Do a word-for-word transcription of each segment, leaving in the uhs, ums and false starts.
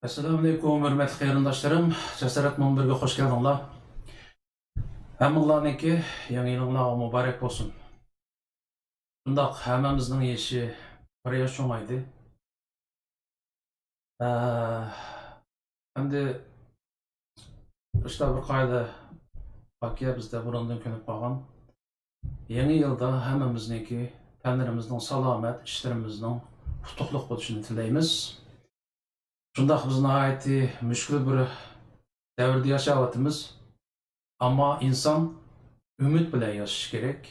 ئەسسالامۇئەلەيكۇم، ھۆرمەتلىك قېرىنداشلىرىم، جاسارەت مۇنبىرىگە خوش كەلدىڭلار. ھەممىڭلارنىڭكى يېڭى يىلىڭلار مۇبارەك بولسۇن. شۇنداق ھەممىمىزنىڭ يېشى بىر ياش چوڭايدى. ئە، ئەمدى ئىشتا بىر قائىدە باركى، بىزدە بۇرۇندىن كۆنۈپ قالغان. يېڭى يىلدا ھەممىمىزنىڭكى تەنلىرىمىزنىڭ سالامەت، ئىشلىرىمىزنىڭ ئۇتۇقلۇق بولۇشىنى تىلەيمىز. شۇنداق بىز ناھايىتى مۈشكۈل بىر دەۋردە ياشاۋاتىمىز. ئەمما ئىنسان ئۈمىد بىلەن ياشىشى كېرەك.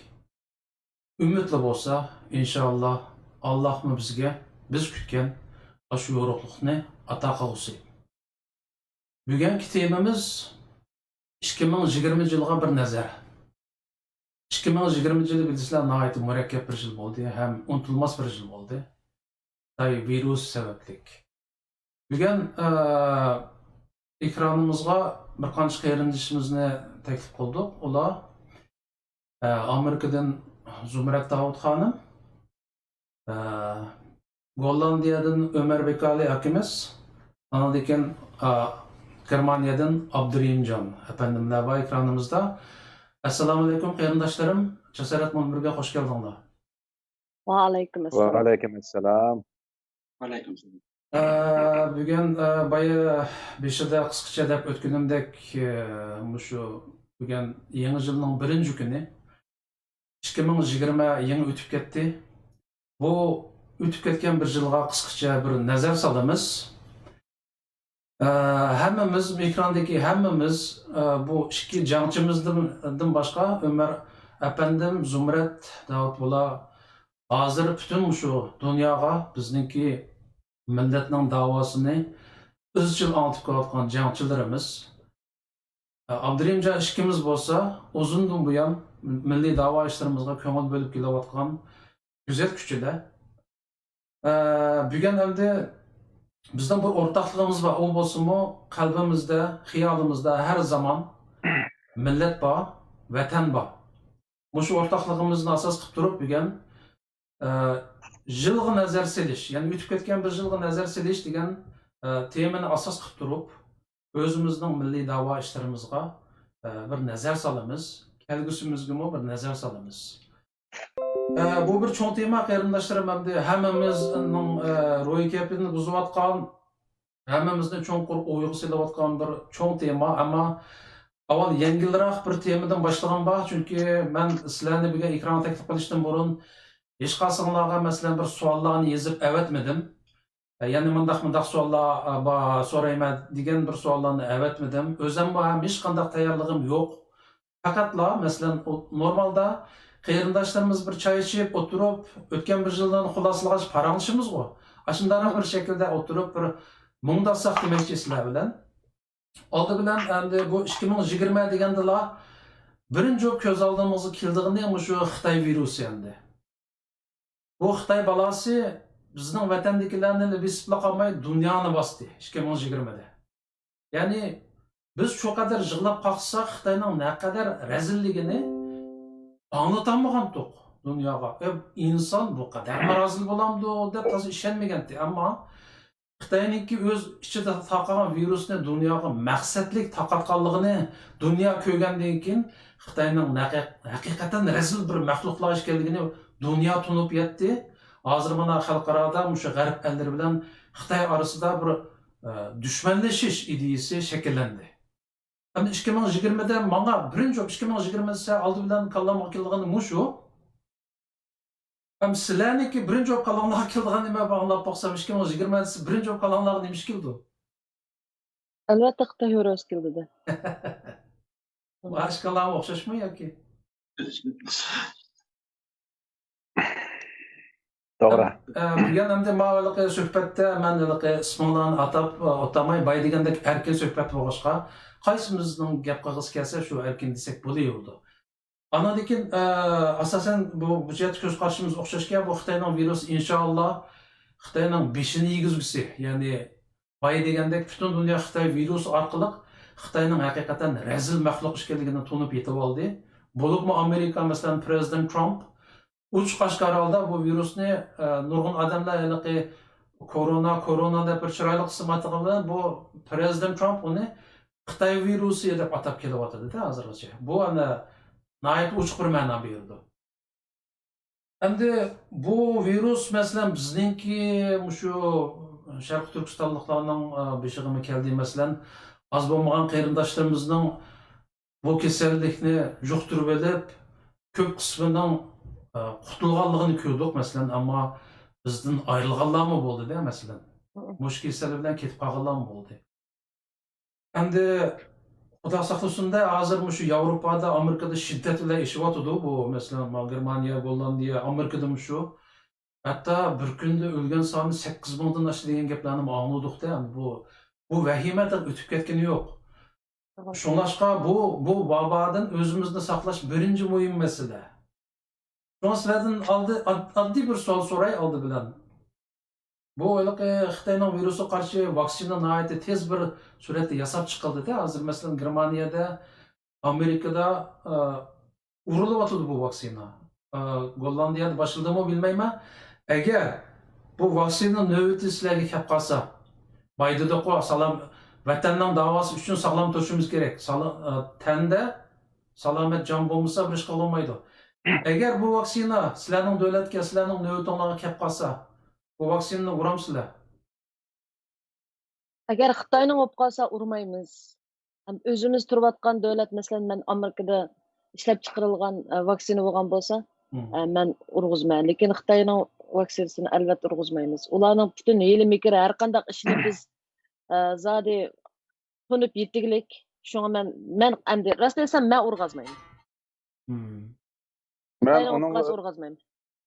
ئۈمىدلا بولسا، ئىنشائاللا، ئاللاھمۇ بىزگە بىز كۈتكەن ئاشۇ يورۇقلۇقنى ئاتا قىلغۇسى. بۈگۈنكى تېمىمىز ئىككى مىڭ يىگىرمىنچى يىلغا بىر نەزەر. ئىككى مىڭ يىگىرمىنچى يىلى بىلىسىلەر ناھايىتى مۇرەككەپ بىر يىل بولدى ھەم ئۇنتۇلماس بىر يىل بولدى. خىتاي ۋىرۇسى سەۋەبلىك. بۈگۈن، ئە، ئېكرانىمىزغا بىر قانچە قېرىندىشىمىزنى تەكلىپ قىلدۇق. ئۇلار، ئە، ئامېرىكىدىن زۇمرەت داۋۇت خانىم، ئە، گوللاندىيەدىن ئۆمەر بېكالى ئاكىمىز، ئاندىن كېيىن، ئە، گېرمانىيەدىن ئابدۇرېھىمجان ئەپەندىملەر بار ئېكرانىمىزدا. ئەسسالامۇئەلەيكۇم، قېرىنداشلىرىم، جاسارەت مۇنبىرىگە خوش كەلدىڭلار. ۋەئەلەيكۇم ئەسسالام. ۋەئەلەيكۇم ئەسسالام. ۋەئەلەيكۇم ئەسسالام. ئە، بۈگۈن، ئە، بايا بېشىدا قىسقىچە دەپ ئۆتكىنىمدەك، ئە، مۇشۇ بۈگۈن يېڭى يىلنىڭ بىرىنچى كۈنى. ئىككى مىڭ يىگىرمە يېڭى ئۆتۈپ كەتتى. بۇ ئۆتۈپ كەتكەن بىر يىلغا قىسقىچە بىر نەزەر سالىمىز. ئە، ھەممىمىز، ئېكراندىكى ھەممىمىز، ئە، بۇ ئىككى جەڭچىمىزدىن، دىن باشقا، ئۆمەر ئەپەندىم، زۇمرەت داۋۇت، بۇلار ھازىر پۈتۈن مۇشۇ دۇنياغا بىزنىڭكى مىللەتنىڭ داۋاسىنى ئىزچىل ئاڭلىتىپ كېلىۋاتقان جەڭچىلىرىمىز. ئابدۇرېھىمجان ئىككىمىز بولسا ئۇزۇندىن بۇيان مىللىي داۋا ئىشلىرىمىزغا كۆڭۈل بۆلۈپ كېلىۋاتقان كۆزەتكۈچىلەر. ئە، بۈگۈن ئەمدى بىزنىڭ بىر ئورتاقلىقىمىز بار. ئۇ بولسىمۇ قەلبىمىزدە، خىيالىمىزدا ھەر زامان مىللەت بار، ۋەتەن بار. مۇشۇ ئورتاقلىقىمىزنى ئاساس قىلىپ تۇرۇپ بۈگۈن، ئە، يىلغا نەزەر سېلىش، يەنى ئۆتۈپ كەتكەن بىر يىلغا نەزەر سېلىش دېگەن، ئە، تېمىنى ئاساس قىلىپ تۇرۇپ، ئۆزىمىزنىڭ مىللىي داۋا ئىشلىرىمىزغا، ئە، بىر نەزەر سالىمىز، كەلگۈسىمىزگىمۇ بىر نەزەر سالىمىز. ئە، بۇ بىر چوڭ تېما، قېرىنداشلىرىم، ئەمدى ھەممىمىزنىڭ، ئە، روھىي كەيپىياتىنى بۇزۇۋاتقان، ھەممىمىزنى چوڭقۇر ئويغا سېلىۋاتقان بىر چوڭ تېما. ئەمما ئاۋۋال يەڭگىلرەك بىر تېمىدىن باشلىغىنىم بار، چۈنكى مەن سىلەرنى بۈگۈن ئېكرانغا تەكلىپ قىلىشتىن بۇرۇن ھېچقايسىڭلارغا، مەسىلەن، بىر سوئاللارنى يېزىپ ئەۋەتمىدىم. يەنى مۇنداق، مۇنداق سوئاللار، ئە، بار، سورايمەن دېگەن بىر سوئاللارنى ئەۋەتمىدىم. ئۆزۈممۇ ھەم ھېچقانداق تەييارلىقىم يوق. پەقەتلا، مەسىلەن، ئۇ، نورمالدا قېرىنداشلىرىمىز بىر چاي ئىچىپ ئولتۇرۇپ، ئۆتكەن بىر يىلدىن خۇلاسىلىغاچ پاراڭلىشىمىزغۇ. ئاشۇنداقراق بىر شەكىلدە ئولتۇرۇپ بىر مۇڭداشساق دېمەكچى سىلەر بىلەن. ئالدى بىلەن ئەمدى بۇ ئىككى مىڭ يىگىرمە دېگەندىلا بىرىنچى بولۇپ كۆز ئالدىمىزغا كېلىدىغىنى مۇشۇ خىتاي ۋىرۇسى ئەمدى. بۇ خىتاي بالاسى بىزنىڭ ۋەتەندىكىلەرنىلا بېسىپلا قالماي، دۇنيانى باستى ئىككى مىڭ يىگىرمىدە. يەنى بىز شۇ قەدەر يىغلاپ قاقساق، خىتاينىڭ نەقەدەر رەزىللىكىنى ئاڭلىتالمىغانتۇق دۇنياغا. ئە، ئىنسان بۇ قەدەرمۇ رەزىل بولامدۇ دەپ تازا ئىشەنمىگەنتى. ئەمما خىتاينىڭكى ئۆز ئىچىدە تارقالغان ۋىرۇسنى دۇنياغا مەقسەتلىك تارقاتقانلىقىنى دۇنيا كۆرگەندىن كېيىن، خىتاينىڭ نەقە-، ھەقىقەتەن رەزىل بىر مەخلۇقلار ئىكەنلىكىنى دۇنيا تونۇپ يەتتى. ھازىر مانا خەلقئارادا مۇشۇ غەرب ئەللىرى بىلەن خىتاي ئارىسىدا بىر، ئە، دۈشمەنلىشىش ئىدىيىسى شەكىللەندى. ئەمدى ئىككى مىڭ يىگىرمىدە ماڭا بىرىنچى بولۇپ، ئىككى مىڭ يىگىرمە دېسە، ئالدى بىلەن كاللامغا كېلىدىغىنى مۇشۇ. ھەم سىلەرنىڭكى بىرىنچى بولۇپ كاللاڭلارغا كېلىدىغان نېمە بار ئاڭلاپ باقسام، ئىككى مىڭ يىگىرمە دېسە، بىرىنچى بولۇپ كاللاڭلارغا نېمە ئىش كېلىدۇ؟ ئەلۋەتتە، خىتاي ۋىرۇسى كېلىدۇ دە. بۇ ئاشكالىغا ئوخشاشمۇ ياكى؟ توغرا. ئە، بۈگۈن ئەمدى ماۋۇ ھېلىقى سۆھبەتتە مەن ھېلىقى ئىسمىڭلارنى ئاتاپ، ئە، ئاتىماي، باي دېگەندەك ئەركىن سۆھبەت بولغاچقا، قايسىمىزنىڭ گەپ قىلغۇسى كەلسە شۇ ئەركىن دېسەك بولۇۋېرىدۇ. ئاندىن كېيىن، ئە، ئاساسەن بۇ، بۇ جەھەتتە كۆز قارىشىمىز ئوخشاشكەن، بۇ خىتاينىڭ ۋىرۇسى ئىنشائاللا خىتاينىڭ بېشىنى يېگۈزگۈسى، يەنى بايا دېگەندەك، پۈتۈن دۇنيا خىتاي ۋىرۇسى ئارقىلىق خىتاينىڭ ھەقىقەتەن رەزىل مەخلۇق ئىكەنلىكىنى تونۇپ يېتىۋالدى. بولۇپمۇ ئامېرىكا، مەسىلەن، پىرېزىدېنت ترامپ ئوچۇق ئاشكارا ھالدا بۇ ۋىرۇسنى، ئە، نۇرغۇن ئادەملەر ھېلىقى كورونا، كورونا دەپ بىر چىرايلىق ئىسىم ئاتىغان بىلەن بۇ پرېزىدېنت ترامپ ئۇنى خىتاي ۋىرۇسى دەپ ئاتاپ كېلىۋاتىدۇ-دە ھازىرغىچە. بۇ ئەنە ناھايىتى ئوچۇق بىر مەنا بېرىدۇ. ئەمدى بۇ ۋىرۇس، مەسىلەن، بىزنىڭكى مۇشۇ شەرقىي تۈركىستانلىقلارنىڭ، ئە، بېشىغىمۇ كەلدى. مەسىلەن، ئاز بولمىغان قېرىنداشلىرىمىزنىڭ بۇ كېسەللىكنى يۇقتۇرۇۋېلىپ، كۆپ قىسمىنىڭ، ئە، قۇتۇلغانلىقىنى كۆردۇق، مەسىلەن، ئەمما بىزدىن ئايرىلغانلارمۇ بولدى-دە، مەسىلەن. مۇشۇ كېسەل بىلەن كېتىپ قالغانلارمۇ بولدى. ئەمدى خۇدا ساقلىسۇن-دە، ھازىر مۇشۇ ياۋروپادا، ئامېرىكىدا شىددەت بىلەن ئېشىۋاتىدۇ. بۇ، مەسىلەن، گېرمانىيە، گوللاندىيە، ئامېرىكىدا مۇشۇ. ھەتتا بىر كۈندە ئۆلگەن سانى سەككىز مىڭدىن ئاشتى دېگەن گەپلەرنىمۇ ئاڭلىدۇق-دە. ئەمدى بۇ، بۇ ۋەھىمە تېخى ئۆتۈپ كەتكىنى يوق. شۇڭلاشقا بۇ، بۇ ۋابادىن ئۆزىمىزنى ساقلاش بىرىنچى مۇھىم مەسىلە. شۇڭا سىلەردىن ئالدى، ئاد-، ئاددىي بىر سوئال سوراي ئالدى بىلەن. بۇ ھېلىقى خىتاينىڭ ۋىرۇسىغا قارشى ۋاكسىنا ناھايىتى تېز بىر سۈرئەتتە ياساپ چىقىلدى-دە. ھازىر، مەسىلەن، گېرمانىيەدە، ئامېرىكىدا، ئە، ئۇرۇلۇۋاتىدۇ بۇ ۋاكسىنا. ئە، گوللاندىيەدە باشلىدىمۇ بىلمەيمەن. ئەگەر بۇ ۋاكسىنا نۆۋىتى سىلەرگە كەپ قالسا، بايدىدىقۇ، سالام، ۋەتەننىڭ داۋاسى ئۈچۈن ساغلام تۇرۇشىمىز كېرەك. سالا-، ئە، تەندە سالامەت جان بولمىسا، بىر ئىش قىلالمايدۇ. ئەگەر بۇ ۋاكسىنا سىلەرنىڭ دۆلەتكە، سىلەرنىڭ نۆۋىتىڭلارغا كەپ قالسا، بۇ ۋاكسىنىنى ئۇرامسىلەر؟ ئەگەر خىتاينىڭ بولۇپ قالسا، ئۇرمايمىز. ھەم ئۆزىمىز تۇرۇۋاتقان دۆلەت، مەسىلەن، مەن ئامېرىكىدا ئىشلەپ چىقىرىلغان، ئە، ۋاكسىنا بولغان بولسا، مم. ئە، مەن ئۇرغۇزىمەن. لېكىن خىتاينىڭ ۋاكسىنىسىنى ئەلۋەتتە ئۇرغۇزمايمىز. ئۇلارنىڭ پۈتۈن ھىيلە-مىكىر، ھەر قانداق ئىشنى بىز، ئە، زادى تونۇپ يېتىگلىك. شۇڭا مەن، مەن ئەمدى راست ئېيتسام، مەن ئۇرغازمايمەن. مم. مەن خىتاينىڭ ئۇنىڭغا ئۇرغازمايمەن.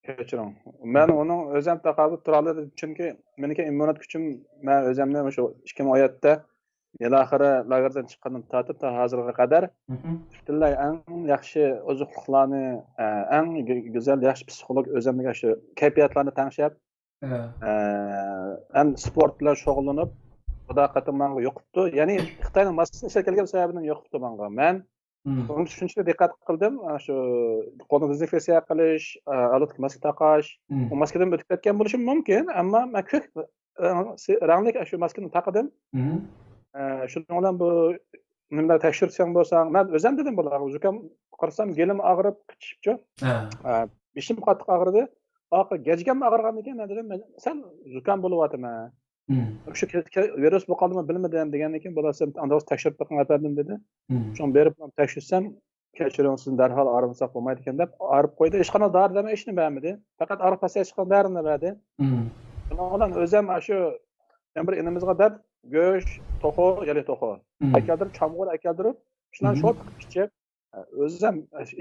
كەچۈرۈڭ. مەن ئۇنىڭ ئۆزەم تاقابىل تۇرالايدىم، چۈنكى مېنىڭكى ئىممۇنىتېت كۈچۈم، مەن ئۆزەمنى مۇشۇ ئىككى مىڭ ئون يەتتە يىل ئاخىرى لاگېردىن چىققاندىن تارتىپ تا ھازىرغا قەدەر مم. پۈتۈنلەي ئەڭ ياخشى ئوزۇقلۇقلارنى، ئە، ئەڭ گۈ-، گۈزەل، ياخشى پسىخولوگ ئۆزەمدىكى شۇ كەيپىياتلارنى تەڭشەپ، ئە، ئە، ھەم سپورت بىلەن شۇغۇللىنىپ، خۇدا قېتىم ماڭا يۇقۇپتۇ. يەنى خىتاينىڭ ماسكىسىنى ئىشلەتكەنلىكىم سەۋەبىدىن يۇقۇپتۇ ماڭا. مەن مم. ئۇنىڭ شۇنچىلىك دىققەت قىلدىم، ئاشۇ قولنى دېزىنفېكسىيە قىلىش، ئە، ئالدىدىكى ماسكا تاقاش، مم. ئۇ ماسكىدىن ئۆتۈپ كەتكەن بولۇشى مۇمكىن، ئەمما مەن كۆك، ئە، سى-، رەڭلىك ئاشۇ ماسكىنى تاقىدىم. مم. ئە، شۇنىڭ بىلەن بۇ نېمىلەر تەكشۈرتسەڭ بولساڭ، مەن ئۆزەم دېدىم بۇلارغا، زۇكام قارىسام گېلىم ئاغرىپ، قىچىشىپچۇ. ھە. ئە، بېشىم قاتتىق ئاغرىدى. ئاخىرى گەجگەم ئاغرىغاندىن كېيىن مەن دېدىم، مەن، سەل زۇكام بولۇۋاتىمەن. مم. شۇ كە-، كە-، ۋىرۇس بولۇپ قالدىمۇ بىلمىدىم دېگەندىن كېيىن، بۇلار سەن ئاندىن تەكشۈرۈپ بېقىڭ ئەپەندىم دېدى. مم. شۇڭا بېرىپ تەكشۈرسەم، كەچۈرۈڭ، سىزنى دەرھال ئاغرىمىساق بولمايدىكەن دەپ، ئاغرىپ قويدى. ھېچقانداق دارى دەرمان ھېچنېمە بەرمىدى. پەقەت ئاغرىق پەسەيتىشكە دارىنى بەردى. مم. شۇنىڭ بىلەن ئۆزەم ئاشۇ يەنە بىر ئىنىمىزغا دەپ گۆش، توخۇ، يەنى توخۇ مم. ئەكەلدۈرۈپ، چامغۇر ئەكەلدۈرۈپ، شۇلارنى مم. شورپا قىلىپ ئىچىپ، ئۆزەم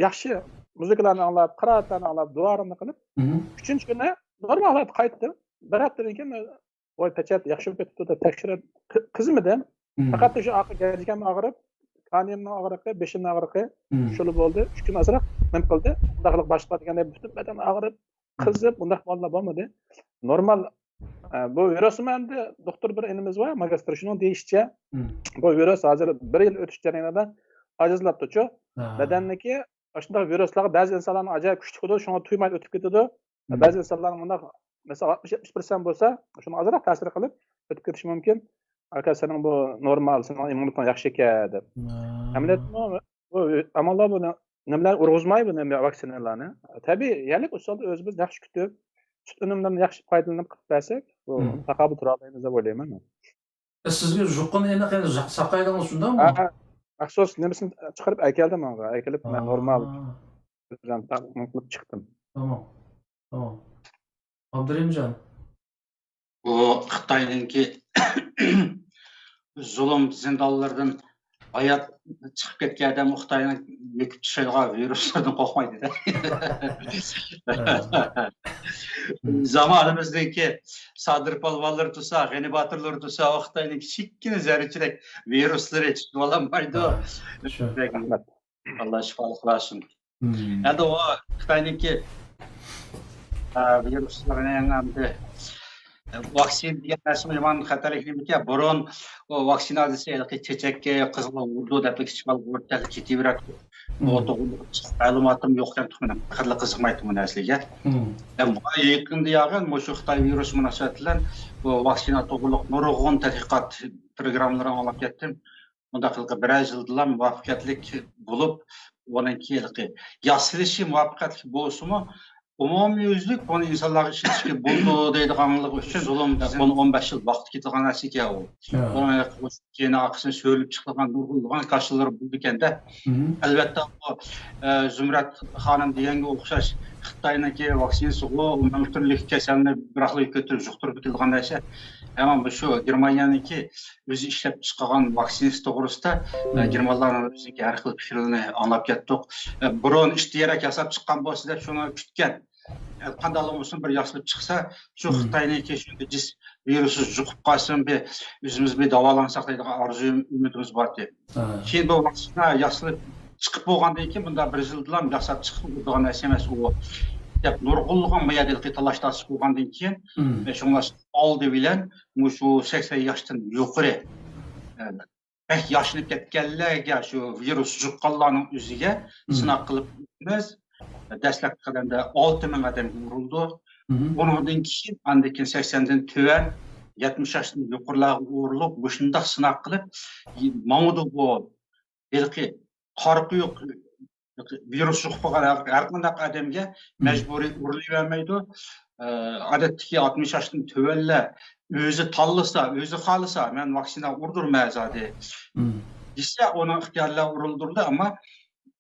ياخشى مۇزىكىلارنى ئاڭلاپ، قىرائەتلەرنى ئاڭلاپ، دۇئالىرىمنى قىلىپ، مم. ئۈچىنچى كۈنى نورمال ھالەتكە قايتتىم. بىر ھەپتىدىن كېيىن ۋاي، پەچەت ياخشى بولۇپ كەتتى دەپ تەكشۈرۈپ قى-، قىزىمىدىم. مم. پەقەت شۇ ئارقا گەجگەم ئاغرىپ، كانىيىمنىڭ ئاغرىقى، بېشىمنىڭ ئاغرىقى مم. شۇلا بولدى. ئۈچ كۈن ئازراق نېمە قىلدى. ئۇنداقلىق باشقا دېگەندەك پۈتۈن بەدەن ئاغرىپ، مم. قىزىپ، ئۇنداق بالىلار بولمىدى. نورمال، ئە، بۇ ۋىرۇسمۇ ئەمدى دوختۇر بىر ئىنىمىز بار، ماگىستىر، شۇنىڭ دېيىشىچە، مم. بۇ ۋىرۇس ھازىر بىر يىل ئۆتۈش جەريانىدا ئاجىزلاپتۇچۇ. ھە. بەدەننىكى ئاشۇنداق ۋىرۇسلارغا بەزى ئىنسانلارنىڭ ئاجايىپ كۈچلۈك بولىدۇ، شۇڭا تۇيماي ئۆتۈپ كېتىدۇ. مم. بەزى ئىنسانلارنىڭ مۇنداق، مەسىلەن، ئاتمىش، يەتمىش پىرسەنت بولسا، شۇنىڭ ئازراق تەسىر قىلىپ ئۆتۈپ كېتىشى مۇمكىن. ئاكا، سېنىڭ بۇ نورمال، سېنىڭ ئىممۇنىتېتىڭ ياخشى ئىكەن دەپ. ھە. ئەمەلىيەتتىمۇ بۇ ئاماللار بۇ نېمىلەر ئۇرغۇزماي بۇ نېمە ۋاكسىنىلارنى. تەبىئىي، يەرلىك ئۇسۇلدا ئۆزىمىز ياخشى كۈتۈپ، سۈت ئۈنۈملىرىنى ياخشى پايدىلىنىپ قىلىپ بەرسەك، بۇ مم. تاقابىل تۇرالايمىز دەپ ئويلايمەن مەن. سىزگە يۇقىنى ئېنىق، ئەنە ساقايدىڭىز، شۇنداقمۇ؟ ھە، مەخسۇس نېمىسىنى چىقىرىپ ئەكەلدىم ماڭا. ئەكېلىپ مەن نورمال بىلەن تەقدىم قىلىپ چىقتىم. تامام. تامام. ئابدۇرېھىمجان. بۇ خىتاينىڭكى زۇلۇم زىندانلىرىدىن ھايات چىقىپ كەتكەن ئادەم خىتاينىڭ يېتىپ چىقىدىغان ۋىرۇسلاردىن قورقمايدۇ-دە. زامانىمىزدىكى سادىر پالۋانلىرى تۇرسا، غېنى باتۇرلىرى تۇرسا، ئۇ خىتاينىڭ كىچىككىنە زەررىچىلىك ۋىرۇسلىرى چىقىۋالالمايدۇ. شۇ. رەھمەت. ئاللا شىپالىق قىلسۇن. ئەمدى ئۇ خىتاينىڭكى، ئە، ۋىرۇسلىرىنىڭ ئەمدى، ئە، ۋاكسىنا دېگەن نەرسىمۇ يامان خەتەرلىك نېمىكەن. بۇرۇن ئۇ ۋاكسىنا دېسە، ھېلىقى چېچەككە قىزغىن ئۇرىدۇ دەپلا كىچىك بالا ئۇرۇپ كېتىۋېرەتتى. بۇ توغرىلىق مەلۇماتىم يوق ئىكەن، مېنىڭ قىزىقمايتتىم بۇ نەرسىگە. مەن بۇ يېقىندا ياغان مۇشۇ خىتاي ۋىرۇسى مۇناسىۋەت بىلەن بۇ ۋاكسىنا توغرىلىق نۇرغۇن تەتقىقات پروگراممىلىرىنى ئاڭلاپ كەتتىم. بۇنداق قىلقى بىرەر يىلدىلا مۇۋەپپەقىيەتلىك بولۇپ، ئۇنىڭ كېيىنقى ياسىلىشى مۇۋەپپەقىيەتلىك بولسىمۇ، ئومۇميۈزلۈك بۇنى ئىنسانلارغا ئىشلىتىشكە بولىدۇ دەيدىغانلىقى ئۈچۈن زۇلۇم، بىزنىڭ ئون بەش يىل ۋاقىت كېتىدىغان نەرسە ئىكەن ئۇ. ھە. بۇنىڭ كېيىن ئارقىسىدىن سۆرىلىپ چىقىدىغان نۇرغۇنلىغان كاشىلىرى بولىدىكەندە. ئەلۋەتتە، بۇ، ئە، زۇمرەت خانىم دېگەنگە ئوخشاش خىتاينىڭكى ۋاكسىنىسىغۇ مىڭ تۈرلۈك كېسەلنى بىراقلا كۆتۈرۈپ يۇقتۇرۇپ كېلىدىغان نەرسە. ئەمما بۇ شۇ گېرمانىيەنىڭكى ئۆزى ئىشلەپ چىقارغان ۋاكسىنىسى توغرىسىدا، ئە، گېرمانلارنىڭ ئۆزىنىڭكى ھەر خىل پىكرىنى ئاڭلاپ كەتتۇق. ئە، بۇرۇن ئىشتىيەرەك ياساپ چىققان بولسا دەپ شۇنى كۈتكەن. قانداقلا بولسۇن، بىر ياسىلىپ چىقسا، شۇ خىتاينىڭكى شۇ جىس ۋىرۇسى يۇقۇپ قالسۇن، بىر ئۆزىمىز بىر داۋالانساق دەيدىغان ئارزۇ ئۈمىدىمىز بار ئىدى. كېيىن بۇ ۋاكسىنا ياسىلىپ چىقىپ بولغاندىن كېيىن، بۇنداق بىر يىلدىلا ياساپ چىقىپ بولىدىغان نەرسە ئەمەس ئۇ، دەپ نۇرغۇنلىغان بۇ يەردە تالاش تارتىش بولغاندىن كېيىن، شۇڭلاشقا ئالدى بىلەن مۇشۇ سەكسەن ياشتىن يۇقىرى، بەك ياشىنىپ كەتكەنلەرگە، شۇ ۋىرۇس يۇققانلارنىڭ ئۆزىگە سىناق قىلىپ ئۆتىمىز. دەسلەپكى قەدەمدە ئالتە مىڭ ئادەمگە ئۇرۇلدى. ئۇنىڭدىن كېيىن، ئاندىن كېيىن سەكسەندىن تۆۋەن، يەتمىش ياشتىن يۇقىرىلارغا ئۇرۇلۇپ، مۇشۇنداق سىناق قىلىپ ماڭىدۇ بۇ. ھېلىقى قارا قويۇق ۋىرۇس يۇقۇپ قالغان ھەر، ھەر قانداق ئادەمگە مەجبۇرىي ئۇرۇلۇۋەرمەيدۇ. ئادەتتىكى ئاتمىش ياشتىن تۆۋەنلەر ئۆزى تاللىسا، ئۆزى خالىسا، مەن ۋاكسىنا ئۇردۇرمەن زادى دېسە، ئۇنىڭ ئىختىيارى بىلەن ئۇرۇلدۇرىدۇ. ئەمما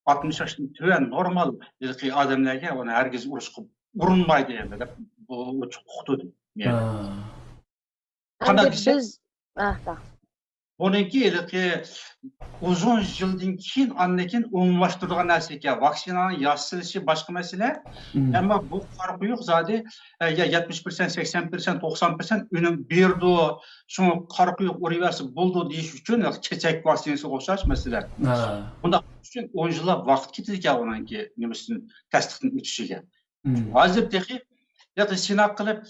ئاتمىش ياشتىن تۆۋەن نورمال ھېلىقى ئادەملەرگە ئۇنى ھەرگىز ئۇرۇشقا ئۇرۇنمايدۇ ئەمدى دەپ بۇ ئوچۇق ئۇقتۇردى. قانداق دېسە، بىز، بۇنىڭكى ھېلىقى ئۇزۇن يىلدىن كېيىن، ئاندىن كېيىن ئومۇملاشتۇرىدىغان نەرسە ئىكەن. ۋاكسىنانىڭ ياسىلىشى باشقا مەسىلە. ئەمما بۇ قارا قويۇق زادى، ئە، يا يەتمىش پىرسەنت، سەكسەن پىرسەنت، توقسان پىرسەنت ئۈنۈم بېرىدۇ. شۇڭا قارا قويۇق ئۇرۇۋەرسە بولىدۇ دېيىش ئۈچۈن، چېچەك ۋاكسىنىسىغا ئوخشاش مەسىلە. بۇنداق ئۈچۈن ئون يىللاپ ۋاقىت كېتىدىكەن ئۇنىڭكى نېمىسىدىن، تەستىقتىن ئۆتۈشىگە. ھازىر تېخى، تېخى سىناق قىلىپ،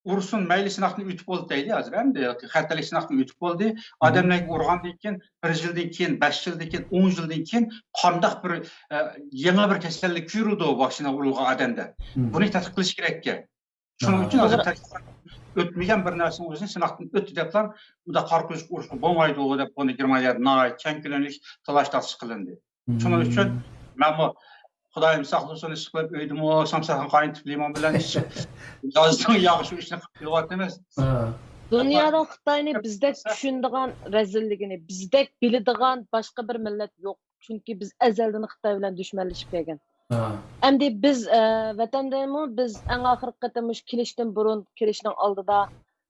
ئۇرسۇن، مەيلى، سىناقتىن ئۆتۈپ بولدى دەيلى ھازىر، ئەمدى خەتەرلىك سىناقتىن ئۆتۈپ بولدى. ئادەملەرگە ئۇرغاندىن كېيىن، بىر يىلدىن كېيىن، بەش يىلدىن كېيىن، ئون يىلدىن كېيىن قانداق بىر، ئە، يېڭى بىر كېسەللىك كۆرۈلىدۇ ۋاكسىنا ئۇرۇلغان ئادەمدە؟ بۇنى تەتقىق قىلىش كېرەككەن. شۇنىڭ ئۈچۈن ھازىر تەتقىقات ئۆتمىگەن بىر نەرسىنىڭ ئۆزىنى سىناقتىن ئۆتتى دەپلا، بۇنداق قارا قويۇق ئۇرۇشقا بولمايدۇ دەپ، بۇنى گېرمانىيەدە ناھايىتى كەڭ كۆلەملىك تالاش تارتىش قىلىندى. شۇنىڭ ئۈچۈن مەنمۇ خۇدايىم ساقلىسۇن، ئىشقىلىپ ئۆيدىمۇ سامساقنى قاينىتىپ لىمون بىلەن ئىچىپ، يازنىڭ ياغىشى ئىشنى قىلىپ كېلىۋاتىمىز. دۇنيادا خىتاينى بىزدەك چۈشىنىدىغان رەزىللىكىنى، بىزدەك بىلىدىغان باشقا بىر مىللەت يوق. چۈنكى بىز ئەزەلدىن خىتاي بىلەن دۈشمەنلىشىپ كەلگەن. ئەمدى بىز، ئە، ۋەتەندىمۇ بىز ئەڭ ئاخىرقى قېتىم مۇشۇ كېلىشتىن بۇرۇن، كېلىشنىڭ ئالدىدا،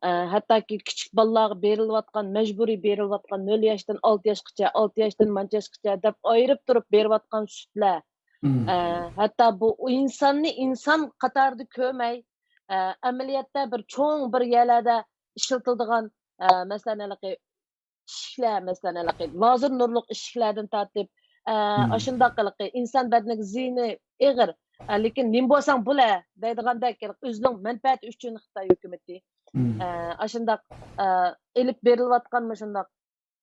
ئە، ھەتتاكى كىچىك بالىلارغا بېرىلىۋاتقان، مەجبۇرىي بېرىلىۋاتقان نۆل ياشتىن ئالتە ياشقىچە، ئالتە ياشتىن مانچە ياشقىچە دەپ ئايرىپ تۇرۇپ بېرىۋاتقان سۈتلەر، ئە، ھەتتا بۇ ئىنساننى ئىنسان قاتارىدا كۆرمەي، ئە، ئەمەلىيەتتە بىر چوڭ بىر يەرلەردە ئىشلىتىلىدىغان، ئە، مەسىلەن، ھېلىقى ئىشىكلەر، مەسىلەن، ھېلىقى لازېر نۇرلۇق ئىشىكلەردىن تارتىپ، ئە، ئاشۇنداق ھېلىقى ئىنسان بەدىنىگە زىيىنى ئېغىر، ئە، لېكىن نېمە بولساڭ بولە دەيدىغاندەك، ھېلىقى ئۆزىنىڭ مەنپەئەتى ئۈچۈن خىتاي ھۆكۈمىتى، ئە، ئاشۇنداق، ئە، ئېلىپ بېرىلىۋاتقان مۇشۇنداق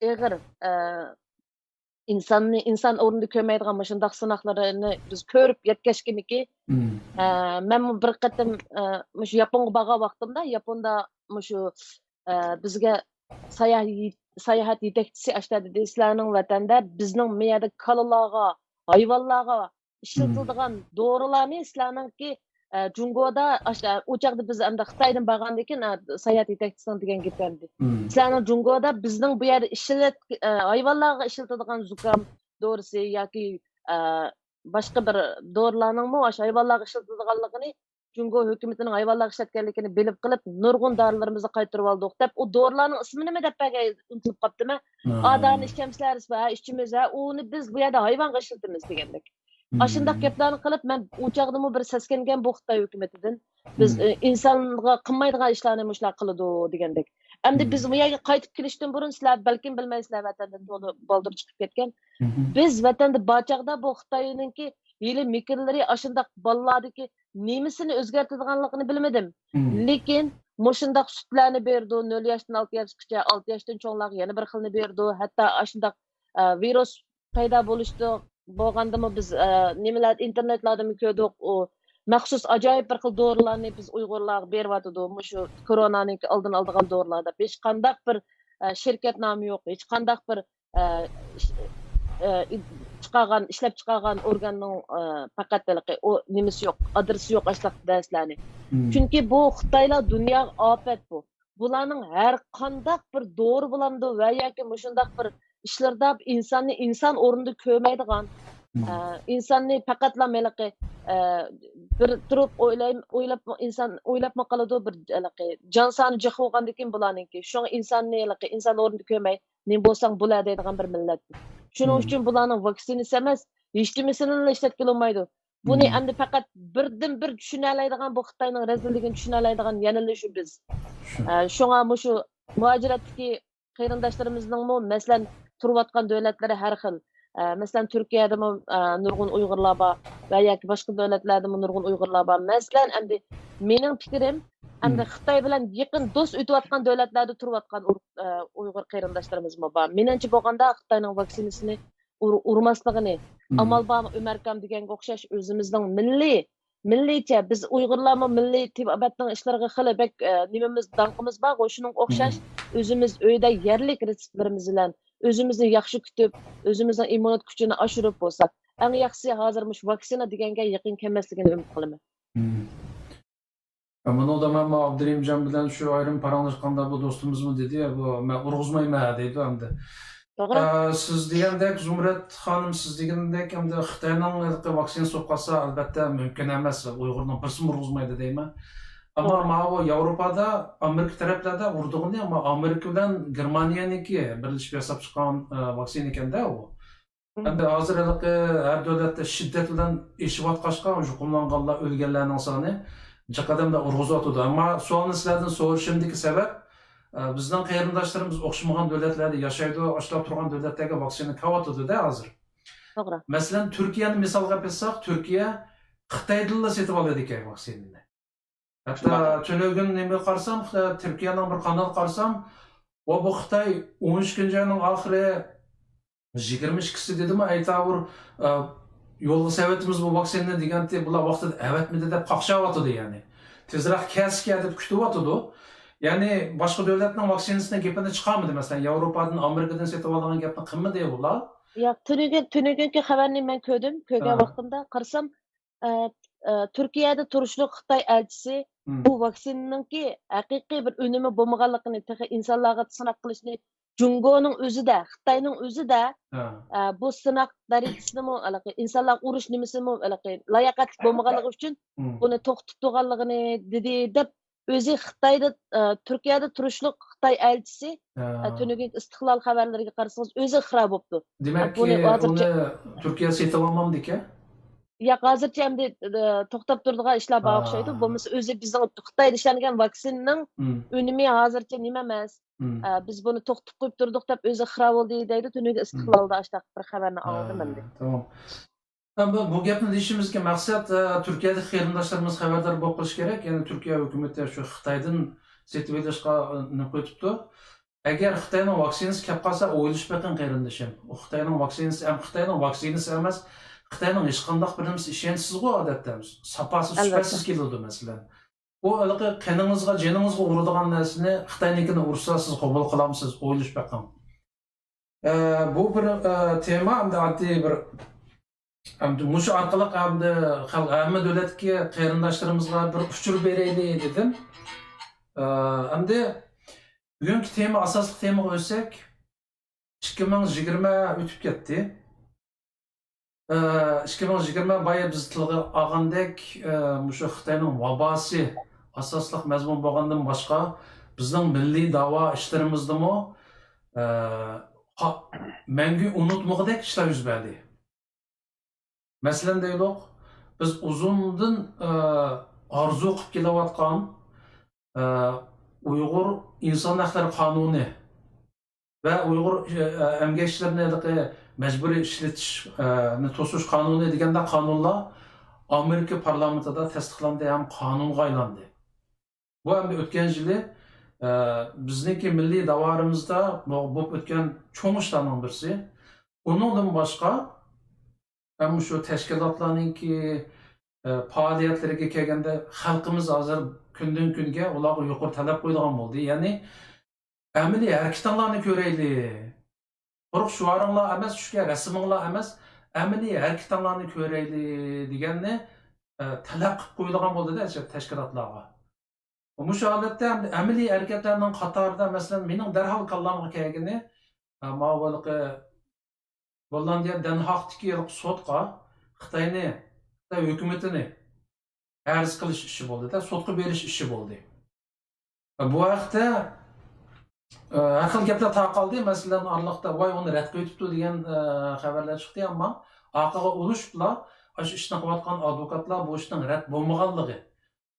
ئېغىر، ئە، ئىنساننى ئىنسان ئورنىدا كۆرمەيدىغان مۇشۇنداق سىناقلىرىنى بىز كۆرۈپ يەتكەچكىنىكى، ئە، مەنمۇ بىر قېتىم، ئە، مۇشۇ ياپونغا بارغان ۋاقتىمدا، ياپوندا مۇشۇ، ئە، بىزگە ساياھ-، ساياھەت يېتەكچىسى ئاشۇنداق دېدى، سىلەرنىڭ ۋەتەندە بىزنىڭ مۇ يەردە كالىلارغا، ھايۋانلارغا ئىشلىتىلىدىغان دورىلارنى سىلەرنىڭكى، ئە، جۇڭگودا، ئاشۇ، ئۇ چاغدا بىز ئەمدى خىتايدىن بارغاندىن كېيىن، ئە، ساياھەت يېتەكچىسىنىڭ دېگەن گېپى ئەمدى. سىلەرنىڭ جۇڭگودا بىزنىڭ بۇ يەردە ئىشلەت-، ئە، ھايۋانلارغا ئىشلىتىدىغان زۇكام دورىسى ياكى، ئە، باشقا بىر دورىلارنىڭمۇ ئاشۇ ھايۋانلارغا ئىشلىتىدىغانلىقىنى جۇڭگو ھۆكۈمىتىنىڭ ھايۋانلارغا ئىشلەتكەنلىكىنى بىلىپ قېلىپ، نۇرغۇن دارىلىرىمىزنى قايتۇرۇۋالدۇق دەپ، ئۇ دورىلارنىڭ ئىسمىنى نېمە دەپ بەرگەن ئۇنتۇلۇپ قاپتىمەن. ئا، دارىنى ئىچەمسىلەر دېسە، ھە، ئىچىمىز، ھە، ئۇنى بىز بۇ يەردە ھايۋانغا ئىشلىتىمىز دېگەندەك. ئاشۇنداق گەپلەرنى قىلىپ، مەن ئۇ چاغدىمۇ بىر سەسكەنگەن بۇ خىتاي ھۆكۈمىتىدىن. بىز، ئى، ئىنسانغا قىلمايدىغان ئىشلارنى مۇشۇلار قىلىدۇ دېگەندەك. ئەمدى بىز بۇ يەرگە قايتىپ كېلىشتىن بۇرۇن سىلەر بەلكىم بىلمەيسىلەر، ۋەتەندىن تولا بالدۇر چىقىپ كەتكەن. بىز ۋەتەندە بار چاغدا بۇ خىتاينىڭكى ھىيلە مىكىرلىرى ئاشۇنداق بالىلاردىكى نېمىسىنى ئۆزگەرتىدىغانلىقىنى بىلمىدىم. لېكىن مۇشۇنداق سۈتلەرنى بېرىدۇ، نۆل ياشتىن ئالتە ياشقىچە، ئالتە ياشتىن چوڭلارغا يەنە بىر خىلنى بېرىدۇ. ھەتتا ئاشۇنداق، ئە، ۋىرۇس پەيدا بولۇشتىن بولغاندىمۇ بىز، ئە، نېمىلەر، ئىنتېرنېتلاردىمۇ كۆردۇق، ئۇ مەخسۇس ئاجايىپ بىر خىل دورىلارنى بىز ئۇيغۇرلارغا بېرىۋاتىدۇ، مۇشۇ كورونانىڭكى ئالدىنى ئالىدىغان دورىلار دەپ. ھېچقانداق بىر، ئە، شىركەت نامى يوق، ھېچقانداق بىر، ئە، ئىش-، ئە، چىقارغان، ئىشلەپچىقارغان ئورگاننىڭ، ئە، پەقەت ھېلىقى ئۇ نېمىسى يوق، ئادرېسى يوق ئاشۇنداق نەرسىلەرنى. چۈنكى بۇ خىتايلار دۇنياغا ئاپەت بۇ. بۇلارنىڭ ھەر قانداق بىر دورا بولامدۇ ۋە ياكى مۇشۇنداق بىر ئىشلىرىدا ئىنساننى ئىنسان ئورنىدا كۆرمەيدىغان، ئە، ئىنساننى پەقەتلا ھېلىقى، ئە، بىر تۇرۇپ ئويلاي-، ئويلاپ، ئىنسان ئويلاپمۇ قالىدۇ، بىر ھېلىقى جان سانى جىق بولغاندىكىن بۇلارنىڭكى. شۇڭا ئىنساننى ھېلىقى ئىنسان ئورنىدا كۆرمەي، نېمە بولساڭ بولە دەيدىغان بىر مىللەت. شۇنىڭ ئۈچۈن بۇلارنىڭ ۋاكسىنىسى ئەمەس، ھېچنېمىسىنىلا ئىشلەتكىلى بولمايدۇ. بۇنى ئەمدى پەقەت بىردىنبىر چۈشىنەلەيدىغان، بۇ خىتاينىڭ رەزىللىكىنى چۈشىنەلەيدىغان يەنىلا شۇ بىز. ئە، شۇڭا مۇشۇ مۇھاجىرەتتىكى قېرىنداشلىرىمىزنىڭمۇ، مەسىلەن، تۇرۇۋاتقان دۆلەتلىرى ھەر خىل. ئە، مەسىلەن، تۈركىيەدىمۇ، ئە، نۇرغۇن ئۇيغۇرلار بار ۋە ياكى باشقا دۆلەتلەردىمۇ نۇرغۇن ئۇيغۇرلار بار. مەسىلەن، ئەمدى مېنىڭ پىكرىم، ئەمدى خىتاي بىلەن يېقىن دوست ئۆتۈۋاتقان دۆلەتلەردە تۇرۇۋاتقان ئۇر-، ئە، ئۇيغۇر قېرىنداشلىرىمىزمۇ بار. مېنىڭچە بولغاندا، خىتاينىڭ ۋاكسىنىسىنى ئۇر-، ئۇرماسلىقىنى، ئامال بارمۇ ئۆمەركام دېگەنگە ئوخشاش ئۆزىمىزنىڭ مىللىي، مىللىيچە، بىز ئۇيغۇرلارمۇ مىللىي تېبابەتنىڭ ئىشلىرىغا خېلى بەك، ئە، نېمىمىز، داڭقىمىز بارغۇ، شۇنىڭغا ئوخشاش ئۆزىمىز ئۆيدە يەرلىك رېتسېپلىرىمىز بىلەن ئۆزىمىزنى ياخشى كۈتۈپ، ئۆزىمىزنىڭ ئىممۇنىتېت كۈچىنى ئاشۇرۇپ بولساق، ئەڭ ياخشىسى ھازىر مۇشۇ ۋاكسىنا دېگەنگە يېقىن كەلمەسلىكىنى ئۈمىد قىلىمەن. مم. مۇنۇدا مەن ئابدۇرېھىمجان بىلەن شۇ ئايرىم پاراڭلاشقاندا بۇ دوستىمىزمۇ دېدى، بۇ مەن ئۇرغۇزمايمەن دەيدۇ ئەمدى. توغرا. ئە، سىز دېگەندەك، زۇمرەت خانىم، سىز دېگەندەك، ئەمدى خىتاينىڭ ھېلىقى ۋاكسىنىسى بولۇپ قالسا، ئەلۋەتتە مۇمكىن ئەمەس، ئۇيغۇرنىڭ بىرسىمۇ ئۇرغۇزمايدۇ دەيمەن. ئەمما توغرا. ماۋۇ ياۋروپادا، ئامېرىكا تەرەپلەردە ئۇرىدىغىنى، ئەمما ئامېرىكا بىلەن گېرمانىيەنىڭكى بىرلىشىپ ياساپ چىققان، ئە، ۋاكسىنا ئىكەندە ئۇ. ئەمدى ھازىر ھېلىقى ھەر دۆلەتتە شىددەت بىلەن ئېشىۋاتقاچقا، يۇقۇملانغانلار، ئۆلگەنلەرنىڭ سانى جىق ئادەمدە ئۇرغۇزۇۋاتىدۇ. ئەمما سوئالنى سىلەردىن سورىشىمدىكى سەۋەب، ئە، بىزنىڭ قېرىنداشلىرىمىز ئوخشىمىغان دۆلەتلەردە ياشايدۇ، ئاشۇنداق تۇرغان دۆلەتلەرگە ۋاكسىنا كېلىۋاتىدۇ-دە ھازىر. توغرا. مەسىلەن، تۈركىيەنى مىسالغا ئەپ ئېيتساق، تۈركىيە خىتايدىنلا سېتىۋالىدىكەن ۋاكسىنىنى. ھەتتا تۈنۈگۈن نېمىگە قارىسام، خىتاي، تۈركىيەنىڭ بىر قانىلىغا قارىسام، ۋە بۇ خىتاي ئون ئۈچىنچى ئاينىڭ ئاخىرى، يىگىرمە ئىككىسى دېدىمۇ، ئەيتاۋۇر، ئە، يولغا سېلىۋېتىمىز بۇ ۋاكسىنىنى دېگەنتى، بۇلار ۋاقتىدا ئەۋەتمىدى دەپ قاقشاۋاتىدۇ، يەنى. تېزراق كەلسىكەن دەپ كۈتۈۋاتىدۇ. يەنى باشقا دۆلەتنىڭ ۋاكسىنىسىنىڭ گېپىنى چىقارمىدى. مەسىلەن، ياۋروپادىن، ئامېرىكىدىن سېتىۋالغان گەپنى قىلمىدى بۇلار. ياق، تۈنۈگۈن، تۈنۈگۈنكى خەۋەرنى مەن كۆردۈم. كۆرگەن ھە. ۋاقتىمدا قارىسام، ئە، ئە، تۈركىيەدە تۇرۇشلۇق خىتاي ئەلچىسى مم. بۇ ۋاكسىنىنىڭكى ھەقىقىي بىر ئۈنۈمى بولمىغانلىقىنى، تېخى ئىنسانلارغا سىناق قىلىشنى جۇڭگونىڭ ئۆزىدە، خىتاينىڭ ئۆزىدە، ھە. ئە، بۇ سىناق دەرىجىسىنىمۇ، ھېلىقى ئىنسانلارغا ئۇرۇش نېمىسىمۇ، ھېلىقى لاياقەتلىك بولمىغانلىقى ئۈچۈن مم. بۇنى توختىتىپ تۇرغانلىقىنى دېدى، دەپ ئۆزى خىتايدا، ئە، تۈركىيەدە تۇرۇشلۇق خىتاي ئەلچىسى، ھە. ئە، تۈنۈگۈنكى ئىستىقلال خەۋەرلىرىگە قارىسىڭىز، ئۆزى ئىقرار بوپتۇ. دېمەككى، بۇنى ھازىرچە ئۇنى تۈركىيە سېتىۋالمامدىكەن؟ ياق، ھازىرچە ئەمدى، ئە، توختاپ تۇرىدىغان ئىشلار بار ئوخشايدۇ. ھا. بولمىسا ئۆزى بىزنىڭ خىتايدا ئىشلەنگەن ۋاكسىنىنىڭ مم. ئۈنۈمى ھازىرچە نېمە ئەمەس. مم. ئە، بىز بۇنى توختىتىپ قويۇپ تۇردۇق دەپ ئۆزى ئىقرار بولدى دەيدۇ. تۈنۈگۈن مم. ئىستىقلالدا ئاشۇنداق بىر خەۋەرنى ھا، ئاڭلىدىم ئەمدى. تامام. ھە، بۇ، بۇ گەپنى دېيىشىمىزدىكى مەقسەت، ئە، تۈركىيەدىكى قېرىنداشلىرىمىز خەۋەردار بولۇپ قېلىشى كېرەك. يەنى تۈركىيە ھۆكۈمىتى شۇ خىتايدىن سېتىۋېلىشقا، ئە، نېمە قويۇپتۇ. ئەگەر خىتاينىڭ ۋاكسىنىسى كەپ قالسا، ئويلىشىپ بېقىڭ، قېرىندىشىم. ئۇ خىتاينىڭ ۋاكسىنىسى ھەم خىتاينىڭ ۋاكسىنىسى ئەمەس، خىتاينىڭ ھېچقانداق بىر نېمىسى ئىشەنچسىزغۇ ئادەتتە. ساپاسى، ئەلۋەتتە. سۈپەتسىز كېلىدۇ، مەسىلەن. بۇ ھېلىقى قېنىڭىزغا، جېنىڭىزغا ئۇرىدىغان نەرسىنى خىتاينىڭكىنى ئۇرسا، سىز قوبۇل قىلامسىز؟ ئويلىشىپ بېقىڭ. ئە، بۇ بىر، ئە، تېما، ئەمدى ئاددىي بىر، ئەمدى مۇشۇ ئارقىلىق ئەمدى خەلق، ھەممە دۆلەتتىكى قېرىنداشلىرىمىزغا بىر ئۇچۇر بېرەيلى دېدىم. ئە، ئەمدى بۈگۈنكى تېما، ئاساسلىق تېمىغا ئۆتسەك، ئىككى مىڭ يىگىرمە ئۆتۈپ كەتتى. ئىككى مىڭ يىگىرمە بايا بىز تىلغا ئالغاندەك، مۇشۇ خىتاينىڭ ۋاباسى ئاساسلىق مەزمۇن بولغاندىن باشقا، بىزنىڭ مىللىي داۋا ئىشلىرىمىزدىمۇ، قا-، مەڭگۈ ئۇنتۇمىغۇدەك ئىشلار يۈز بەردى. مەسىلەن دەيلۇق، بىز ئۇزۇندىن، ئارزۇ قىلىپ كېلىۋاتقان، ئۇيغۇر ئىنسان ھەقلىرى قانۇنى، ۋە ئۇيغۇر، ئە، ئەمگەكچىلىرىنى ھېلىقى مەجبۇرىي ئىشلىتىش، ئە، نى توسۇش قانۇنى دېگەندە قانۇنلار ئامېرىكا پارلامېنتىدا تەستىقلاندى ھەم قانۇنغا ئايلاندى. بۇ ئەمدى ئۆتكەن يىلى، ئە، بىزنىڭكى مىللىي داۋالىرىمىزدا بو-، بولۇپ ئۆتكەن چوڭ ئىشلارنىڭ بىرسى. ئۇنىڭدىن باشقا، ھەم شۇ تەشكىلاتلارنىڭكى، ئە، پائالىيەتلىرىگە كەلگەندە، خەلقىمىز ھازىر كۈندىن كۈنگە ئۇلارغا يۇقىرى تەلەپ قويىدىغان بولدى. يەنى ئەمەلىي ھەرىكىتىڭلارنى كۆرەيلى. قۇرۇق شوئارىڭلار ئەمەس، چۈشكەن رەسىمىڭلار ئەمەس، ئەمەلىي ھەرىكىتىڭلارنى كۆرەيلى دېگەننى، ئە، تەلەپ قىلىپ قويىدىغان بولدى-دە تەشكىلاتلارغا. مۇشۇ ھالەتتە ئەمدى ئەمەلىي ھەرىكەتلەرنىڭ قاتارىدا، مەسىلەن، مېنىڭ دەرھال كاللامغا كەلگىنى، ئە، ماۋۇ ھېلىقى گوللاندىيە دەنھاكتىكى ھېلىقى سوتقا خىتاينى، خىتاي ھۆكۈمىتىنى ئەرز قىلىش ئىشى بولدى-دە، سوتقا بېرىش ئىشى بولدى. بۇ ھەقتە، ئە، ھەر خىل گەپلەر تارقالدى. مەسىلەن، ئارىلىقتا، ۋاي، ئۇنى رەت قىلىۋېتىپتۇ دېگەن، ئە، خەۋەرلەر چىقتى. ئەمما ئارقىغا ئۇرۇشۇپلا، ئاشۇ ئىشنى قىلىۋاتقان ئادۋوكاتلار بۇ ئىشنىڭ رەت بولمىغانلىقى،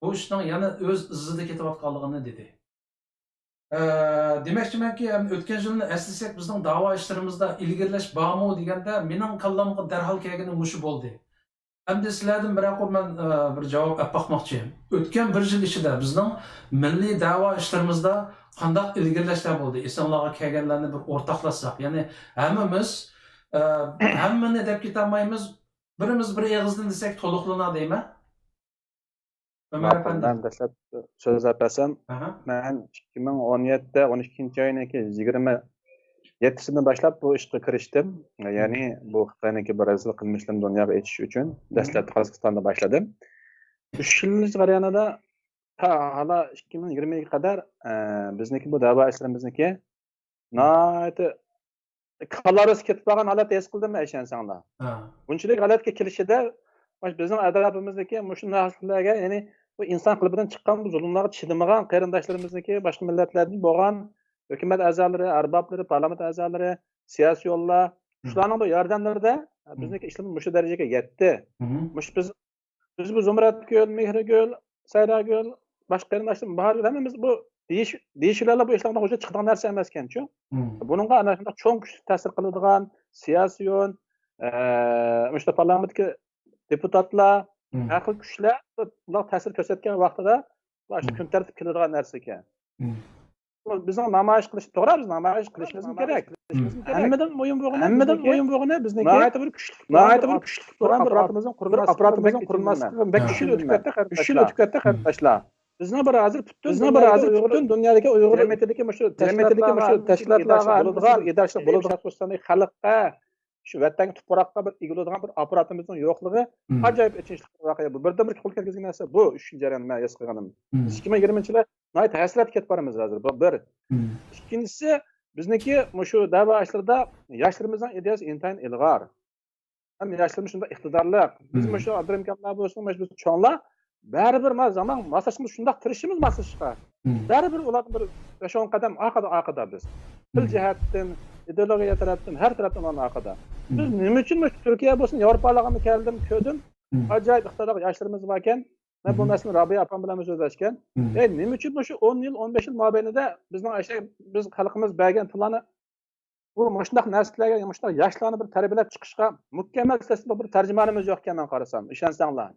بۇ ئىشنىڭ يەنە ئۆز ئىزىدا كېتىۋاتقانلىقىنى دېدى. ئە، دېمەكچىمەنكى، ئەمدى ئۆتكەن يىلنى ئەسلىسەك، بىزنىڭ داۋا ئىشلىرىمىزدا ئىلگىرىلەش بارمۇ دېگەندە، مېنىڭ كاللامغا دەرھال كەلگىنى مۇشۇ بولدى. ئەمدى سىلەردىن بىرەر قۇر مەن، ئە، بىر جاۋاب ئېلىپ باقماقچى. ئۆتكەن بىر يىل ئىچىدە بىزنىڭ مىللىي دەۋا ئىشلىرىمىزدا قانداق ئىلگىرىلەشلەر بولدى؟ ئېسىڭلارغا كەلگەنلەرنى بىر ئورتاقلاشساق. يەنى ھەممىمىز، ئە، ھەممىنى دەپ كېتەلمەيمىز. بىرىمىز بىر ئېغىزدىن دېسەك تولۇقلىنار دەيمەن. ئۆمەر ماقۇل، ئەپەندى. مەن دەسلەپ سۆزلەپ بەرسەم، ئاھا. مەن ئىككى مىڭ ئون يەتتە، ئون ئىككىنچى ئاينىڭكى يىگىرمە يەتتىسىدىن باشلاپ بۇ ئىشقا كىرىشتىم. يەنى بۇ خىتاينىڭكى بىر رەزىل قىلمىشلىرىنى دۇنياغا ئېچىش ئۈچۈن دەسلەپتە قازاقىستاندا باشلىدىم. ئۈچ يىلنىڭ جەريانىدا تا ھالا ئىككى مىڭ يىگىرمە ئىككىگە قەدەر، ئە، بىزنىڭكى بۇ دەۋا ئىشلىرىمىزنىڭكى ناھايىتى كاللارىسى كېتىپ قالغان ھالەتتە ھېس قىلدىم مەن، ئىشەنسەڭلار. ھە. بۇنچىلىك ھالەتكە كېلىشىدە، مانا بىزنىڭ ئەتراپىمىزدىكى مۇشۇ نەرسىلەرگە، يەنى بۇ ئىنسان قېلىپىدىن چىققان بۇ زۇلۇملارغا چىدىمىغان قېرىنداشلىرىمىزنىڭكى باشقا مىللەتلەردىن بولغان ھۆكۈمەت ئەزالىرى، ئەربابلىرى، پارلامېنت ئەزالىرى، سىياسىيونلار، مم. شۇلارنىڭ بۇ ياردەملىرىدە، مم. بىزنىڭكى ئىشلىرىمىز مۇشۇ دەرىجىگە يەتتى. مم. مۇشۇ بىز بىز بۇ زۇمرەتگۈل، مېھرىگۈل، سەيراگۈل، باشقا قېرىنداشلىرىم، باھارگۈل، ھەممىمىز بۇ دېيىش-، دېيىشىۋېلەرلا بۇ ئىشلاردا ھوشى چىقىدىغان نەرسە ئەمەسكەنچۇ. مم. بۇنىڭغا ئەنە شۇنداق چوڭ كۈچلۈك تەسىر قىلىدىغان سىياسىيون، ئە، مۇشۇ پارلامېنتتىكى دېپۇتاتلار، مم. ھەر خىل كۈچلەر بۇلار تەسىر كۆرسەتكەن ۋاقتىدا، بۇ ئاشۇ مم. كۈن تەرتىپكە كېلىدىغان نەرسە ئىكەن. مم. بۇ بىزنىڭ نامايىش قىلىش، توغرا، بىز نامايىش قىلىشىمىز كېرەك. مم. ھەممىدىن مۇھىم بولغىنى، ھەممىدىن مۇھىم بولغىنى بىزنىڭكى ناھايىتى بىر كۈچلۈك، ناھايىتى بىر كۈچلۈك بولغان بىر ئاپپاراتىمىزنىڭ قۇرۇلماسلىقى بەك ئېچىندىمەن. ئۈچ يىل ئۆتۈپ كەتتى، قېرىنداشلار. بىزنىڭ بىر ھازىر پۈتۈن دۇنيادىكى ئۇيغۇر جەمئىيىتىدىكى مۇشۇ تەشكىلاتلارغا بولىدىغان ئىدارىچىلىك بولىدىغان خەلققە، شۇ ۋەتەنگە، تۇپراققا بىر ئىگە بولىدىغان بىر ئاپپاراتىمىزنىڭ يوقلۇقى ئاجايىپ ئېچىنىشلىق بىر ۋەقە. بۇ بىردىنبىر قول كەلگۈزگەن نەرسە بۇ، ئۈچىنچى جەريان مەن ھېس قىلغىنىم. بىز ئىككى مىڭ يىگىرمىنچى يىلى ناھايىتى ھەسرەتكە كېتىپ بارىمىز ھازىر. بۇ بىر. ئىككىنچىسى، بىزنىڭكى مۇشۇ دەۋا ئىشلىرىدا ياشلىرىمىزنىڭ ئىدىيەسى ئىنتايىن ئىلغار. ھەم ياشلىرىمىز شۇنداق ئىقتىدارلىق. بىز مۇشۇ ئابدۇرېھىم ئاكاملار بولسۇن، مۇشۇ بىز چوڭلار، بەرىبىر ما زامان ماسلاشمىز، شۇنداق تىرىشىمىز ماسلىشىشقا. بەرىبىر ئۇلاردىن بىر بەش-ئون قەدەم ئارقىدا، ئارقىدا بىز. تىل جەھەتتىن، ئىدېئولوگىيە تەرەپتىن، ھەر تەرەپتىن ئۇلارنىڭ ئارقىدا. بىز نېمە ئۈچۈن مۇشۇ تۈركىيە بولسۇن، ياۋروپالارغا كەلدىم، كۆردۈم. ئاجايىپ ئىقتىدارلىق ياشلىرىمىز باركەن. مەن بۇ مەسىلىنى رابىيە ئاپام بىلەن سۆزلەشكەن. ئەي، نېمە ئۈچۈن مۇشۇ ئون يىل، ئون بەش يىل مابەينىدە بىزنىڭ ئاشۇ، بىز خەلقىمىز بەرگەن پۇللارنى بۇ مۇشۇنداق نەسىللەرگە، مۇشۇنداق ياشلارنى بىر تەربىيەلەپ چىقىشقا مۇكەممەل سىستېمىلىق بىر تەرجىمانىمىز يوق ئىكەن، مەن قارىسام، ئىشەنسەڭلار.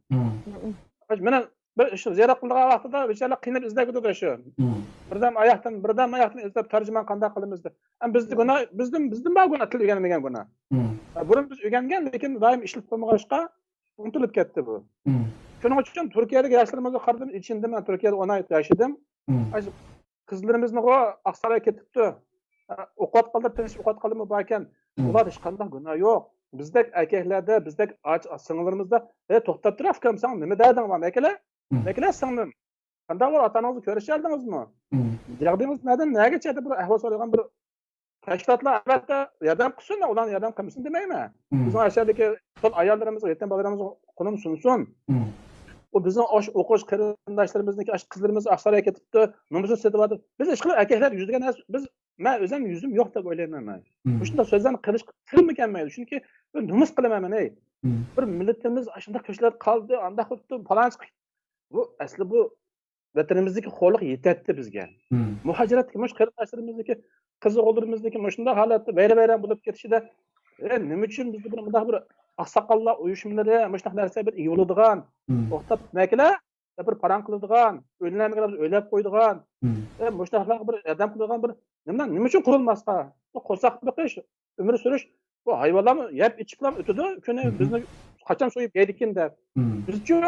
مانا بىر ئىشنى زىيارەت قىلىدىغان ۋاقتىدا بىچارىلەر قىينىلىپ ئىزدەپ كېتىدۇ شۇ. بىردەم ئاياقتىن، بىردەم ئاياقتىن ئىزدەپ تەرجىمان قانداق قىلىمىز دەپ. ئەمما بىزدە گۇناھ، بىزدىن، بىزدىن بار گۇناھ، تىل ئۆگەنمىگەن گۇناھ. بۇرۇن بىز ئۆگەنگەن، لېكىن دائىم ئىشلىتىپ قويمىغاچقا ئۇنتۇلۇپ كەتتى بۇ. شۇنىڭ ئۈچۈن تۈركىيەدىكى ياشلىرىمىزغا قارىدىم، ئېچىندىم، مەن تۈركىيەدە ئون ئاي ياشىدىم. ئاشۇ قىزلىرىمىزنىغۇ ئاقسارايغا كېتىپتۇ. ئوقۇۋاتقانلار، تىنچ ئوقۇۋاتقانلارمۇ باركەن. ئۇلاردا ھېچقانداق گۇناھ يوق. بىزدەك ئەركەكلەردە، بىزدەك ئاچ سىڭىللىرىمىزدا، ھەي، توختاپ تۇر ئۇكام، ساڭا نېمە دەردىڭ بار؟ مەكىلە، مەكىلە سىڭلىم. قانداق بولۇپ ئاتا-ئانىڭىزنى كۆرۈشەلدىڭىزمۇ؟ ياغدىڭىز نەدىن نەگىچە دەپ بىر ئەھۋال سورىغان بىر تەشكىلاتلار ئەلۋەتتە ياردەم قىلسۇن، ئۇلارنى ياردەم قىلمىسۇن دېمەيمەن. بىزنىڭ ئاشۇ يەردىكى چول ئاياللىرىمىزغا، يېتىم بالىلىرىمىزغا قولۇم سۇنسۇن. ئۇ بىزنىڭ ئاشۇ ئوقۇغۇچى قېرىنداشلىرىمىزنىڭكى ئاشۇ قىزلىرىمىز ئاقسارايغا كېتىپتۇ، نومۇسىنى سېتىۋاتىدۇ. بىز ئىشقىلىپ ئەركەكلەر يۈزىدىگەن نەرسە، بىز، مەن ئۆزۈم يۈزۈم يوق دەپ ئويلايمەن مەن. مۇشۇنداق سۆزلەرنى قىلىش، قىلمىكەنمەيدۇ. چۈنكى بىر نومۇس قىلىمەن مەن، ئەي. بىر مىللىتىمىز ئاشۇنداق كۆچىلەردە قالدى، ئانداق بولۇپتۇ، پالانچى. بۇ ئەسلى بۇ ۋەتىنىمىزدىكى خورلۇق يېتەتتى بىزگە. مۇھاجىرەتتىكى مۇشۇ قېرىنداشلىرىمىزدىكى قىز ئوغۇللىرىمىزدىكى مۇشۇنداق ھالەتتە ۋەيران-ۋەيران بولۇپ كېتىشىدە، ئە، نېمە ئۈچۈن بىزدە بىر مۇنداق بىر ئاقساقاللار ئۇيۇشمىلىرى مۇشۇنداق نەرسىلەر بىر ئىگە بولىدىغان، توختاپ نەكىلە بىر پاراڭ قىلىدىغان، ئۆيلەنمىگەن ئۆيلەپ قويىدىغان، ئە، مۇشۇنداقلارغا بىر ياردەم قىلىدىغان بىر نېمە، نېمە ئۈچۈن قۇرۇلماسقا؟ بۇ قورساق بېقىش، ئۆمۈر سۈرۈش، بۇ ھايۋانلارمۇ يەپ ئىچىپلا ئۆتىدۇ كۈنى، بىزنى قاچان سويۇپ يەيدىكىن دەپ. بىزچۇ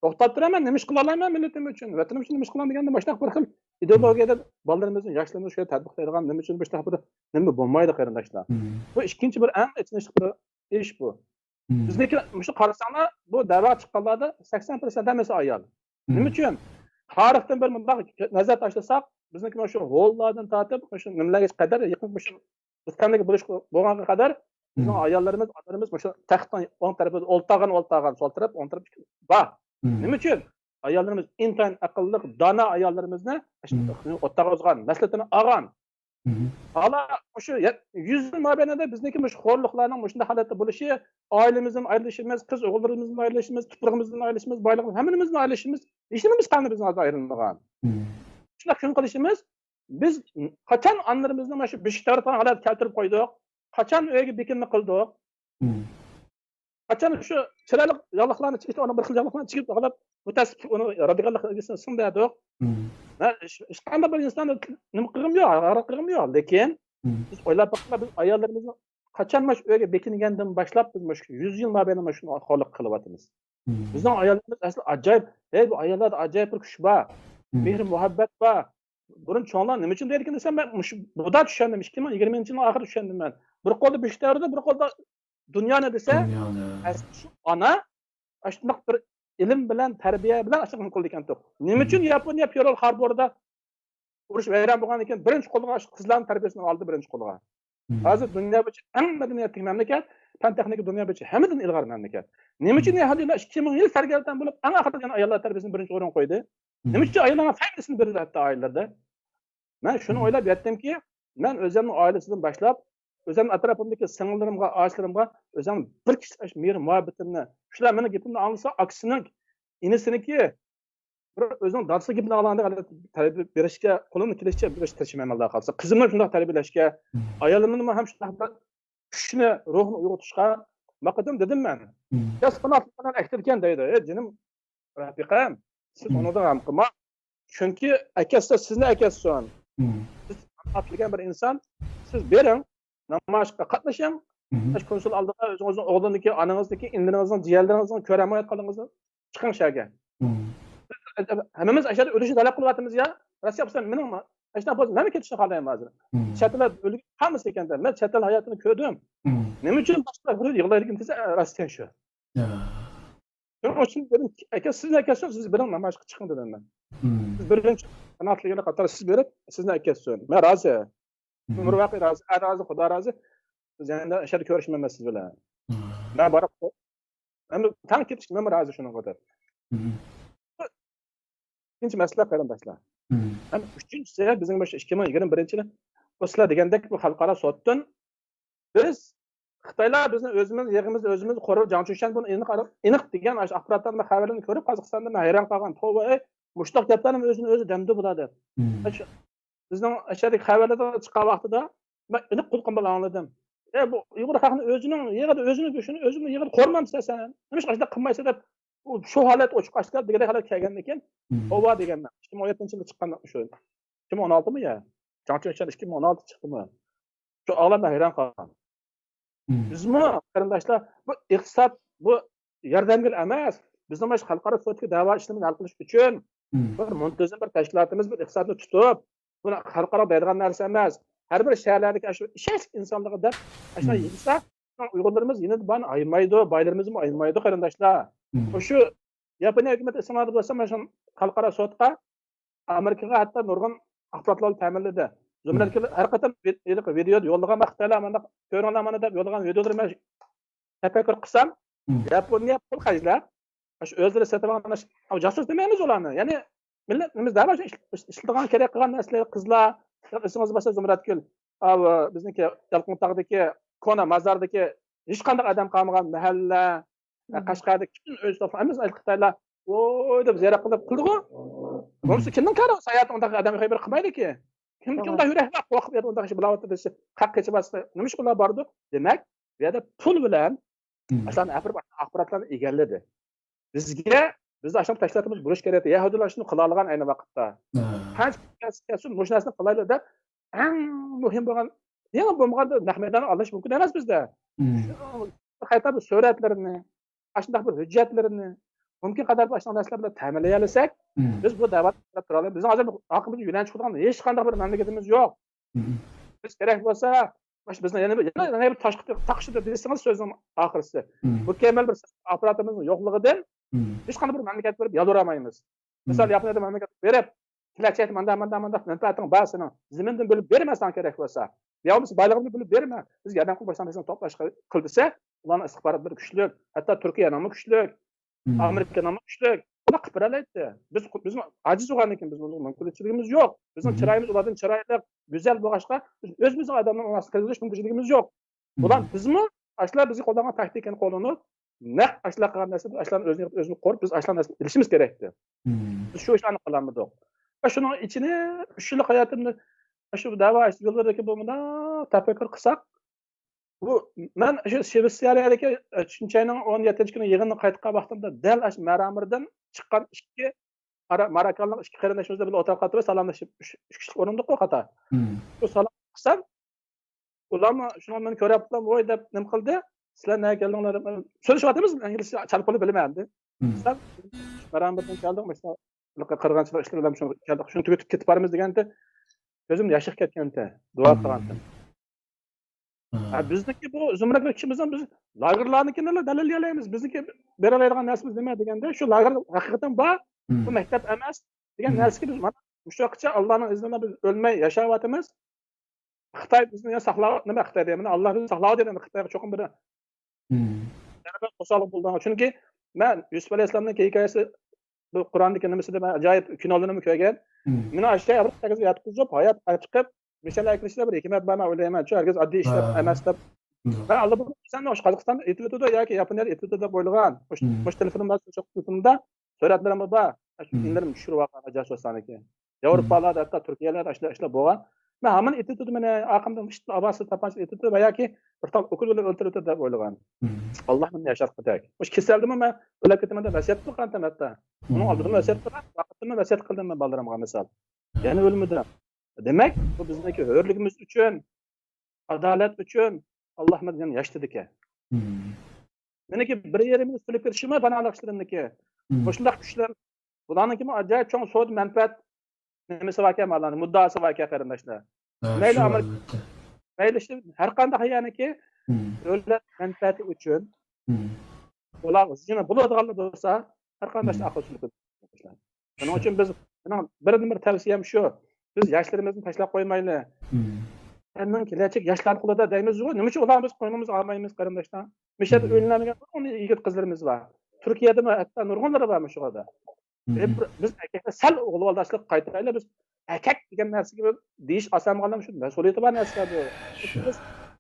توختاپ تۇرىمەن، نېمە ئىش قىلالايمەن مىللىتىم ئۈچۈن، ۋەتىنىم ئۈچۈن نېمە ئىش قىلىمەن دېگەندە ماشۇنداق بىر خىل ئىدېئولوگىيەدە بالىلىرىمىزنى، ياشلىرىمىزنى شۇ يەردە تەربىيەلەيدىغان نېمە ئۈچۈن مۇشۇنداق بىر نېمە بولمايدۇ قېرىنداشلار. بۇ ئىككىنچى بىر ئەڭ ئېچىنىشلىق بىر ئىش بۇ. بىزنىڭكى مۇشۇ قارىساڭلار، بۇ دەۋا چىققانلاردا سەكسەن پىرسەنت ھەممىسى ئايال. نېمە ئۈچۈن؟ تارىختىن بىر مۇنداق نەزەر تاشلىساق، بىزنىڭكى مۇشۇ ھونلاردىن تارتىپ مۇشۇ نېمىلەرگە قەدەر، يېقىنقى مۇشۇ مۇستەملىكە بولۇش بولغانغا قەدەر بىزنىڭ ئاياللىرىمىز، ئانىلىرىمىز مۇشۇ تەختنىڭ ئوڭ تەرىپىدە ئولتۇرغان، ئولتۇرغان، سول تەرەپ، ئوڭ تەرەپ بار. نېمە ئۈچۈن؟ ئاياللىرىمىز ئىنتايىن ئەقىللىق، دانا ئاياللىرىمىزنى ئوتتۇرىغا قويغان، مەسلىھەتىنى ئالغان. ھالا مۇشۇ يە-، يۈز يىل مابەينىدە بىزنىڭكى مۇشۇ خورلۇقلارنىڭ مۇشۇنداق ھالەتتە بولۇشى، ئائىلىمىزدىن ئايرىلىشىمىز، قىز ئوغۇللىرىمىزدىن ئايرىلىشىمىز، تۇپرىقىمىزدىن ئايرىلىشىمىز، بايلىقىمىز، ھەممىمىزدىن ئايرىلىشىمىز، ھېچنېمىمىز قالمىدى بىزنىڭ ھازىر ئايرىلمىغان. شۇنداق كۈن قىلىشىمىز، بىز قاچان ئانىلىرىمىزنى مانا شۇ بېشى تەۋرەتقان ھالەتكە كەلتۈرۈپ قويدۇق؟ قاچان ئۆيگە بېكىنمە قىلدۇق؟ قاچان شۇ چىرايلىق ياغلىقلارنى چىگىپ، ئۇنى بىر خىل ياغلىقلارنى چىگىپ، ئاغلاپ، بۇ تەسلىكلىك ئۇنى رادىكاللىق ئىلگىسىنى سىڭدۈردۇق. مەن ھېچ، ھېچقانداق بىر ئىنساننى نېمە قىلغۇم يوق، ھاقارەت قىلغۇم يوق. لېكىن بىز ئويلاپ باققاندا، بىز ئاياللىرىمىزنى قاچان مانا شۇ ئۆيگە بېكىنگەندىن باشلاپ، بىز مانا شۇ يۈز يىل مابەينىدە مانا شۇ خورلۇق قىلىۋاتىمىز. بىزنىڭ ئاياللىرىمىز ئەسلى ئاجايىپ. ھەي، بۇ ئاياللاردا ئاجايىپ بىر كۈچ بار. مېھىر-مۇھەببەت بار. بۇرۇن چوڭلار نېمە ئۈچۈن دەيدىكىن دېسەم، مەن مۇشۇ بۇدا چۈشەندىم. ئىككى مىڭ يىگىرمىنچى يىلنىڭ ئاخىرىدا چۈشەندىم مەن. بىر قولدا بېشى تەۋرىدى، بىر قولدا دۇنيانى دېسە، دۇنيانى. ئەسلى شۇ ئانا ئاشۇنداق بىر ئىلىم بىلەن، تەربىيە بىلەن ئاشۇنداق قىلىدىكەنتۇق. نېمە ئۈچۈن ياپونىيە پېرل خاربوردا ئۇرۇش ۋەيران بولغاندىن كېيىن بىرىنچى قولغا شۇ قىزلارنىڭ تەربىيەسىنى ئالدى بىرىنچى قولغا. ھازىر دۇنيا بويىچە ئەڭ مەدەنىيەتلىك مەملىكەت، پەن تېخنىكا دۇنيا بويىچە ھەممىدىن ئىلغار مەملىكەت. نېمە ئۈچۈن يەھۇدىيلار ئىككى مىڭ يىل سەرگەردان بولۇپ، ئەڭ ئاخىرىدا يەنە ئاياللار تەربىيەسىنى بىرىنچى ئورۇنغا قويدى؟ نېمە ئۈچۈن ئاياللارغا فەيلىسىنى بېرىدۇ ھەتتا ئائىلىلەردە؟ مەن شۇنى ئويلاپ يەتتىمكى، مەن ئۆزۈمنىڭ ئائىلىسىدىن باشلاپ، ئۆزۈمنىڭ ئەتراپىمدىكى سىڭىللىرىمغا، ئائىلىلىرىمغا ئۆزۈمنىڭ بىر كىشىلىك مېھىر مۇھەببىتىمنى، شۇلار مېنىڭ گېپىمنى ئاڭلىسا، ئاكىسىنىڭ، ئىنىسىنىڭكى، بىر ئۆزىنىڭ دادىسى گېپىنى ئاڭلىغاندەك تەربىيە بېرىشكە قولۇمدىن كېلىشىچە بېرىشكە تىرىشىمەن، ئاللا خالىسا. قىزىمنى شۇنداق تەربىيەلەشكە، ئايالىمنىمۇ ھەم شۇنداق بىر كۈچنى، روھنى ئۇيغۇتۇشقا، ماقۇلدۇم دېدىم مەن. ياس قاناتلىقىنى ئەكتىركەن دەيدۇ. ئەي جېنىم رەپىقەم، سىز ئۇنىڭدا غەم قىلماڭ. چۈنكى ئەكەتسە سىزنى ئەكەتسۇن. سىز قانات بىلگەن بىر ئىنسان، سىز بېرىڭ، نامايىشقا قاتنىشىڭ. شۇ كونسۇل ئالدىغا ئۆزىڭىزنىڭ ئوغلىنىڭكى، ئانىڭىزنىڭكى، ئىنىلىرىڭىزنىڭ، جىيەنلىرىڭىزنىڭ كۆرەلمەيۋاتقانلىقىڭىزنى چىقىڭ شەھەرگە. ھەممىمىز ئاشۇ يەردە ئۆلۈشنى تەلەپ قىلىۋاتىمىز يا. روسىيە بولسا مېنىڭ ئاشۇنداق بولسا مەنمۇ كېتىشنى خالايمەن ھازىر. چەت ئەللەر ئۆلگەن قالمىسا ئىكەن دەپ. مەن چەت ئەل ھاياتىنى كۆردۈم. نېمە ئۈچۈن باشقىلار بىر يىغلايدىكىن دېسە، راست ئىكەن شۇ. شۇنىڭ ئۈچۈن دېدىم، ئەكە سىزنى ئەكەتسۇن، سىز بېرىڭ نامايىشقا چىقىڭ دېدىم مەن. سىز بىرىنچى قانات بىلگەنلەر قاتارى سىز بېرىپ سىزنى ئەكەتسۇن. مەن رازى. ئۆمۈر ۋاقىي رازى، ئە رازى، خۇدا رازى. بىز يەنە ئاشۇ يەردە كۆرۈشمەيمىز سىز بىلەن. مەن بارىپ، مەن تەڭ كېتىشكە مەنمۇ رازى شۇنىڭغا دەپ. ئىككىنچى مەسىلە قېرىنداشلار. ھەم ئۈچىنچىسى، بىزنىڭ مۇشۇ ئىككى مىڭ يىگىرمە بىرىنچى يىلى بۇ سىلەر دېگەندەك بۇ خەلقئارا سوتتىن بىز خىتايلار بىزنى ئۆزىمىز يېغىمىز ئۆزىمىز قورۇر، جاڭ چۈشەن بۇنى ئېنىق، ئېنىق دېگەن ئاشۇ ئاخباراتلارنى، خەۋەرلەرنى كۆرۈپ قازاقىستاندا مەن ھەيران قالغان. توۋا، ئەي، مۇشۇنداق گەپلەرنى ئۆزىنى ئۆزى دەمدۇ بۇلار دەپ. شۇ بىزنىڭ ئاشۇ يەردىكى خەۋەرلەردە چىققان ۋاقتىدا مەن ئېنىق قۇلىقىم بىلەن ئاڭلىدىم. ئەي، بۇ ئۇيغۇر خەقنى ئۆزىنىڭ يېغىدا ئۆزىنى گۆشىنى ئۆزىنىڭ يېغىدا قورۇمامسەن سەن؟ نېمىشقا ئاشۇنداق قىلمايسەن دەپ، ئۇ شۇ ھالەت ئوچۇق ئاشكارا دېگۈدەك ھالەتكە كەلگەندىن كېيىن، توۋا دېگەنمەن. ئىككى مىڭ ئون يەتتىنچى يىلدا چىققان شۇ. ئىككى مىڭ ئون ئالتىمۇ يا؟ جاڭ چۈنشەن ئىككى مىڭ ئون ئالتىدا چىقتىمۇ؟ شۇ ئاغلام ھەيران قالغان. بىزمۇ قېرىنداشلار، بۇ ئىقتىساد، بۇ ياردەمگىل ئەمەس. بىزنىڭ مانا شۇ خەلقئارا سوتتىكى دەۋا ئىشلىرىمىزنى ھەل قىلىش ئۈچۈن بىر مۇنتىزىم بىر تەشكىلاتىمىز، بىر ئىقتىسادنى تۇتۇپ، بۇنى خەلقئارا دەيدىغان نەرسە ئەمەس. ھەر بىر شەھەرلەردىكى ئاشۇ ئىشەنچلىك ئىنسانلارغا دەپ، ئاشۇنداق يىغسا، ئۇيغۇرلىرىمىز يەنە بارنى ئايىمايدۇ، بايلىرىمىزمۇ ئايىمايدۇ، قېرىنداشلار. مۇشۇ ياپونىيە ھۆكۈمىتى ئېسىڭلاردا بولسا، مانا شۇ خەلقئارا سوتقا ئامېرىكىغا ھەتتا نۇرغۇن ئاخباراتلارنى تەمىنلىدى. زۇمرەتكە ھەر قېتىم ھېلىقى ۋىدېو يوللىغان ۋاقىتتا، مانا كۆرۈڭلار مانا دەپ يوللىغان ۋىدېولىرىنى مەن تەپەككۇر قىلسام، ياپونىيە پۇل خەجلەپ، ئاشۇ ئۆزلىرى سېتىۋالغان ئاشۇ جاسۇس دېمەيمىز ئۇلارنى. يەنى مىللەتىمىز دەل ئاشۇ ئىشلىتىدىغان، كېرەك قىلغان نەرسىلەر، قىزلار، ئېسىڭىزدە بولسا زۇمرەتگۈل، ئاۋۇ بىزنىڭكى يالقۇنتاغدىكى كونا مازاردىكى ھېچقانداق ئادەم قالمىغان مەھەللە، قەشقەردىكى پۈتۈن ئۆي سوتلار، ھەممىسى خىتايلار ۋوي دەپ زىيارەت قىلىپ قىلدىغۇ. بولمىسا كىمنىڭ كارى؟ ساياھەتتە ئۇنداق ئادەم خەۋەر قىلمايدۇكى. كىم، كىمدە يۈرەك بار، قورقۇپ يەردە ئۇنداق ئىش بولاۋاتىدۇ دېسە، قاق قېچىۋاتسا، نېمە ئىش بۇلار بارىدۇ؟ دېمەك، بۇ يەردە پۇل بىلەن ئاشۇلارنى ئەپىرىپ ئاخباراتلارنى ئىگىلىدى. بىزگە، بىزدە ئاشۇنداق تەشكىلاتىمىز بولۇش كېرەك. يەھۇدىيلار شۇنى قىلالىغان ئەينى ۋاقىتتا. قانچە كەلسە كەلسۇن، مۇشۇ نەرسىنى قىلايلى دەپ، ئەڭ مۇھىم بولغان، يېڭى بولمىغاندا نەق مەيدانغا ئالىنىش مۇمكىن ئەمەس بىزدە. خەتەر بىر سۈرەتلىرىنى، ئاشۇنداق بىر ھۆججەتلىرىنى مۇمكىن قەدەر بۇ ئاشۇنداق نەرسىلەر بىلەن تەمىنلىيەلىسەك، بىز بۇ دەۋانى قىلىپ تۇرالايمىز. بىزنىڭ ھازىر ئارقىمىزغا يۆنەلگەن چىقىدىغان ھېچقانداق بىر مەملىكىتىمىز يوق. بىز كېرەك بولسا، مۇشۇ بىزنىڭ يەنە بىر، يەنە، يەنە بىر تاشقى تاقىشىدۇر دېسىڭىز، سۆزنىڭ ئاخىرسى. مۇكەممەل بىر ئاپپاراتىمىزنىڭ يوقلۇقىدىن ھېچقانداق بىر مەملىكەتكە بېرىپ يالۋۇرالمايمىز. مىسال، ياپونىيەدىك مەملىكەتكە بېرىپ، كېلەچەكتە مانداق، مانداق، مانداق مەنپەئەتىڭ بار سېنىڭ، زېمىندىن بۆلۈپ بېرىمەن ساڭا كېرەك بولسا. يا بولمىسا بايلىقىمنى بۆلۈپ بېرىمەن. بىزگە ياردەم قىلىپ باشقا نەرسىنى توپلاشقا قىل دېسە، ئۇلارنىڭ ئىستىخباراتلىرى كۈچلۈك، ھەتتا تۈركىيەنىڭمۇ كۈچلۈك، ئامېرىكىنىڭمۇ كۈچلۈك. ئۇلار قىلىپ بېرەلەيتتى. بىز، بىز ئاجىز بولغاندىن كېيىن بىز بۇنىڭغا مۇمكىنچىلىكىمىز يوق. بىزنىڭ چىرايىمىز ئۇلاردىن چىرايلىق، گۈزەل بولغاچقا، بىز ئۆزىمىزنىڭ ئادەملىرىنى ئۇنىڭ ئاستىغا كىرگۈزۈش مۇمكىنچىلىكىمىز يوق. بۇلار بىزمۇ ئاشۇلار بىزگە قوللانغان تاكتىكىنى قوللىنىپ، نەق ئاشۇلار قىلغان نەرسە، بىز ئاشۇلارنى ئۆزىنى، ئۆزىنى قورۇپ، بىز ئاشۇلار نەرسىنى بىلىشىمىز كېرەكتى. بىز شۇ ئىشلارنى قىلالمىدۇق. ۋە شۇنىڭ ئىچىنى ئۈچ يىللىق ھاياتىمدا شۇ دەۋا يوللىرىدىكى بۇ مۇنداق تەپەككۇر قىلساق، بۇ مەن شۇ شۋېتسىيەدىكى، ئە، چۈنچەينىڭ ئون يەتتىنچى كۈنى يىغىنغا قايتقان ۋاقتىمدا دەل ئاشۇ مەرامىردىن چىققان ئىككى مارا-، ماراكانلىق ئىككى قېرىندىشىمىز بىلەن ئولتۇرۇپ قالدۇق، سالاملىشىپ، ئۈچ، ئۈچ كىشىلىك ئورۇندۇققۇ قاتار. شۇ سالام قىلسام، ئۇلارمۇ شۇنى مېنى كۆرۈپلا، ۋوي دەپ نېمە قىلدى؟ سىلەر نەگە كەلدىڭلار دەپ سۆزلىشىۋاتىمىز، ئىنگلىزچە چالا-پۇلا بىلىمەن ئەمدى. دېسەم، مەرامىردىن كەلدۇق، مۇشۇ قىرغىنچىلىق ئىشلىرى بىلەن شۇ كەلدۇق، شۇنى تۈگىتىپ كېتىپ بارىمىز دېگەنتى، كۆزۈمدىن ياش ئېقىپ كەتكەنتى، دۇئا قىلغانتى. ھە، بىزنىڭكى بۇ زۇمرەت كىشىمىزنىڭ بىز لاگېرلارنىڭكىنىلا دەلىللىيەلەيمىز. بىزنىڭكى بېرەلەيدىغان نەرسىمىز نېمە دېگەندە، شۇ لاگېر ھەقىقەتەن بار، بۇ مەكتەپ ئەمەس دېگەن نەرسىگە بىز مانا مۇشۇ ۋاقىتقىچە ئاللانىڭ ئىزنى بىلەن بىز ئۆلمەي ياشاۋاتىمىز. خىتاي بىزنى يەنە ساقلاپ، نېمە خىتاي دەيمەن، ئاللا بىزنى ساقلاۋاتىدۇ، ئەمدى خىتايغا چوقۇم بىر يەنە بىر توسالغۇ بولىدىغان. چۈنكى مەن يۈسۈپ ئەلەيھىسسالامنىڭ ھېكايىسى، بۇ قۇرئاندىكى نېمىسىدە مەن ئاجايىپ كىنولىرىنىمۇ كۆرگەن. مېنى ئاشۇ يەرگە ياتقۇزۇپ، ھايات چىقىپ، مىشەل ئەكىرىشىدە بىر ھېكمەت بار، مەن ئويلايمەن، شۇ ھەرگىز ئاددىي ئىشلار ئەمەس دەپ. مەن ئاللىبۇرۇن سەن ئاشۇ قازاقىستاندا ئېتىۋېتىدۇ ياكى ياپونىيەدە ئېتىۋېتىدۇ دەپ ئويلىغان. مۇشۇ، مۇشۇ تېلېفونۇمدا، سوشال تېلېفونۇمدا سۈرەتلىرىممۇ بار. شۇ ئىنلىرىم چۈشۈرۈۋالغان جاسۇسلارنىڭكى. ياۋروپالاردا، ھەتتا تۈركىيەلەردە ئاشۇنداق ئىشلار بولغان. مەن ھامان ئېتىۋېتىدۇ، مېنى ئارقامدىن مۇشت ئاۋازسىز تاپانچا ئېتىۋېتىدۇ ۋە ياكى بىر تال ئوكۇل بىلەن ئۆلتۈرۈۋېتىدۇ دەپ ئويلىغان. ئاللا مېنى ياشاتقۇدەك. مۇشۇ كېسەلدىمۇ مەن ئۆلۈپ كېتىمەن دەپ ۋەسىيەت قىلغانتىم ھەتتا. ئۇنىڭ ئالدىدىمۇ ۋەسىيەت قىلغان، ۋاقىتتىمۇ ۋەسىيەت قىلدىم مەن بالىلىرىمغا مىسال. يەنە ئۆلمىدىم. دېمەك، بۇ بىزنىڭكى ھۆرلۈكىمىز ئۈچۈن، ئادالەت ئۈچۈن ئاللا مەن ياشىتىدىكەن. مېنىڭكى بىر يېرىمنى سۈلۈپ كېتىشىمۇ پاناھلىق ئىشلىرىمنىڭكى. مۇشۇنداق كۈچلەر، بۇلارنىڭكىمۇ ئاجايىپ چوڭ سودا مەنپەئەت نېمىسى باركەن، مالارنىڭ مۇددىئاسى باركەن، قېرىنداشلار. مەيلى شۇ، ئامېرىكا، ئەلۋەتتە. مەيلى ئىشتە ھەر قانداق يەرنىكى دۆلەت مەنپەئەتى ئۈچۈن ئۇلار زىيىنى بولىدىغانلا بولسا، ھەر قانداق ئىشتا ئاقىل سۈلۈك. شۇنىڭ ئۈچۈن بىز، مېنىڭ بىردىنبىر تەۋسىيەم شۇ، بىز ياشلىرىمىزنى تاشلاپ قويمايلى. ئەمدىن كېلەچەك ياشلارنىڭ قولىدا دەيمىزغۇ، نېمە ئۈچۈن ئۇلارنى بىز قوينىمىزغا ئالمايمىز، قېرىنداشلار؟ مىشەدە ئۆيلەنمىگەن نۇرغۇن يىگىت قىزلىرىمىز بار. تۈركىيەدىمۇ ھەتتا نۇرغۇنلىرى بار مۇشۇ يەردە. ئە، بىر، بىز ئەركەكلەر سەل ئۇلۇغۋالداشلىققا قايتايلى، بىز ئەركەك دېگەن نەرسىگە بىر دېيىش ئاسان بولغان شۇ مەسئۇلىيىتى بار نەرسىلەر بۇ. شۇ. بىز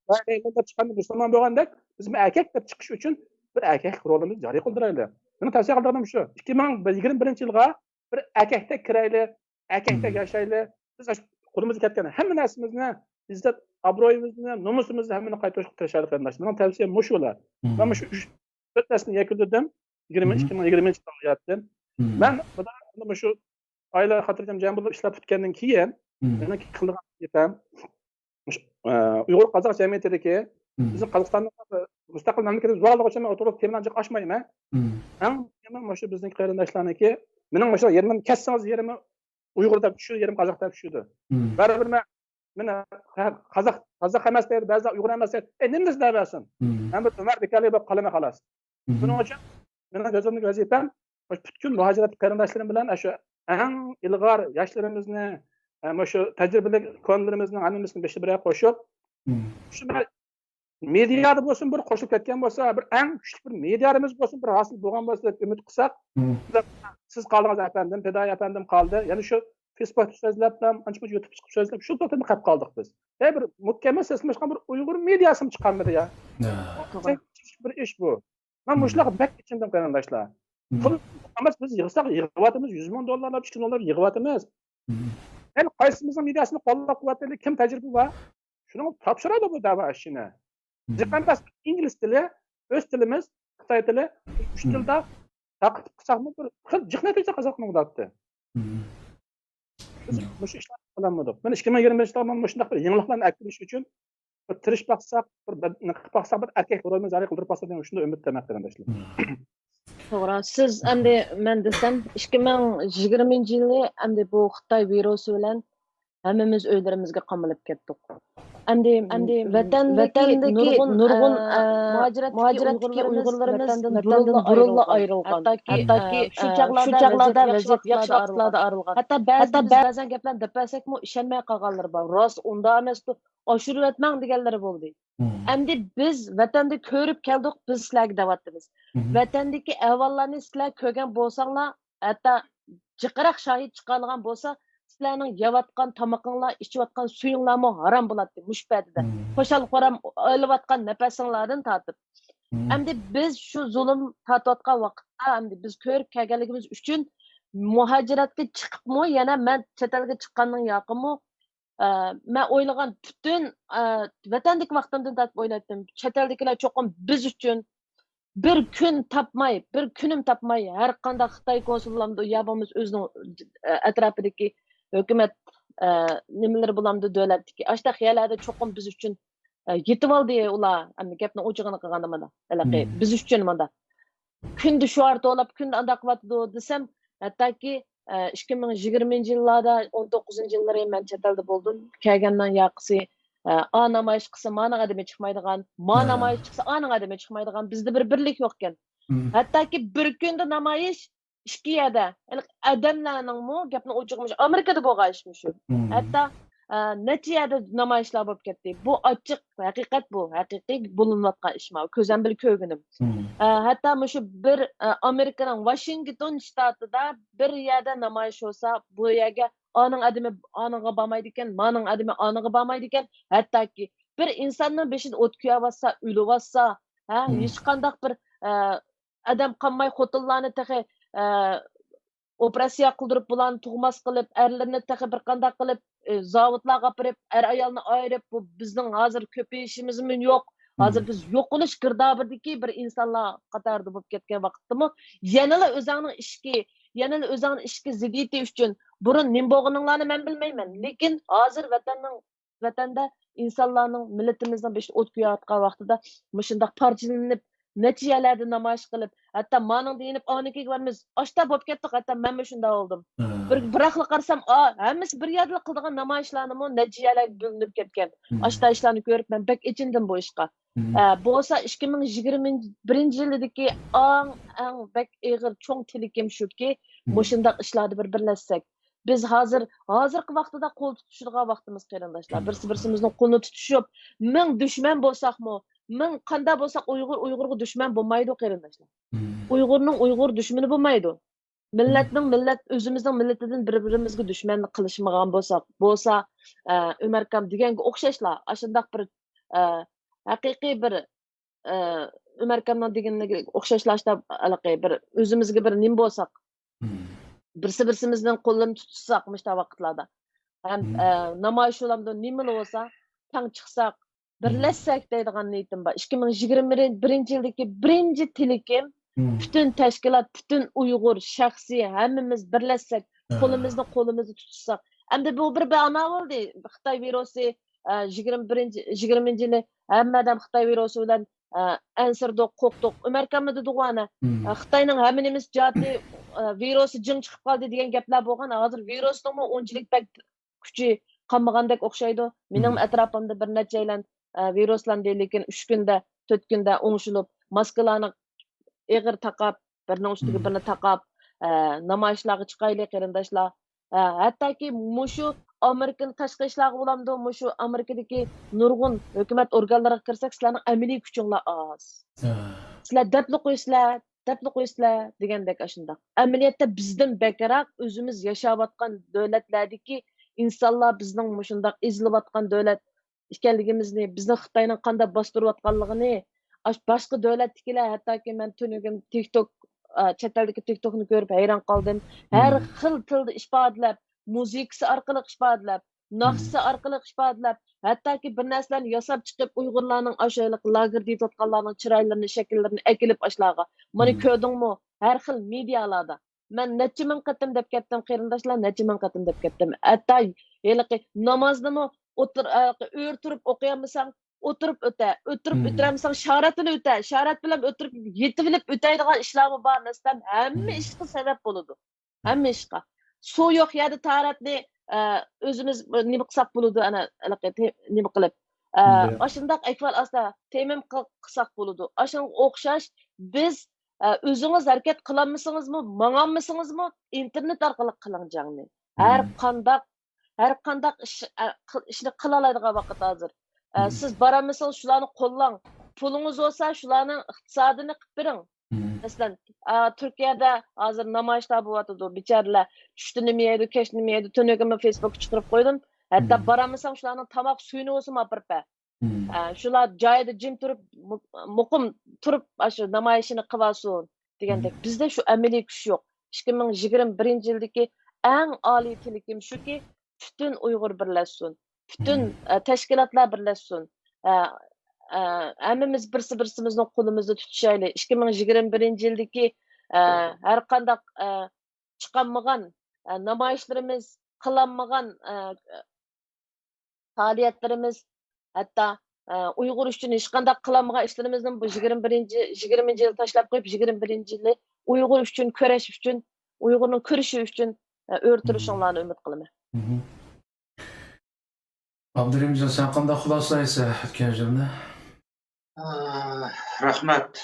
لا ئىلاھە ئىللاللا چىققاندا مۇسۇلمان بولغاندەك، بىزمۇ ئەركەك دەپ چىقىش ئۈچۈن بىر ئەركەكلىك رولىمىزنى جارى قىلدۇرايلى. مېنىڭ تەۋسىيە قىلىدىغىنىم شۇ. ئىككى مىڭ يىگىرمە بىرىنچى يىلغا بىر ئەركەكتەك كىرەيلى، ئەركەكتەك ياشايلى. بىز ئاشۇ قولىمىزدىن كەتكەن ھەممە نەرسىمىزنى، ئىززەت ئابرۇيىمىزنى، نومۇسىمىزنى ھەممىنى قايتۇرۇشقا تىرىشايلى قېرىنداشلار. مېنىڭ تەۋسىيەم مۇشۇلا. مەن مۇشۇ ئۈچ، تۆت دەرسنى يەكۈندۈم. يىگىرمە ئىككى مىڭ يىگىرمىنچى يىلدىن بۇيان. مەن مۇشۇ ئائىلە خاتىرجەم جەم بولۇپ ئىشلەپ پۈتكەندىن كېيىن، مېنىڭ قىلىدىغان ۋەزىپەم، مۇشۇ، ئە، ئۇيغۇر قازاق جەمئىيىتىدىكى، بىزنىڭ قازاقىستاندا مۇستەقىل مەملىكىتىمىز بارلىقى ئۈچۈن مەن ئوتتۇرىغا تېمىلارنى جىق ئاچمايمەن. ئەڭ مۇھىمى مۇشۇ بىزنىڭ قېرىنداشلارنىڭكى، مېنىڭ مۇشۇ يېرىمىم كەسسىڭىز يېرىمى ئۇيغۇر دەپ چۈشىدۇ، يېرىمى قازاق دەپ چۈشىدۇ. بەرىبىر مەن، مېنى قازاق، قازاق ئەمەس دەيدۇ، بەزىلەر ئۇيغۇر ئەمەس دەيدۇ. ئەي، نېمىنى دەۋەرسۇن؟ مەن بىر ئۆمەر بېكەلى بولۇپ قالىمەن، خالاس. شۇنىڭ ئۈچۈن مېنىڭ كۆزۈمدىكى ۋەزىپەم، مۇشۇ پۈتكۈل مۇھاجىرەتلىك قېرىنداشلىرىم بىلەن ئاشۇ ئەڭ ئىلغار ياشلىرىمىزنى، ئە، مۇشۇ تەجرىبىلىك كونىلىرىمىزنىڭ ھەممىمىزنى بېشى بىرگە قوشۇپ، شۇ بىر مېدىيادا بولسۇن، بىر قوشۇلۇپ كەتكەن بولسا، بىر ئەڭ كۈچلۈك بىر مېدىيالىرىمىز بولسۇن، بىر ھاسىل بولغان بولسا دەپ ئۈمىد قىلساق، سىز قالدىڭىز ئەپەندىم، پىدائىي ئەپەندىم قالدى. يەنە شۇ فېيسبۇكتا سۆزلەپ، ئانچە-مۇنچە يۇتۇبتا چىقىپ سۆزلەپ، شۇ توختىمۇ قېلىپ قالدۇق بىز. ھەي، بىر مۇكەممەل سېلىشمىغان بىر ئۇيغۇر مېدىياسىمۇ چىقالمىدى يا. بىر ئىش بۇ. مەن مۇشۇلارغا بەك ئېچىندىم، قېرىنداشلار. پۇل ئەمەس، بىز يىغساق يىغىۋاتىمىز، يۈز مىڭ دوللارلاپ، ئىككى يۈز مىڭ دوللار يىغىۋاتىمىز. مەن قايسىمىزنىڭ مېدىياسىنى قوللاپ قۇۋۋەتلەيلى، كىم تەجرىبە بار؟ شۇنىڭغا تاپشۇرايلى بۇ دەۋا ئىشىنى. جىق ئەمەس، ئىنگلىز تىلى، ئۆز تىلىمىز، خىتاي تىلى، ئۈچ تىلدا تارقىتىپ قىلساقمۇ بىر خىل جىق نەتىجە قازانغىلى بولاتتى. بىز مۇشۇ ئىشلارنى قىلالمىدۇق. مەن ئىككى مىڭ يىگىرمە بەشتە مانا مۇشۇنداق بىر يېڭىلىقلارنى ئەكىرىش ئۈچۈن بىر تىرىشىپ باقساق، بىر، بىر نېمە قىلىپ باقساق، بىر ئەركەك روھىمىز ھەرىكەت قىلدۇرۇپ باقسا دېگەن شۇنداق ئۈمىد قىلىمەن، قېرىنداشلار. توغرا. سىز ئەمدى، مەن دېسەم، ئىككى مىڭ يىگىرمىنچى يىلى ئەمدى بۇ خىتاي ۋىرۇسى بىلەن ھەممىمىز ئۆيلىرىمىزگە قامىلىپ كەتتۇق. ئەمدى، ئەمدى ۋەتەندىكى، ۋەتەندىكى نۇرغۇن، نۇرغۇن، ئە، مۇھاجىرەتتىكى ئۇيغۇرلىرىمىز ۋەتەندىن بۇرۇنلا ئايرىلغان. ھەتتاكى، ئە، شۇ چاغلاردا ۋەزىيەت ياخشى ۋاقىتلاردا ئايرىلغان. ھەتتا بەزىدە بىز بەزەن گەپلەرنى دەپ بەرسەكمۇ ئىشەنمەي قالغانلىرى بار. راست، ئۇنداق ئەمەستۇ، ئاشۇرۇۋەتمەڭ دېگەنلىرى بولدى. ئەمدى بىز ۋەتەندە كۆرۈپ كەلدۇق، بىز سىلەرگە دەۋاتىمىز. ۋەتەندىكى ئەھۋاللارنى سىلەر كۆرگەن بولساڭلار، ھەتتا جىقراق شاھىت چىقارغان بولسا، سىلەرنىڭ يەۋاتقان تامىقىڭلار، ئىچىۋاتقان سۈيۈڭلارمۇ ھارام بولاتتى مۇشۇ پەدىدە. خۇشال-خۇرام ئېلىۋاتقان نەپەسىڭلاردىن تارتىپ. ئەمدى بىز شۇ زۇلۇم تارتىۋاتقان ۋاقىتتا، ئەمدى بىز كۆرۈپ كەلگەنلىكىمىز ئۈچۈن مۇھاجىرەتكە چىقىپمۇ، يەنە مەن چەت ئەلگە چىققاندىن ياقىنمۇ، ئە، مەن ئويلىغان پۈتۈن، ئە، ۋەتەندىكى ۋاقتىمدىن تارتىپ ئويلايتتىم. چەت ئەلدىكىلەر چوقۇم بىز ئۈچۈن بىر كۈن تاپماي، بىر كۈنۈم تاپماي، ھەر قانداق خىتاي كونسۇللامدۇ يا بولمىسا ئۆزىنىڭ، ئە، ئەتراپىدىكى ھۆكۈمەت، ئە، نېمىلىرى بولامدۇ دۆلەتتىكى. ئاشتاق يەرلەردە چوقۇم بىز ئۈچۈن، ئە، يېتىۋالدى ئۇلار. ئەمدى گەپنىڭ ئوچۇقىنى قىلغاندا مانا، ھېلىقى بىز ئۈچۈن مانا. كۈندە شوئار توۋلاپ، كۈندە ئانداق قىلىۋاتىدۇ دېسەم، ھەتتاكى، ئە، ئىككى مىڭ يىگىرمىنچى يىللاردا، ئون توققۇزىنچى يىللىرى مەن چەت ئەلدە بولدۇم. كەلگەننىڭ ياقىسى، ئە، ئا نامايىش قىلسا، مانىڭ ئادىمى چىقمايدىغان، ما نامايىش چىقسا، ئانىڭ ئادىمى چىقمايدىغان. بىزدە بىر بىرلىك يوقكەن. ھەتتاكى بىر كۈندە نامايىش ئىككى يەردە، يەنى ئادەملەرنىڭمۇ، گەپنىڭ ئوچۇقى مۇشۇ، ئامېرىكىدا بولغان ئىش مۇشۇ. ھەتتا، ئە، نەچچە يەردە نامايىشلار بولۇپ كەتتى. بۇ ئاچچىق ھەقىقەت بۇ، ھەقىقىي بولۇنۇۋاتقان ئىش ماۋۇ. كۆزۈم بىلەن كۆرگىنىم. ئە، ھەتتا مۇشۇ بىر، ئە، ئامېرىكىنىڭ ۋاشىنگتون شتاتىدا بىر يەردە نامايىش بولسا، بۇ يەرگە ئانىڭ ئادىمى ئانىڭغا بارمايدىكەن، مانىڭ ئادىمى ئانىڭغا بارمايدىكەن. ھەتتاكى بىر ئىنساننىڭ بېشىدا ئوت كۆيۈۋاتسا، ئۆلۈۋاتسا، ھە، ھېچقانداق بىر، ئە، ئادەم قالماي، خوتۇنلارنى تېخى، ئە، ئوپېراتسىيە قىلدۇرۇپ، بۇلارنى تۇغماس قىلىپ، ئەرلىرىنى تېخى بىر قانداق قىلىپ، ئى، زاۋۇتلارغا ئاپىرىپ، ئەر-ئايالنى ئايرىپ، بۇ بىزنىڭ ھازىر كۆپىيىشىمىزمۇ يوق. ھازىر بىز يوقىلىش گىردابىدىكى بىر ئىنسانلار قاتارىدا بولۇپ كەتكەن ۋاقىتتىمۇ، يەنىلا ئۆزۈڭنىڭ ئىشىكى، يەنىلا ئۆزۈڭنىڭ ئىشىكى زىددىيىتى ئۈچۈن، بۇرۇن نېمە بولغىنىڭلارنى مەن بىلمەيمەن، لېكىن ھازىر ۋەتەننىڭ، ۋەتەندە ئىنسانلارنىڭ، مىللىتىمىزنىڭ بېشىدا ئوت كۆيۈۋاتقان ۋاقتىدا مۇشۇنداق پارچىلىنىپ، نەچچە يەرلەردە نامايىش قىلىپ، ھەتتا مانىڭدا يېنىپ، ئانىڭكىگە بارىمىز، ئاشتا بولۇپ كەتتۇق. ھەتتا مەنمۇ شۇنداق بولدۇم. بىر، بىراقلا قارىسام، ئا، ھەممىسى بىر يەردىلا قىلىدىغان نامايىشلارنىمۇ نەچچە يەرلەرگە بۆلۈنۈپ كەتكەن. ئاشتا ئىشلارنى كۆرۈپ، مەن بەك ئېچىندىم بۇ ئىشقا. ئە، بولسا ئىككى مىڭ يىگىرمە بىرىنچى يىلىدىكى ئەڭ، ئەڭ بەك ئېغىر چوڭ تىلىكىم شۇكى، مۇشۇنداق ئىشلاردا بىر بىرلەشسەك. بىز ھازىر، ھازىرقى ۋاقتىدا قول تۇتۇشىدىغان ۋاقتىمىز، قېرىنداشلار. بىرسى بىرسىمىزنىڭ قولىنى تۇتۇشۇپ، مىڭ دۈشمەن بولساقمۇ، مىڭ قانداق بولساق، ئۇيغۇر ئۇيغۇرغا دۈشمەن بولمايدۇ، قېرىنداشلار. ئۇيغۇرنىڭ ئۇيغۇر دۈشمىنى بولمايدۇ. مىللەتنىڭ مىللەت، ئۆزىمىزنىڭ مىللىتىدىن بىر-بىرىمىزگە دۈشمەنلىك قىلىشمىغان بولساق، بولسا، ئە، ئۆمەركام دېگەنگە ئوخشاشلا، ئاشۇنداق بىر، ئە، ھەقىقىي بىر، ئە، ئۆمەركامنىڭ دېگىنىگە ئوخشاشلا، ئاشۇنداق ھېلىقى بىر ئۆزىمىزگە بىر نېمە بولساق، بىرسى بىرسىمىزنىڭ قولىنى تۇتۇشساق، مۇشۇنداق ۋاقىتلاردا. ھەم، ئە، نامايىش بولامدۇ، نېمىلا بولسا، تەڭ چىقساق، بىرلەشسەك دەيدىغان نىيىتىم بار. ئىككى مىڭ يىگىرمە بىرىنچى يىلدىكى بىرىنچى تىلىكىم، پۈتۈن تەشكىلات، پۈتۈن ئۇيغۇر شەخسى، ھەممىمىز بىرلەشسەك، قولىمىزنى قولىمىزدا تۇتۇشساق. ئەمدى بۇ بىر باھانە بولدى. خىتاي ۋىرۇسى، ئە، يىگىرمە بىرىنچى، يىگىرمىنچى يىلى ھەممە ئادەم خىتاي ۋىرۇسى بىلەن، ئە، ئەنسىرىدۇق، قورقتۇق. ئۆمەركاممۇ دېدىغۇ ئەنە، ئە، خىتاينىڭ ھەممە نېمىسى جاتى، ئە، ۋىرۇسى جىڭ چىقىپ قالدى دېگەن گەپلەر بولغان. ھازىر ۋىرۇسنىڭمۇ ئۇنچىلىك بەك كۈچى قالمىغاندەك ئوخشايدۇ. مېنىڭ ئەتراپىمدا بىر نەچچەيلەن، ئە، ۋىرۇسلاندى، لېكىن ئۈچ كۈندە، تۆت كۈندە ئوڭشىلىپ، ماسكىلارنى ئېغىر تاقاپ، بىرىنىڭ ئۈستىگە بىرنى تاقاپ، ئە، نامايىشلارغا چىقايلى، قېرىنداشلار. ئە، ھەتتاكى مۇشۇ ئامېرىكىنىڭ تاشقى ئىشلارغا بولامدۇ، مۇشۇ ئامېرىكىدىكى نۇرغۇن ھۆكۈمەت ئورگانلىرىغا كىرسەك، سىلەرنىڭ ئەمەلىي كۈچۈڭلار ئاز. سىلەر دەپلا قويسىلەر، دەپلا قويسىلەر دېگەندەك ئاشۇنداق. ئەمەلىيەتتە بىزدىن بەكرەك ئۆزىمىز ياشاۋاتقان دۆلەتلەردىكى ئىنسانلار بىزنىڭ مۇشۇنداق ئېزىلىۋاتقان دۆلەت ئىكەنلىكىمىزنى، بىزنى خىتاينىڭ قانداق باستۇرۇۋاتقانلىقىنى، ئاش-، باشقا دۆلەتتىكىلەر، ھەتتاكى مەن تۈنۈگۈن تىك توك، ئا، چەت ئەلدىكى تىك توكنى كۆرۈپ ھەيران قالدىم. ھەر خىل تىلدا ئىپادىلەپ، مۇزىكىسى ئارقىلىق ئىپادىلەپ، ناخشىسى ئارقىلىق ئىپادىلەپ، ھەتتاكى بىر نەرسىلەرنى ياساپ چىقىپ، ئۇيغۇرلارنىڭ ئاشۇ ھېلىقى لاگېردا يېتىۋاتقانلارنىڭ چىرايلىرىنى، شەكىللىرىنى ئەكېلىپ ئاشۇلارغا، مانا كۆردۈڭمۇ، ھەر خىل مېدىيالاردا. مەن نەچچە مىڭ قېتىم دەپ كەتتىم، قېرىنداشلار، نەچچە مىڭ قېتىم دەپ كەتتىم. ھەتتا ھېلىقى نامازنىمۇ ئوتتۇرا، ھېلىقى ئۆرە تۇرۇپ ئوقۇيالمىساڭ، ئولتۇرۇپ ئۆتە، ئۆتۈرۈپ ئۆتەلمىسەڭ شارەتنى ئۆتە، شارەت بىلەن ئۆتۈرۈپ يېتىۋېلىپ ئۆتەيدىغان ئىشلارمۇ بار، مەسىلەن، ھەممە ئىشقا سەۋەب بولىدۇ. ھەممە ئىشقا. سۇ يوق يەردە تاھارەتنى، ئە، ئۆزىمىز نېمە قىلساق بولىدۇ، ئەنە، ھېلىقى تې-، نېمە قىلىپ، ئە، ئاشۇنداق ئەھۋال ئاستىدا تەيەممۇم قىل-، قىلساق بولىدۇ. ئاشۇنىڭغا ئوخشاش بىز، ئە، ئۆزىڭىز ھەرىكەت قىلالمىسىڭىزمۇ، ماڭالمىسىڭىزمۇ، ئىنتېرنېت ئارقىلىق قىلىڭ جەڭنى. ھەر قانداق، ھەر قانداق ئىش، ئە، قىل-، ئىشنى قىلالايدىغان ۋاقىت ھازىر. ئە، سىز بارالمىسىڭىز، شۇلارنى قوللاڭ. پۇلىڭىز بولسا، شۇلارنىڭ ئىقتىسادىنى قىلىپ بېرىڭ. مەسىلەن، ئا، تۈركىيەدە ھازىر نامايىشلار بولۇۋاتىدۇ. بىچارىلەر چۈشتە نېمە يەيدۇ، كەچتە نېمە يەيدۇ، تۈنۈگۈنمۇ فېيسبۇكقا چىقىرىپ قويدۇم. ھەتتا بارالمىساڭ، شۇلارنىڭ تاماق سۈيىنى بولسىمۇ ئاپىرىپ بەر. ئا، شۇلار جايىدا جىم تۇرۇپ، مۇ-، مۇقىم تۇرۇپ، ئاشۇ نامايىشىنى قىلىۋالسۇن دېگەندەك. بىزدە شۇ ئەمەلىي كۈچ يوق. ئىككى مىڭ يىگىرمە بىرىنچى يىلدىكى ئەڭ ئالىي تىلىكىم شۇكى، پۈتۈن ئۇيغۇر بىرلەشسۇن. پۈتۈن، ئە، تەشكىلاتلار بىرلەشسۇن. ئە، ئە، ھەممىمىز بىرسى-بىرسىمىزنىڭ قولىمىزنى تۇتۇشايلى. ئىككى مىڭ يىگىرمە بىرىنچى يىلدىكى، ئە، ھەر قانداق، ئە، چىقالمىغان، ئە، نامايىشلىرىمىز، قىلالمىغان، ئە، پائالىيەتلىرىمىز، ھەتتا، ئە، ئۇيغۇر ئۈچۈن ھېچقانداق قىلالمىغان ئىشلىرىمىزنى بۇ يىگىرمە بىرىنچى، يىگىرمىنچى يىلدا تاشلاپ قويۇپ، يىگىرمە بىرىنچى يىلى ئۇيغۇر ئۈچۈن كۈرەش ئۈچۈن، ئۇيغۇرنىڭ كۈرىشى ئۈچۈن، ئە، ئۆرە تۇرۇشۇڭلارنى ئۈمىد قىلىمەن. ئابدۇرېھىمجان، سەن قانداق خۇلاسىلەيسەن ئۆتكەن يىلنى؟ ئا، رەھمەت.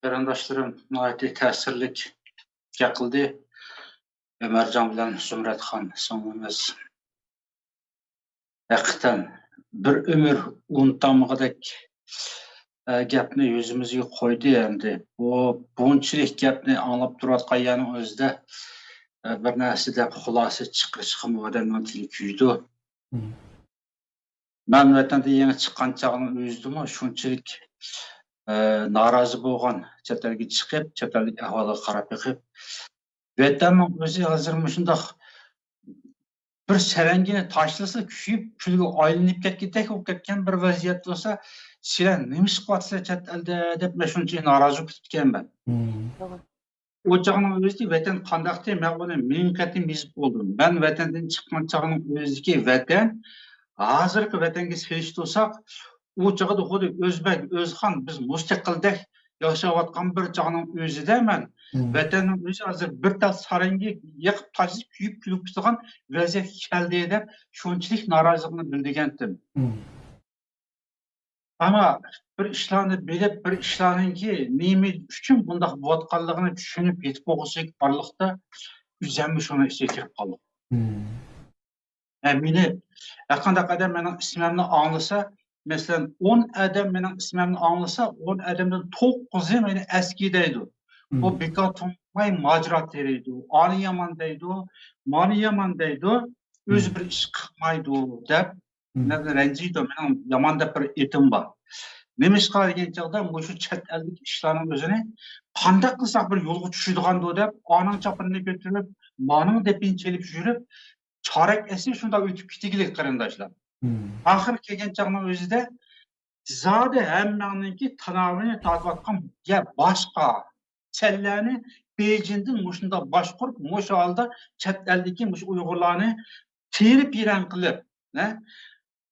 قېرىنداشلىرىم ناھايىتى تەسىرلىك گەپ قىلدى. ئۆمەرجان بىلەن زۇمرەتخان سىڭلىمىز. ھەقىقەتەن بىر ئۆمۈر ئۇنتۇلمىغۇدەك، ئە، گەپنى يۈزىمىزگە قويدى ئەمدى. بۇ بۇنچىلىك گەپنى ئاڭلاپ تۇرۇۋاتقان يەرنىڭ ئۆزىدە، ئە، بىر نەرسە دەپ خۇلاسە چىقىرىشقىمۇ ئادەمنىڭ تىلى كۆيىدۇ. مەن ۋەتەندىن يېڭى چىققان چاغنىڭ ئۆزىدىمۇ شۇنچىلىك، ئە، نارازى بولغان، چەت ئەلگە چىقىپ، چەت ئەلدىكى ئەھۋالغا قاراپ بېقىپ، ۋەتەننىڭ ئۆزى ھازىر مۇشۇنداق بىر سەرەڭگىنى تاشلىسا، كۆيۈپ، كۈلگە ئايلىنىپ كەتكۈدەك بولۇپ كەتكەن بىر ۋەزىيەت بولسا، سىلەر نېمە ئىش قىلىۋاتىسىلەر چەت ئەلدە دەپ، مەن شۇنچىلىك نارازى بولۇپ كېتىپتىكەنمەن. ئۇ چاغنىڭ ئۆزىدە ۋەتەن قانداقتى، مەن ئۇنى مىڭ قېتىم يېزىپ بولدۇم. مەن ۋەتەندىن چىققان چاغنىڭ ئۆزىدىكى ۋەتەن، ھازىرقى ۋەتەنگە سېلىشتۇرساق، ئۇ چاغدا خۇددى ئۆزبەك، ئۆزخان، بىز مۇستەقىلدەك ياشاۋاتقان بىر چاغنىڭ ئۆزىدە مەن ۋەتەننىڭ ئۆزى ھازىر بىر تال سەرەڭگە يېقىپ تاشلىسا، كۆيۈپ، كۈلۈپ كېتىدىغان ۋەزىيەتكە كەلدى دەپ شۇنچىلىك نارازىلىقنى بىلدۈرگەنتىم. ئەمما بىر ئىشلارنى بىلىپ، بىر ئىشلارنىڭكى نېمە ئۈچۈن بۇنداق بولۇۋاتقانلىقىنى چۈشىنىپ يېتىپ بولغۇسى بارلىقتا، ئۆزۈممۇ شۇنىڭ ئىچىگە كىرىپ قالدىم. ھە، مېنى، ھەرقانداق ئادەم مېنىڭ ئىسمىمنى ئاڭلىسا، مەسىلەن، ئون ئادەم مېنىڭ ئىسمىمنى ئاڭلىسا، ئون ئادەمدىن توققۇزى مېنى ئەسكى دەيدۇ. ئۇ بىكار تۇرماي ماجىرا تېرىيدۇ. ئانى يامان دەيدۇ، مانى يامان دەيدۇ. ئۆزى بىر ئىش قىلمايدۇ دەپ مەن رەنجىيدۇ، مېنىڭ يامان دەپ بىر ئېتىم بار. نېمىشقا دېگەن چاغدا مۇشۇ چەت ئەلدىكى ئىشلارنىڭ ئۆزىنى قانداق قىلساق بىر يولغا چۈشىدىغاندۇ دەپ، ئانىڭ چاپىنىنى كۆتۈرۈپ، مانىڭ دېپىنى چېلىپ يۈرۈپ، چارەك ئەسىر شۇنداق ئۆتۈپ كېتىگلىك قېرىنداشلار. ئاخىر كەلگەن چاغنىڭ ئۆزىدە زادى ھەممەڭنىڭكى تىناۋىنى تارتىۋاتقان گەپ باشقا. سەنلەرنى بېيجىڭدىن مۇشۇنداق باشقۇرۇپ، مۇشۇ ھالدا چەت ئەلدىكى مۇشۇ ئۇيغۇرلارنى تېرىپ يىرەن قىلىپ، ھە؟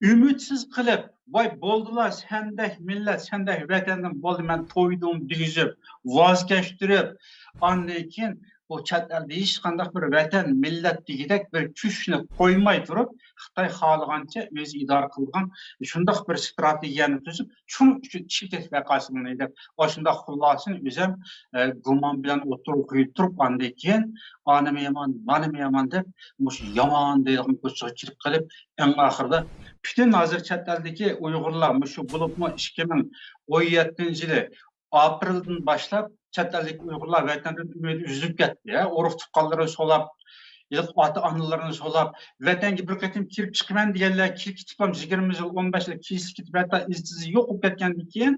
ئۈمىدسىز قىلىپ، ۋاي بولدىلا، سەندەك مىللەت، سەندەك ۋەتەندىن بولدى، مەن تويدۇم دېگۈزۈپ، ۋاز كەچتۈرۈپ، ئاندىن كېيىن بۇ چەت ئەلدە ھېچقانداق بىر ۋەتەن، مىللەت دېگۈدەك بىر كۈچنى قويماي تۇرۇپ، خىتاي خالىغانچە ئۆزى ئىدارە قىلىدىغان شۇنداق بىر ستراتېگىيەنى تۈزۈپ، شۇنىڭ ئۈچۈن ئىشلىتىش ۋەقەسىنى دەپ، ئاشۇنداق خۇلاسىنى ئۆزەم، ئە، گۇمان بىلەن ئوتتۇرىغا قويۇپ تۇرۇپ، ئاندىن كېيىن ئانىمۇ يامان، مانىمۇ يامان دەپ، مۇشۇ يامان دەيدىغان كوچىغا كىرىپ قېلىپ، ئەڭ ئاخىرىدا پۈتۈن ھازىر چەت ئەلدىكى ئۇيغۇرلار مۇشۇ بولۇپمۇ ئىككى مىڭ ئون يەتتىنچى يىلى ئاپرېلدىن باشلاپ چەت ئەلدىكى ئۇيغۇرلار ۋەتەندىن ئۈمىدى ئۈزۈلۈپ كەتتى. ھە، ئۇرۇق تۇغقانلىرىنى سولاپ، ھېلىقى ئاتا-ئانىلىرىنى سولاپ، ۋەتەنگە بىر قېتىم كىرىپ چىقىمەن دېگەنلەر كىرىپ كېتىپلا يىگىرمە يىل، ئون بەش يىل كېسىپ كېتىپ، ھەتتا ئىز-تىزى يوق بولۇپ كەتكەندىن كېيىن،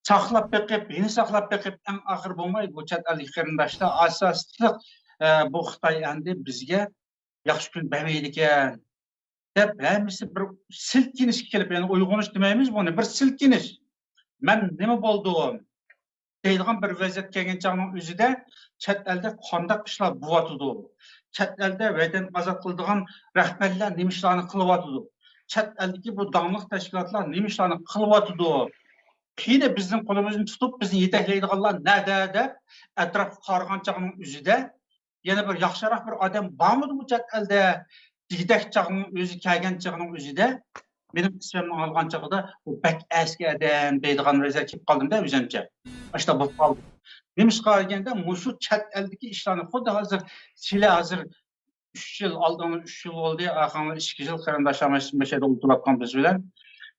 ساقلاپ بېقىپ، يەنە ساقلاپ بېقىپ، ئەڭ ئاخىرى بولماي بۇ چەت ئەلدىكى قېرىنداشلار ئاساسلىق، ئە، بۇ خىتاي ئەمدى بىزگە ياخشى كۈن بەرمەيدىكەن دەپ، ھەممىسى بىر سىلكىنىشكە كېلىپ، يەنى ئويغىنىش دېمەيمىز بۇنى، بىر سىلكىنىش. مەن نېمە بولدۇم دەيدىغان بىر ۋەزىيەت كەلگەن چاغنىڭ ئۆزىدە چەت ئەلدە قانداق ئىشلار بولۇۋاتىدۇ؟ چەت ئەلدە ۋەتەن ئازاد قىلىدىغان رەھبەرلەر نېمە ئىشلارنى قىلىۋاتىدۇ؟ چەت ئەلدىكى بۇ داڭلىق تەشكىلاتلار نېمە ئىشلارنى قىلىۋاتىدۇ؟ قېنى بىزنىڭ قولىمىزنى تۇتۇپ، بىزنى يېتەكلەيدىغانلار نەدە دەپ ئەتراپقا قارىغان چاغنىڭ ئۆزىدە، يەنە بىر ياخشىراق بىر ئادەم بارمىدى بۇ چەت ئەلدە دېگۈدەك چاغنىڭ ئۆزى، كەلگەن چاغنىڭ ئۆزىدە، مېنىڭ ئىسمىمنى ئاڭلىغان چاغدا، بۇ بەك ئەسكى ئادەم دەيدىغان ۋەزىيەتكە كېلىپ قالدىم-دە ئۆزۈمچە. ئاشۇنداق بولۇپ قالدى. نېمىشقا دېگەندە، مۇشۇ چەت ئەلدىكى ئىشلارنى خۇددى ھازىر، سىلەر ھازىر ئۈچ يىل، ئالدىڭلار ئۈچ يىل بولدى، ئاخىرىڭلار ئىككى يىل، قېرىنداشلار مانا شۇ يەردە ئولتۇرۇۋاتقان بىز بىلەن.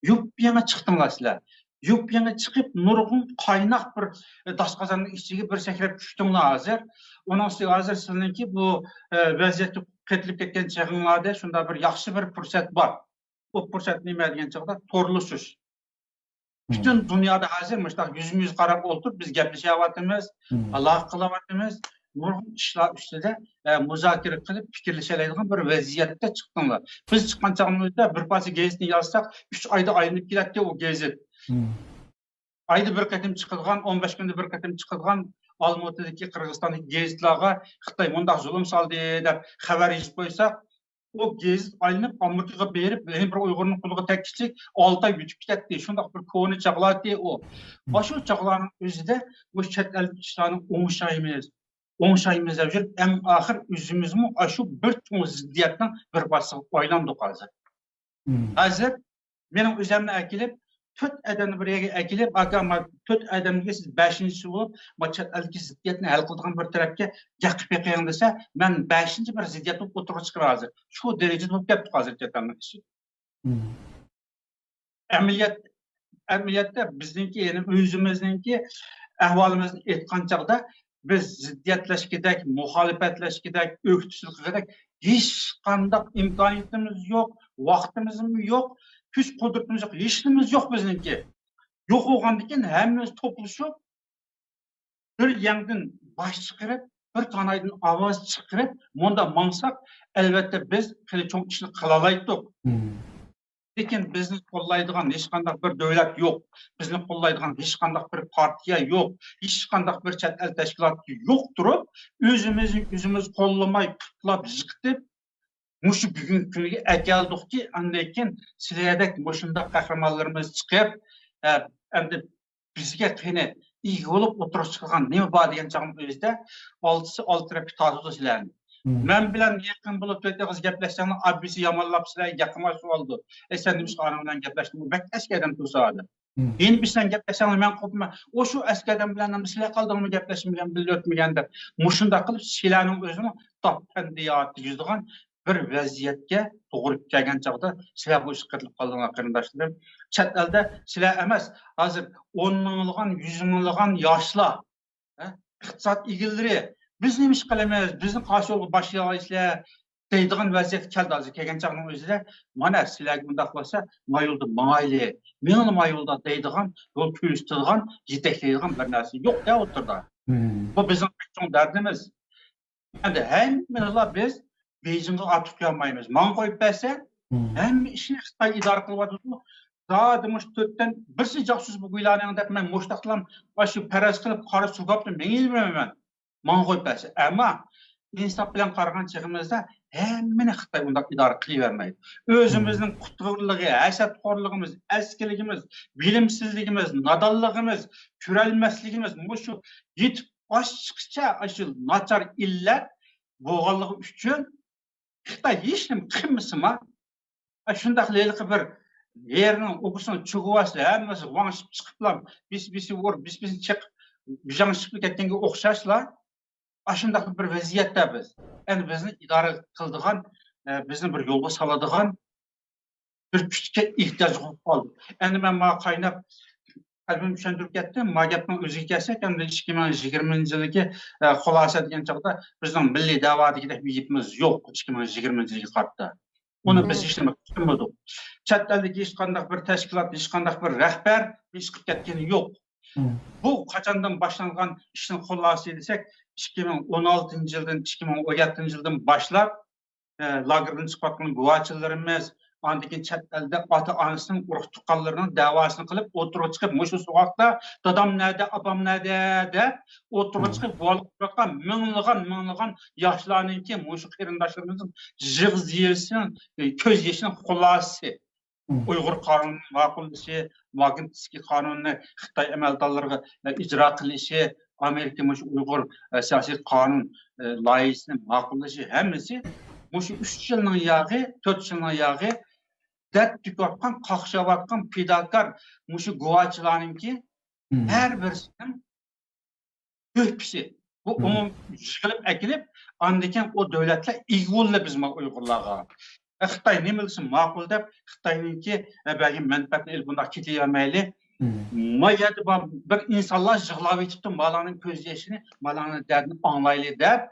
يۇپيېڭى چىقتىڭلار سىلەر. يۇپيېڭى چىقىپ، نۇرغۇن قايناق بىر، ئە، داس قازاننىڭ ئىچىگە بىر سەكرەپ چۈشتۈڭلار ھازىر. ئۇنىڭ ئۈستىگە ھازىر سىلىنىڭكى بۇ، ئە، ۋەزىيەتكە قېتىلىپ كەتكەن چېغىڭلاردا شۇنداق بىر ياخشى بىر پۇرسەت بار. ئۇ پۇرسەت نېمە دېگەن چاغدا تورلىشىش. پۈتۈن دۇنيادا ھازىر مۇشۇنداق يۈزمۇ يۈز قاراپ ئولتۇرۇپ، بىز گەپلىشەلەيۋاتىمىز، ئالاقە قىلىۋاتىمىز. نۇرغۇن ئىشلار ئۈستىدە، ئە، مۇزاكىرە قىلىپ، پىكىرلىشەلەيدىغان بىر ۋەزىيەتتە چىقتىڭلار. بىز چىققان چاغىمىزدا بىر پارچە گېزىتنى يازساق، ئۈچ ئايدا ئايلىنىپ كېلەتتى ئۇ گېزىت. ئايدا بىر قېتىم چىقىدىغان، ئون بەش كۈندە بىر قېتىم چىقىدىغان ئالمۇتىدىكى، قىرغىزىستاندىكى گېزىتلارغا خىتاي مۇنداق زۇلۇم سالدى دەپ خەۋەر يېزىپ قويساق، ئۇ گېزىت ئايلىنىپ، ئامېرىكىغا بېرىپ، يەنە بىر ئۇيغۇرنىڭ قولىغا تەگكۈچىلىك ئالتە ئاي ئۆتۈپ كېتەتتى. شۇنداق بىر كونا چاغلار ئىدى ئۇ. ئاشۇ چاغلارنىڭ ئۆزىدە بۇ چەت ئەلدىكى ئىشلارنى ئوڭشايمىز، ئوڭشايمىز دەپ يۈرۈپ، ئەڭ ئاخىر ئۆزىمىزمۇ ئاشۇ بىر چوڭ زىددىيەتنىڭ بىر پارچىسىغا ئايلاندۇق ھازىر. ھازىر مېنىڭ ئۆزۈمنى ئەكېلىپ، تۆت ئادەمنى بىر يەرگە ئەكېلىپ، «ئاكا، ما تۆت ئادەمگە سىز بەشىنچىسى بولۇپ، ما چەت ئەلدىكى زىددىيەتنى ھەل قىلىدىغان بىر تەرەپكە گەپ قىلىپ بېقىڭ» دېسە، مەن بەشىنچى بىر زىددىيەت بولۇپ ئوتتۇرىغا چىقىمەن ھازىر. شۇ دەرىجىدە بولۇپ كەتتۇق ھازىر چەت ئەلنىڭ ئىشى. ئەمەلىيەت، ئەمەلىيەتتە بىزنىڭكى، يەنى ئۆزىمىزنىڭكى ئەھۋالىمىزنى ئېيتقان چاغدا، بىز زىددىيەتلەشكۈدەك، مۇخالىپەتلەشكۈدەك، ئۆكتىچىلىك قىلغۇدەك ھېچقانداق ئىمكانىيىتىمىز يوق، ۋاقتىمىزمۇ يوق، كۈچ قۇدرىتىمىز يوق، ھېچنېمىمىز يوق بىزنىڭكى. يوق بولغاندىن كېيىن ھەممىمىز توپلىشىپ، بىر يەڭدىن باش چىقىرىپ، بىر تانايدىن ئاۋاز چىقىرىپ، مۇنداق ماڭساق، ئەلۋەتتە بىز خېلى چوڭ ئىشنى قىلالايتتۇق. لېكىن بىزنى قوللايدىغان ھېچقانداق بىر دۆلەت يوق. بىزنى قوللايدىغان ھېچقانداق بىر پارتىيە يوق. ھېچقانداق بىر چەت ئەل تەشكىلاتى يوق تۇرۇپ، ئۆزىمىزنى ئۆزىمىز قوللىماي، پۇتلاپ، يىقىتىپ، مۇشۇ بۈگۈنكى كۈنگە ئەكەلدۇقكى، ئاندىن كېيىن سىلەردەك مۇشۇنداق قەھرىمانلىرىمىز چىقىپ، ئە، ئەمدى بىزگە قېنى ئىگە بولۇپ ئوتتۇرىغا چىقىدىغان نېمە بار دېگەن چاغنىڭ ئۆزىدە ئالتىسى ئالتە تەرەپكە تارتىدۇ سىلەرنى. مەن بىلەن يېقىن بولۇپ تۆت ئېغىز گەپلەشسەڭلار، ئابىسى يامانلاپ سىلەرگە يېقىنلاشتۇرۇۋالىدۇ. ئەي، سەن نېمىشقا ئاناڭ بىلەن گەپلەشتىڭ؟ ئۇ بەك ئەسكى ئادەم تۇرسا ئادەم. يەنە بىر سەن گەپلەشسەڭلار، مەن قوپىمەن. ئۇ شۇ ئەسكى ئادەم بىلەن سىلەر قالدىڭمۇ گەپلەشمىگەن، بىللە ئۆتمىگەن دەپ. مۇشۇنداق قىلىپ سىلەرنىڭ ئۆزىنىڭ تاپ پەندىياتى يۈزىدىغان بىر ۋەزىيەتكە توغرا كەلگەن چاغدا سىلەر بۇ ئىشقا قېتىلىپ قالدىڭلار، قېرىنداشلىرىم. چەت ئەلدە سىلەر ئەمەس، ھازىر ئون مىڭلىغان، يۈز مىڭلىغان ياشلار، ھە، ئىقتىساد ئىگىلىرى، «بىز نېمە ئىش قىلىمىز؟ بىزنى قارشى يولغا باشلايسىلەر» دەيدىغان ۋەزىيەتكە كەلدى ھازىر. كەلگەن چاغنىڭ ئۆزىدە، «مانا سىلەرگە مۇنداق بولسا، ما يولدا ماڭايلى، مېڭىڭلار ما يولدا» دەيدىغان، يول كۆرسىتىدىغان، يېتەكلەيدىغان بىر نەرسە يوق-دە ئوتتۇرىدا. بۇ بىزنىڭ ئەڭ چوڭ دەردىمىز. ئەمدى ھەممىلا بىز بېيجىڭغا ئارتۇق قويالمايمىز. ماڭا قويۇپ بەرسە، ھەممە ئىشنى خىتاي ئىدارە قىلىۋاتىدۇ. زادى مۇشۇ تۆتتىن بىرسى جاسۇس بۇ گۇيلانىڭ دەپ مەن مۇشتاقلام ئاشۇ پەرەز قىلىپ قارا سۇگاپنى مېڭىۋېرىمەن. ماڭا قويۇپ بەرسە. ئەمما ئىنساپ بىلەن قارىغان چېغىمىزدا ھەممىنى خىتاي ئۇنداق ئىدارە قىلىۋەرمەيدۇ. ئۆزىمىزنىڭ قۇتۇرلۇقى، ھەسەتخورلۇقىمىز، ئەسكىلىكىمىز، بىلىمسىزلىكىمىز، نادانلىقىمىز، كۆرەلمەسلىكىمىز، مۇشۇ يېتىپ ئاشقىچە ئاشۇ ناچار ئىللەت بولغانلىقى ئۈچۈن خىتاي ھېچنېمە قىلمىسىما، شۇنداق ھېلىقى بىر يەرنىڭ ئۇكىسىنىڭ چۇگىۋاسى ھەممىسى ۋاڭشىپ چىقىپلا، بىسى بىسى ئۇرۇپ، بىسى بىسى چېقىپ، بىجاڭشىپ كەتكەنگە ئوخشاشلا، ئاشۇنداق بىر ۋەزىيەتتە بىز. ئەمدى بىزنى ئىدارە قىلىدىغان، ئە، بىزنى بىر يولغا سالىدىغان بىر كۈچكە ئېھتىياج بولۇپ قالدى. ئەمدى مەن ماڭا قايناپ قەلبىمنى چۈشەندۈرۈپ كەتتىم. ما گەپنىڭ ئۆزىگە كەلسەك، ئەمدى ئىككى مىڭ يىگىرمىنچى يىلدىكى، ئە، خۇلاسە دېگەن چاغدا بىزنىڭ مىللىي دەۋا دېگۈدەك بىر گېپىمىز يوق ئىككى مىڭ يىگىرمىنچى يىلغا قارىتا. ئۇنى بىز ھېچنېمە قىلمىدۇق. چەت ئەلدىكى ھېچقانداق بىر تەشكىلات، ھېچقانداق بىر رەھبەر بىر ئىش قىلىپ كەتكىنى يوق. بۇ قاچاندىن باشلانغان ئىشنىڭ خۇلاسىسى دېسەك، ئىككى مىڭ ئون ئالتىنچى يىلدىن ئىككى مىڭ ئون يەتتىنچى يىلدىن باشلاپ، ئە، لاگېردىن چىقىۋاتقان گۇۋاچىلىرىمىز، ئاندىن كېيىن چەت ئەلدە ئاتا-ئانىسىنىڭ، ئۇرۇق-تۇغقانلىرىنىڭ دەۋاسىنى قىلىپ، ئوتتۇرىغا چىقىپ، مۇشۇ سوغۇقتا دادام نەدە، ئاپام نەدە دەپ، ئوتتۇرىغا چىقىپ، گۇۋاھلىق بېرىۋاتقان مىڭلىغان، مىڭلىغان ياشلارنىڭكى، مۇشۇ قېرىنداشلىرىمىزنىڭ يىغ يېشىنىڭ، كۆز يېشىنىڭ خۇلاسىسى. ئۇيغۇر قانۇنىنى ماقۇللىشى، ماگنىتسكىي قانۇنىنى خىتاي ئەمەلدارلىرىغا ئىجرا قىلىشى، ئامېرىكا مۇشۇ ئۇيغۇر سىياسىي قانۇن لايىھىسىنى ماقۇللىشى، ھەممىسى مۇشۇ ئۈچ يىلنىڭ ياغى، تۆت يىلنىڭ ياغى دەرد تۆكۈۋاتقان، قاقشاۋاتقان پىداكار مۇشۇ گۇۋاچىلارنىڭكى ھەر بىرسىنىڭ تۆھپىسى. بۇ ئومۇم يىغىلىپ ئەكېلىپ، ئاندىن كېيىن ئۇ دۆلەتلەر ئىگە بولدى بىز ئۇيغۇرلارغا. خىتاي نېمە دېسە ماقۇل دەپ، خىتاينىڭكى بەرگەن مەنپەئەتىنى ئېلىپ بۇنداق كېتىۋەرمەيلى. ما يەردە بار بىر ئىنسانلار يىغلاۋېتىپتۇ، مالارنىڭ كۆز يېشىنى، مالارنىڭ دەردىنى ئاڭلايلى دەپ،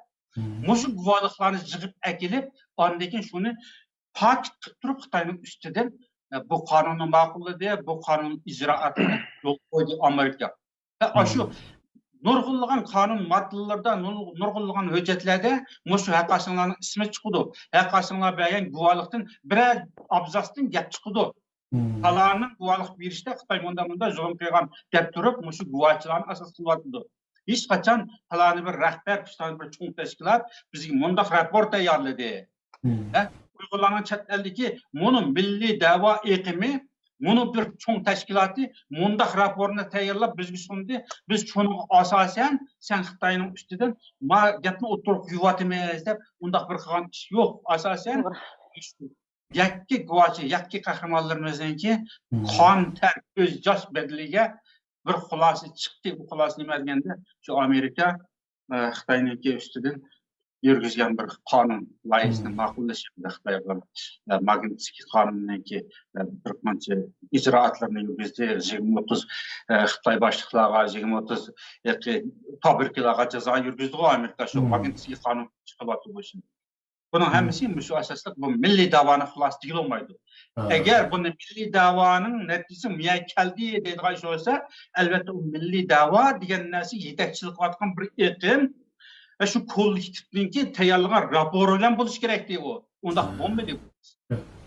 مۇشۇ گۇۋاھلىقلارنى يىغىپ ئەكېلىپ، ئاندىن كېيىن شۇنى پاكىت قىلىپ تۇرۇپ خىتاينىڭ ئۈستىدىن، ئە، بۇ قانۇننى ماقۇللىدى، بۇ قانۇن ئىجرائاتىنى يولغا قويدى ئامېرىكا. ھە، ئاشۇ نۇرغۇنلىغان قانۇن ماددىلىرىدا، نۇر-، نۇرغۇنلىغان ھۆججەتلەردە مۇشۇ ھەرقايسىڭلارنىڭ ئىسمى چىقىدۇ. ھەرقايسىڭلار بەرگەن گۇۋاھلىقتىن بىرەر ئابزاستىن گەپ چىقىدۇ. پالانىڭ گۇۋاھلىق بېرىشتە خىتاي مۇنداق، مۇنداق زۇلۇم قىلغان دەپ تۇرۇپ، مۇشۇ گۇۋاھچىلارنى ئاساس قىلىۋاتىدۇ. ھېچقاچان پالانى بىر رەھبەر، پالانى بىر چوڭ تەشكىلات بىزگە مۇنداق راپور تەييارلىدى. ھە؟ ئۇيغۇرلارنىڭ چەت ئەلدىكى مۇنۇ مىللىي دەۋا ئېقىمى، مۇنۇ بىر چوڭ تەشكىلاتى مۇنداق راپورنى تەييارلاپ بىزگە سۇندى. بىز شۇنىڭغا ئاساسەن، سەن خىتاينىڭ ئۈستىدىن ما گەپنى ئوتتۇرىغا قويۇۋاتىمىز دەپ ئۇنداق بىر قىلغان ئىش يوق. ئاساسەن، يەككە گۇۋاچى، يەككە قەھرىمانلىرىمىزنىڭكى قان، تەر، كۆز ياش بەدىلىگە بىر خۇلاسە چىقتى. بۇ خۇلاسە نېمە دېگەندە، شۇ ئامېرىكا، ئە، خىتاينىڭكى ئۈستىدىن يۈرگۈزگەن بىر قانۇن لايىھىسىنى ماقۇللىشى، خىتاي بىلەن، ئە، ماگنىتسكىي قانۇنىنىڭكى، ئە، بىر قانچە ئىجرائاتلىرىنى يۈرگۈزدى. يىگىرمە ئوتتۇز، ئە، خىتاي باشلىقلارغا، يىگىرمە ئوتتۇز ياقى فابرىكىلارغا جازا يۈرگۈزدىغۇ ئامېرىكا، شۇ ماگنىتسكىي قانۇن چىقىۋاتىدۇ بۇ ئىشنى. بۇنىڭ ھەممىسى مۇشۇ ئاساسلىق، بۇ مىللىي دەۋانى خۇلاسە دېگىلى بولمايدۇ. ئەگەر بۇنى مىللىي دەۋانىڭ نەتىجىسى مۇيەگە كەلدى دەيدىغان ئىش بولسا، ئەلۋەتتە، ئۇ مىللىي دەۋا دېگەن نەرسە يېتەكچىلىك قىلىۋاتقان بىر ئېقىم ۋە شۇ كوللېكتىپنىڭكى تەييارلىغان راپورى بىلەن بولۇشى كېرەكتى ئۇ. ئۇنداق بولمىدى بۇ.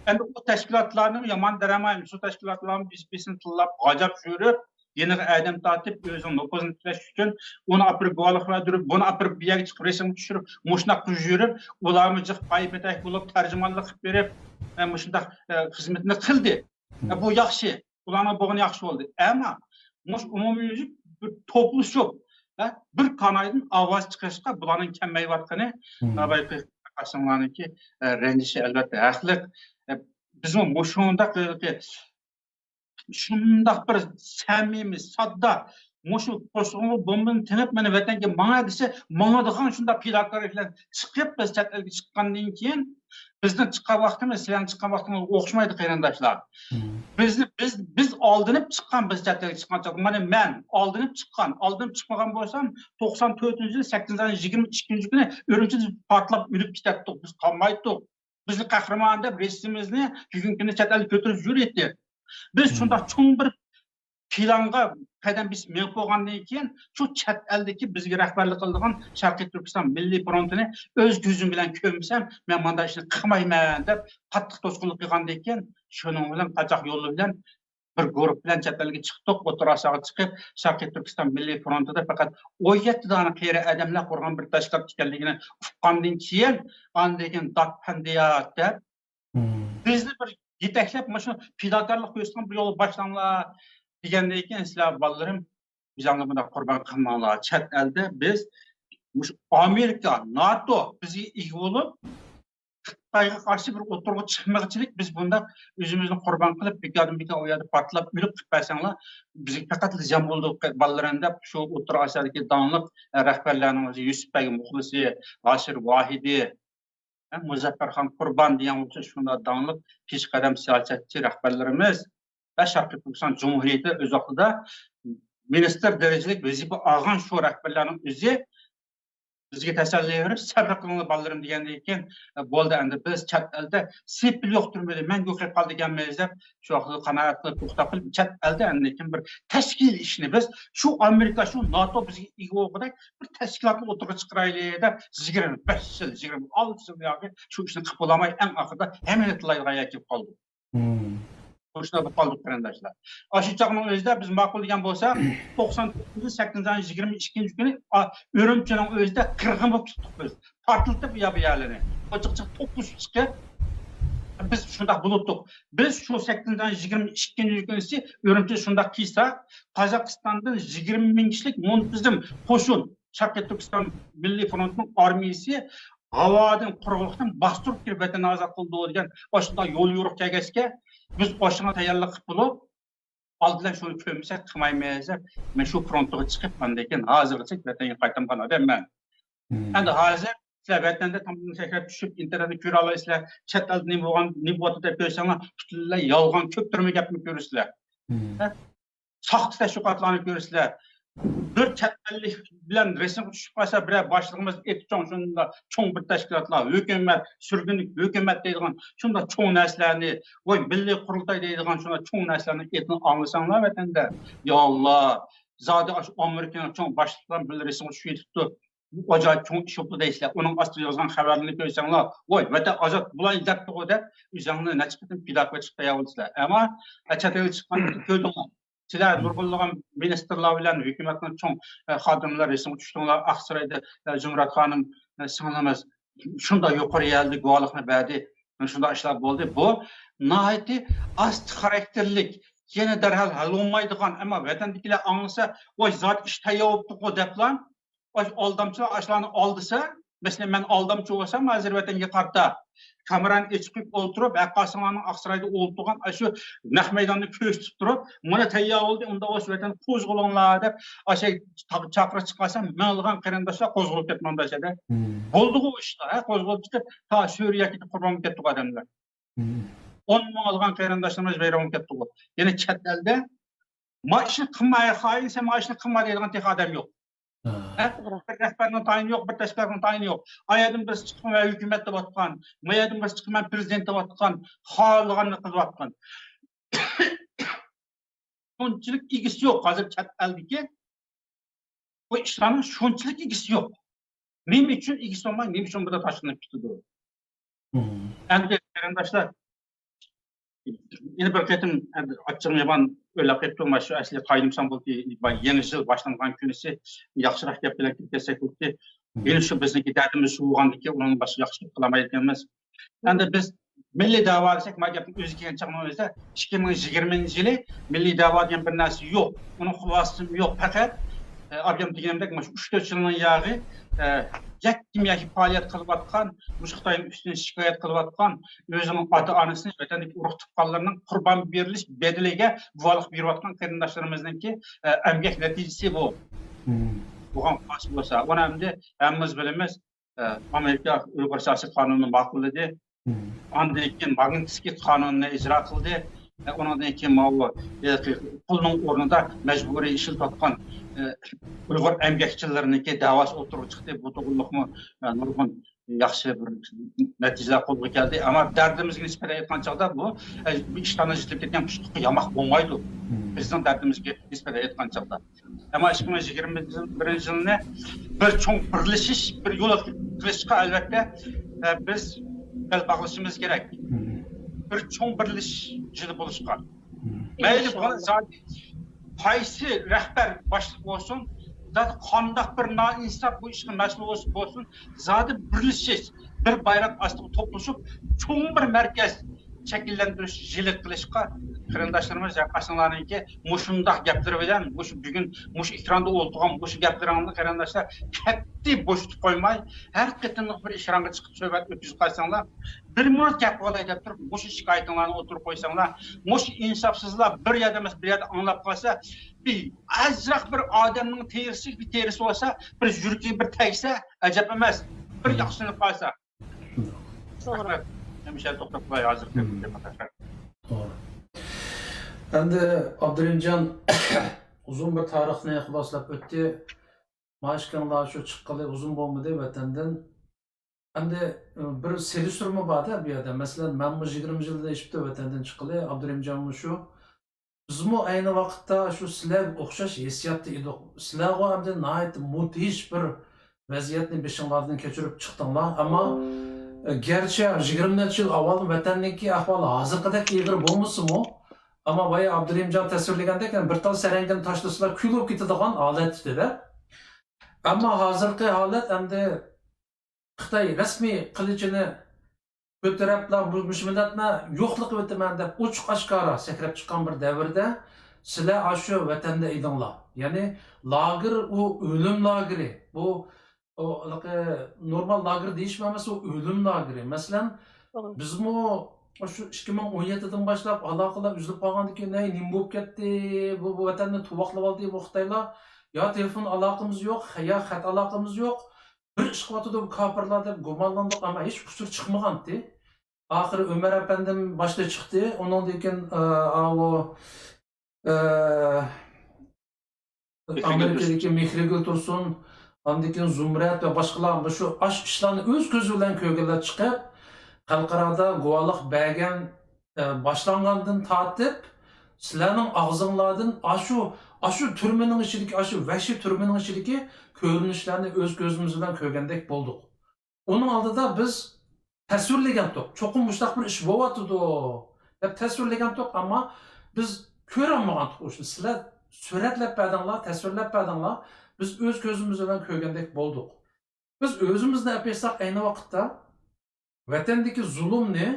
ئەمدى ئۇ تەشكىلاتلارنىڭ يامان دېرەمايمىز، شۇ تەشكىلاتلارنىڭ ۋەزىپىسىنى تىللاپ، غاجاپ يۈرۈپ، يېنىغا ئادەم تارتىپ، ئۆزىنىڭ نوپۇزىنى تىكلەش ئۈچۈن ئۇنى ئاپىرىپ گۇۋاھلىق بەردۈرۈپ، بۇنى ئاپىرىپ بۇ يەرگە چىقىپ رەسىمگە چۈشۈرۈپ، مۇشۇنداق يۈرۈپ، ئۇلارمۇ جىق پاي پېتەك بولۇپ، تەرجىمانلىق قىلىپ بېرىپ، ئە، مۇشۇنداق، ئە، خىزمىتىنى قىلدى. ئە، بۇ ياخشى. ئۇلارنىڭ بولغىنى ياخشى بولدى. ئەمما مۇشۇ ئومۇميۈزلۈك بىر توپلىشىپ، ئە، بىر قانايدىن ئاۋاز چىقىرىشقا بۇلارنىڭ كەلمەيۋاتقىنى ناۋايىتى قارىساڭلارنىڭكى، ئە، رەنجىشى ئەلۋەتتە ھەقلىق. ئە، بىزمۇ مۇشۇنداق شۇنداق بىر سەمىمىي، ساددا، مۇشۇ قورسىقىڭغا بومبىنى تېڭىپ، مېنى ۋەتەنگە ماڭا دېسە، ماڭىدىغان شۇنداق پىداكارلىق بىلەن چىقىپ، بىز چەت ئەلگە چىققاندىن كېيىن، بىزنىڭ چىققان ۋاقتىمىز سىلەرنىڭ چىققان ۋاقتىڭىزغا ئوخشىمايدۇ، قېرىنداشلار. بىزنى، بىز، بىز ئالدىنىپ چىققان، بىز چەت ئەلگە چىققان چاغدا، مانا مەن ئالدىنىپ چىققان، ئالدىنىپ چىقمىغان بولسام، توقسان تۆتىنچى يىل سەككىزىنچى ئاينىڭ يىگىرمە ئىككىنچى كۈنى ئۈرۈمچىدە پارتلاپ ئۆلۈپ كېتەتتۇق، بىز قالمايتتۇق. بىزنى قەھرىمان دەپ رەسىمىمىزنى بۈگۈنكى كۈندە چەت ئەلدە كۆتۈرۈپ يۈرۈيتتى. بىز شۇنداق چوڭ بىر پىلانغا قەدەم بېسىپ مېڭىپ بولغاندىن كېيىن، شۇ چەت ئەلدىكى بىزگە رەھبەرلىك قىلىدىغان شەرقىي تۈركىستان مىللىي فرونتىنى ئۆز كۆزۈم بىلەن كۆرمىسەم، مەن مانداق ئىشنى قىلمايمەن دەپ قاتتىق توسقۇنلۇق قىلغاندىن كېيىن، شۇنىڭ بىلەن قاچاق يولى بىلەن بىر گۇرۇپ بىلەن چەت ئەلگە چىقتۇق، ئوتتۇرا ئاسىياغا چىقىپ، شەرقىي تۈركىستان مىللىي فرونتىدا پەقەت ئون يەتتە دانە قېرى ئادەملەر قۇرغان بىر تەشكىلات ئىكەنلىكىنى ئۇققاندىن كېيىن، ئاندىن كېيىن دات پەندىيات دەپ، بىزنى بىر يېتەكلەپ، مۇشۇ پىداكارلىق كۆرسىتىدىغان بىر يولغا باشلاڭلار دېگەندىن كېيىن، سىلەر بالىلىرىم، بىزنى مۇنداق قۇربان قىلماڭلار. چەت ئەلدە بىز مۇشۇ ئامېرىكا، ناتو بىزگە ئىگە بولۇپ، خىتايغا قارشى بىر ئوتتۇرىغا چىقمىغۇچىلىك، بىز بۇنداق ئۆزىمىزنى قۇربان قىلىپ، بىكاردىن بىكار ئۇ يەردە پارتلاپ ئۆلۈپ قېلىپ بەرسەڭلار، بىزگە پەقەتلا زىيان بولىدۇ، بالىلىرىم دەپ، شۇ ئوتتۇرا ئاسىيادىكى داڭلىق رەھبەرلەرنىڭ ئۆزى يۈسۈپ بەگ مۇخلىسى، ھاشىر ۋاھىدى، ھە، مۇزەپپەرخان قۇربان دېگەن ئوخشاش شۇنداق داڭلىق پېشقەدەم سىياسەتچى رەھبەرلىرىمىز ۋە شەرقىي تۈركىستان جۇمھۇرىيىتى ئۆز ۋاقتىدا مىنىستىر دەرىجىلىك ۋەزىپە ئالغان شۇ رەھبەرلەرنىڭ ئۆزى بىزگە تەسەللى بېرىپ، سەۋر قىلىڭلار بالىلىرىم دېگەندىن كېيىن، بولدى ئەمدى بىز چەت ئەلدە سېپىل يوق تۈرمىدە مەڭگۈ قېلىپ قالىدىكەنمىز دەپ، شۇ ۋاقىتتا قانائەت قىلىپ توختاپ قېلىپ، چەت ئەلدە ئاندىن كېيىن بىر تەشكىلىي ئىشنى بىز شۇ ئامېرىكا، شۇ ناتو بىزگە ئىگە بولغۇدەك بىر تەشكىلاتنى ئوتتۇرىغا چىقىرايلى دەپ، يىگىرمە بەش يىل، يىگىرمە ئالتە يىل ياقى شۇ ئىشنى قىلىپ بولالماي، ئەڭ ئاخىرىدا ھەممىنى تىللايدىغان يەرگە كېلىپ قالدۇق. مۇشۇنداق بولۇپ قالدۇق، قېرىنداشلار. ئاشۇ چاغنىڭ ئۆزىدە بىز ماقۇل دېگەن بولسا، توقسان تۆتىنچى يىل سەككىزىنچى ئاينىڭ يىگىرمە ئىككىنچى كۈنى، ئا، ئۈرۈمچىنىڭ ئۆزىدە قىرغىن بولۇپ چىقتۇق بىز. پارتلىتىپ يا بۇ يەرلىرىنى. قوچۇقچىق توقۇشۇپ چىقىپ، بىز شۇنداق بولۇپتۇق. بىز شۇ سەككىزىنچى ئاينىڭ يىگىرمە ئىككىنچى كۈنىسى ئۈرۈمچىدە شۇنداق قىلساق، قازاقىستاندىن يىگىرمە مىڭ كىشىلىك مۇنتىزىم قوشۇن، شەرقىي تۈركىستان مىللىي فرونتىنىڭ ئارمىيىسى ھاۋادىن، قۇرۇقلۇقتىن باستۇرۇپ كىرىپ ۋەتەننى ئازاد قىلىدۇ دېگەن ئاشۇنداق يول يورۇق كەلگەچكە، بىز ئاشۇنىڭغا تەييارلىق قىلىپ بولۇپ، ئالدى بىلەن شۇنى كۆرمىسەك قىلمايمىز دەپ، مەن شۇ فرونتىغا چىقىپ، ئاندىن كېيىن ھازىرغىچە ۋەتەنگە قايتمىغان ئادەممەن. مم. ئەمدى ھازىر سىلەر ۋەتەندە تامغىنى سەكرەپ چۈشۈپ، ئىنتېرنېتنى كۆرەلەيسىلەر، چەت ئەلدە نېمە بولغان، نېمە بولۇۋاتىدۇ دەپ كۆرسەڭلار، پۈتۈنلەي يالغان، كۆپتۈرمە گەپنى كۆرىسىلەر. مم. ھە؟ ساختا تەشۋىقاتلارنى كۆرىسىلەر. بىر چەت ئەللىك بىلەن رەسىمگە چۈشۈپ قالسا، بىرەر باشلىقىمىز ئېتى چوڭ، شۇنداق چوڭ بىر تەشكىلاتلار، ھۆكۈمەت، سۈرگۈنلۈك ھۆكۈمەت دەيدىغان شۇنداق چوڭ نەرسىلەرنى، ۋاي، مىللىي قۇرۇلتاي دەيدىغان شۇنداق چوڭ نەرسىلەرنىڭ ئېتىنى ئاڭلىساڭلار ۋەتەندە، يا ئاللا، زادى ئاشۇ ئامېرىكىنىڭ چوڭ باشلىقلار بىلەن رەسىمگە چۈشۈپ يېتىپتۇ. بۇ ئاجايىپ چوڭ ئىش بوپتۇ دەيسىلەر. ئۇنىڭ ئاستىدا يازغان خەۋەرلىرىنى كۆرسەڭلار، ۋاي، ۋەتەن ئازاد بولاي دەپتىغۇ دەپ، ئۆزۈڭلارنى نەچچە قېتىم پىدا قىلىپ چىقىپ تەييار بولىسىلەر. ئەمما، ئە، چەت ئەلگە چىققاندىن كېيىن كۆردۈڭلار. سىلەر نۇرغۇنلىغان مىنىستىرلار بىلەن ھۆكۈمەتنىڭ چوڭ، ئە، خادىملىرى رەسىمگە چۈشتۈڭلار. ئاقسارايدا، ئە، زۇمرەت خانىم، ئە، سىڭلىمىز شۇنداق يۇقىرى يەردە گۇۋاھلىقنى بەردى. شۇنداق ئىشلار بولدى. بۇ ناھايىتى ئاستا خاراكتېرلىك، يەنە دەرھال ھەل بولمايدىغان، ئەمما ۋەتەندىكىلەر ئاڭلىسا، ۋاي، زادى ئىش تەييار بوپتۇغۇ دەپلا، ئاشۇ ئالدامچىلار ئاشۇلارنى ئالدىسا، مەسىلەن، مەن ئالدامچى بولسام، ھازىر ۋەتەنگە قارىتا كامېرانى ئېچىپ قويۇپ ئولتۇرۇپ، ھەققاسىڭلارنىڭ ئاقسارايدا ئولتۇرغان ئاشۇ نەق مەيداننى كۆرسىتىپ تۇرۇپ، مانا تەييار بولدى، ئۇنداق بولسا ۋەتەن قوزغىلىڭلار دەپ، ئاشۇ چاقىرىق چىقارسا، مىڭلىغان قېرىنداشلار قوزغىلىپ كەتمەمدۇ ئاشۇ يەردە. مم. بولدىغۇ ئىشلار، ھە، قوزغىلىپ كېتىپ، تا سۈرىيەگە قۇربان بولۇپ كەتتىغۇ ئادەملەر. مم. ئون مىڭلىغان قېرىنداشلىرىمىز ۋەيران بولۇپ كەتتىغۇ. يەنى چەت ئەلدە ما ئىشنى قىلماي، خائىن، سەن ما ئىشنى قىلما دەيدىغان تېخى ئادەم يوق. ھە؟ ھە؟ بىر رەھبەرنىڭ تايىنى يوق، بىر تەشكىلاتنىڭ تايىنى يوق. ئايەردىن بىرسى چىقىپ مەن ھۆكۈمەت دەۋاتقان، مايەردىن بىرسى چىقىپ مەن پىرېزىدېنت دەۋاتقان، خالىغاننى قىلىۋاتقان. شۇنچىلىك ئىگىسى يوق ھازىر چەت ئەلدىكى. بۇ ئىشلارنىڭ شۇنچىلىك ئىگىسى يوق. نېمە ئۈچۈن ئىگىسى بولماي، نېمە ئۈچۈن بۇنداق تاشلىنىپ كېتىدۇ؟ مم. ئەمدى قېرىنداشلار، يەنە بىر قېتىم ئەمدى ئاچچىقىم يامان ئويلاپ قېلىپتۇ. مانا شۇ ئەسلى قاينىمىسام بولدى، يېڭى يىل باشلانغان كۈنىسى ياخشىراق گەپ بىلەن كىرىپ كەتسەك بولدى. مم. يەنە شۇ بىزنىڭكى دەردىمىز شۇ بولغاندىكىن ئۇنىڭدىن باشقا ياخشى گەپ قىلالمايدىكەنمىز. ئەمدى بىز مىللىي دەۋا دېسەك، ما گەپنىڭ ئۆزى كەلگەن چاغنىڭ ئۆزىدە ئىككى مىڭ يىگىرمىنچى يىلى مىللىي دەۋا دېگەن بىر نەرسە يوق. ئۇنىڭ خۇلاسىسى يوق. پەقەت، ئە، ئابىجان دېگىنىمدەك، مانا شۇ ئۈچ تۆت يىلنىڭ ياغى، ئە، يەككىم ياكى پائالىيەت قىلىۋاتقان، مۇشۇ خىتاينىڭ ئۈستىدىن شىكايەت قىلىۋاتقان، ئۆزىنىڭ ئاتا-ئانىسىنى، ۋەتەندىكى ئۇرۇق-تۇغقانلىرىنىڭ قۇربان بېرىلىش بەدىلىگە گۇۋاھلىق بېرىۋاتقان قېرىنداشلىرىمىزنىڭكى، ئە، ئەمگەك نەتىجىسى بۇ. مم. بولغان خۇلاسە بولسا، ئۇنى ئەمدى ھەممىمىز بىلىمىز. ئە، ئامېرىكا ئۇيغۇر سىياسىي قانۇنىنى ماقۇللىدى. مم. ئاندىن كېيىن ماگنىتسكىي قانۇنىنى ئىجرا قىلدى. ئە، ئۇنىڭدىن كېيىن ماۋۇ، ئە، پۇلنىڭ ئورنىدا مەجبۇرىي ئىشلىتىۋاتقان، ئە، ئۇيغۇر ئەمگەكچىلىرىنىڭكى دەۋاسى ئوتتۇرىغا چىقتى. بۇ توغرۇلۇقمۇ، ئە، نۇرغۇن ياخشى بىر نەتىجىلەر قولغا كەلدى. ئەمما دەردىمىزگە نىسبەتەن ئېيتقان چاغدا بۇ، ئە، بۇ ئىشلارنى يېتىلىپ كەتكەن پۇچقاققا ياماق بولمايدۇ. مم. بىزنىڭ دەردىمىزگە نىسبەتەن ئېيتقان چاغدا. ئەمما ئىككى مىڭ يىگىرمە بىرىنچى يىلنى بىر چوڭ بىرلىشىش، بىر يول قىلىشقا، ئەلۋەتتە، ئە، بىز بەل باغلىشىمىز كېرەك. مم. بىر چوڭ بىرلىشىش يىلى بولۇشقا. مم. مەيلى، بۇ زادى قايسى رەھبەر باشلىق بولسۇن، زادى قانداق بىر نائىنساپ بۇ ئىشقا مەسئۇل بولسا بولسۇن، زادى بىرلىشىش، بىر بايراق ئاستىغا توپلىشىپ، چوڭ بىر مەركەز شەكىللەندۈرۈش يىلى قىلىشقا قېرىنداشلىرىمىز ھەرقايسىڭلارنىڭكى مۇشۇنداق گەپلىرى بىلەن، مۇشۇ بۈگۈن مۇشۇ ئېكراندا ئولتۇرغان مۇشۇ گەپلىرىڭلارنى قېرىنداشلار قەتئىي بوشىتىپ قويماي، ھەر قېتىملىق بىر ئېكرانغا چىقىپ سۆھبەت ئۆتكۈزۈپ قالساڭلار، بىر مىنۇت گەپ قىلالاي دەپ تۇرۇپ، مۇشۇ شىكايىتىڭلارنى ئوتتۇرىغا قويساڭلار، مۇشۇ ئىنساپسىزلار بىر يەردە ئەمەس، بىر يەردە ئاڭلاپ قالسا، بىر ئازراق بىر ئادەمنىڭ تېرىسى، بىر تېرىسى بولسا، بىر يۈرىكى بىر تەگسە، ئەجەب ئەمەس. بىر ياخشىلىنىپ قالسا. شۇنداق. توغرا. رەھمەت. ھەمىشە توختاپ قوياي ھازىر. مم. توغرا. ئەمدى ئابدۇرېھىمجان، ئۇزۇن بىر تارىخنى خۇلاسىلاپ ئۆتتى. مانا ئىككىڭلار شۇ چىققىلى ئۇزۇن بولمىدى ۋەتەندىن. ئەمدى، ئى، بىر سېلىشتۇرما بار-دە بۇ يەردە. مەسىلەن، مەنمۇ يىگىرمە يىلدىن ئېشىپتۇ ۋەتەندىن چىققىلى، ئابدۇرېھىمجانمۇ شۇ. بىزمۇ ئەينى ۋاقىتتا شۇ سىلەرگە ئوخشاش ھېسسىياتتا ئىدۇق. سىلەرغۇ ئەمدى ناھايىتى مۇدھىش بىر ۋەزىيەتنى بېشىڭلاردىن كەچۈرۈپ چىقتىڭلار. ئەمما، ئى، گەرچە يىگىرمە نەچچە يىل ئاۋۋال ۋەتەننىڭكى ئەھۋالى ھازىرقىدەك ئېغىر بولمىسىمۇ، ئەمما بايا ئابدۇرېھىمجان تەسۋىرلىگەندەك، يەنە بىر تال سەرەڭگىنى تاشلىسىلا كۈل بولۇپ كېتىدىغان ھالەت ئىدى-دە. ئەمما ھازىرقى ھالەت ئەمدى خىتاي رەسمىي قىلىچىنى كۆتۈرۈپلا بۇ، مۇشۇ مىللەتنى يوقلۇق قىلىۋېتىمەن دەپ ئوچۇق ئاشكارا سەكرەپ چىققان بىر دەۋردە سىلەر ئاشۇ ۋەتەندە ئىدىڭلار. يەنى لاگېر، ئۇ ئۆلۈم لاگېرى. بۇ، ئۇ، ھېلىقى نورمال لاگېر دېيىشمۇ ئەمەس، ئۇ ئۆلۈم لاگېرى. مەسىلەن، توغرا. بىزمۇ شۇ ئىككى مىڭ ئون يەتتىدىن باشلاپ ئالاقىلار ئۈزۈلۈپ قالغاندىن كېيىن، ھەي، نېمە بولۇپ كەتتى؟ بۇ، بۇ ۋەتەننى تۇۋاقلىۋالدى بۇ خىتايلار. يا تېلېفون ئالاقىمىز يوق، يا خەت ئالاقىمىز يوق. بىر ئىش قىلىۋاتىدۇ بۇ كاپىرلار دەپ گۇمانلاندۇق، ئەمما ھېچ ئۇچۇر چىقمىغانتى. ئاخىرى ئۆمەر ئەپەندىم باشتا چىقتى، ئۇنىڭدىن كېيىن، ئە، ئاۋۇ، ئە، مېھرىگۈل ئامېرىكىدىكى مېھرىگۈل تۇرسۇن، ئاندىن كېيىن زۇمرەت ۋە باشقىلار مۇشۇ ئاش ئىشلارنى ئۆز كۆزى بىلەن كۆرگەنلەر چىقىپ، خەلقئارادا گۇۋاھلىق بەرگەن، ئە، باشلانغاندىن تارتىپ، سىلەرنىڭ ئاغزىڭلاردىن ئاشۇ، ئاشۇ تۈرمىنىڭ ئىچىدىكى، ئاشۇ ۋەھشىي تۈرمىنىڭ ئىچىدىكى كۆرۈنۈشلەرنى ئۆز كۆزىمىز بىلەن كۆرگەندەك بولدۇق. ئۇنىڭ ئالدىدا بىز تەسۋىرلىگەنتۇق. چوقۇم مۇشۇنداق بىر ئىش بولۇۋاتىدۇ دەپ تەسۋىرلىگەنتۇق، ئەمما بىز كۆرەلمىگەنتۇق ئۇ ئىشنى. سىلەر سۈرەتلەپ بەردىڭلار، تەسۋىرلەپ بەردىڭلار. بىز ئۆز كۆزىمىز بىلەن كۆرگەندەك بولدۇق. بىز ئۆزىمىزنى ئەپ ئېيتساق، ئەينى ۋاقىتتا ۋەتەندىكى زۇلۇمنى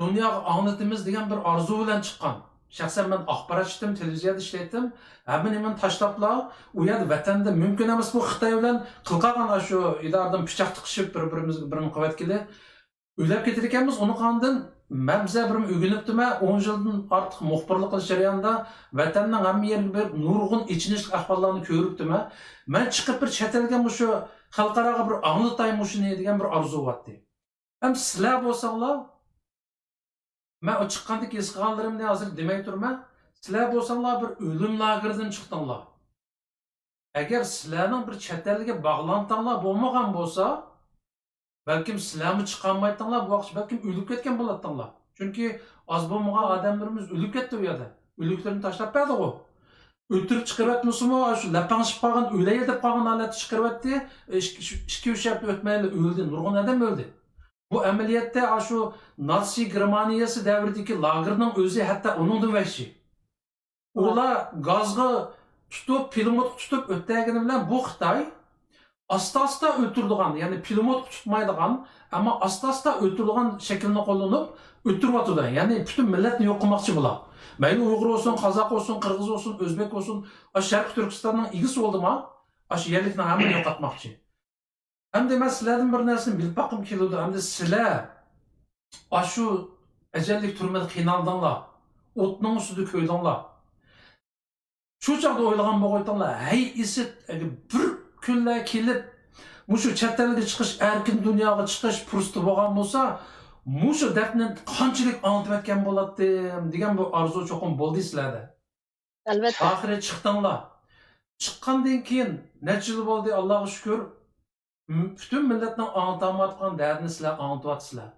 دۇنياغا ئاڭلىتىمىز دېگەن بىر ئارزۇ بىلەن چىققان. شەخسەن مەن ئاخبارات ئىشلىتىم، تېلېۋىزىيەدە ئىشلەيتتىم. ھەممە نېمىنى تاشلاپلا، ئۇ يەردە ۋەتەندە مۇمكىن ئەمەس بۇ خىتاي بىلەن قىلقالغان ئاشۇ ئىدارىدىن پىچاق تىقىشىپ، بىر-بىرىمىزگە بىرنېمە قىلىۋەتكىلى. ئۆلۈپ كېتىدىكەنمىز، ئۇنىڭ ئاندىن مەن بىزە بىر ئۆگىنىپتىمەن، ئون يىلدىن ئارتۇق مۇخبىرلىق قىلىش جەريانىدا ۋەتەننىڭ ھەممە يېرىگە بېرىپ نۇرغۇن ئېچىنىشلىق ئەھۋاللارنى كۆرۈپتىمەن. مەن چىقىپ بىر چەت ئەلگە مۇشۇ خەلقئاراغا بىر ئاڭلىتاي مۇشۇنى دېگەن بىر ئارزۇ بارتى. ھەم سىلەر بولساڭلار، مەن ئۇ چىققاندىكى ھېس قىلغانلىرىمنى ھازىر دېمەي تۇرىمەن. سىلەر بولساڭلار بىر ئۆلۈم لاگېرىدىن چىقتىڭلار. ئەگەر سىلەرنىڭ بىر چەت ئەلگە باغلانتاڭلار بولمىغان بولسا، بەلكىم سىلەرمۇ چىقالمايتتىڭلار، بۇ ۋاقىت بەلكىم ئۆلۈپ كەتكەن بولاتتىڭلار. چۈنكى ئاز بولمىغان ئادەملىرىمىز ئۆلۈپ كەتتى ئۇ يەردە. ئۆلۈكلىرىنى تاشلاپ بەردىغۇ. ئۆلتۈرۈپ چىقىرىۋەتمىسىمۇ، شۇ لەپەڭشىپ قالغان، ئۆلەي دەپ قالغان ھالەتتە چىقىرىۋەتتى. ئىككى، ئىككى، ئۈچ ھەپتە ئۆتمەيلا ئۆلدى، نۇرغۇن ئادەم ئۆلدى. بۇ ئەمەلىيەتتە ئاشۇ ناتسى گېرمانىيەسى دەۋرىدىكى لاگېرنىڭ ئۆزى ھەتتا ئۇنىڭدىن ۋەھشىي. ئۇلار گازغا تۇتۇپ، پىلىموتقا تۇتۇپ ئۆتتۈرگىنى بىلەن بۇ خىتاي ئاستا-ئاستا ئۆلتۈرىدىغان، يەنى پىلىموتقا تۇتمايدىغان، ئەمما ئاستا-ئاستا ئۆلتۈرىدىغان شەكىلنى قوللىنىپ ئۆلتۈرۈۋاتىدۇ. يەنى پۈتۈن مىللەتنى يوق قىلماقچى بۇلار. مەيلى ئۇيغۇر بولسۇن، قازاق بولسۇن، قىرغىز بولسۇن، ئۆزبېك بولسۇن، ئاشۇ شەرقىي تۈركىستاننىڭ ئىگىسى بولدىما، ئاشۇ يەرلىكنىڭ ھەممىنى يوقاتماقچى. ئەمدى مەن سىلەردىن بىر نەرسىنى بىلىپ باققۇم كېلىدۇ. ئەمدى سىلەر ئاشۇ ئەجەللىك تۈرمىدە قىينالدىڭلار، ئوتنىڭ ئۈستىدە كۆيدۈڭلار. شۇ چاغدا ئويلىغان بولغايتىڭلار، ھەي ئىسىت، ئەگەر بىر كۈنلەر كېلىپ، مۇشۇ چەت ئەلگە چىقىش، ئەركىن دۇنياغا چىقىش پۇرسىتى بولغان بولسا، مۇشۇ دەردنى قانچىلىك ئاڭلىتىۋەتكەن بولاتتىم دېگەن بىر ئارزۇ چوقۇم بولدى سىلەردە. ئەلۋەتتە. ئاخىرى چىقتىڭلار. چىققاندىن كېيىن نەچچە يىل بولدى، ئاللاغا شۈكۈر، م-، پۈتۈن مىللەتنىڭ ئاڭلىتالمايۋاتقان دەردىنى سىلەر ئاڭلىتىۋاتىسىلەر.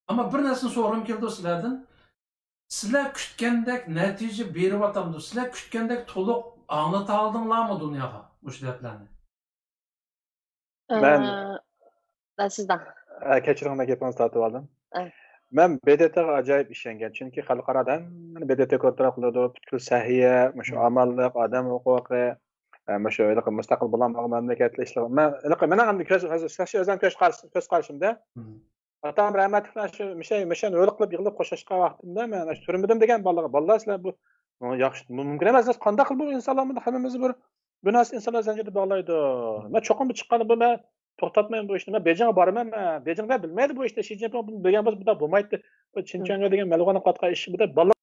ئەمما بىر نەرسىنى سورىغۇم كېلىدۇ سىلەردىن. سىلەر كۈتكەندەك نەتىجە بېرىۋاتامدۇ؟ سىلەر كۈتكەندەك تولۇق ئاڭلىتالدىڭلارمۇ دۇنياغا مۇشۇ دەردلەرنى؟ مەن ئە، سىزدە. ئە، كەچۈرۈڭ، مەن گېپىڭىزنى تارتىۋالدىم. ئە. مەن ب د ت غا ئاجايىپ ئىشەنگەن، چۈنكى خەلقئارادا ھەممىنى ب د ت كونترول قىلىدۇ، پۈتكۈل سەھىيە، مۇشۇ مم. ئامانلىق، ئادەم ھوقۇقى، ئە، مۇشۇ ھېلىقى مۇستەقىل بولالمىغان مەملىكەتلەر ئىشلىرى. مەن ھېلىقى مېنىڭ ئەمدى كۆز، شەخسىي ئۆزۈم كۆز قارىش-، كۆز قارىشىمدا، مم. ئاتام رەھمەتلىكنىڭ شۇ مىشەن، مىشەن ھۆل قىلىپ يىغلاپ خوشلاشقان ۋاقتىمدا مەن شۇ تۈرمىدىم دېگەن بالىغا، بالىلار سىلەر بۇ ياخشى، مۇمكىن ئەمەس، قانداق قىلىپ بۇ ئىنسانلار بۇنداق ھەممىمىزنى بىر بىر نەرسە ئىنسانلار زەنجىرىدە باغلايدۇ. مەن چوقۇم بىر چىققاندا بۇ مەن توختاتمايمەن بۇ ئىشنى. مەن بېيجىڭغا بارىمەن، مەن بېيجىڭدا بىلمەيدۇ بۇ ئىشنى. شى جىنپىڭ بۇنى بىلگەن بولسا بۇنداق بولمايتتى. بۇ چىن چۈەنگە دېگەن مەلۇغاننى قىلىۋاتقان ئىشى بۇنداق بالا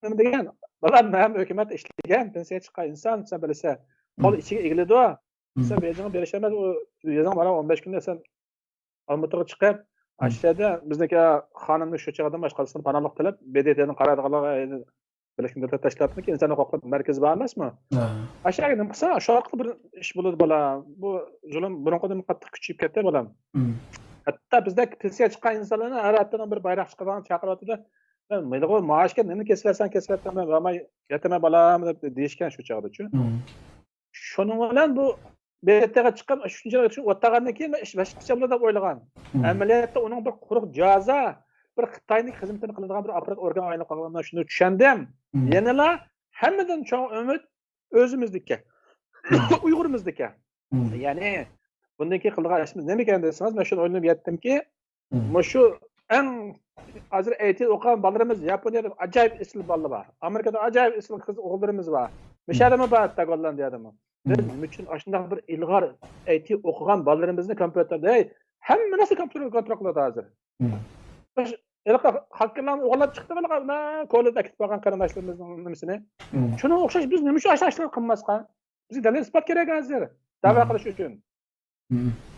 نېمە دېگەن؟ بالام، مەن ھۆكۈمەتتە ئىشلىگەن، پېنسىيەگە چىققان ئىنسان، سەن بىلىسەن. قول مم. ئىچىگە ئىگىلىدۇ. مم. سەن بېيجىڭغا بېرىش ئەمەس، ئۇ يېزىڭ بارا ئون بەش كۈندە سەن ئالمۇتىغا چىقىپ، مم. ئاشۇ يەردە بىزنىڭكى خانىمنى شۇ چاغدىن باشقا قالسىمۇ پاناھلىق تىلەپ، ب د ت نىڭ قارايدىغانلىقى، بىرلەشكەن دۆلەتلەر تەشكىلاتىنىڭكى ئىنسانىي ھوقۇق مەركىزى بار ئەمەسمۇ؟ ھە. ئاشۇ يەرگە نېمە قىلسا، شۇ ئارقىلىق بىر ئىش بولىدۇ، بالا. بۇ زۇلۇم بۇرۇنقىدىن قاتتىق كۈچىيىپ كەتتى، بالام. مم. ھەتتا بىزدەك پېنسىيەگە چىققان ئىنسانلارنى ھەر ھەپتىنىڭ بىر بايراق چىقىرىدىغان، چاقىرىۋاتىدۇ. مەن مايلىغۇ مائاشكە نېمىنى كېسىۋەتسەڭ كېسىۋەت، مەن بارماي كېتىمەن بالام دەپ دېيىشكەن شۇ چاغدىچۇ. مم. شۇنىڭ بىلەن بۇ ب د ت غا چىققان، ئۈچىنچى يىلغا چىقىپ ئولتۇرغاندىن كېيىن مەن ئىش باشقىچە بولىدۇ دەپ ئويلىغان. مم. ئەمەلىيەتتە ئۇنىڭ بىر قۇرۇق جازا، بىر خىتاينىڭ خىزمىتىنى قىلىدىغان بىر ئاپپارات ئورگان ئايلىنىپ قالغىنىمدىن شۇنى چۈشەندىم. يەنىلا ھەممىدىن چوڭ ئۈمىد ئۆزىمىزدىكى، ئۇيغۇرىمىزدىكى. يەنى بۇندىن كېيىن قىلىدىغان ئىشىمىز نېمىكەن دېسىڭىز، مەن شۇنى ئويلىنىپ يەتتىمكى، مۇشۇ ئەڭ ھازىر ئايتى ئوقۇغان بالىلىرىمىز ياپونىيەدە ئاجايىپ ئېسىل بالىلار بار. ئامېرىكىدا ئاجايىپ ئېسىل قىز ئوغۇللىرىمىز بار. مىشەدىمۇ بار، ھەتتا گوللاندىيەدىمۇ. بىز مۇشۇ ئاشۇنداق بىر ئىلغار ئايتى ئوقۇغان بالىلىرىمىزنى كومپيۇتېردا، ھەي، ھەممە نەرسە كومپيۇتېردا كونترول قىلىدۇ ھازىر. ھېلىقى خاكېرلارنى ئوغرىلاپ چىقتى، ھېلىقى كولىدا ئەكېتىپ بارغان قېرىنداشلىرىمىزنىڭ نېمىسىنى. شۇنىڭغا ئوخشاش بىز نېمە ئۈچۈن ئاشۇ ئىشلارنى قىلماسقا؟ بىزگە دەلىل ئىسپات كېرەك ھازىر دەۋا قىلىش ئۈچۈن.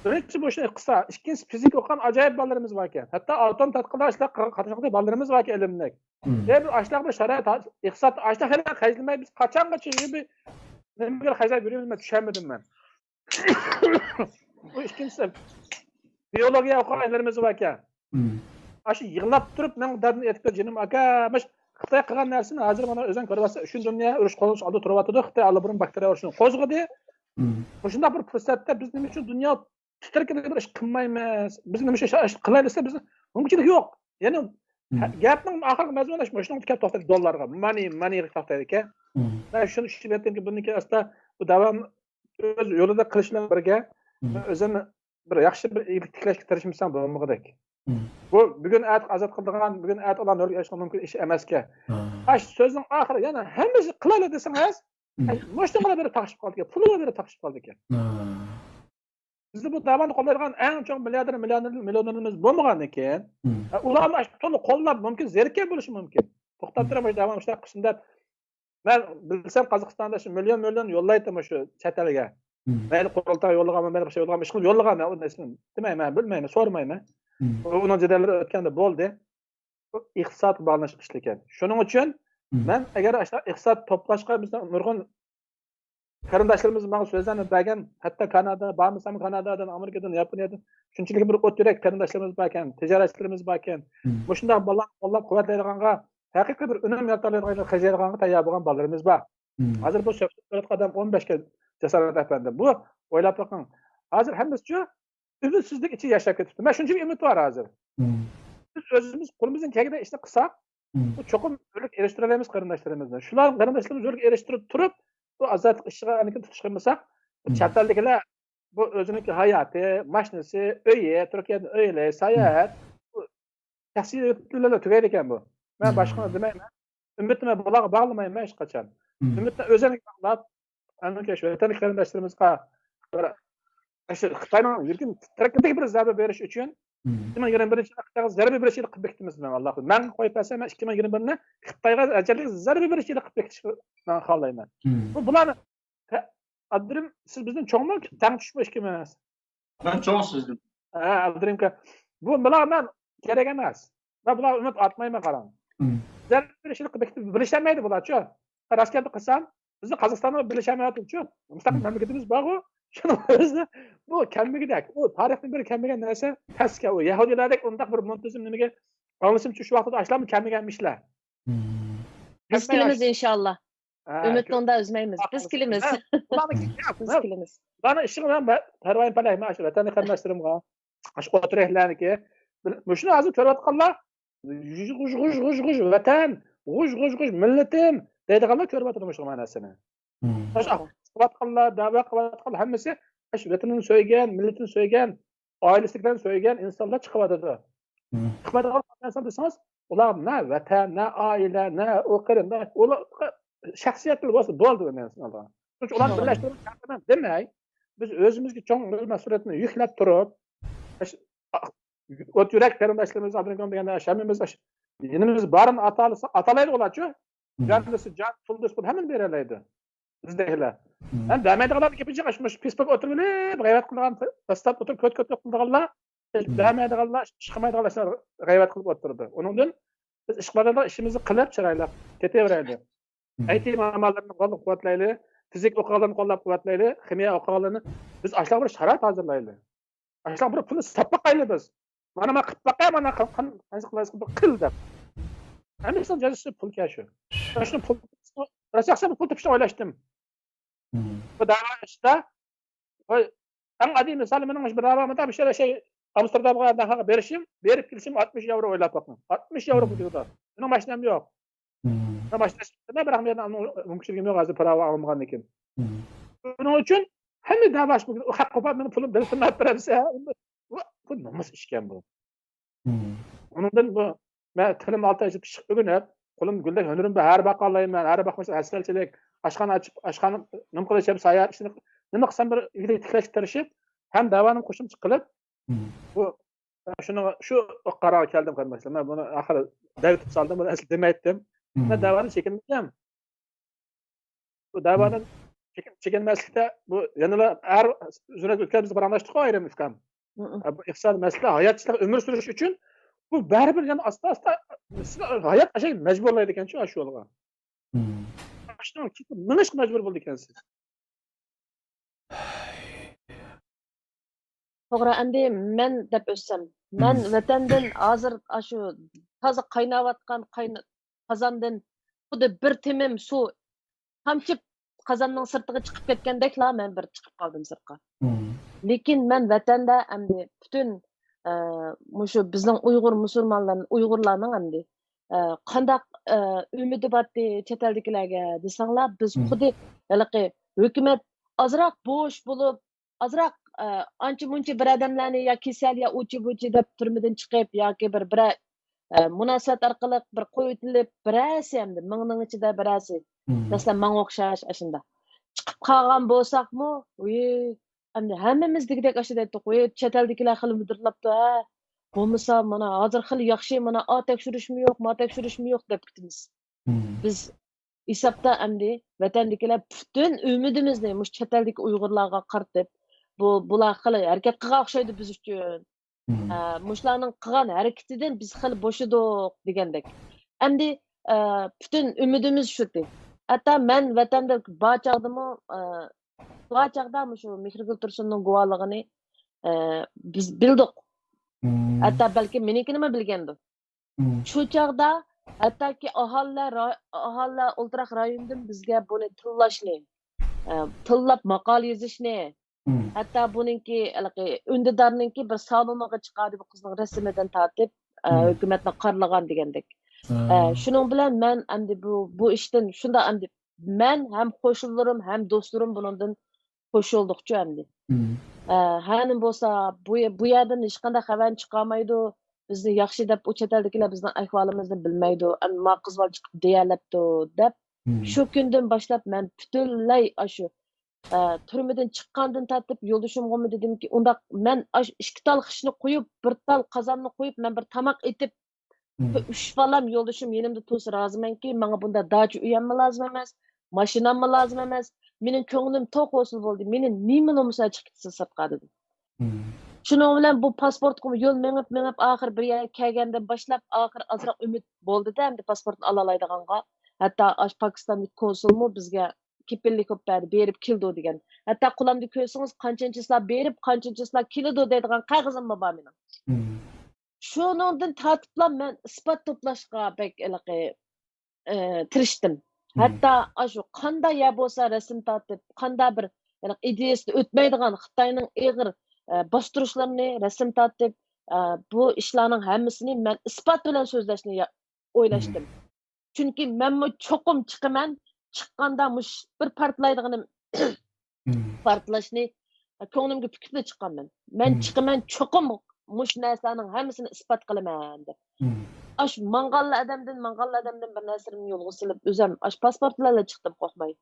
بىرىنچىسى بۇ ئىشنى قىلسا، ئىككىنچىسى فىزىكا ئوقۇغان ئاجايىپ بالىلىرىمىز باركەن. ھەتتا ئاتوم تەتقىقاتلاشلار قاتناشقان بالىلىرىمىز باركەن ئىلىملىك. ئە، بىر ئاشۇنداق بىر شارائىت، ئىقتىساد ئاشۇنداق خېلى خەجلىمەي، بىز قاچانغىچە بىر نېمىگە خەجلەپ يۈرىمىز، مەن چۈشەنمىدىم مەن. بۇ ئىككىنچىسى، بىيولوگىيە ئوقۇغان ئىنىلىرىمىز باركەن. ئاشۇ يىغلاپ تۇرۇپ، مېنىڭ دەردىمنى ئېيتىپ بېرىپ، جېنىم ئاكا، مۇشۇ خىتاي قىلغان نەرسىنى ھازىر مانا ئۆزۈڭ كۆرۈۋاتسا، ئۈچىنچى دۇنيا ئۇرۇش قوزغىلىش ئالدىدا تۇرۇۋاتىدۇ. خىتاي ئاللىبۇرۇن باكتېرىيە ئۇرۇشىنى قوزغىدى. مۇشۇنداق بىر پۇرسەتتە بىز نېمە ئۈچۈن دۇنيا تىترىكىدە بىر ئىش قىلمايمىز؟ بىز نېمە ئىش، ئىش قىلاي دېسە، بىز مۇمكىنچىلىك يوق. يەنى گەپنىڭ ئاخىرقى مەزمۇنى مۇشۇنىڭ كەپ توختايدۇ، دوللارغا، مانى، مانىغا توختايدىكەن. مەن شۇنى چۈشىنىپ يەتتىمكى، بۇندىن كېيىن ئاستا بۇ داۋام ئۆز يولىدا قىلىش بىلەن بىرگە، ئۆزۈم بىر ياخشى بىر ئىگىلىك تىكلەشكە تىرىشمىسام بولمىغۇدەك. بۇ بۈگۈن ئەتە ئازاد قىلىدىغان، بۈگۈن ئەتە ئۇلارنى ھۆرگە ئېلىشقا مۇمكىن ئىش ئەمەسكەن. ئاشۇ سۆزنىڭ ئاخىرى يەنە ھەممىسى قىلايلى دېسىڭىز، مۇشۇنىڭغا بىر تاقىشىپ قالىدىكەن، پۇلىغا بىر تاقىشىپ قالىدىكەن. بىزدە بۇ داۋانى قوللايدىغان ئەڭ چوڭ مىلياردېر، مىليونېرلىرىمىز بولمىغاندىكىن، ئۇلارمۇ ئاشۇ تولۇق قوللاپ مۇمكىن، زېرىككەن بولۇشى مۇمكىن. توختاپ تۇرۇپ، مۇشۇ داۋان ئىشلار قىلسۇن دەپ، مەن بىلسەم، قازاقىستاندا شۇ مىليون، مىليون يوللايتتى مۇشۇ چەت ئەلگە. مەيلى قۇرۇلتاي يوللىغانمۇ، مەيلى بىر شەي يوللىغانمۇ، ئىشقىلىپ يوللىغان، مەن ئۇنى ئېسىمدە دېمەيمەن، بىلمەيمەن، سورىمايمەن. ئۇنىڭ جېدەللىرى ئۆتكەندە بولدى. بۇ ئىقتىسادقا باغلىنىشلىق ئىشلىكەن. شۇنىڭ ئۈچۈن مەن ئەگەر ئاشۇنداق ئىقتىساد توپلاشقا، بىزنىڭ نۇرغۇن قېرىنداشلىرىمىز ماڭا سۆزلەرنى بەرگەن، ھەتتا كانادا، بارمىسام كانادادىن، ئامېرىكىدىن، ياپونىيەدىن شۇنچىلىك بىر ئوت يۈرەك قېرىنداشلىرىمىز باركەن، تىجارەتچىلىرىمىز باركەن. مۇشۇنداق بالىلارنى قوللاپ قۇۋۋەتلەيدىغانغا، ھەقىقىي بىر ئۈنۈم يارىتالايدىغان، خەجلەيدىغانغا تەييار بولغان بالىلىرىمىز بار. ھازىر بۇ سۆھبەت قىلىۋاتقان ئادەم ئون بەشكە جاسارەت ئەپەندىم. بۇ ئويلاپ بېقىڭ. ھازىر ھەممىسىچۇ ئۈمىدسىزلىك ئىچىدە ياشاپ كېتىپتۇ. مەن شۇنچىلىك ئۈمىد بار ھازىر. بىز ئۆزىمىز قولىمىزدىن كەلگەندەك ئىشنى قىلساق، بۇ چوقۇم ھۆرلۈككە ئېرىشتۈرەلەيمىز قېرىنداشلىرىمىزنى. شۇلار قېرىنداشلىرىمىز ھۆرلۈككە ئېرىشتۈرۈپ تۇرۇپ، بۇ ئازادلىق ئىشىغا ئەنكىن تۇتۇش قىلمىساق، بۇ چەت ئەلدىكىلەر بۇ ئۆزىنىڭكى ھاياتى، ماشىنىسى، ئۆيى، تۈركىيەدە ئۆيلەر، ساياھەت، بۇ شەخسىي بىلەن تۈگەيدىكەن بۇ. مەن باشقىنى دېمەيمەن. ئۈمىدنى مەن بۇلارغا باغلىمايمەن ھېچقاچان. ئۈمىدنى ئۆزۈڭگە باغلاپ، ئەنە شۇ ۋەتەندىكى قېرىنداشلىرىمىزغا بىر، شۇ خىتاينىڭ يۈرىكىنى تىترەتكۈدەك بىر زەربە بېرىش ئۈچۈن، ئىككى مىڭ يىگىرمە بىرىنچى يىلدا خىتايغا زەربە بېرىش يىلى قىلىپ بېكىتىمىز مەن، ئاللا خالىسا. مەن قويۇپ بەرسەم، مەن ئىككى مىڭ يىگىرمە بىرنى خىتايغا ئەجەللىك زەربە بېرىش يىلى قىلىپ بېكىتىشنى مەن خالايمەن. بۇ بۇلارنى، ئابدۇرېھىم، سىز بىزدىن چوڭمۇ، تەڭتۇشمۇ ئىككىمىز؟ مەن چوڭ سىزدىن. ھە، ئابدۇرېھىم ئاكا. بۇ، بۇلار مەن كېرەك ئەمەس. مەن بۇلارغا ئۈمىد ئارتمايمەن، قاراڭ. زەربە بېرىشنى بېكىتىپ بىرلىشەلمەيدۇ بۇلارچۇ. راست گەپنى قىلسام، بىزنىڭ قازاقىستاندا بىرلىشەلمەيۋاتىدۇچۇ. مۇستەقىل مەملىكىتىمىز بارغۇ. شۇنىڭ ئۆزىدە بۇ كەلمىگۈدەك. ئۇ تارىختىن بېرى كەلمىگەن نەرسە تەسكە. ئۇ يەھۇدىيلاردەك ئۇنداق بىر مۇنتىزىم نېمىگە ئاڭلىشىمچە، شۇ ۋاقىتتا ئاشۇلارمۇ كەلمىگەنمىشلەر. بىز كېلىمىز ئىنشاللا. ئۈمىدنى ئۇندا ئۈزمەيمىز. بىز كېلىمىز. بىز كېلىمىز. بۇلارنى ئىشىغا مەن پەرۋايىم پەلەي، مەن شۇ ۋەتەندىكى قېرىنداشلىرىمغا، ئاشۇ ئوتتۇرا يەكلەرنىكى، مۇشۇنى ھازىر كۆرۈۋاتقانلار، غۇژ، غۇژ، غۇژ، غۇژ، ۋەتەن، غۇژ، غۇژ، غۇژ، مىللىتىم دەيدىغانلار كۆرۈۋاتىدۇ مۇشۇ مەنىسىنى. مۇشۇ قىلىۋاتقانلار، دەۋا قىلىۋاتقانلار ھەممىسى ئاشۇ ۋەتىنىنى سۆيگەن، مىللىتىنى سۆيگەن، ئائىلىسىدىكىلەرنى سۆيگەن ئىنسانلار چىقىۋاتىدۇ. چىقمايدىغان نەرسە دېسىڭىز، ئۇلار نە ۋەتەن، نە ئائىلە، نە ئۇ قېرىنداش، ئۇلار شەخسىيەتلىرى بولسا بولدى ئۇ نەرسىنى ئالىدىغان. شۇنىڭ ئۈچۈن ئۇلارنى بىرلەشتۈرۈپ چاقىرىمەن دېمەي، بىز ئۆزىمىزگە چوڭ مەسئۇلىيەتنى يۈكلەپ تۇرۇپ، ئوت يۈرەك قېرىنداشلىرىمىز، ئابدۇرېھىم دېگەندە ھەممىمىز يېنىمىز بارىنى ئاتالايدۇ ئۇلارچۇ. جان دېسە جان، پۇل دېسە پۇل، ھەممىنى بېرەلەيدۇ. بىزدەكىلەر. ھەم بەرمەيدىغانلارنىڭ گېپى جىق، مۇشۇ فېيسبۇك ئولتۇرۇپ ئېلىپ، غەيۋەت قىلىدىغان، دەسسەپ ئولتۇرۇپ، كۆت كۆت كۆت قىلىدىغانلار، ھېچ بەرمەيدىغانلار، ئىش قىلمايدىغانلار، شۇلار غەيۋەت قىلىپ ئولتۇرىدۇ. ئۇنىڭدىن بىز ئىش قىلىدىغان ئىشىمىزنى قىلىپ چىرايلىق كېتىۋېرەيلى. ئايتى مامالىرىنى قوللاپ قۇۋۋەتلەيلى، فىزىك ئوقۇغانلارنى قوللاپ قۇۋۋەتلەيلى، خىمىيە ئوقۇغانلارنى، بىز ئاشۇلارغا بىر شارائىت ھازىرلايلى. ئاشۇلارغا بىر پۇلنى ساپ باقايلى بىز. مانا، مانا قىلىپ باقاي، مانا قىل، قىل، قىل، قىل، قىل دەپ. ھەممىسىنىڭ جازاسى پۇلكەن شۇ. شۇنى پۇل، راست ياخشى بىر پۇل تېپىشنى ئويلاشتىم. بۇ داۋا ئىشتا، بۇ ئەڭ ئاددىي مىسالى مېنىڭ مۇشۇ بىر داۋا، مۇنداق بىر شەي، شەي، ئامستېردامغا دەرھال بېرىشىم، بېرىپ كېلىشىم ئاتمىش ياۋرو ئويلاپ باقىڭ. ئاتمىش ياۋرو بۇ يەردە. مېنىڭ ماشىنام يوق. ماشىنا ئىشلىتىمەن، بىراق مەن مۇمكىنچىلىكىم يوق ھازىر پاراۋا ئالمىغاندىن كېيىن. شۇنىڭ ئۈچۈن ھەممە دەۋاش بۇ خەق قوپاپ مېنىڭ پۇلۇم بېلىتىمنى ئەپ بەرمىسە، بۇ، بۇ نومۇس ئىشكەن بۇ. ئۇنىڭدىن بۇ مەن تىلىم ئالتە ياشتا پىششىق ئۆگىنىپ، قولۇم گۈلدەك ھۈنىرىم بار، ھەر باقالايمەن، ھەر باقمىسام ھەسەلچىلىك، ئاشخانا ئاچىپ، ئاشخانا نېمە قىلىش، ساياھەت ئىشىنى نېمە قىلسام بىر ئىگىلىك تىكلەشكە تىرىشىپ، ھەم دەۋانىم قوشۇمچە قىلىپ، بۇ شۇنىڭ شۇ قارارغا كەلدىم قېرىنداشلار. مەن بۇنى ئاخىرى دەۋېتىپ سالدىم، بۇنى ئەسلى دېمەيتتىم. مەن دەۋادىن چېكىنمىگەن. بۇ دەۋادىن چېكىن-، چېكىنمەسلىكتە بۇ يەنىلا ھەر زۇنەت ئۆتكەن بىز پاراڭلاشتۇققۇ ئايرىم ئۇكام. بۇ ئىقتىسادىي مەسىلە، ھاياتچىلىق، ئۆمۈر سۈرۈش ئۈچۈن بۇ بەرىبىر يەنە ئاستا-ئاستا ھايات ئاشۇ مەجبۇرلايدىكەنچۇ ئاشۇ يولغا. ئاشۇنىڭ كېتىپ مېڭىشقا مەجبۇر بولىدىكەنسىز. توغرا، ئەمدى مەن دەپ ئۆتسەم، مەن ۋەتەندىن ھازىر ئاشۇ تازا قايناۋاتقان قاينا-، قازاندىن خۇددى بىر تېمىم سۇ تامچىپ، قازاننىڭ سىرتىغا چىقىپ كەتكەندەكلا مەن بىر چىقىپ قالدىم سىرتقا. لېكىن مەن ۋەتەندە ئەمدى پۈتۈن، ئە، مۇشۇ بىزنىڭ ئۇيغۇر مۇسۇلمانلارنىڭ، ئۇيغۇرلارنىڭ ئەمدى، ئە، قانداق، ئە، ئۈمىدى بارتى چەت ئەلدىكىلەرگە دېسەڭلار، بىز خۇددى ھېلىقى ھۆكۈمەت ئازراق بوش بولۇپ، ئازراق، ئە، ئانچە-مۇنچە بىر ئادەملەرنى يا كېسەل، يا ئۇچى-بۇچى دەپ تۈرمىدىن چىقىپ، ياكى بىر، بىرەر، ئە، مۇناسىۋەت ئارقىلىق بىر قويۇۋېتىلىپ، بىرەرسى ئەمدى مىڭنىڭ ئىچىدە بىرەرسى. مەسىلەن، ماڭا ئوخشاش ئاشۇنداق. چىقىپ قالغان بولساقمۇ، ۋىي، ئەمدى ھەممىمىز دېگۈدەك ئاشۇ دەيتتۇق، ۋىي، چەت ئەلدىكىلەر خېلى مىدىرلاپتۇ، ھە. بولمىسا، مانا، ھازىر خېلى ياخشى، مانا، ئا تەكشۈرۈشمۇ يوق، ما تەكشۈرۈشمۇ يوق دەپ كېتىمىز. بىز ھېسابتا ئەمدى ۋەتەندىكىلەر پۈتۈن ئۈمىدىمىزنى مۇشۇ چەت ئەلدىكى ئۇيغۇرلارغا قارىتىپ، بۇ، بۇلار خېلى ھەرىكەت قىلغان ئوخشايدۇ بىز ئۈچۈن. ئە، مۇشۇلارنىڭ قىلغان ھەرىكىتىدىن بىز خېلى بوشىدۇق دېگەندەك. ئەمدى، ئە، پۈتۈن ئۈمىدىمىز شۇتى. ھەتتا مەن ۋەتەندە بار چاغدىمۇ، ئە، بار چاغدا مۇشۇ مېھرىگۈل تۇرسۇننىڭ گۇۋاھلىقىنى، ئە، بىز بىلدۇق. ھەتتا بەلكىم مېنىڭكىنىمۇ بىلگەندۇ. شۇ چاغدا ھەتتاكى ئاھالىلەر را-، ئاھالىلەر ئولتۇراق رايونىدىن بىزگە بۇنى تىللاشنى، ئە، تىللاپ ماقالە يېزىشنى، ھەتتا بۇنىڭكى، ھېلىقى ئۈندىدارنىڭكى بىر سالونىغا چىقاردى بۇ قىزنىڭ رەسىمىدىن تارتىپ، ئە، ھۆكۈمەتنى قارىلىغان دېگەندەك. ئە، شۇنىڭ بىلەن مەن ئەمدى بۇ، بۇ ئىشتىن شۇنداق ئەمدى مەن ھەم قوشنىلىرىم ھەم دوستلىرىم بۇنىڭدىن خوش بولدۇقچۇ ئەمدى. ئە، ھە، نېمە بولسا، بۇ، بۇ يەردىن ھېچقانداق خەۋەرنى چىقارمايدۇ. بىزنى ياخشى دەپ، ئۇ چەت ئەلدىكىلەر بىزنىڭ ئەھۋالىمىزنى بىلمەيدۇ. ئەمما ما قىز بالا چىقىپ دېيەلەپتۇ دەپ، شۇ كۈندىن باشلاپ مەن پۈتۈنلەي ئاشۇ، ئە، تۈرمىدىن چىققاندىن تارتىپ يولدىشىمغىمۇ دېدىمكى، ئۇنداق مەن ئاشۇ ئىككى تال خىشنى قويۇپ، بىر تال قازاننى قويۇپ، مەن بىر تاماق ئېتىپ، ئۈچ بالام، يولدىشىم يېنىمدا تۇرسا رازىمەنكى، ماڭا بۇنداق داچا ئۆيەممۇ لازىم ئەمەس، ماشىناممۇ لازىم ئەمەس. مېنىڭ كۆڭلۈم توق بولسىلا بولدى. مېنى نېمىلا بولمىسا چىقىپ كېتىسىز سىرتقا دېدىم. شۇنىڭ بىلەن بۇ پاسپورتقىمۇ يول مېڭىپ، مېڭىپ، ئاخىر بىر يەرگە كەلگەندىن باشلاپ، ئاخىر ئازراق ئۈمىد بولدىدە، ئەمدى پاسپورتنى ئالالايدىغانغا. ھەتتا ئاشۇ پاكىستاندىكى كونسۇلمۇ بىزگە كېپىللىك بولۇپ بەردى، بېرىپ كېلىدۇ دېگەن. ھەتتا قولۇمدا كۆرسىڭىز، قانچىنچىسىلار بېرىپ، قانچىنچىسىلار كېلىدۇ دەيدىغان قەغىزىممۇ بار مېنىڭ. شۇنىڭدىن تارتىپلا مەن ئىسپات توپلاشقا بەك ھېلىقى، ئى، تىرىشتىم. ھەتتا ئاشۇ قاندا يەر بولسا رەسىم تارتىپ، قاندا بىر، يەنى ئىدىيىسىدىن ئۆتمەيدىغان خىتاينىڭ ئېغىر، ئە، باستۇرۇشلىرىنى رەسىم تارتىپ، ئە، بۇ ئىشلارنىڭ ھەممىسىنى مەن ئىسپات بىلەن سۆزلەشنى يا-، ئويلاشتىم. چۈنكى مەنمۇ چوقۇم چىقىمەن، چىققاندا مۇش بىر پارتلايدىغىنىم پارتلاشنى كۆڭلۈمگە پۈكۈپلا چىققانمەن. مەن چىقىمەن، چوقۇم مۇشۇ نەرسىلەرنىڭ ھەممىسىنى ئىسپات قىلىمەن دەپ. ئاشۇ ماڭغانلا ئادەمدىن، ماڭغانلا ئادەمدىن بىر نەرسىلىرىمنى يولغا سېلىپ، ئۆزۈم ئاشۇ پاسپورت بىلەنلا چىقتىم قورقماي.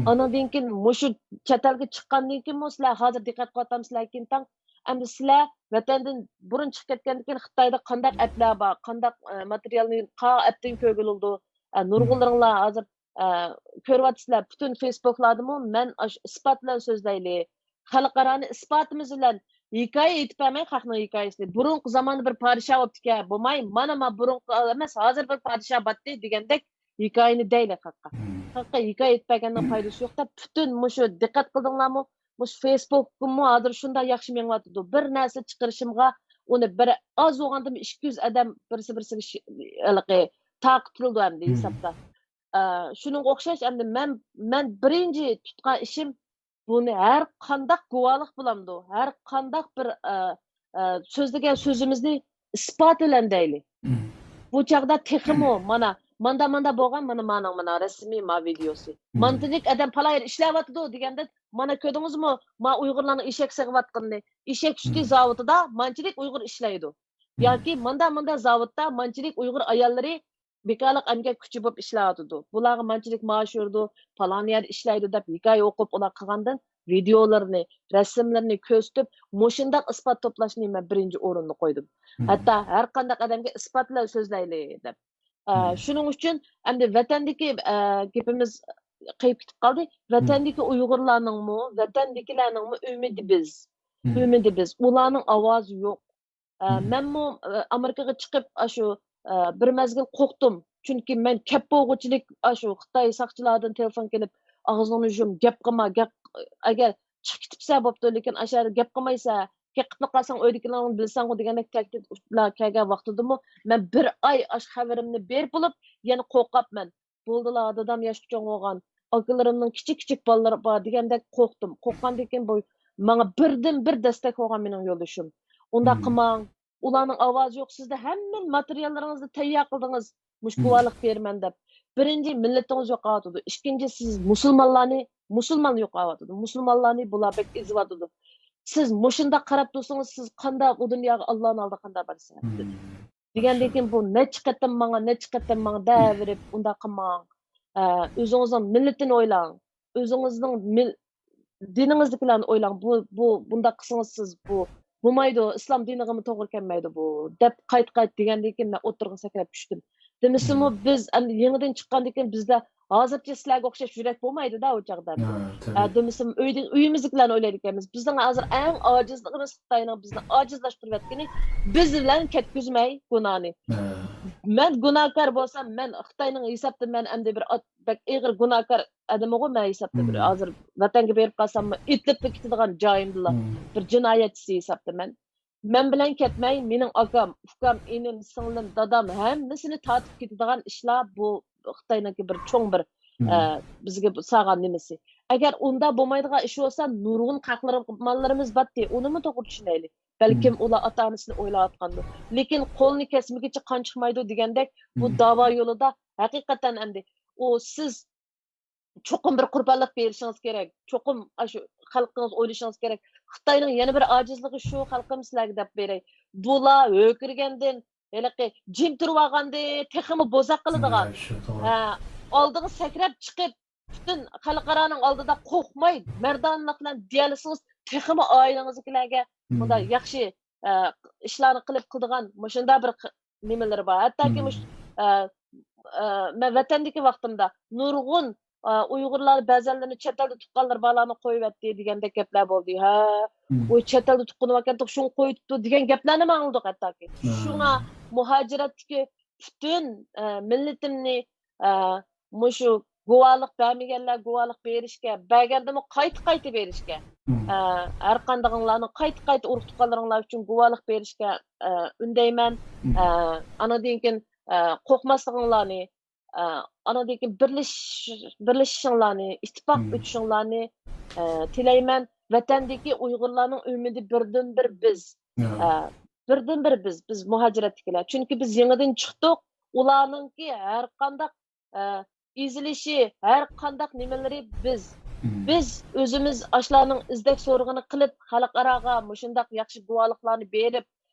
ئانىڭدىن كېيىن مۇشۇ چەت ئەلگە چىققاندىن كېيىنمۇ سىلەر ھازىر دىققەت قىلىۋاتامسىلەركىن تاڭ، ئەمدى سىلەر ۋەتەندىن بۇرۇن چىقىپ كەتكەندىن كېيىن خىتايدا قانداق ئەپلەر بار، قانداق، ئە، ماتېرىيالنى قا-، ئەپتىن كۆرگىلى بولىدۇ. ئە، نۇرغۇنلىرىڭلار ھازىر، ئە، كۆرۈۋاتىسىلەر، پۈتۈن فېيسبۇكلاردىمۇ مەن ئاشۇ ئىسپات بىلەن سۆزلەيلى، خەلقئارانى ئىسپاتىمىز بىلەن ھېكايە ئېيتىپ بەرمەي خەقنىڭ ھېكايىسىنى. بۇرۇنقى زاماندا بىر پادىشاھ بوپتىكەن، بولماي، مانا، مانا بۇرۇنقى ئەمەس، ھازىر بىر پادىشاھ باتتى دېگەندەك ھېكايىنى دەيلى خەققە. خەققە ھېكايە ئېيتىپ بەرگەننىڭ پايدىسى يوق دەپ، پۈتۈن مۇشۇ دىققەت قىلدىڭلارمۇ؟ مۇشۇ فېيسبۇكمۇ ھازىر شۇنداق ياخشى مېڭىۋاتىدۇ. بىر نەرسە چىقىرىشىمغا ئۇنى بىر ئاز بولغاندىمۇ ئىككى يۈز ئادەم بىرسى بىرسىگە شى-، ھېلىقى تارقىتىلىدۇ ئەمدى ھېسابتا. ئە، شۇنىڭغا ئوخشاش ئەمدى مەن، مەن بىرىنچى تۇتقان ئىشىم بۇنى ھەر قانداق گۇۋاھلىق بولامدۇ، ھەر قانداق بىر، ئە، ئە، سۆزلىگەن سۆزىمىزنى ئىسپات بىلەن دەيلى. بۇ چاغدا تېخىمۇ مانا ماندا ماندا بولغان، مانا مانىڭ مانا رەسىمى، ما ۋىدېئوسى. مانتىلىك ئادەم پالا يەر ئىشلەۋاتىدۇ دېگەندە، مانا كۆردىڭىزمۇ، ما ئۇيغۇرلارنىڭ ئېشەك سېغىۋاتقىنىنى؟ ئېشەك سۈتى زاۋۇتىدا مانچىلىك ئۇيغۇر ئىشلەيدۇ. ياكى ماندا ماندا زاۋۇتتا مانچىلىك ئۇيغۇر ئاياللىرى بىكارلىق ئەمگەك كۈچى بولۇپ ئىشلەۋاتىدۇ. بۇلارغا مانچىلىك مائاش بېرىدۇ، پالان يەردە ئىشلەيدۇ دەپ ھېكايە ئوقۇپ، ئۇلار قىلغاندىن ۋىدېئولىرىنى، رەسىملىرىنى كۆرسىتىپ، مۇشۇنداق ئىسپات توپلاشنى مەن بىرىنچى ئورۇندا قويدۇم. ھەتتا ھەر قانداق ئادەمگە ئىسپات بىلەن سۆزلەيلى دەپ. ئە، شۇنىڭ ئۈچۈن ئەمدى ۋەتەندىكى، ئە، گېپىمىز قېيىپ كېتىپ قالدى. ۋەتەندىكى ئۇيغۇرلارنىڭمۇ، ۋەتەندىكىلەرنىڭمۇ ئۈمىدى بىز. ئۈمىدى بىز. ئۇلارنىڭ ئاۋازى يوق. ئە، مەنمۇ، ئە، ئامېرىكىغا چىقىپ، ئاشۇ، ئە، بىر مەزگىل قورقتۇم. چۈنكى مەن كەپ بولغۇچىلىك، ئاشۇ خىتاي ساقچىلاردىن تېلېفون كېلىپ، «ئاغزىڭنى يۇم، گەپ قىلما، گەپ، ئەگەر چىقىپ كېتىپسە بوپتۇ، لېكىن ئاشۇ يەردە گەپ قىلمايسە، كېتىپلا قالساڭ ئۆيدىكىلىرىڭنى بىلىسەڭغۇ» دېگەندەك تەھدىت بىلەن كەلگەن ۋاقتىدىمۇ مەن بىر ئاي ئاشۇ خەۋىرىمنى بېرىپ بولۇپ، يەنە قورقاپمەن. بولدىلا، دادام ياشقا چوڭ بولغان، ئاكىلىرىمنىڭ كىچىك-كىچىك بالىلىرى بار دېگەندەك قورقتۇم. قورققاندىن كېيىن بۇ ماڭا بىردىنبىر دەستەك بولغان مېنىڭ يولدىشىم. «ئۇنداق قىلماڭ، ئۇلارنىڭ ئاۋازى يوق، سىزدە ھەممە ماتېرىياللىرىڭىزنى تەييار قىلدىڭىز، مۇشۇ گۇۋاھلىق بېرىمەن» دەپ. بىرىنچى، مىللىتىڭىز يوقاۋاتىدۇ. ئىككىنچى، سىز مۇسۇلمانلارنى، مۇسۇلمان يوقاۋاتىدۇ. مۇسۇلمانلارنى بۇلار بەك ئېزىۋاتىدۇ. سىز مۇشۇنداق قاراپ تۇرسىڭىز، سىز قانداق ئۇ دۇنياغا، ئاللانىڭ ئالدىغا قانداق بارىسىز؟ دېگەندىن كېيىن بۇ نەچچە قېتىم ماڭا، نەچچە قېتىم ماڭا دەۋېرىپ، ئۇنداق قىلماڭ. ئە، ئۆزىڭىزنىڭ مىللىتىنى ئويلاڭ. ئۆزىڭىزنىڭ مىل-، دىنىڭىزدىكىلەرنى ئويلاڭ. بۇ، بۇ، بۇنداق قىلسىڭىز سىز بۇ بولمايدۇ، ئىسلام دىنىغىمۇ توغرا كەلمەيدۇ بۇ، دەپ قايتا-قايتا دېگەندىن كېيىن مەن ئوتتۇرىغا سەكرەپ چۈشتۈم. دېمىسىمۇ بىز ئەمدى يېڭىدىن چىققاندىن كېيىن بىزدە ھازىرچە سىلەرگە ئوخشاش يۈرەك بولمايدۇ-دە ئۇ چاغدا. ھە، تەبىئىي. ئە، دېمىسىمۇ ئۆيدە، ئۆيىمىزدىكىلەرنى ئويلايدىكەنمىز. بىزنىڭ ھازىر ئەڭ ئاجىزلىقىمىز خىتاينىڭ بىزنى ئاجىزلاشتۇرۇۋەتكىنى، بىز بىلەن كەتكۈزمەي گۇناھنى. ھە. مەن گۇناھكار بولسام، مەن خىتاينىڭ ھېسابتا مەن ئەمدى بىر ئات-، بەك ئېغىر گۇناھكار ئادىمىغۇ مەن ھېسابتا بىر، ھازىر ۋەتەنگە بېرىپ قالساممۇ ئېتىلىپلا كېتىدىغان جايىمدىلا بىر جىنايەتچىسى ھېسابتا مەن. مەن بىلەن كەتمەي، مېنىڭ ئاكام، ئۇكام، ئىنىم، سىڭلىم، دادام ھەممىسىنى تارتىپ كېتىدىغان ئىشلار بۇ خىتاينىڭكى بىر چوڭ بىر، ئە، بىزگە بۇ سالغان نېمىسى. ئەگەر ئۇنداق بولمايدىغان ئىش بولسا، نۇرغۇن قەھرىمانلىرىمىز بارتتى، ئۇنىمۇ توغرا چۈشىنەيلى. بەلكىم ئۇلار ئاتا-ئانىسىنى ئويلاۋاتقاندۇر. لېكىن قولنى كەسمىگىچە قان چىقمايدۇ دېگەندەك، بۇ داۋا يولىدا ھەقىقەتەن ئەمدى ئۇ سىز چوقۇم بىر قۇربانلىق بېرىشىڭىز كېرەك. چوقۇم ئاشۇ خەلقىڭىز ئويلىشىڭىز كېرەك. خىتاينىڭ يەنە بىر ئاجىزلىقى شۇ، خەلقىم سىلەرگە دەپ بېرەي. بۇلار ھۆركىرىگەندىن، ھېلىقى جىم تۇرۇۋالغاندىن تېخىمۇ بوزەك قىلىدىغان. ھە، شۇ توغرا. ھە، ئالدىغا سەكرەپ چىقىپ، پۈتۈن خەلقئارانىڭ ئالدىدا قورقماي، مەردانىلىق بىلەن دېيەلىسىڭىز، تېخىمۇ ئائىلىڭىزدىكىلەرگە مۇنداق ياخشى، ئە، ئىشلارنى قىلىپ قىلىدىغان مۇشۇنداق بىر ق-، نېمىلىرى بار. ھەتتاكى مۇش-، ئە، ئە، مەن ۋەتەندىكى ۋاقتىمدا نۇرغۇن، ئە، ئۇيغۇرلار بەزەنلىرىنى چەت ئەلدە تۇغقانلىرى بالىلارنى قويۇۋەتتى دېگەندەك گەپلەر بولدى. ھە، ئۇ چەت ئەلدە تۇغقىنى باركەن، شۇڭا قويۇپتۇ دېگەن گەپلەرنىمۇ ئاڭلىدۇق ھەتتاكى. شۇڭا مۇھاجىرەتتىكى پۈتۈن، ئە، مىللىتىمنى، ئە، مۇشۇ گۇۋاھلىق بەرمىگەنلەر گۇۋاھلىق بېرىشكە، بەرگەندىمۇ قايتا-قايتا بېرىشكە. ئە، ھەر قاندىقىڭلارنىڭ قايتا-قايتا ئۇرۇق-تۇغقانلىرىڭلار ئۈچۈن گۇۋاھلىق بېرىشكە، ئە، ئۈندەيمەن. ئە، ئانىڭدىن كېيىن، ئە، قورقماسلىقىڭلارنى، ئە، ئانىڭدىن كېيىن بىرلىشىش-، بىرلىشىشىڭلارنى، ئىتتىپاق ئۆتۈشۈڭلارنى، ئە، تىلەيمەن. ۋەتەندىكى ئۇيغۇرلارنىڭ ئۈمىدى بىردىنبىر بىز. ئە، بىردىنبىر بىز، بىز مۇھاجىرەتتىكىلەر. چۈنكى بىز يېڭىدىن چىقتۇق. ئۇلارنىڭكى ھەر قانداق، ئە، ئېزىلىشى، ھەر قانداق نېمىلىرى بىز. بىز ئۆزىمىز ئاشۇلارنىڭ ئىزدەك سورىقىنى قىلىپ، خەلقئاراغا مۇشۇنداق ياخشى گۇۋاھلىقلارنى بېرىپ،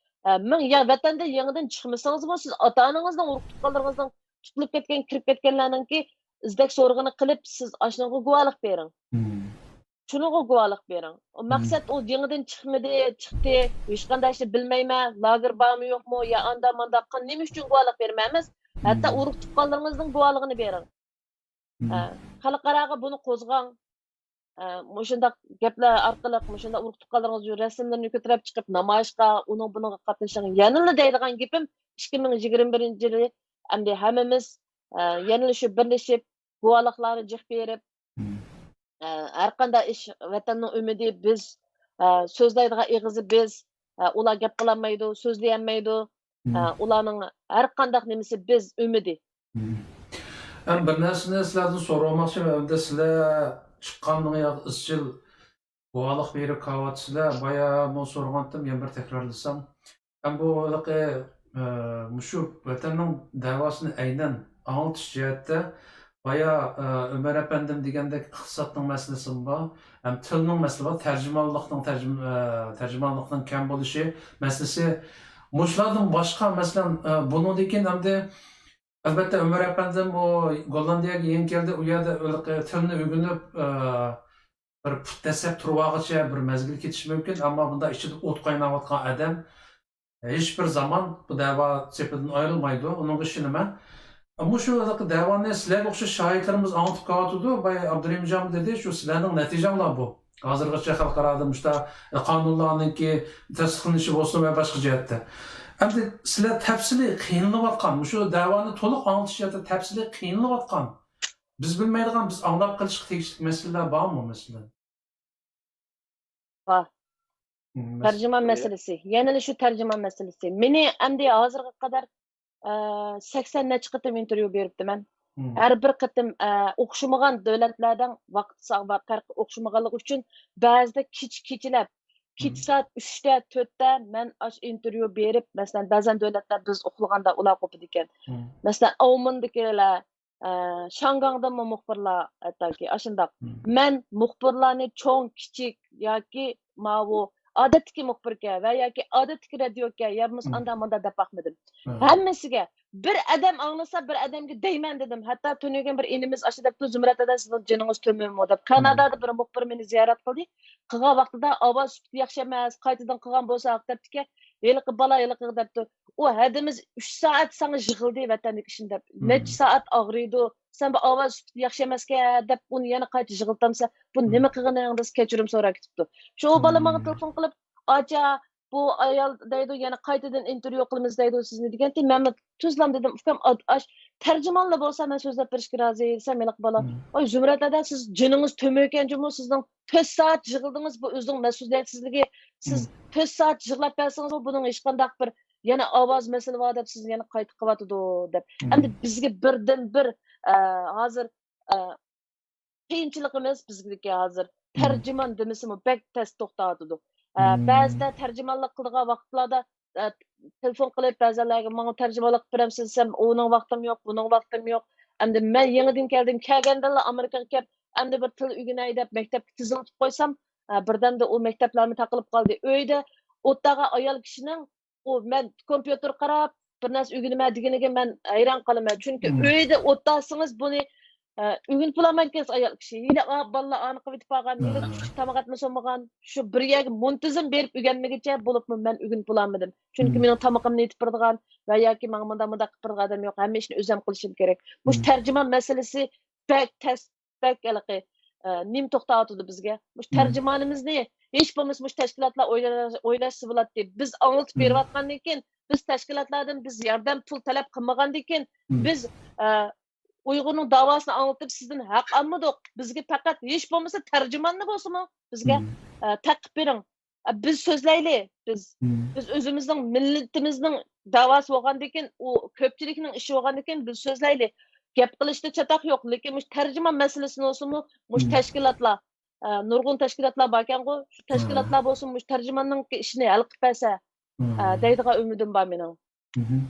ئە، مىڭ يا ۋەتەندىن يېڭىدىن چىقمىسىڭىزمۇ، سىز ئاتا-ئانىڭىزنىڭ، ئۇرۇق-تۇغقانلىرىڭىزنىڭ تۇتۇلۇپ كەتكەن، كىرىپ كەتكەنلەرنىڭكى ئىزدەك سورىقىنى قىلىپ، سىز ئاشۇنىڭغا گۇۋاھلىق بېرىڭ. شۇنىڭغا گۇۋاھلىق بېرىڭ. ئۇ مەقسەت ئۇ يېڭىدىن چىقمىدى، چىقتى، ھېچقانداق ئىشنى بىلمەيمەن، لاگېر بارمۇ يوقمۇ، يا ئاندا ماندا، نېمە ئۈچۈن گۇۋاھلىق بېرىمەن ئەمەس؟ ھەتتا ئۇرۇق-تۇغقانلىرىڭىزنىڭ گۇۋاھلىقىنى بېرىڭ. ئە، خەلقئاراغا بۇنى قوزغاڭ. ئە، مۇشۇنداق گەپلەر ئارقىلىق، مۇشۇنداق ئۇرۇق-تۇغقانلىرىڭىزنىڭ رەسىملىرىنى كۆتۈرۈپ چىقىپ، نامايىشقا، ئۇنىڭ بۇنىڭغا قاتنىشىڭ. يەنىلا دەيدىغان گېپىم، ئىككى مىڭ يىگىرمە بىرىنچى يىلى ئەمدى ھەممىمىز، ئە، يەنىلا شۇ بىرلىشىپ، گۇۋاھلىقلارنى جىق بېرىپ، ئە، ھەر قانداق ئىش، ۋەتەننىڭ ئۈمىدى بىز، ئە، سۆزلەيدىغان ئېغىزى بىز، ئە، ئۇلار گەپ قىلالمايدۇ، سۆزلىيەلمەيدۇ. ئە، ئۇلارنىڭ ھەر قانداق نېمىسى بىز، ئۈمىدى. ھەم بىر نەرسىنى سىلەردىن سورىماقچىمەن، ئەمدى سىلەر چىققاندىن ياق ئىزچىل گۇۋاھلىق بېرىپ كېلىۋاتىسىلەر. بايا مۇ سورىغانتىم، يەنە بىر تەكرارلىسام. ئەمدى بۇ ھېلىقى، ئە، مۇشۇ ۋەتەننىڭ دەۋاسىنى ئەينەن ئاڭلىتىش جەھەتتە بايا، ئە، ئۆمەر ئەپەندىم دېگەندەك ئىقتىسادنىڭ مەسىلىسىمۇ بار، ھەم تىلنىڭ مەسىلىسى بار، تەرجىمانلىقنىڭ تەرجىم-، ئە، تەرجىمانلىقنىڭ كەم بولۇشى مەسىلىسى. مۇشۇلاردىن باشقا، مەسىلەن، ئە، بۇنىڭدىن كېيىن ئەمدى ئەلبەتتە، ئۆمەر ئەپەندىم ئۇ گوللاندىيەگە يېڭى كەلدى، ئۇ يەردە ھېلىقى تىلنى ئۆگىنىپ، ئە، بىر پۇت دەسسەپ تۇرۇۋالغۇچە بىر مەزگىل كېتىشى مۇمكىن، ئەمما بۇنداق ئىچىدە ئوت قايناۋاتقان ئادەم ھېچبىر زامان بۇ دەۋا سېپىدىن ئايرىلمايدۇ، ئۇنىڭغا ئىشىنىمەن. مۇشۇ ھېلىقى دەۋانى سىلەرگە ئوخشاش شاھىتلىرىمىز ئاڭلىتىپ كېلىۋاتىدۇ، باي ئابدۇرېھىمجان دېدى، شۇ سىلەرنىڭ نەتىجەڭلار بۇ. ھازىرغىچە خەلقئارادا مۇشتا قانۇنلارنىڭكى تەستىقلىنىشى بولسۇن ۋە باشقا جەھەتتە. ئەمدى سىلەر تەپسىلىي قىينىلىۋاتقان، مۇشۇ دەۋانى تولۇق ئاڭلىتىش جەھەتتە تەپسىلىي قىينىلىۋاتقان، بىز بىلمەيدىغان، بىز ئاڭلاپ قېلىشقا تېگىشلىك مەسىلىلەر بارمۇ، مەسىلەن؟ بار. مم، مەس- تەرجىمان مەسىلىسى. يەنىلا شۇ تەرجىمان مەسىلىسى. مېنى ئەمدى ھازىرغا قەدەر، ئە، سەكسەن نەچچە قېتىم ئىنتېرۋيۇ بېرىپتىمەن. مم. ھەر بىر قېتىم، ئە، ئوخشىمىغان دۆلەتلەردە ۋاقىت سا-، ۋا-، پەرقى ئوخشىمىغانلىقى ئۈچۈن بەزىدە كېچە كېچىلەپ، كېچە مم. سائەت ئۈچتە، تۆتتە مەن ئاشۇ ئىنتېرۋيۇ بېرىپ، مەسىلەن، بەزەن دۆلەتلەر بىز ئۇخلىغاندا ئۇلار قوپىدىكەن. مم. مەسىلەن، ئاۋمېندىكىلەر، ئە، شياڭگاڭدىنمۇ مۇخبىرلار ھەتتاكى ئاشۇنداق. مم. مەن مۇخبىرلارنى چوڭ، كىچىك ياكى ماۋۇ ئادەتتىكى مۇخبىركەن ۋە ياكى ئادەتتىكى رادىيوكەن يا بولمىسا مم. ئاندا مۇندا دەپ باقمىدىم. مم. ھەممىسىگە بىر ئادەم ئاڭلىسا، بىر ئادەمگە دەيمەن دېدىم. ھەتتا تۈنۈگۈن بىر ئىنىمىز ئاشۇ دەپتۇ، زۇمرەت ھەدە، سىزنىڭ جېنىڭىز تۆمۈرمۇ دەپ. مم. كانادادا بىر مۇخبىر مېنى زىيارەت قىلدى. قىلغان ۋاقتىدا ئاۋاز سۈپىتى ياخشى ئەمەس، قايتىدىن قىلغان بولساق دەپتىكەن. ھېلىقى بالا ھېلىقىغا دەپتۇ. ئۇ ھەدىمىز ئۈچ سائەت ساڭا يىغلىدى ۋەتەندىكى ئىشىنى دەپ. مم. نەچچە سائەت ئاغرىيدۇ. سەن بۇ ئاۋاز سۈپىتى ياخشى ئەمەسكەن دەپ ئۇنى يەنە قايتا يىغلىتامسەن. بۇ مم. نېمە قىلغىنىڭ دېسە كەچۈرۈم سوراپ كېتىپتۇ. شۇ بالا ماڭا مم. تېلېفون قىلىپ، ئاچا، بۇ ئايال دەيدۇ، يەنە قايتىدىن ئىنتېرۋيۇ قىلىمىز دەيدۇ سىزنى دېگەنتى، مەنمۇ تۈزلام دېدىم، ئۇكام، ئاد-، ئاش، تەرجىمانلا بولسا مەن سۆزلەپ بېرىشكە رازى دېسەم، ھېلىقى بالا، مم. ۋاي زۇمرەت ھەدە، سىز جېنىڭىز تۆمۈركەن جۇمۇ، سىزنىڭ تۆت سائەت يىغلىدىڭىز، بۇ ئۆزىنىڭ مەسئۇلىيەتسىزلىكى، سىز مم. تۆت سائەت يىغلاپ بەرسىڭىزمۇ، بۇنىڭ ھېچقانداق بىر يەنە ئاۋاز مەسىلە بار دەپ سىزنى يەنە قايتا قىلىۋاتىدۇ دەپ. مم. ئەمدى بىزگە بىردىن بىر، ئە، ھازىر، ئە، قىيىنچىلىقىمىز بىزگىكى ھازىر مم. تەرجىمان دېمىسىمۇ بەك تەس توختاۋاتىدۇ. ئە، مم. بەزىدە تەرجىمانلىق قىلىدىغان ۋاقىتلاردا، ئە، تېلېفون قىلىپ بەزىلەرگە ماڭا تەرجىمانلىق قىلىپ بېرەمسىز دېسەم، ئۇنىڭ ۋاقتىم يوق، بۇنىڭ ۋاقتىم يوق. ئەمدى مەن يېڭىدىن كەلدىم، كەلگەندىلا ئامېرىكىغا كەپ، ئەمدى بىر تىل ئۆگىنەي دەپ مەكتەپكە تىزىملىتىپ قويسام، ئە، بىردەمدە ئۇ مەكتەپلەرمۇ تاقىلىپ قالدى. ئۆيدە ئولتۇرغان ئايال كىشىنىڭ ئۇ مەن كومپيۇتېر قاراپ، بىر نەرسە ئۆگىنىمەن دېگىنىگە مەن ھەيران قالىمەن. چۈنكى مم. ئۆيدە ئولتۇرسىڭىز بۇنى، ئە، ئۆگىنىپ بولالمايدىكەنسىز ئايال كىشى. ھېلى، ئا، بالىلار ئانىقىپ يېتىپ بارغان، ھېلى مم. چۈشلۈك تاماق ئەتمە سومىغان. شۇ بىر يەرگە مۇنتىزىم بېرىپ ئۆگەنمىگىچە بولۇپمۇ مەن ئۆگىنىپ بولالمىدىم. چۈنكى مم. مېنىڭ تامىقىمنى ئېتىپ بېرىدىغان ۋە ياكى ماڭا مۇنداق، مۇنداق قىلىپ بېرىدىغان ئادەم يوق. ھەممە ئىشنى ئۆزۈم قىلىشىم كېرەك. مۇشۇ مم. تەرجىمان مەسىلىسى بەك تەس بەك ھېلىقى، ئە، نېمە توختاۋاتىدۇ بىزگە؟ مۇشۇ مم. تەرجىمانىمىزنى ھېچ بولمىسا مۇشۇ تەشكىلاتلار ئويلا-، ئويلاشسا بولاتتى. بىز ئاڭلىتىپ مم. بېرىۋاتقاندىن كېيىن، بىز تەشكىلاتلاردىن بىز ياردەم پۇل تەلەپ قىلمىغاندىن كېيىن، مم. بىز، ئە، ئۇيغۇرنىڭ داۋاسىنى ئاڭلىتىپ سىزدىن ھەق ئالمىدۇق. بىزگە پەقەت ھېچ بولمىسا تەرجىماننى بولسىمۇ بىزگە، مم. ئە، تەقىپ بېرىڭ. ئە، بىز سۆزلەيلى، بىز، مم. بىز ئۆزىمىزنىڭ مىللىتىمىزنىڭ داۋاسى بولغاندىكىن، ئۇ كۆپچىلىكنىڭ ئىشى بولغاندىكىن بىز سۆزلەيلى. گەپ قىلىشتا چاتاق يوق، لېكىن مۇشۇ تەرجىمان مەسىلىسىنى بولسىمۇ، مۇشۇ مم. تەشكىلاتلار، ئە، نۇرغۇن تەشكىلاتلار باركەنغۇ، شۇ مم. تەشكىلاتلار بولسىمۇ مۇشۇ تەرجىماننىڭ ئىشىنى ھەل قىلىپ بەرسە، مم. ئە، دەيدىغان ئۈمىدىم بار مېنىڭ. مم.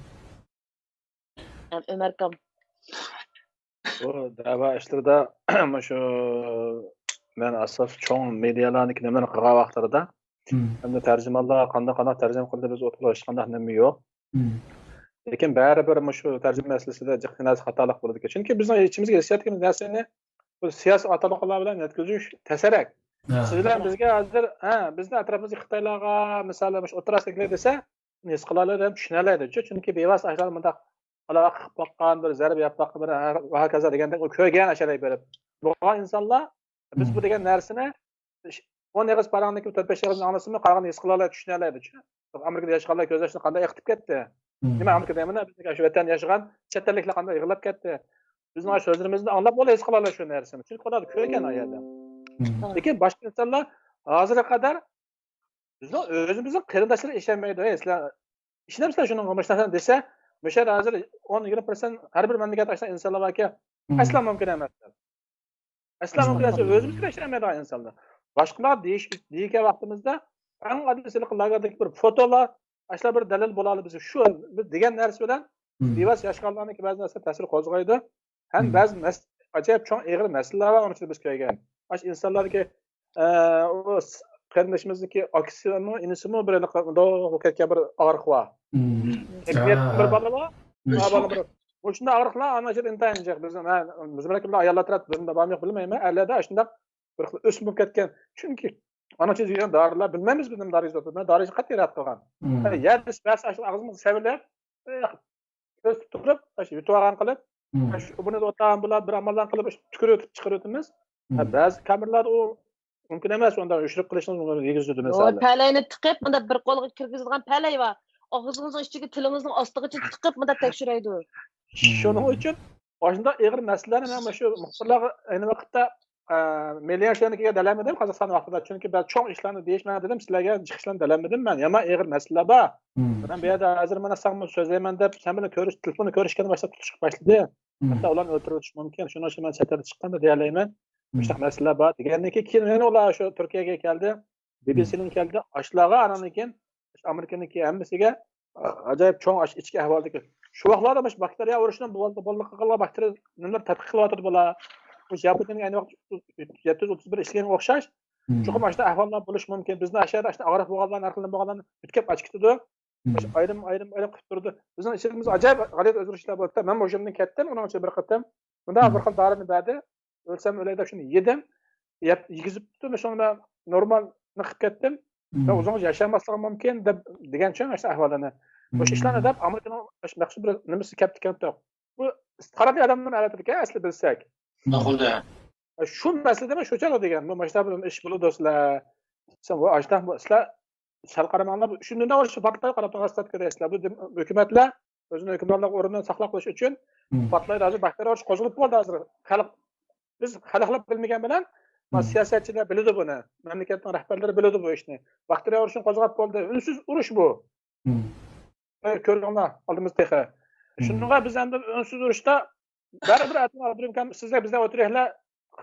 ئۆمەركام. بۇ دەۋا ئىشلىرىدا مۇشۇ مەن ئاساسلىق چوڭ مېدىيالارنىڭكى نېمىلەرنى قىلغان ۋاقىتلىرىدا، مم. ئەمدى تەرجىمانلار قانداق، قانداق تەرجىمە قىلدى، بىز ئوتتۇرىغا ھېچقانداق نېمە يوق. مم. لېكىن بەرىبىر مۇشۇ تەرجىمە مەسىلىسىدە جىق نەرسە خاتالىق بولىدىكەن. چۈنكى بىزنىڭ ئىچىمىزگە ھېس قىلىدىغان نەرسىنى بۇ سىياسىي ئاتالىقلار بىلەن يەتكۈزۈش تەسرەك. ھە. سىز بىلەن بىزگە ھازىر، ھە، بىزنىڭ ئەتراپىمىزدىكى خىتايلارغا، مىسالەن، مۇشۇ ئوتتۇرا ئاسىيادىكىلەر دېسە، ھېس قىلالايدۇ ھەم چۈشىنەلەيدۇ. چۈنكى بىۋاسىتە ئاشۇلار مۇنداق ئالاقە قىلىپ باققان، بىر زەربە يەپ باققان، بىر ھە-، ۋە ھاكازا دېگەندەك ئۇ كۆرگەن ئاشۇلار بېرىپ. بولغان ئىنسانلار بىز بۇ مم. دېگەن نەرسىنى ئون ئېغىز پاراڭدىكى تۆت-بەش ئېغىزنى ئاڭلىسىمۇ قالغىنى ھېس قىلالايدۇ، چۈشىنەلەيدۇ. ئامېرىكىدا ياشىغانلار كۆز ياشلىرى قانداق ئېقىتىپ كەتتى. مم. نېمە ئامېرىكا دەيمەن، بىزنىڭ شۇ ۋەتەندە ياشىغان چەت ئەللىكلەر قانداق يىغلاپ كەتتى. بىزنىڭ ئاشۇ سۆزلىرىمىزنى ئاڭلاپ ئۇلار ھېس قىلالايدۇ شۇ نەرسىنى. چۈنكى ئۇلار كۆرگەن ئۇ يەردە. مم. لېكىن باشقا ئىنسانلار ھازىرغا قەدەر بىزنىڭ ئۆزىمىزنىڭ قېرىنداشلىرى ئىشەنمەيدۇ. ھەي، سىلەر ئىشىنەمسىلەر شۇنىڭغا، مۇشۇ نەرسىنى دېسە، مۇشۇ يەردە ھازىر ئون، يىگىرمە پىرسەنت ھەر بىر مەملىكەتتە ئاشۇنداق ئىنسانلار باركى، مم. ئەسلا مۇمكىن ئەمەس. ئەسلا مۇمكىن ئەمەس. ئۆزىمىزگە ئىشەنمەيدىغان ئىنسانلار. باشقىلار دېيىش دېگەن ۋاقتىمىزدا ئەڭ ئاددىي لاگېردىكى بىر فوتولار، ئاشۇلار بىر دەلىل بولالايدۇ بىزگە. شۇ بىز دېگەن نەرسە بىلەن بىۋاسىتە ياشقا ئالغاندىكى بەزى نەرسە تەسىر قوزغايدۇ. ھەم بەزى مەس- ئاجايىپ چوڭ ئېغىر مەسىلىلەر بار ئۇنىڭ ئىچىدە بىز كۆرگەن. ئاشۇ ئىنسانلاردىكى ئۇ قېرىندىشىمىزنىڭكى ئاكىسىمۇ ئىنىسىمۇ بىر كەتكەن بىر ئاغرىق بار. كەتكەن بىر بالا بار. مۇشۇنداق ئاغرىقلار ئانا ئىچىدە ئىنتايىن جىق. بىزنىڭ بىز بىلەن ئاياللار تەرەپ بىلمەيمەن، ئەرلەردە ئاشۇنداق بىر خىل ئۆسۈم بولۇپ كەتكەن. چۈنكى ئانا ئىچىدە يۈرگەن دارىلار بىلمەيمىز بىز نېمە دارى يۈز بەرسە ئاشۇ ئاغزىمىزغا سەۋلەپ كۆز تۇتۇپ تۇرۇپ، ئاشۇ يۇتۇۋالغان قىلىپ، ئاشۇ بۇنى ئوتاغان بۇلار بىر ئاماللارنى قىلىپ ئاشۇ تۈكۈرۈۋېتىپ چىقىرىۋېتىمىز. بەزى كامېرلاردا ئۇ مۇمكىن ئەمەس، ئۇنداق يوشۇرۇپ قىلىشنىڭ يېگۈزىدۇ مىسالى. پەلەينى تىقىپ، مۇنداق بىر قولغا كىرگۈزىدىغان پەلەي بار. ئاغزىڭىزنىڭ ئىچىگە، تىلىڭىزنىڭ ئاستىغىچە تىقىپ، مۇنداق تەكشۈرەيدۇ. شۇنىڭ ئۈچۈن ئاشۇنداق ئېغىر مەسىلىلەرنى مەن مۇشۇ مۇخبىرلارغا ئەينى ۋاقىتتا مىليون شۇنىڭكىگە دەلەلمىدىم قازاقىستان ۋاقتىدا. چۈنكى بەزى چوڭ ئىشلارنى دېيىش مەن دېدىم سىلەرگە، جىق ئىشلارنى دەلەلمىدىم مەن. يامان ئېغىر مەسىلىلەر بار. مەن بۇ يەردە ھازىر مانا ساڭىمۇ سۆزلەيمەن دەپ، سەن بىلەن كۆرۈش، تېلېفوندا كۆرۈشكەندىن باشلاپ تۇتۇشقا باشلىدى. ھەتتا ئۇلارنى ئۆلتۈرۈۋېتىش مۇمكىن. شۇنىڭ ئۈچۈن مەن چەت ئەلدە چىققاندا دېيەلەيمەن. مۇشۇنداق مەسىلىلەر بار دېگەندىن كېيىن، كېيىن يەنە ئۇلار شۇ تۈركىيەگە كەلدى. بىبىسىنىڭ كەلدى. ئاشۇلارغا ئانان كېيىن ئامېرىكىنىڭكى ھەممىسىگە ئاجايىپ چوڭ ئىچكى ئەھۋالدىكى. شۇ ۋاقىتلاردا مۇشۇ باكتېرىيە ئۇرۇشىنىڭ بولغانلىقىغا باكتېرىيە نېمىلەر تەتقىق قىلىۋاتىدۇ بۇلار. مۇشۇ ياپونىيەنىڭ ئەينى ۋاقىت يەتتە يۈز ئوتتۇز بىر ئىشلىگەنگە ئوخشاش. چوقۇم ئاشۇنداق ئەھۋاللار بولۇشى مۇمكىن. بىزنىڭ ئاشۇ يەردە ئاشۇنداق ئاغرىق بولغانلارنى، ھەر خىل بولغانلارنى يۆتكەپ ئاچىقىپ كېتىدۇ. ئايرىم، ئايرىم، ئايرىم قىلىپ تۇرىدۇ. بىزنىڭ ئىچىمىزدە ئاجايىپ غەلىتە ئۆزگىرىشلەر بولۇپتۇ. مەن مۇشۇ يەردىن كەتتىم، ئۇنىڭ ئىچىدە بىر قېتىم مۇنداق بىر خىل دارىنى بەردى. ئۆلسەم ئۆلەي دەپ شۇنى يېدىم. يەپ، يېگۈزۈپتۇ، شۇنى مەن نورمال قىلىپ كەتتىم. ۋە ئۇزۇنغىچە ياشىيالماسلىقىم مۇمكىن دەپ دېگەن چۈشەن ئاشۇ ئەھۋاللارنى. مۇشۇ ئىشلارنى دەپ ئامېرىكىنىڭ مەخسۇس بىر نېمىسى كەپتىكەن. بۇ تارىقى ئادەمنىڭ ئەلۋەتتە ئىكەن، ئەسلى بىلسەك. شۇ مەسىلىدە مەن شۇ چاغدا دېگەن، بۇ ماشۇنداق بىر ئىش بولىدۇ سىلەر. سىلەر بۇ ئاشۇنداق بۇ سىلەر سەل قارىماڭلار، شۇنداق شۇ پارتلايدۇ، قاراپ تۇرغان ستاتىكىدا ئەسلى بۇ ھۆكۈمەتلەر ئۆزىنىڭ ھۆكۈمرانلىق ئورنىنى ساقلاپ قېلىش ئۈچۈن پارتلايدۇ. ھازىر باكتېرىيە ئۇرۇشى قوزغىلىپ بولدى. ھازىر خەلق، بىز خەلقلەر بىلمىگەن بىلەن، سىياسەتچىلەر بىلىدۇ بۇنى، مەملىكەتنىڭ رەھبەرلىرى بىلىدۇ بۇ ئىشنى. باكتېرىيە ئۇرۇشىنى قوزغاپ بولدى. ئۈنسىز ئۇرۇش بۇ. كۆرۈڭلار، ئالدىمىز تېخى. شۇنىڭغا بىز ئەمدى ئۈنسىز ئۇرۇشتا بەرىبىر ئەتىڭ ئابدۇرېھىم ئاكام، سىزدەك بىزدەك ئولتۇرۇقلا،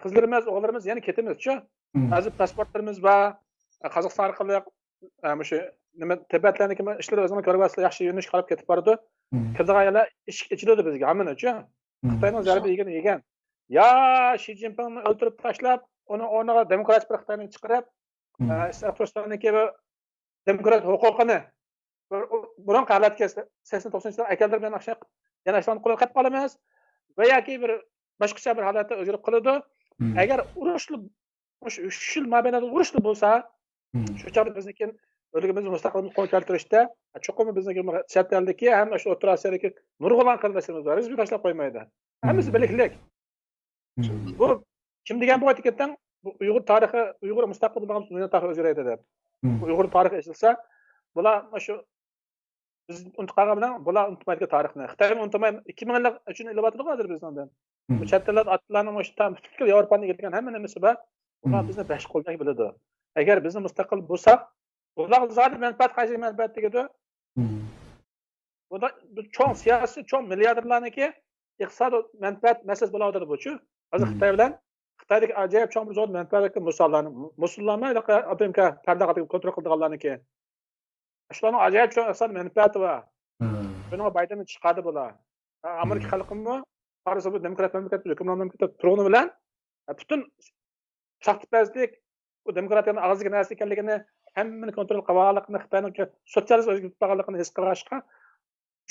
قىزلىرىمىز، ئوغۇللىرىمىز يەنە كېتىمىزچۇ. ھازىر پاسپورتلىرىمىز بار، قازاقىستان ئارقىلىق، ئە، مۇشۇ نېمە، تىبەتلەرنىڭكى ئىشلىرى ئۆزىڭلار كۆرۈۋاتىسىلەر، ياخشى يۆنىلىشكە قاراپ كېتىپ بارىدۇ. كىرىدىغان يەرلەر ئىشىك ئېچىلىدۇ بىزگە ھەممىنىچۇ. خىتاينىڭ زەربە يېگىنى يېگەن. يا شى جىنپىڭنى ئۆلتۈرۈپ تاشلاپ، ئۇنىڭ ئورنىغا دېموكرات بىر خىتاينى چىقىرىپ، ئە، ئىستىلىق تۇرۇشلارنىڭكى بۇ دېموكرات ھوقۇقىنى بۇرۇنقى ھالەتكە سەكسەن توقسەنىنچى يىللار ئەكەلدۈرۈپ، يەنە ئاشۇ، يەنە ئاشۇلارنى قولغا قېلىپ قالىمىز. ۋە ياكى بىر باشقىچە بىر ھالەتتە ئۆزگىرىپ قالىدۇ. ئەگەر ئۇرۇشلا، مۇشۇ ئۈچ يىل مابەينىدە ئۇرۇشلا بولسا، شۇ چاغدا بىزنىڭكى ئۆلكىمىزنى مۇستەقىل قولغا كەلتۈرۈشتە، چوقۇم بىزنىڭكى چەت ئەلدىكى ھەم شۇ ئوتتۇرا ئاسىيادىكى نۇرغۇنلىغان قېرىنداشلىرىمىز بار. ھېچبىر تاشلاپ قويمايدۇ. ھەممىسى بىلىكلىك. بۇ كىم دېگەن بۇ ئېتىكېتتىڭ؟ بۇ ئۇيغۇر تارىخى، ئۇيغۇر مۇستەقىل بولغان دۇنيا تارىخى ئۆزگىرەيدۇ دەپ. بۇ ئۇيغۇر تارىخى ئېچىلسا، بۇلار شۇ بىز ئۇنتۇپ قالغان بىلەن بۇلار ئۇنتۇمايدىكەن تارىخنى. خىتايمۇ ئۇنتۇماي، ئىككى مىڭ يىللىق ئۈچۈن ئېلىۋاتىدۇ ھازىر بىزنىڭدىن. بۇ چەت ئەللەر ئاتلارنىڭ مۇشۇ پۈتكۈل ياۋروپانى ئىگىلىگەن ھەممە نېمىسى بار. بۇلار بىزنى بەش قولدەك بىلىدۇ. ئەگەر بىزنى مۇستەقىل بولساق، بۇلارغا زادى مەنپەئەت، قايسى مەنپەئەت دېگىدۇ؟ بۇ چوڭ سىياسىي، چوڭ مىلياردېرلارنىڭكى ئىقتىسادىي مەنپەئەت مەسىلىسى بولاۋاتىدۇ بۇچۇ. ھازىر خىتاي بىلەن، خىتايدىكى ئاجايىپ چوڭ بىر زور مەنپەئەت مۇسۇلمانلارنىڭ، مۇسۇلمانلار ئابدۇرېھىم ئاكا پەردە قاتىدىكى كونترول قىلىدىغانلارنىڭكى. شۇلارنىڭ ئاجايىپ چوڭ ئىقتىسادىي مەنپەئەتى بار. شۇنىڭغا بايدېننى چىقاردى بۇلار. ئامېرىكا خەلقىمۇ قارىسا بۇ دېموكرات مەملىكەت، ھۆكۈمران مەملىكەتتە تۇرغىنى بىلەن، پۈتۈن ساختىپەزلىك، بۇ دېموكراتىيەنىڭ ئاغزىدىكى نەرسە ئىكەنلىكىنى، ھەممىنى كونترول قىلىۋالغانلىقىنى، خىتاينىڭ سوتسىيالىزم ئۆزگىرىپ بارغانلىقىنى ھېس قىلغاچقا،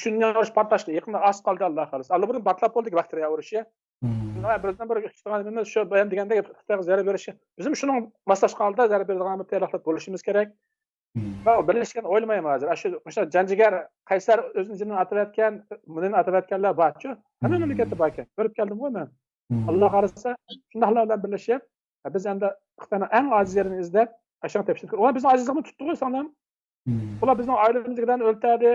شۇنىڭ ئۇرۇش پارتلاشتى. يېقىندا ئاز قالدى، ئاللا خالىسا. ئاللىبۇرۇن پارتلاپ بولدى باكتېرىيە ئۇرۇشى. شۇنىڭ بىردىن بىر ئىقتىساد، شۇ بايام دېگەندەك خىتايغا زەربە بېرىشى. بىزمۇ شۇنىڭ ماسلاشقان ھالدا زەربە بېرىدىغان بىر تەييارلىقتا بولۇشىمىز كېرەك. مەن بىرلەشكەن ئويلىمايمەن ھازىر. ئاشۇ، ئاشۇ جەنجىگەر قەيسەر ئۆزىنىڭ جېنىنى ئاتىۋەتكەن، مۇنىنى ئاتىۋەتكەنلەر بارچۇ. ھەممە مەملىكەتتە باركەن. كۆرۈپ كەلدىمغۇ مەن. ئاللا خالىسا، شۇنداقلار بىلەن بىرلىشىپ، بىز ئەمدى خىتاينىڭ ئەڭ ئاجىز يېرىنى ئىزدەپ، ئاشۇنى تەپشۈرۈپ، ئۇلار بىزنىڭ ئاجىزلىقىمىزنى تۇتتىغۇ ساڭلام. ئۇلار بىزنىڭ ئائىلىمىزدىكىلەرنى ئۆلتۈردى،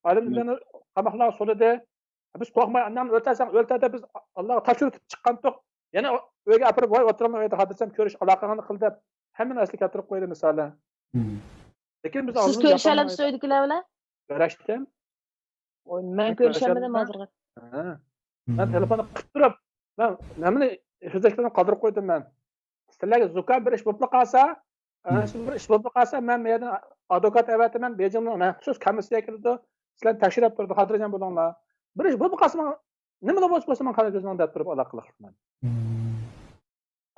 ئائىلىمىزدىكىلەرنى قاماقلارغا سولىدى. بىز قورقماي، ئاندىن ئۆلتۈرسەڭ ئۆلتۈر دەپ، بىز ئاللاغا تاپشۇرۇپ چىققانتۇق. يەنە ئۆيگە ئاپىرىپ، ۋاي، ئوتتۇرىڭلار ئۆيدە، خاتىرجەم كۆرۈش ئالاقەڭنى قىل دەپ، ھەممىنى ئەسلىگە كەلتۈرۈپ قويدى مىسالى. لېكىن بىز سىز كۆرۈشەلەمسىز ئۆيدىكىلەر بىلەن؟ كۆرۈشتۈم. ۋوي، مەن كۆرۈشەلمىدىم ھازىرغىچە. ھە. مەن تېلېفوننى قىلىپ تۇرۇپ، مەن ھەممىنى خىزمەتچىلەرنى قالدۇرۇپ قويدۇم مەن. سىلەرگە زۇكام بىر ئىش بولۇپلا قالسا، ئە، بىر ئىش بولۇپلا قالسا، مەن بۇ يەردىن ئادۋوكات ئەۋەتىمەن، بېيجىڭدىن مەخسۇس كومىسسىيە كېلىدۇ، سىلەرنى تەكشۈرۈپ تۇرىدۇ، خاتىرجەم بولۇڭلار. بىر ئىش بولۇپلا قالسا، ماڭا نېمىلا بولسا بولسا، ماڭا قارا كۆزۈڭ دەپ تۇرۇپ ئالاقە قىلىقلىقمەن.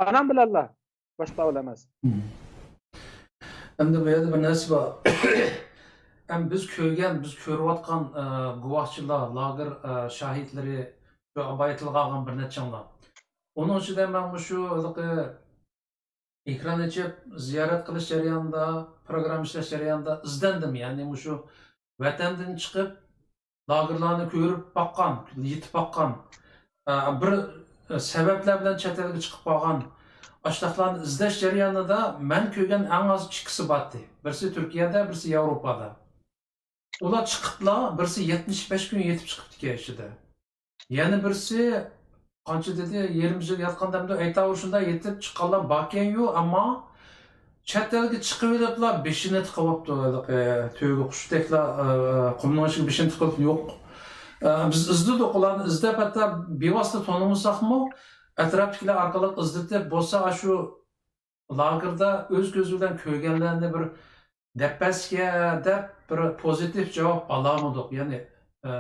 ئانام بىلەنلا، باشقا بىلەن ئەمەس. ئەمدى بۇ يەردە بىر نەرسە بار. ئەمدى بىز كۆرگەن، بىز كۆرۈۋاتقان، ئە، گۇۋاھچىلار، لاگېر، ئە، شاھىتلىرى، شۇ بايا تىلغا ئالغان بىر نەچچەڭلار. ئۇنىڭ ئىچىدە مەن مۇشۇ ھېلىقى ئېكران ئېچىپ، زىيارەت قىلىش جەريانىدا، پروگرامما ئىشلەش جەريانىدا ئىزدەندىم. يەنى مۇشۇ ۋەتەندىن چىقىپ، لاگېرلارنى كۆرۈپ باققان، يېتىپ باققان، ئە، بىر، ئە، سەۋەبلەر بىلەن چەت ئەلگە چىقىپ قالغان ئاشۇنداقلارنى ئىزدەش جەريانىدا مەن كۆرگەن ئەڭ ئاز ئىككىسى بارتى. بىرسى تۈركىيەدە، بىرسى ياۋروپادا. ئۇلار چىقىپلا، بىرسى يەتمىش بەش كۈن يېتىپ چىقىپتىكەن ئىچىدە. يەنە بىرسى قانچە دېدى، يېرىم يىل ياتقان دەمدۇ، ئەيتاۋۇر شۇنداق يېتىپ چىققانلار باركەنيۇ، ئەمما چەت ئەلگە چىقىۋېلىپلا بېشىنى تىقىۋاپتۇ، ھېلىقى تۆگە قۇشتەكلا، ئە، قۇمنىڭ ئىچىگە بېشىنى تىقىۋېلىپ يوق. ئە، بىز ئىزدىدۇق، ئۇلارنى ئىزدەپ، ھەتتا بىۋاسىتە تونۇمىساقمۇ، ئەتراپتىكىلەر ئارقىلىق ئىزدىتىپ، بولسا ئاشۇ لاگېردا ئۆز كۆزى بىلەن كۆرگەنلەرنى بىر دەپ بەرسىكە دەپ بىر پوزىتىپ جاۋاب ئالالمىدۇق. يەنى، ئە،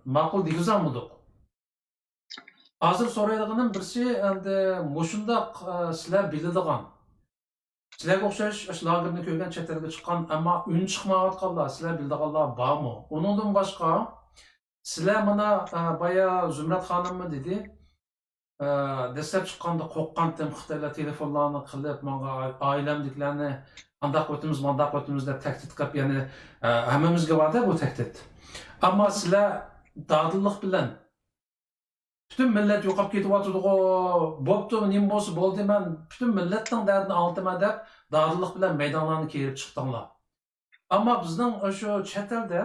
ماقۇل دېگۈزەلمىدۇق. ھازىر سورايدىغىنىم بىرسى، ئەمدى مۇشۇنداق، ئە، سىلەر بىلىدىغان، سىلەرگە ئوخشاش ئاشۇ لاگېرنى كۆرگەن، چەت ئەلگە چىققان، ئەمما ئۈن چىقمايۋاتقانلار، سىلەر بىلىدىغانلار بارمۇ؟ ئۇنىڭدىن باشقا، سىلەر مانا، ئە، بايا زۇمرەت خانىممۇ دېدى، ئە، دەسلەپ چىققاندا قورققانتىم، خىتايلار تېلېفونلارنى قىلىپ، ماڭا ئائىلەمدىكىلەرنى ئانداق ئۆتىمىز، مانداق ئۆتىمىز دەپ تەھدىت قىلىپ، يەنى، ئە، ھەممىمىزگە باردە بۇ تەھدىت. ئەمما سىلەر دادىللىق بىلەن، پۈتۈن مىللەت يوقاپ كېتىۋاتىدىغۇ، بوپتۇ، نېمە بولسا بولدى، مەن پۈتۈن مىللەتنىڭ دەردىنى ئاڭلىتىمەن دەپ، دادىللىق بىلەن مەيدانلارنى كېرىپ چىقتىڭلار. ئەمما بىزنىڭ شۇ چەت ئەلدە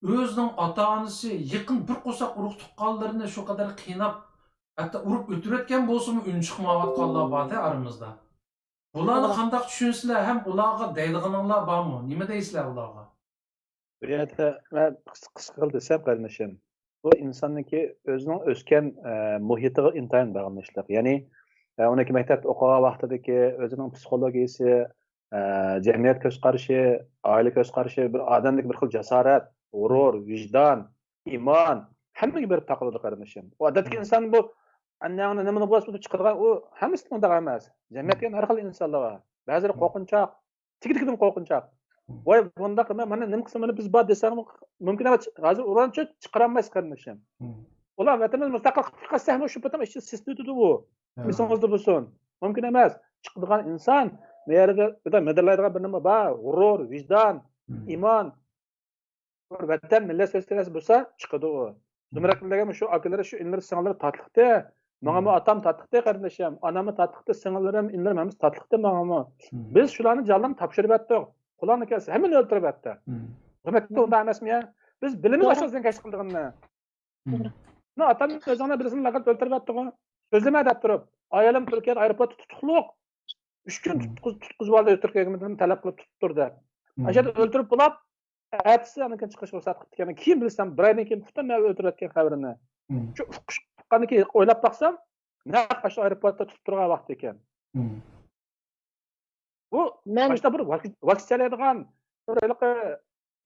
ئۆزىنىڭ ئاتا-ئانىسى، يېقىن بىر قورساق ئۇرۇق تۇغقانلىرىنى شۇ قەدەر قىيناپ، ھەتتا ئۇرۇپ ئۆلتۈرۈۋەتكەن بولسىمۇ، ئۈن چىقمايۋاتقانلار باردە ئارىمىزدا. بۇلارنى قانداق چۈشىنىسىلەر ھەم ئۇلارغا دەيدىغىنىڭلار بارمۇ؟ نېمە دەيسىلەر ئۇلارغا؟ بۇ يەردە مەن قىس-، قىسقا قىلىپ دېسەم، قېرىندىشىم، بۇ ئىنساننىڭكى ئۆزىنىڭ ئۆسكەن، ئە، مۇھىتىغا ئىنتايىن باغلىنىشلىق. يەنى، ئە، ئۇنىڭكى مەكتەپتە ئوقۇغان ۋاقتىدىكى ئۆزىنىڭ پسىخولوگىيىسى، ئە، جەمئىيەت كۆز قارىشى، ئائىلە كۆز قارىشى، بىر ئادەمدىكى بىر خىل جاسارەت، غۇرۇر، ۋىجدان، ئىمان، ھەممىگە بېرىپ تاقىلىدۇ، قېرىندىشىم. ئۇ ئادەتتىكى ئىنسان بۇ ئەننەڭنى نېمىنى بولسا بۇ چىقىدىغان، ئۇ ھەممىسى ئۇنداق ئەمەس. جەمئىيەتكە ھەر خىل ئىنسانلار بار. بەزىلىرى قورقۇنچاق، تېگى-تېگىدىن قورقۇنچاق. ۋاي، بۇنداق قىلما، مانا نېمە قىلسا مانا بىز بار دېسەڭمۇ مۇمكىن ئەمەس. ھازىر ئۇلارنى چىقىرالمايسىز، قېرىندىشىم. ئۇلار ۋەتىنىمىز مۇستەقىل قىلىپ چىقارسا، ھەممە شۇ پېتىم ئىچىدە سېسىتىۋېتىدۇ ئۇ. ئېسىڭىزدە بولسۇن. مۇمكىن ئەمەس. چىقىدىغان ئىنسان، بۇ يەردە مىدىرلايدىغان بىر نېمە بار، غۇرۇر، ۋىجدان، ئىمان. بىر ۋەتەن، مىللەت سۆز كېلەسى بولسا، چىقىدۇ ئۇ. زۇمرەت دېگەن شۇ ئاكىلىرى، شۇ ئىنىلىرى، سىڭىللىرى تاتلىقتى. ماڭىمۇ ئاتام تاتلىقتى، قېرىندىشىم. ئاناممۇ تاتلىقتى، سىڭىللىرىم، ئىنىلىرىم ھەممىسى تاتلىقتى ماڭىمۇ. بىز شۇلارنى جانلىرىنى تاپشۇرۇۋەتتۇق. قولىدىن كەلسە ھەممىنى ئۆلتۈرۈۋەتتى. ھۆكۈمەتتە ئۇنداق ئەمەسمۇ يا؟ بىز بىلىمىز ئاشۇ زىيانكەشلىك قىلىدىغىنىنى. مانا ئاتام ئۆزۈڭلار بىرسىنى لاگېردا ئۆلتۈرۈۋەتتىغۇ. سۆزلىمە دەپ تۇرۇپ. ئايالىم تۈركىيەدە ئايروپورتتا تۇتۇقلۇق. ئۈچ كۈن تۇتقۇز-، تۇتقۇزۇۋالدى، تۈركىيەگە تەلەپ قىلىپ تۇتتۇردى. ئاشۇ يەردە ئۆلتۈرۈپ بولاپ، ئەتىسى ئاندىن كېيىن چىقىش رۇخسەت قىپتىكەن. كېيىن بىلسەم، بىر ئايدىن كېيىن ئۇقتۇم مەن ئۆلتۈرۈۋەتكەن خەۋىرىنى. شۇ ئۇقۇش، ئۇققاندىن كېيىن ئويلاپ باقسام، نەق ئاشۇ ئايروپورتتا تۇتۇپ تۇرغان ۋاقتى ئىكەن. بۇ مەن ئاشۇنداق بىر ۋاك-، ۋاكسىنىيەلەيدىغان، بىر ھېلىقى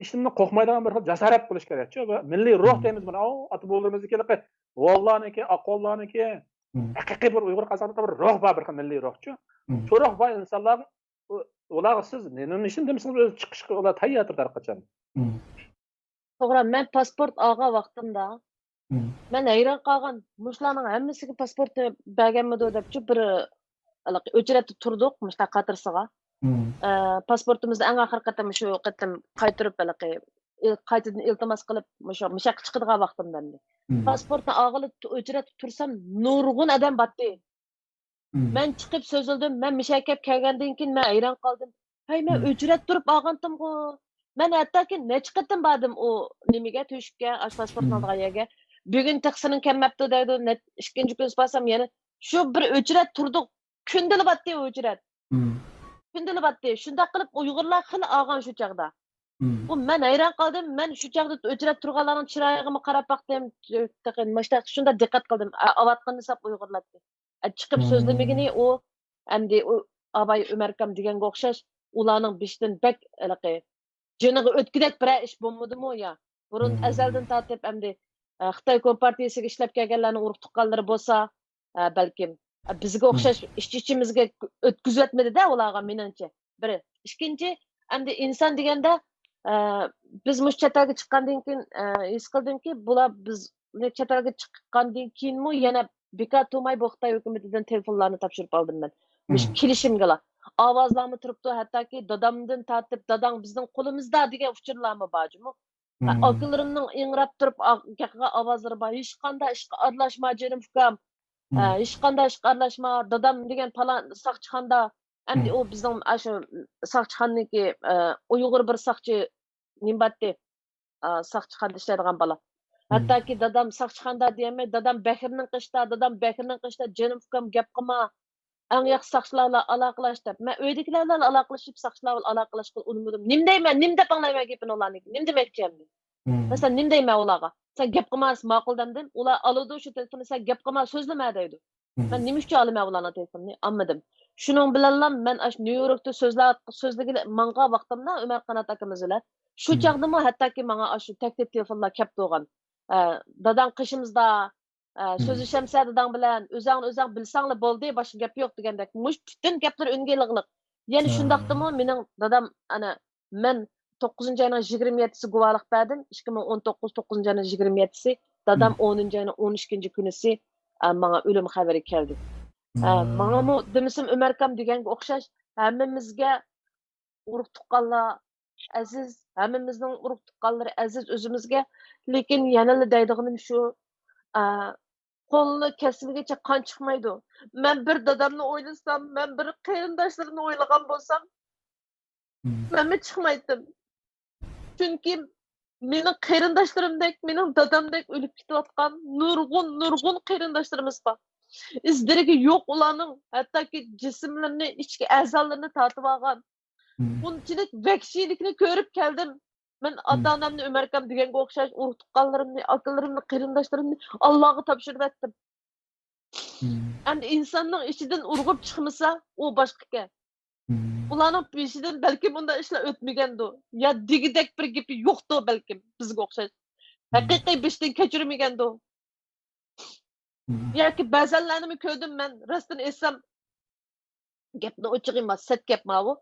ئىشتىن قورقمايدىغان بىر خىل جاسارەت بولۇشى كېرەكچۇ. بۇ مىللىي روھ دەيمىز بۇنى. ئاۋۇ ئاتا-بوۋىلىرىمىزدىكى ھېلىقى موغۇللارنىڭكى، ئاققۇنلارنىڭكى ھەقىقىي بىر ئۇيغۇر قازاقلىقتا بىر روھ بار، بىر خىل مىللىي روھچۇ. شۇ روھ بار ئىنسانلار، ئۇ-، ئۇلارغا سىز نېمە ئىشنى دېمىسىڭىز، ئۆزى چىقىشقا ئۇلار تەييار تۇرىدۇ ھەر قاچان. توغرا، مەن پاسپورت ئالغان ۋاقتىمدا، مەن ھەيران قالغان، مۇشۇلارنىڭ ھەممىسىگە پاسپورتنى بەرگەنمىدۇ دەپچۇ، بىر ھېلىقى ئۆچرەتتە تۇردۇق، مۇشۇنداق خاتىرىسىغا. ئە، پاسپورتىمىزنى ئەڭ ئاخىرقى قېتىم شۇ قېتىم قايتۇرۇپ، ھېلىقى، ئىل-، قايتىدىن ئىلتىماس قىلىپ، مۇشۇ، مۇشۇ ياققا چىقىدىغان ۋاقتىمدا ئەمدى. پاسپورتنى ئالغىلى تۇ-، ئۆچرەتتە تۇرسام، نۇرغۇن ئادەم بارتتى. مەن چىقىپ سۆزلىدىم، مەن مۇشۇ يەرگە كەپ كەلگەندىن كېيىن مەن ھەيران قالدىم. ھەي، مەن ئۆچرەتتە تۇرۇپ ئالغانتىمغۇ. مەن ھەتتاكى نەچچە قېتىم باردىم ئۇ نېمىگە، تۆشۈككە، ئاشۇ پاسپورتنى ئالىدىغان يەرگە. بۈگۈن تېخى سېنىڭ كەلمەپتۇ دەيدۇ. نەت-، ئىككىنچى كۈنى بارسام يەنە شۇ بىر ئۆچرەت تۇردۇق. كۈندىلا باتتى ئۇ ئۆچرەت. كۈندىلا باتتى. شۇنداق قىلىپ ئۇيغۇرلار خېلى ئالغان شۇ چاغدا. بۇ مەن ھەيران قالدىم. مەن شۇ چاغدا ئۆچرەت تۇرغانلارنىڭ چىرايىغىمۇ قاراپ باقتىم. تېخى مۇشۇنداق، شۇنداق دىققەت قىلدىم. ئا-، ئاۋاتقىنىنى ساپ ئۇيغۇرلار. ئە، چىقىپ سۆزلىمىگىنى ئۇ ئەمدى ئۇ ئاباي ئۆمەركام دېگەنگە ئوخشاش ئۇلارنىڭ بېشىدىن بەك ھېلىقى جېنىغا ئۆتكۈدەك بىرەر ئىش بولمىدىمۇ يا؟ بۇرۇن ئەزەلدىن تارتىپ ئەمدى، ئە، خىتاي كومپارتىيىسىگە ئىشلەپ كەلگەنلەرنىڭ ئۇرۇق تۇغقانلىرى بولسا، ئە، بەلكىم، ئە، بىزگە ئوخشاش ئىچ-ئىچىمىزگە ئۆتكۈزۈۋەتمىدى-دە ئۇلارغا، مېنىڭچە. بىر. ئىككىنچى، ئەمدى ئىنسان دېگەندە، ئە، بىز مۇشۇ چەت ئەلگە چىققاندىن كېيىن، ئە، ھېس قىلدىمكى، بۇلار بىز چەت ئەلگە چىققاندىن كېيىنمۇ يەنە بىكار تۇرماي بۇ خىتاي ھۆكۈمىتىدىن تېلېفونلارنى تاپشۇرۇپ ئالدىم مەن. مۇشۇ كېلىشىمگىلا. ئاۋازلارمۇ تۇرۇپتۇ، ھەتتاكى دادامدىن تارتىپ، «داداڭ بىزنىڭ قولىمىزدا» دېگەن ئۇچۇرلارمۇ بار جۇمۇ. ئاكىلىرىمنىڭ ئىڭراپ تۇرۇپ ئا-، گەپ قىلغان ئاۋازلىرى بار. «ھېچقانداق ئىشقا ئارىلاشما، جېنىم ئۇكام. ھە، ھېچقانداق ئىشقا ئارىلاشما، دادام دېگەن پالان ساقچىخانىدا.» ئەمدى ئۇ بىزنىڭ ئاشۇ ساقچىخانىدىكى، ئە، ئۇيغۇر بىر ساقچى نېمە بارتى؟ ئا، ساقچىخانىدا ئىشلەيدىغان بالا. ھەتتاكى دادام ساقچىخانىدا دېيەلمەي، «دادام بەكرىنىڭ قېشىدا، دادام بەكرىنىڭ قېشىدا، جېنىم ئۇكام گەپ قىلما. ئەڭ ياخشى ساقچىلار بىلەن ئالاقىلاش» دەپ. مەن ئۆيدىكىلەر بىلەن ئالاقىلىشىپ، ساقچىلار بىلەن ئالاقىلاشقىلى ئۇنىمىدىم. نېمە دەيمەن؟ نېمە دەپ ئاڭلايمەن گېپىنى ئۇلارنىڭكى؟ نېمە دېمەكچى ئەمدى؟ مەسىلەن، نېمە دەيمەن ئۇلارغا؟ «سەن گەپ قىلما» دېسە، «ماقۇل» دەمدىم. ئۇلار ئالىدۇ شۇ تېلېفوننى، «سەن گەپ قىلما، سۆزلىمە» دەيدۇ. مەن نېمە ئۈچۈن ئالىمەن ئۇلارنىڭ تېلېفونىنى؟ ئالمىدىم. شۇنىڭ بىلەنلا مەن ئاشۇ نيۇ يوركتا سۆزلە-، سۆزلىگىلى ماڭغان ۋاقتىمدا ئۆمەر قانات ئاكىمىز بىلەن، شۇ چاغدىمۇ ھەتتاكى ماڭا ئاشۇ تەھدىت تېلېفونلار كەپ تۇرغان. ئە، «داداڭ قېشىمىزدا، ئە، سۆزلىشەمسە داداڭ بىلەن، ئۆزۈڭنى ئۆزۈڭ بىلسەڭلا بولدى، باشقا گەپ يوق» دېگەندەك. مۇشۇ پۈتۈن گەپلىرى ئۈنگە ئېلىقلىق. يەنە شۇنداقتىمۇ مېنىڭ دادام، ئەنە، مەن توققۇزىنچى ئاينىڭ يىگىرمە يەتتىسى گۇۋاھلىق بەردىم. ئىككى مىڭ ئون توققۇز توققۇزىنچى ئاينىڭ يىگىرمە يەتتىسى، دادام ئونىنچى ئاينىڭ ئون ئىككىنچى كۈنىسى، ئە، ماڭا ئۆلۈم خەۋىرى كەلدى. ئە، ماڭىمۇ دېمىسىم ئۆمەركام دېگەنگە ئوخشاش، ھەممىمىزگە ئۇرۇق تۇغقانلار ئەزىز، ھەممىمىزنىڭ ئۇرۇق تۇغقانلىرى ئەزىز ئۆزىمىزگە. لېكىن يەنىلا دەيدىغىنىم شۇ، ئە، قولنى كەسمىگىچە قان چىقمايدۇ. مەن بىر دادامنى ئويلىسام، مەن بىر قېرىنداشلىرىمنى ئويلىغان بولسام، مەنمۇ چىقمايتتىم. چۈنكى مېنىڭ قېرىنداشلىرىمدەك، مېنىڭ دادامدەك ئۆلۈپ كېتىۋاتقان نۇرغۇن، نۇرغۇن قېرىنداشلىرىمىز بار. ئىز دېرىكى يوق ئۇلارنىڭ، ھەتتاكى جىسىملىرىنى، ئىچكى ئەزالىرىنى تارتىۋالغان. بۇنچىلىك ۋەھشىيلىكنى كۆرۈپ كەلدىم. مەن ئاتا-ئانامنى ئۆمەركام دېگەنگە ئوخشاش، ئۇرۇق-تۇغقانلىرىمنى، ئاكىلىرىمنى، قېرىنداشلىرىمنى ئاللاغا تاپشۇرۇۋەتتىم. ئەمدى ئىنساننىڭ ئىچىدىن ئۇرغۇپ چىقمىسا، ئۇ باشقىكەن. ئۇلارنىڭ بېشىدىن بەلكىم ئۇنداق ئىشلار ئۆتمىگەندۇ. يا دېگۈدەك بىر گېپى يوقتۇ بەلكىم، بىزگە ئوخشاش. ھەقىقىي بېشىدىن كەچۈرمىگەندۇ. ياكى بەزەنلەرنىمۇ كۆردۈم مەن، راستىنى ئېيتسام، گەپنىڭ ئوچۇقى ما، سەت گەپ ماۋۇ.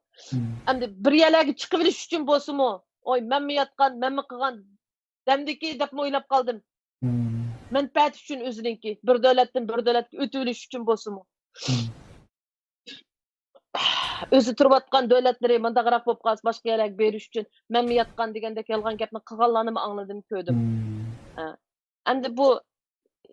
ئەمدى بىر يەرلەرگە چىقىۋېلىش ئۈچۈن بولسىمۇ، ئوي، مەنمۇ ياتقان، مەنمۇ قىلغان دەمدىكى دەپمۇ ئويلاپ قالدىم. مەنپەئەت ئۈچۈن ئۆزىنىڭكى، بىر دۆلەتتىن بىر دۆلەتكە ئۆتۈۋېلىش ئۈچۈن بولسىمۇ. ئۆزى تۇرۇۋاتقان دۆلەتلىرى مۇنداقراق بولۇپ قالسا، باشقا يەرلەرگە بېرىش ئۈچۈن مەنمۇ ياتقان دېگەندەك يالغان گەپنى قىلغانلارنىمۇ ئاڭلىدىم، كۆردۈم. ھە. ئەمدى بۇ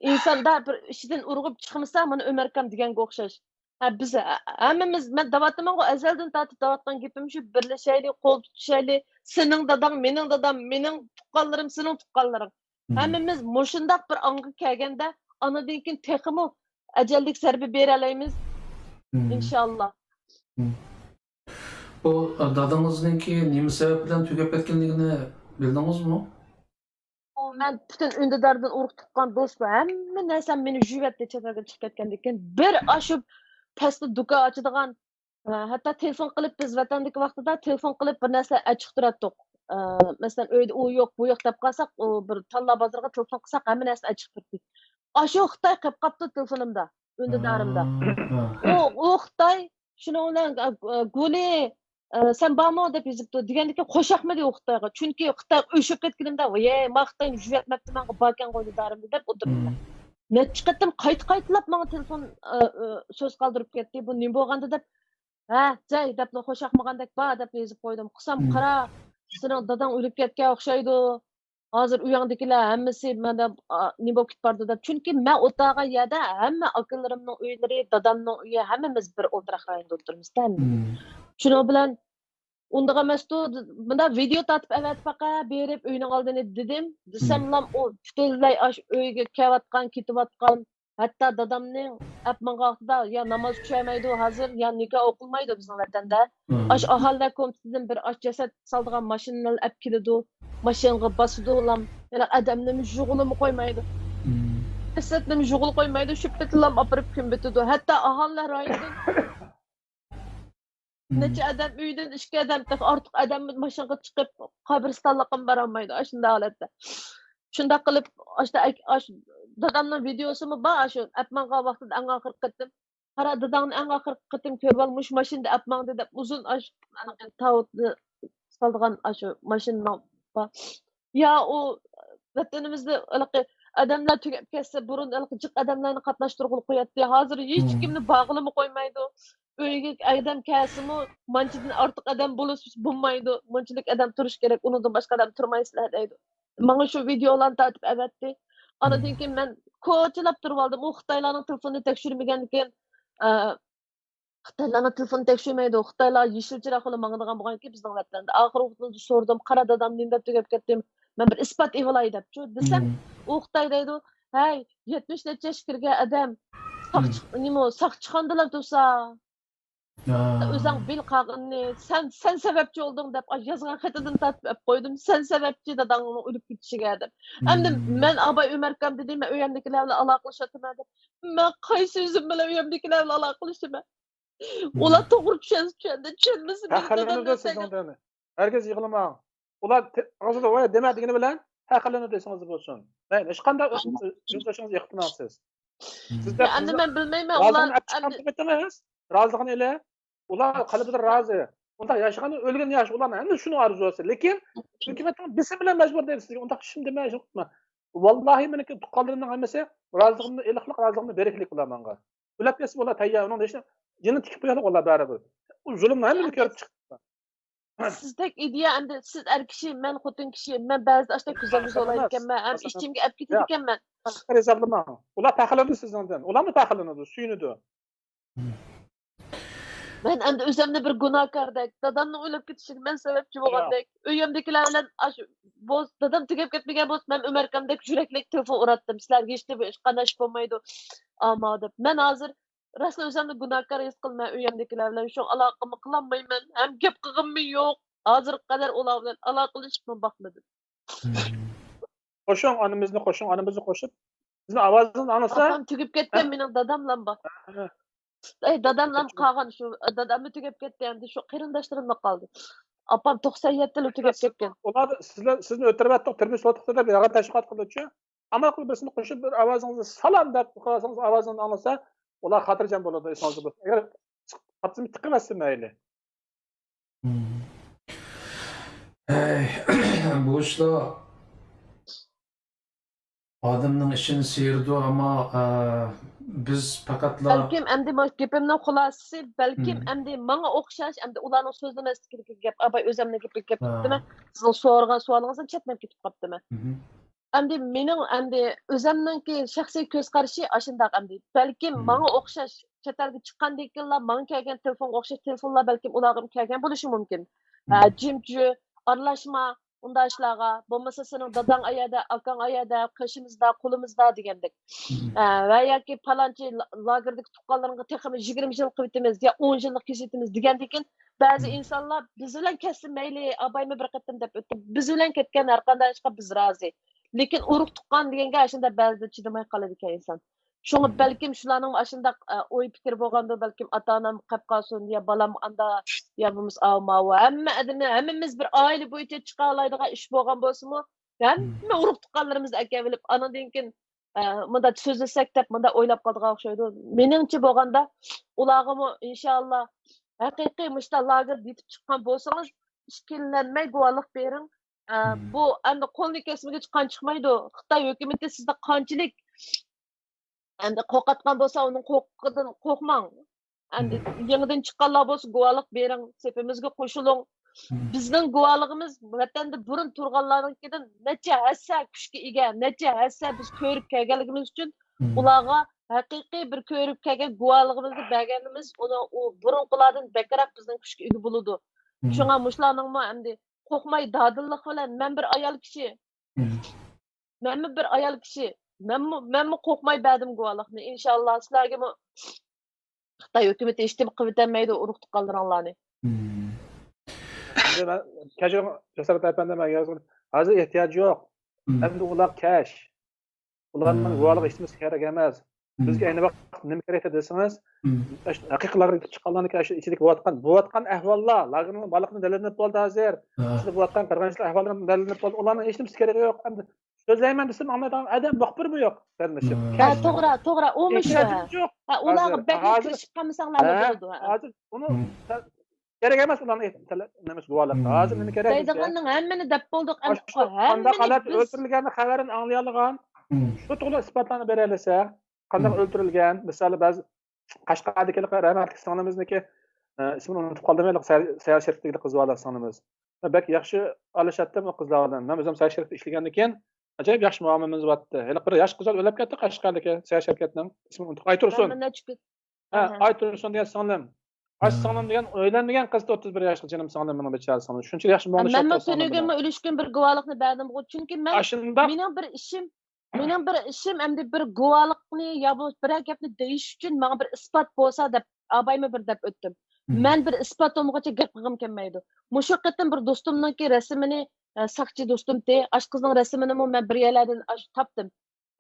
ئىنساندا بىر ئىچىدىن ئۇرغۇپ چىقمىسا، مانا ئۆمەركام دېگەنگە ئوخشاش. ھە، بىز ھە-، ھەممىمىز، مەن دەۋاتىمەنغۇ، ئەزەلدىن تارتىپ دەۋاتقان گېپىم شۇ، بىرلىشەيلى، قول تۇتۇشايلى، سېنىڭ داداڭ، مېنىڭ دادام، مېنىڭ تۇغقانلىرىم، سېنىڭ تۇغقانلىرىڭ. ھەممىمىز مۇشۇنداق بىر ئاڭغا كەلگەندە، ئانىدىن كېيىن تېخىمۇ ئەجەللىك زەربە بېرەلەيمىز، ئىنشاللا. بۇ دادىڭىزنىڭكى نېمە سەۋەب بىلەن تۈگەپ كەتكەنلىكىنى بىلدىڭىزمۇ؟ ئۇ مەن پۈتۈن ئۈندىداردىن ئۇرۇق تۇغقان دوست، ھەممە نەرسەم مېنى يۇيۇۋەتتى چەت ئەلگە چىقىپ كەتكەندىن كېيىن. بىر ئاشۇ پەستە دۇكان ئاچىدىغان، ھەتتا تېلېفون قىلىپ، بىز ۋەتەندىكى ۋاقتىدا تېلېفون قىلىپ بىر نەرسە ئەچىقىپ تۇراتتۇق. مەسىلەن، ئۆيدە ئۇ يوق، بۇ يوق دەپ قالساق، ئۇ بىر تاللا بازىرىغا تېلېفون قىلساق، ھەممە نەرسە ئەچىقىپ تۇراتتى. ئاشۇ خىتاي قېلىپ قاپتۇ تېلېفونۇمدا، ئۈندىدارىمدا. ئۇ، ئۇ خىتاي شۇنىڭ بىلەن، ئە، ئە، گۇلى، ئە، سەن بارمۇ دەپ يېزىپتۇ دېگەندىكىن خوش ياقمىدى ئۇ خىتايغا. چۈنكى خىتايغا ئۆچۈپ كەتكىنىمدە، ۋاي، ما خىتاينى يۇيۇۋەتمەپتىمەنغۇ، باركەنغۇ ئۈندىدارىمدا دەپ ئولتۇردۇم مەن. نەچچە قېتىم قايتا-قايتىلاپ ماڭا تېلېفون، ئە، ئە، سۆز قالدۇرۇپ كەتتى. بۇ نېمە بولغاندۇ دەپ، ھە، جاي دەپلا خوش ياقمىغاندەك بار دەپ يېزىپ قويدۇم. قىسام قارا، سېنىڭ داداڭ ئۆلۈپ كەتكەن ئوخشايدۇ. ھازىر ئۆيۈڭدىكىلەر ھەممىسى مانا، ئا، نېمە بولۇپ كېتىپ بارىدۇ دەپ. چۈنكى مەن ئولتۇرغان يەردە ھەممە ئاكىلىرىمنىڭ ئۆيلىرى، دادامنىڭ ئۆيى، ھەممىمىز بىر ئولتۇراق رايوندا ئولتۇرىمىزدا ھەممە. شۇنىڭ بىلەن ئۇنداق ئەمەستۇ، مۇنداق ۋىدېئو تارتىپ ئەۋەتىپ پەقەت بېرىپ ئۆينىڭ ئالدىنى دېدىم. دېسەملام ئۇ پۈتۈنلەي ئاشۇ ئۆيگە كېلىۋاتقان، كېتىۋاتقان، ھەتتا دادامنىڭ ئەپ ماڭغان ۋاقتىدا يا ناماز چۈشەلمەيدۇ ھازىر، يا نىكاھ ئوقۇلمايدۇ بىزنىڭ ۋەتەندە. ئاشۇ ئاھالىلەر كومىتېتىدىن بىر ئاشۇ جەسەت سالىدىغان ماشىنىلار ئەپ كېلىدۇ. ماشىنىغا باسىدۇ ئۇلام. يەنە ئادەمنىمۇ يۇغىلىمۇ قويمايدۇ. جەسەتنىمۇ يۇغىلى قويمايدۇ. شۇ پېتىلام ئاپىرىپ كۆمۈۋېتىدۇ. ھەتتا ئاھالىلەر رايونىدىن نەچچە ئادەم ئۆيدىن، ئىككى ئادەم تېخى ئارتۇق ئادەم ماشىنىغا چىقىپ قەبرىستانلىققىمۇ بارالمايدۇ ئاشۇنداق ھالەتتە. شۇنداق قىلىپ ئاشۇ، ئاشۇ دادامنىڭ ۋىدېئوسىمۇ بار، ئاشۇ ئەپ ماڭغان ۋاقتىدا ئەڭ ئاخىرقى قېتىم، قارا، داداڭنى ئەڭ ئاخىرقى قېتىم كۆرۈۋال، مۇشۇ ماشىنىدا ئەپ ماڭدى دەپ ئۇزۇن ئاشۇ تاۋۇتنى سالىدىغان ئاشۇ ماشىنىنىڭ بار. يا ئۇ ۋەتىنىمىزدە ھېلىقى ئادەملەر تۈگەپ كەتسە، بۇرۇن ھېلىقى جىق ئادەملەرنى قاتناشتۇرغىلى قوياتتى. ھازىر ھېچكىمنى بارغىلىمۇ قويمايدۇ. ئۆيگە ئادەم كەلسىمۇ، مانچىدىن ئارتۇق ئادەم بولۇش بولمايدۇ. مۇنچىلىك ئادەم تۇرۇش كېرەك، ئۇنىڭدىن باشقا ئادەم تۇرمايسىلەر دەيدۇ. ماڭا شۇ ۋىدېئولارنى تارتىپ ئەۋەتتى. ئاندىن كېيىن مەن كوچىلاپ تۇرۇۋالدىم. ئۇ خىتايلارنىڭ تېلېفونىنى تەكشۈرمىگەنكىن، ئە، خىتايلارنىڭ تېلېفونىنى تەكشۈرمەيدۇ. خىتايلار يېشىل چىراغ بىلەن ماڭىدىغان بولغانكەن بىزنىڭ ۋەتەندە. ئاخىرى ئۇنى سورىدىم، قارا دادام نېمە دەپ تۈگەپ كەتتى؟ مەن بىر ئىسپات ئېۋىلاي دەپچۇ دېسەم، ئۇ خىتاي دەيدۇ، ھەي، يەتمىش نەچچە ياشقا كىرگەن ئادەم، ساقچى، نېمە، ساقچىخانىدىلا تۇرسا، ئۆزۈڭ بىل قالغىنىنى، سەن، سەن سەۋەبچى بولدۇڭ دەپ يازغان خېتىدىن تارتىپ ئەپ قويدۇم. سەن سەۋەبچى داداڭنىڭ ئۆلۈپ كېتىشىگە دەپ. ئەمدى مەن ئاباي ئۆمەركام دېدى، مەن ئۆيۈمدىكىلەر بىلەن ئالاقىلىشاتىمەن دەپ. مەن قايسى ئۆزۈم بىلەن ئۆيۈمدىكىلەر بىلەن ئالاقىلىشىمەن؟ ئۇلار توغرا چۈشەنسە چۈشەندى، چۈشەنمىسە مەيلى، پەخىرلىنىدۇ دادام سىزنىڭدىن. ھەرگىز يىغلىماڭ. ئۇلار ئاغزىدا ۋاي دېمە دېگىنى بىلەن پەخىرلىنىدۇ، ئېسىڭىزدە بولسۇن. مەن ھېچقانداق ئۆز بېشىڭىزغا يىقىتماڭ سىز. سىز دەپ ئەمدى مەن بىلمەيمەن، ئۇلار رازىلىقنى ئەپ چىققان ئەمدى تۇرۇۋېتىڭىز. رازىلىقنى ئېلىپ، ئۇلار قەلبىدە رازى. ئۇنداق ياشىغان ئۆلگەن ياخشى، ئۇلارنىڭ ھەممىسى شۇنىڭ ئارزۇسى. لېكىن ھۆكۈمەتنىڭ بېسىمى بىلەن مەجبۇر دەيدۇ سىزگە. ئۇنداق ئىشنى دېمەڭ، ھېچ ۋاقىت. ۋاللاھى مېنىڭكى تۇغقانلىرىمنىڭ ھەممىسى رازىلىقىمنى ئېلىقلىق، رازىلىقىمنى بېرىكلىك ئۇلار ماڭا. ئۆلۈپ كەتسە ئۇلار تەييار، ئۇنىڭ ھېچ جېنىنى تىكىپ قويۇڭلار ئۇلار بەرىبىر. ئۇ زۇلۇمنى ھەممىنى كۆرۈپ چىقىپتۇ. سىزدەك ئىدىيە ئەمدى، سىز ئەر كىشى، مەن خوتۇن كىشى، مەن بەزىدە ئاشۇنداق كۆزۈمنى زولايدىكەنمەن، ھەم ئىچىمگە ئەپ كېتىدىكەنمەن. ھېسابلىماڭ. ئۇلار پەخىرلىنىدۇ سىزنىڭدىن. ئۇلارمۇ پەخىرلىنىدۇ، سۆيۈنىدۇ. مەن ئەمدى ئۆزۈمنى بىر گۇناھكاردەك، دادامنىڭ ئۆلۈپ كېتىشىگە مەن سەۋەبچى بولغاندەك، ئۆيۈمدىكىلەر بىلەن ئاشۇ بولسا، دادام تۈگەپ كەتمىگەن بولسا، مەن ئۆمەركامدەك يۈرەكلىك تېلېفون ئۇراتتىم. سىلەرگە ھېچ، ھېچقانداق ئىش بولمايدۇ، ئاما دەپ. مەن ھازىر راستلا ئۆزۈمنى گۇناھكار ھېس قىلىمەن ئۆيۈمدىكىلەر بىلەن. شۇ ئالاقىمۇ قىلالمايمەن، ھەم گەپ قىلغۇممۇ يوق. ھازىرغا قەدەر ئۇلار بىلەن ئالاقىلىشىپمۇ باقمىدىم. قوشۇڭ ئانىمىزنى، قوشۇڭ ئانىمىزنى قوشۇپ، بىزنىڭ ئاۋازىمىزنى ئاڭلىسا. ئاپام تۈگەپ كەتكەن، مېنىڭ داداملام بار. ئەي، داداملام قالغان شۇ، داداممۇ تۈگەپ كەتتى، ئەمدى شۇ قېرىنداشلىرىملا قالدى. ئاپام توقسان يەتتىلا تۈگەپ كەتكەن. ئۇلار سىزلەر، سىزنى ئۆلتۈرۈۋەتتۇق، تۈرمە سوتۇقتا دەپ يالغان تەشۋىقات قىلدىچۇ. ئامال قىلىپ بىرسىنى قوشۇپ، بىر ئاۋازىڭىزنى سالام دەپ قويسىڭىز، ئاۋازىڭىزنى ئاڭلىسا، ئۇلار خاتىرجەم بولىدۇ، ئېسىڭىزدە بولسۇن. ئەگەر چىقىپ قاپسىمۇ، تىقىۋەتسۇن مەيلى. ھەي، بۇ ئىشلار ئادەمنىڭ ئىچىنى سىيرىدۇ، ئەمما، ئە، بىز پەقەتلا بەلكىم ئەمدى مانا گېپىمنىڭ خۇلاسىسى، بەلكىم ئەمدى ماڭا ئوخشاش، ئەمدى ئۇلارنىڭ سۆزلىمەسلىكىدىكى گەپ، ئاپاي ئۆزۈمنىڭ گېپىگە كېلىپ قاپتىمەن. سىزنىڭ سورىغان سوئالىڭىزدىن چەتنەپ كېتىپ قاپتىمەن. ئەمدى مېنىڭ ئەمدى ئۆزۈمنىڭكى شەخسىي كۆز قارىشى ئاشۇنداق ئەمدى. بەلكىم ماڭا ئوخشاش چەت ئەلگە چىققاندىن كېيىنلا ماڭا كەلگەن تېلېفونغا ئوخشاش تېلېفونلار بەلكىم ئۇلارغىمۇ كەلگەن بولۇشى مۇمكىن. ھە، جىم جۇ، ئارىلاشما، ئۇنداق ئىشلارغا، بولمىسا سېنىڭ داداڭ ئەيەردە، ئاكاڭ ئەيەردە، قېشىمىزدا، قولىمىزدا دېگەندەك. ھە، ۋە ياكى پالانچى لا-، لاگېردىكى تۇغقانلىرىڭغا تېخىمۇ يىگىرمە يىل قىلىۋېتىمىز يا ئون يىللىق كېسىۋېتىمىز دېگەندىكىن، بەزى ئىنسانلار بىز بىلەن كەتسە مەيلى، ئاپايمۇ بىر قېتىم دەپ ئۆتتى. بىز بىلەن كەتكەن ھەرقانداق ئىشقا بىز رازى. لېكىن ئۇرۇق تۇغقان دېگەنگە ئاشۇنداق بەزىدە چىدىماي قالىدىكەن ئىنسان. شۇڭا بەلكىم شۇلارنىڭ ئاشۇنداق، ئە، ئوي پىكرى بولغاندۇ، بەلكىم ئاتا-ئانام قېپ قالسۇن يا بالام ئاندا يا بولمىسا ئاۋۇ ماۋۇ. ھەممە ئادەمنى، ھەممىمىز بىر ئائىلە بويىچە چىقالايدىغان ئىش بولغان بولسىمۇ، ھەممە ئۇرۇق تۇغقانلىرىمىزنى ئەكەۋېلىپ، ئانىڭدىن كېيىن، ئە، مۇنداق سۆزلىسەك دەپ مۇنداق ئويلاپ قالىدىغان ئوخشايدۇ. مېنىڭچە بولغاندا، ئۇلارغىمۇ ئىنشاللا ھەقىقىي مۇشۇنداق لاگېردا يېتىپ چىققان بولسىڭىز، ئىككىلەنمەي گۇۋاھلىق بېرىڭ. ئە، بۇ ئەمدى قولنى كەسمىگىچە قان چىقمايدۇ. خىتاي ھۆكۈمىتى سىزدە قانچىلىك ئەمدى قورقۇۋاتقان بولسا، ئۇنىڭ قورقۇقىىدىن قورقماڭ. ئەمدى يېڭىدىن چىققانلار بولسا، گۇۋاھلىق بېرىڭ، سېپىمىزگە قوشۇلۇڭ. بىزنىڭ گۇۋاھلىقىمىز ۋەتەندە بۇرۇن تۇرغانلارنىڭكىدىن نەچچە ھەسسە كۈچكە ئىگە، نەچچە ھەسسە بىز كۆرۈپ كەلگەنلىكىمىز ئۈچۈن ئۇلارغا ھەقىقىي بىر كۆرۈپ كەلگەن گۇۋاھلىقىمىزنى بەرگەنلىكىمىز، ئۇنىڭ ئۇ بۇرۇنقىلاردىن بەكرەك بىزنىڭ كۈچكە ئىگە بولىدۇ. شۇڭا مۇشۇلارنىڭمۇ ئەمدى قورقماي دادىللىق بىلەن، مەن بىر ئايال كىشى، مەنمۇ بىر ئايال كىشى، مەنمۇ، مەنمۇ قورقماي بەردىم گۇۋاھلىقنى. ئىنشاللا سىلەرگىمۇ خىتاي ھۆكۈمىتى ھېچنېمە قىلىۋېتەلمەيدۇ ئۇرۇق تۇغقانلىرىڭلارنى. ئەمدى مەن، كەچۈرۈڭ، جاسارەت ئەپەندى، مەن يازغان، ھازىر ئېھتىياجى يوق. ئەمدى ئۇلار كەش. ئۇلارنىڭ گۇۋاھلىقى ھېچنېمىسى كېرەك ئەمەس. بىزگە ئەينى ۋاقىت نېمە كېرەك دېسىڭىز، ئاشۇ ھەقىقىي لاگېرغا چىققانلاردىن كېيىن ئاشۇ ئىچىدىكى بولۇۋاتقان، بولۇۋاتقان ئەھۋاللار، لاگېرنىڭ بارلىقىدىن دەلىللىنىپ بولدى ھازىر. ئىچىدە بولۇۋاتقان قىرغىنچىلىق ئەھۋاللىرىدىن دەلىللىنىپ بولدى. ئۇلارنىڭ ھېچنېمىسى كېرىكى يوق. ئەمدى سۆزلەيمەن دېسەم ئاڭلايدىغان ئادەم مۇخبىرمۇ يوق، قېرىندىشىم؟ ھە، توغرا، توغرا، ئۇمۇ شۇ. ئېھتىياجىمىز يوق. ھە، ئۇلارغا بەكرەك كىرىشىپ قالمىساڭلارمۇ بولىدۇ. ھە. ھازىر ئۇنى كېرەك ئەمەس، ئۇلارنىڭ نېمىسى، گۇۋاھلىق. ھازىر نېمە كېرەك بىزگە؟ دەيدىغاننىڭ ھەممىنى دەپ بولدۇق. ئەمدى قانداق ھالەتتە ئۆلتۈرۈلگەننى خەۋەرىنى ئاڭلىيالىغان، شۇ توغرىلىق ئىسپاتلارنى بېرەلىسە، قانداق ئۆلتۈرۈلگەن، مىسالى، بەزى قەشقەردىكى رەھمەتلىك سىڭلىمىزنىڭكى، ئە، ئىسمىنى ئۇنتۇپ قالدىم، ھېلىقى سەييار شېرىپتىكى قىز بالا سىڭلىمىز. بەك ياخشى ئارىلىشاتتىم ئۇ قىزلار بىلەن. مەن ئۆزۈم سەييار شېرىپتە ئىشلىگەندىن كېيىن ئاجايىپ ياخشى مۇئامىلىمىز بارتتى. ھېلىقى بىر ياش قىزلار ئۆلۈپ كەتتى قەشقەردىكى سەييار شىركەتنىڭ ئىسمىنى ئۇنتۇپ، ئايتۇرسۇن. ھە، ئايتۇرسۇن دېگەن سىڭلىم. ئاش سىڭلىم دېگەن، ئۆيلەنمىگەن قىز، ئوتتۇز بىر ياشلىق جېنىم سىڭلىم، مېنىڭ بىچارە سىڭلىم. شۇنچىلىك ياخشى مۇئامىلە. مەنمۇ تۈنۈگۈنمۇ ئۈلۈشكۈن بىر گۇۋاھلىقنى بەردىمغۇ. چۈنكى مەن، مېنىڭ بىر ئىشىم، مېنىڭ بىر ئىشىم ئەمدى بىر گۇۋاھلىقنى يا بولمىسا بىرەر گەپنى دېيىش ئۈچۈن ماڭا بىر ئىسپات بولسا دەپ، ئابايمۇ بىر دەپ ئۆتتۈم. مەن بىر ئىسپات بولمىغۇچە گەپ قىلغۇم كەلمەيدۇ. مۇشۇ قېتىم بىر دوستۇمنىڭكى رەسىمىنى، ئە، ساقچى دوستۇمتى، ئاشۇ قىزنىڭ رەسىمىنىمۇ مەن بىر يەرلەردىن ئاشۇ تاپتىم.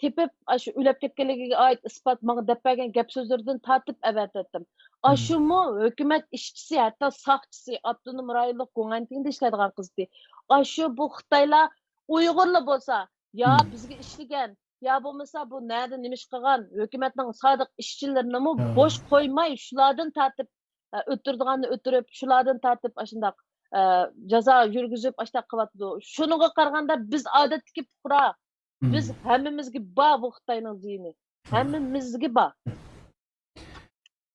تېپىپ، ئاشۇ ئۆلۈپ كەتكەنلىكىگە ئائىت ئىسپات، ماڭا دەپ بەرگەن گەپ سۆزلىرىدىن تارتىپ ئەۋەتەتتىم. ئاشۇمۇ ھۆكۈمەت ئىشچىسى، ھەتتا ساقچىسى، ئاپتونوم رايونلۇق گۇڭئەنتىڭدە ئىشلەيدىغان قىزتى. ئاشۇ بۇ خىتايلار ئۇيغۇرلا بولسا، يا بىزگە ئىشلىگەن، يا بولمىسا بۇ نەدە نېمە ئىش قىلغان ھۆكۈمەتنىڭ سادىق ئىشچىلىرىنىمۇ بوش قويماي، شۇلاردىن تارتىپ، ئە، ئۆتتۈرىدىغاننى ئۆتتۈرۈپ، شۇلاردىن تارتىپ ئاشۇنداق، ئە، جازا يۈرگۈزۈپ، ئاشۇنداق قىلىۋاتىدۇ. شۇنىڭغا قارىغاندا بىز ئادەتتىكى پۇقرا، بىز ھەممىمىزگە بار بۇ خىتاينىڭ زىيىنى. ھەممىمىزگە بار.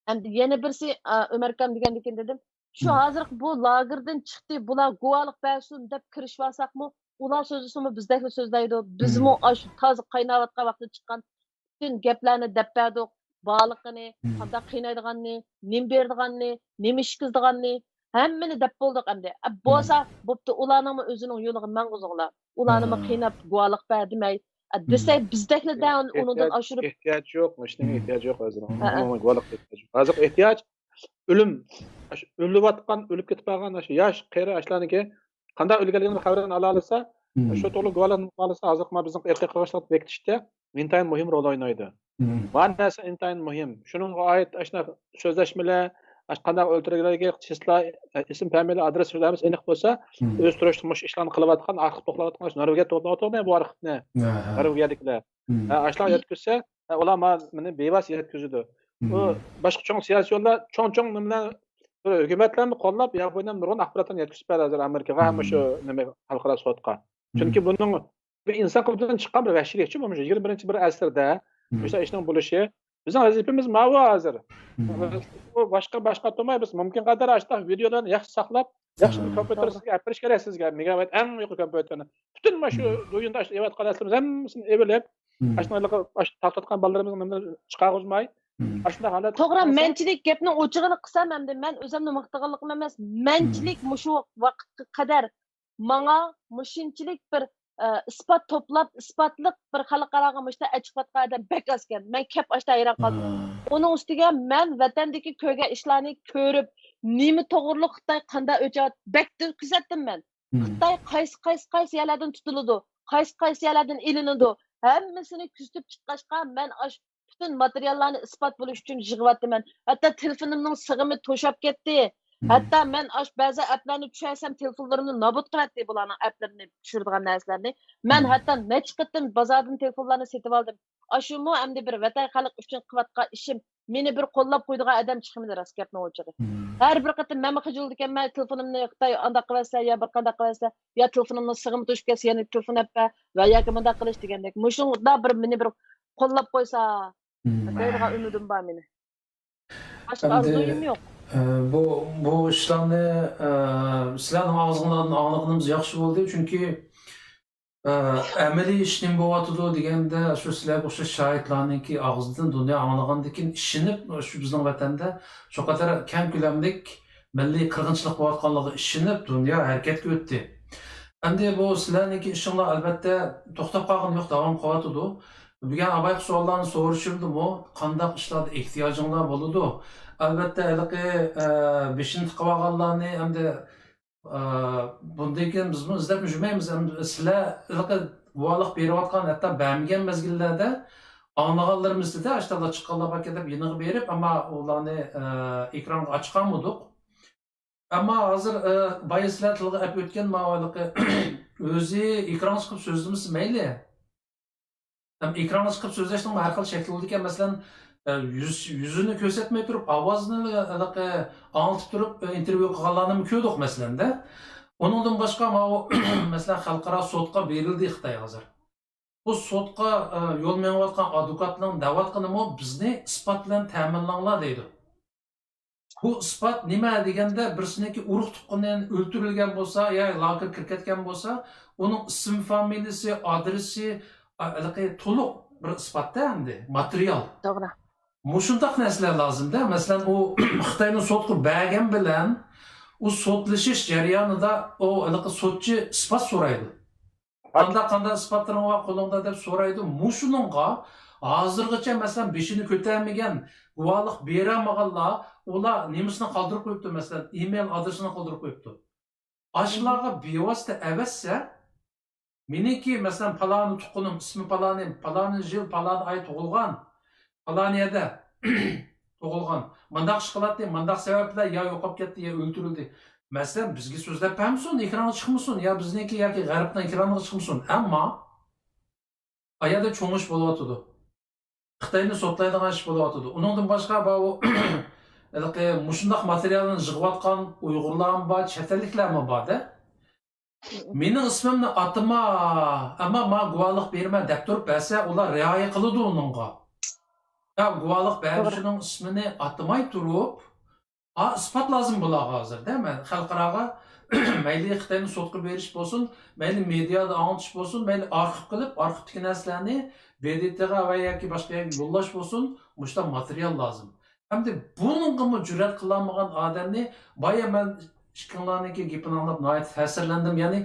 ئەمدى يەنە بىرسى، ئا، ئۆمەركام دېگەندىكىن دېدىم. شۇ ھازىرقى بۇ لاگېردىن چىقتى، بۇلار گۇۋاھلىق بەرسۇن دەپ كىرىشىۋالساقمۇ، ئۇلار سۆزلىسىمۇ بىزدەكلا سۆزلەيدۇ. بىزمۇ ئاشۇ تازا قايناۋاتقان ۋاقتىدا چىققان پۈتۈن گەپلەرنى دەپ بەردۇق. بارلىقىنى، قانداق قىينايدىغاننى، نېمە بېرىدىغاننى، نېمە ئىشكىزىدىغاننى، ھەممىنى دەپ بولدۇق ئەمدى. ئە، بولسا بوپتۇ، ئۇلارنىڭمۇ ئۆزىنىڭ يولىغا ماڭغۇزۇڭلار. ئۇلارنىمۇ قىيناپ گۇۋاھلىق بەر دېمەي. ئە، دېسە بىزدەكلا دە ئۇنىڭدىن ئاشۇرۇپ. ئېھتىياج يوق، ھېچنېمە ئېھتىياج يوق ھازىر. ئومۇمەن گۇۋاھلىق ئېھتىياجى يوق. ھازىرقى ئېھتىياج ئۆلۈم، ئاشۇ ئۆلۈۋاتقان، ئۆلۈپ كېتىپ قالغان ئاشۇ ياش، قېرى ئاشۇلارنىڭكى قانداق ئۆلگەنلىكىنىڭ خەۋىرىنى ئالالىسا، شۇ توغرىلىق گۇۋاھلىق ئالالىسا، ھازىرقى ما بىزنىڭ ئىرقىي قىرغىنچىلىقنى بېكىتىشتە ئىنتايىن مۇھىم رول ئوينايدۇ. ما نەرسە ئىنتايىن مۇھىم. شۇنىڭغا ئائىت ئاشۇنداق سۆزلەشمىلەر، ئاشۇ قانداق ئۆلتۈرگەنلىكى، چىسلا، ئىسىم، فامىلە، ئادرېس، ھەممىسى ئېنىق بولسا، ئۆز تۇرۇشلۇق مۇشۇ ئىشلارنى قىلىۋاتقان، ئارقىدا توقلاۋاتقان ئاشۇ نورۋېگىيە توقلاۋاتىدۇ بۇ ئارخىپنى. نورۋېگىيەدىكىلەر. ھە، ئاشۇلارغا يەتكۈزسە، ھە، ئۇلار ما-، مېنى بىۋاسىتە يەتكۈزىدۇ. ئۇ باشقا چوڭ سىياسىي يوللار، چوڭ-چوڭ نېمىلەر، بىر ھۆكۈمەتلەرنى قوللاپ، ياپونىيە نۇرغۇن ئاخباراتلارنى يەتكۈزۈپ بەردى ھازىر ئامېرىكىغا ھەم مۇشۇ نېمە خەلقئارا سوتقا. چۈنكى بۇنىڭ بىر ئىنسان قېلىپىدىن چىققان بىر ۋەھشىيلىكچۇ، بۇ مۇشۇ يىگىرمە بىرىنچى بىر ئەسىردە مۇشۇ ئىشنىڭ بولۇشى. بىزنىڭ ۋەزىپىمىز ماۋۇ ھازىر. بۇ باشقا، باشقا تۇرماي، بىز مۇمكىن قەدەر ئاشۇنداق ۋىدېئولارنى ياخشى ساقلاپ، ياخشى بىر كومپيۇتېر سىزگە ئەپ بېرىش كېرەك سىزگە، مېگابايت ئەڭ يۇقىرى كومپيۇتېرنى. پۈتۈن مانا شۇ دۇيۇندا ئېۋەتقان نەرسىلىرىمىز ھەممىسىنى ئېۋىلىپ، ئاشۇنداق ئاشۇ تارتىۋاتقان بالىلىرىمىزنىڭ نېمىنى چىقارغۇزماي، ئاشۇنداق ھالەت. توغرا، مەنچىلىك گەپنىڭ ئوچۇقىنى قىلسام، ئەمدى مەن ئۆزۈمنى ماختىغانلىقىم ئەمەس، مەنچىلىك مۇشۇ ۋاقىتقا قەدەر ماڭا مۇشۇنچىلىك بىر، ئە، ئىسپات توپلاپ، ئىسپاتلىق بىر خەلقئاراغا مۇشۇنداق ئەچىقىۋاتقان ئادەم بەك ئازكەن. مەن كەپ ئاشتا ھەيران قالدىم. ئۇنىڭ ئۈستىگە مەن ۋەتەندىكى كۆرگەن ئىشلارنى كۆرۈپ، نېمە توغرۇلۇق خىتاي قانداق ئۆچۈرۈۋاتىدۇ، بەك دىققەت قىلىۋاتتىم مەن. خىتاي قايسى، قايسى، قايسى يەرلەردىن تۇتۇلىدۇ، قايسى، قايسى يەرلەردىن ئېلىنىدۇ، ھەممىسىنى كۆزىتىپ چىققاچقا، مەن ئاشۇ پۈتۈن ماتېرىياللارنى ئىسپات بولۇش ئۈچۈن يىغىۋاتىمەن. ھەتتا تېلېفونۇمنىڭ سىغىمى توشاپ كەتتى. ھەتتا مەن ئاشۇ بەزى ئەپلەرنى چۈشۈرسەم، تېلېفونلىرىمنى نابۇت قىلاتتى، بۇلارنىڭ ئەپلىرىنى چۈشۈرىدىغان نەرسىلەرنى. مەن ھەتتا نەچچە قېتىم بازاردىن تېلېفونلارنى سېتىۋالدىم. ئاشۇمۇ ئەمدى بىر ۋەتەن خەلق ئۈچۈن قىلىۋاتقان ئىشىم. مېنى بىر قوللاپ قويىدىغان ئادەم چىقمىدى، راست گەپنىڭ ئوچۇقى. ھەر بىر قېتىم مەنمۇ خىجىلىدىكەنمەن، تېلېفونۇمنى خىتاي ئانداق قىلىۋەتسە يا بىر قانداق قىلىۋەتسە، يا تېلېفونۇمنىڭ سىغىمى توشۇپ كەتسە، يەنە تېلېفون ئەپ بەر ۋە ياكى مۇنداق قىلىش دېگەندەك. مۇشۇنداق بىر مېنى بىر قوللاپ قويسا دەيدىغان ئۈمىدىم بار مېنى. باشقا ئەمدى، ئارزۇيۇم يوق. ئە، بۇ، بۇ ئىشلارنى، ئە، سىلەرنىڭ ئاغزىڭلاردىن ئاڭلىغىنىمىز ياخشى بولدى، چۈنكى، ئە، ئەمەلىي ئىش نېمە بولۇۋاتىدۇ دېگەندە، شۇ سىلەرگە ئوخشاش شاھىتلارنىڭكى ئاغزىدىن دۇنيا ئاڭلىغاندىن كېيىن ئىشىنىپ، شۇ بىزنىڭ ۋەتەندە شۇ قەدەر كەڭ كۆلەملىك مىللىي قىرغىنچىلىق بولۇۋاتقانلىقىغا ئىشىنىپ، دۇنيا ھەرىكەتكە ئۆتتى. ئەمدى بۇ سىلەرنىڭكى ئىشىڭلار ئەلۋەتتە توختاپ قالغىنى يوق، داۋام قىلىۋاتىدۇ. بۈگۈن ئابايغا سوئاللارنى سورىشىمدىمۇ، قانداق ئىشلاردا ئېھتىياجىڭلار بولىدۇ؟ ئەلۋەتتە، ھېلىقى، ئە، بېشىنى تىقىۋالغانلارنى ئەمدى، ئە، بۇندىن كېيىن بىزمۇ ئىزدەپ يۈرمەيمىز. ئەمدى سىلەر ھېلىقى گۇۋاھلىق بېرىۋاتقان، ھەتتا بەرمىگەن مەزگىللەردە ئاڭلىغانلىرىمىز دېدى، ئاشتالا چىققانلار باركەن دەپ يېنىغا بېرىپ، ئەمما ئۇلارنى، ئە، ئېكرانغا ئاچقانمىدۇق. ئەمما ھازىر، ئە، بايا سىلەر تىلغا ئەپ ئۆتكەن ماۋۇ ھېلىقى ئۆزى ئېكرانغا چىقىپ سۆزلىمىسە مەيلى. ھەم ئېكرانغا چىقىپ سۆزلەشنىڭ ھەر خىل شەكلى بولىدىكەن. مەسىلەن، ئە، يۈز، يۈزىنى كۆرسەتمەي تۇرۇپ، ئاۋازىنى ھېلىقى ئاڭلىتىپ تۇرۇپ، ئە، ئىنتېرۋيۇ قىلغانلارنىمۇ كۆردۇق مەسىلەندە. ئۇنىڭدىن باشقا ماۋۇ، مەسىلەن، خەلقئارا سوتقا بېرىلدى خىتاي ھازىر. بۇ سوتقا، ئە، يول مېڭىۋاتقان ئادۋوكاتلارنىڭ دەۋاتقىنىمۇ بىزنى ئىسپات بىلەن تەمىنلەڭلار دەيدۇ. بۇ ئىسپات نېمە دېگەندە، بىرسىنىڭكى ئۇرۇق تۇغقىنى ئۆلتۈرۈلگەن بولسا يا لاگېرغا كىرىپ كەتكەن بولسا، ئۇنىڭ ئىسىم فامىلىسى، ئادرېسى، ئا، ھېلىقى تولۇق بىر ئىسپاتتا ئەمدى ماتېرىيال. توغرا. مۇشۇنداق نەرسىلەر لازىمدە. مەسىلەن، ئۇ خىتاينى سوتقا بەرگەن بىلەن ئۇ سوتلىشىش جەريانىدا ئۇ ھېلىقى سوتچى ئىسپات سورايدۇ. قانداق، قانداق ئىسپاتلىرىڭ بار قولۇڭدا دەپ سورايدۇ. مۇشۇنىڭغا ھازىرغىچە، مەسىلەن، بېشىنى كۆتەرمىگەن، گۇۋاھلىق بېرەلمىگەنلەر، ئۇلار نېمىسىنى قالدۇرۇپ قويۇپتۇ، مەسىلەن، ئىمېيل ئادرېسىنى قالدۇرۇپ قويۇپتۇ. ئاشۇلارغا بىۋاسىتە ئەۋەتسە، مېنىڭكى، مەسىلەن، پالانى تۇغقىنىم، ئىسمى پالانى، پالانى يىل، پالانى ئاي تۇغۇلغان، پالانى يەردە تۇغۇلغان، مانداق ئىش قىلاتتى، مانداق سەۋەب بىلەن يا يوقاپ كەتتى، يا ئۆلتۈرۈلدى. مەسىلەن، بىزگە سۆزلەپ بەرمىسۇن، ئېكرانغا چىقمىسۇن، يا بىزنىڭكى ياكى غەربنىڭ ئېكرانىغا چىقمىسۇن. ئەمما ئايەردە چوڭ ئىش بولۇۋاتىدۇ. خىتاينى سوتلايدىغان ئىش بولۇۋاتىدۇ. ئۇنىڭدىن باشقا، بۇ، ھېلىقى مۇشۇنداق ماتېرىيالنى يىغىۋاتقان ئۇيغۇرلارمۇ بار، چەت ئەللىكلەرمۇ بار-دە. مېنىڭ ئىسمىمنى ئاتىما، ئەمما ماڭا گۇۋاھلىق بېرىمەن دەپ تۇرۇپ بەرسە، ئۇلار رىئايە قىلىدۇ ئۇنىڭغا. يا گۇۋاھلىق بەرگۈچىنىڭ ئىسمىنى ئاتىماي تۇرۇپ، ئا، ئىسپات لازىم بۇلارغا ھازىر-دە. مەن خەلقئاراغا مەيلى خىتاينى سوتقا بېرىش بولسۇن، مەيلى مېدىيادا ئاڭلىتىش بولسۇن، مەيلى ئارخىپ قىلىپ، ئارخىپتىكى نەرسىلەرنى ب د ت غا ۋە ياكى باشقا يەرگە يوللاش بولسۇن، مۇشۇنداق ماتېرىيال لازىم. ئەمدى بۇنىڭغىمۇ جۈرئەت قىلالمىغان ئادەمنى، بايا مەن ئىككىڭلارنىڭكى گېپىنى ئاڭلاپ ناھايىتى تەسىرلەندىم. يەنى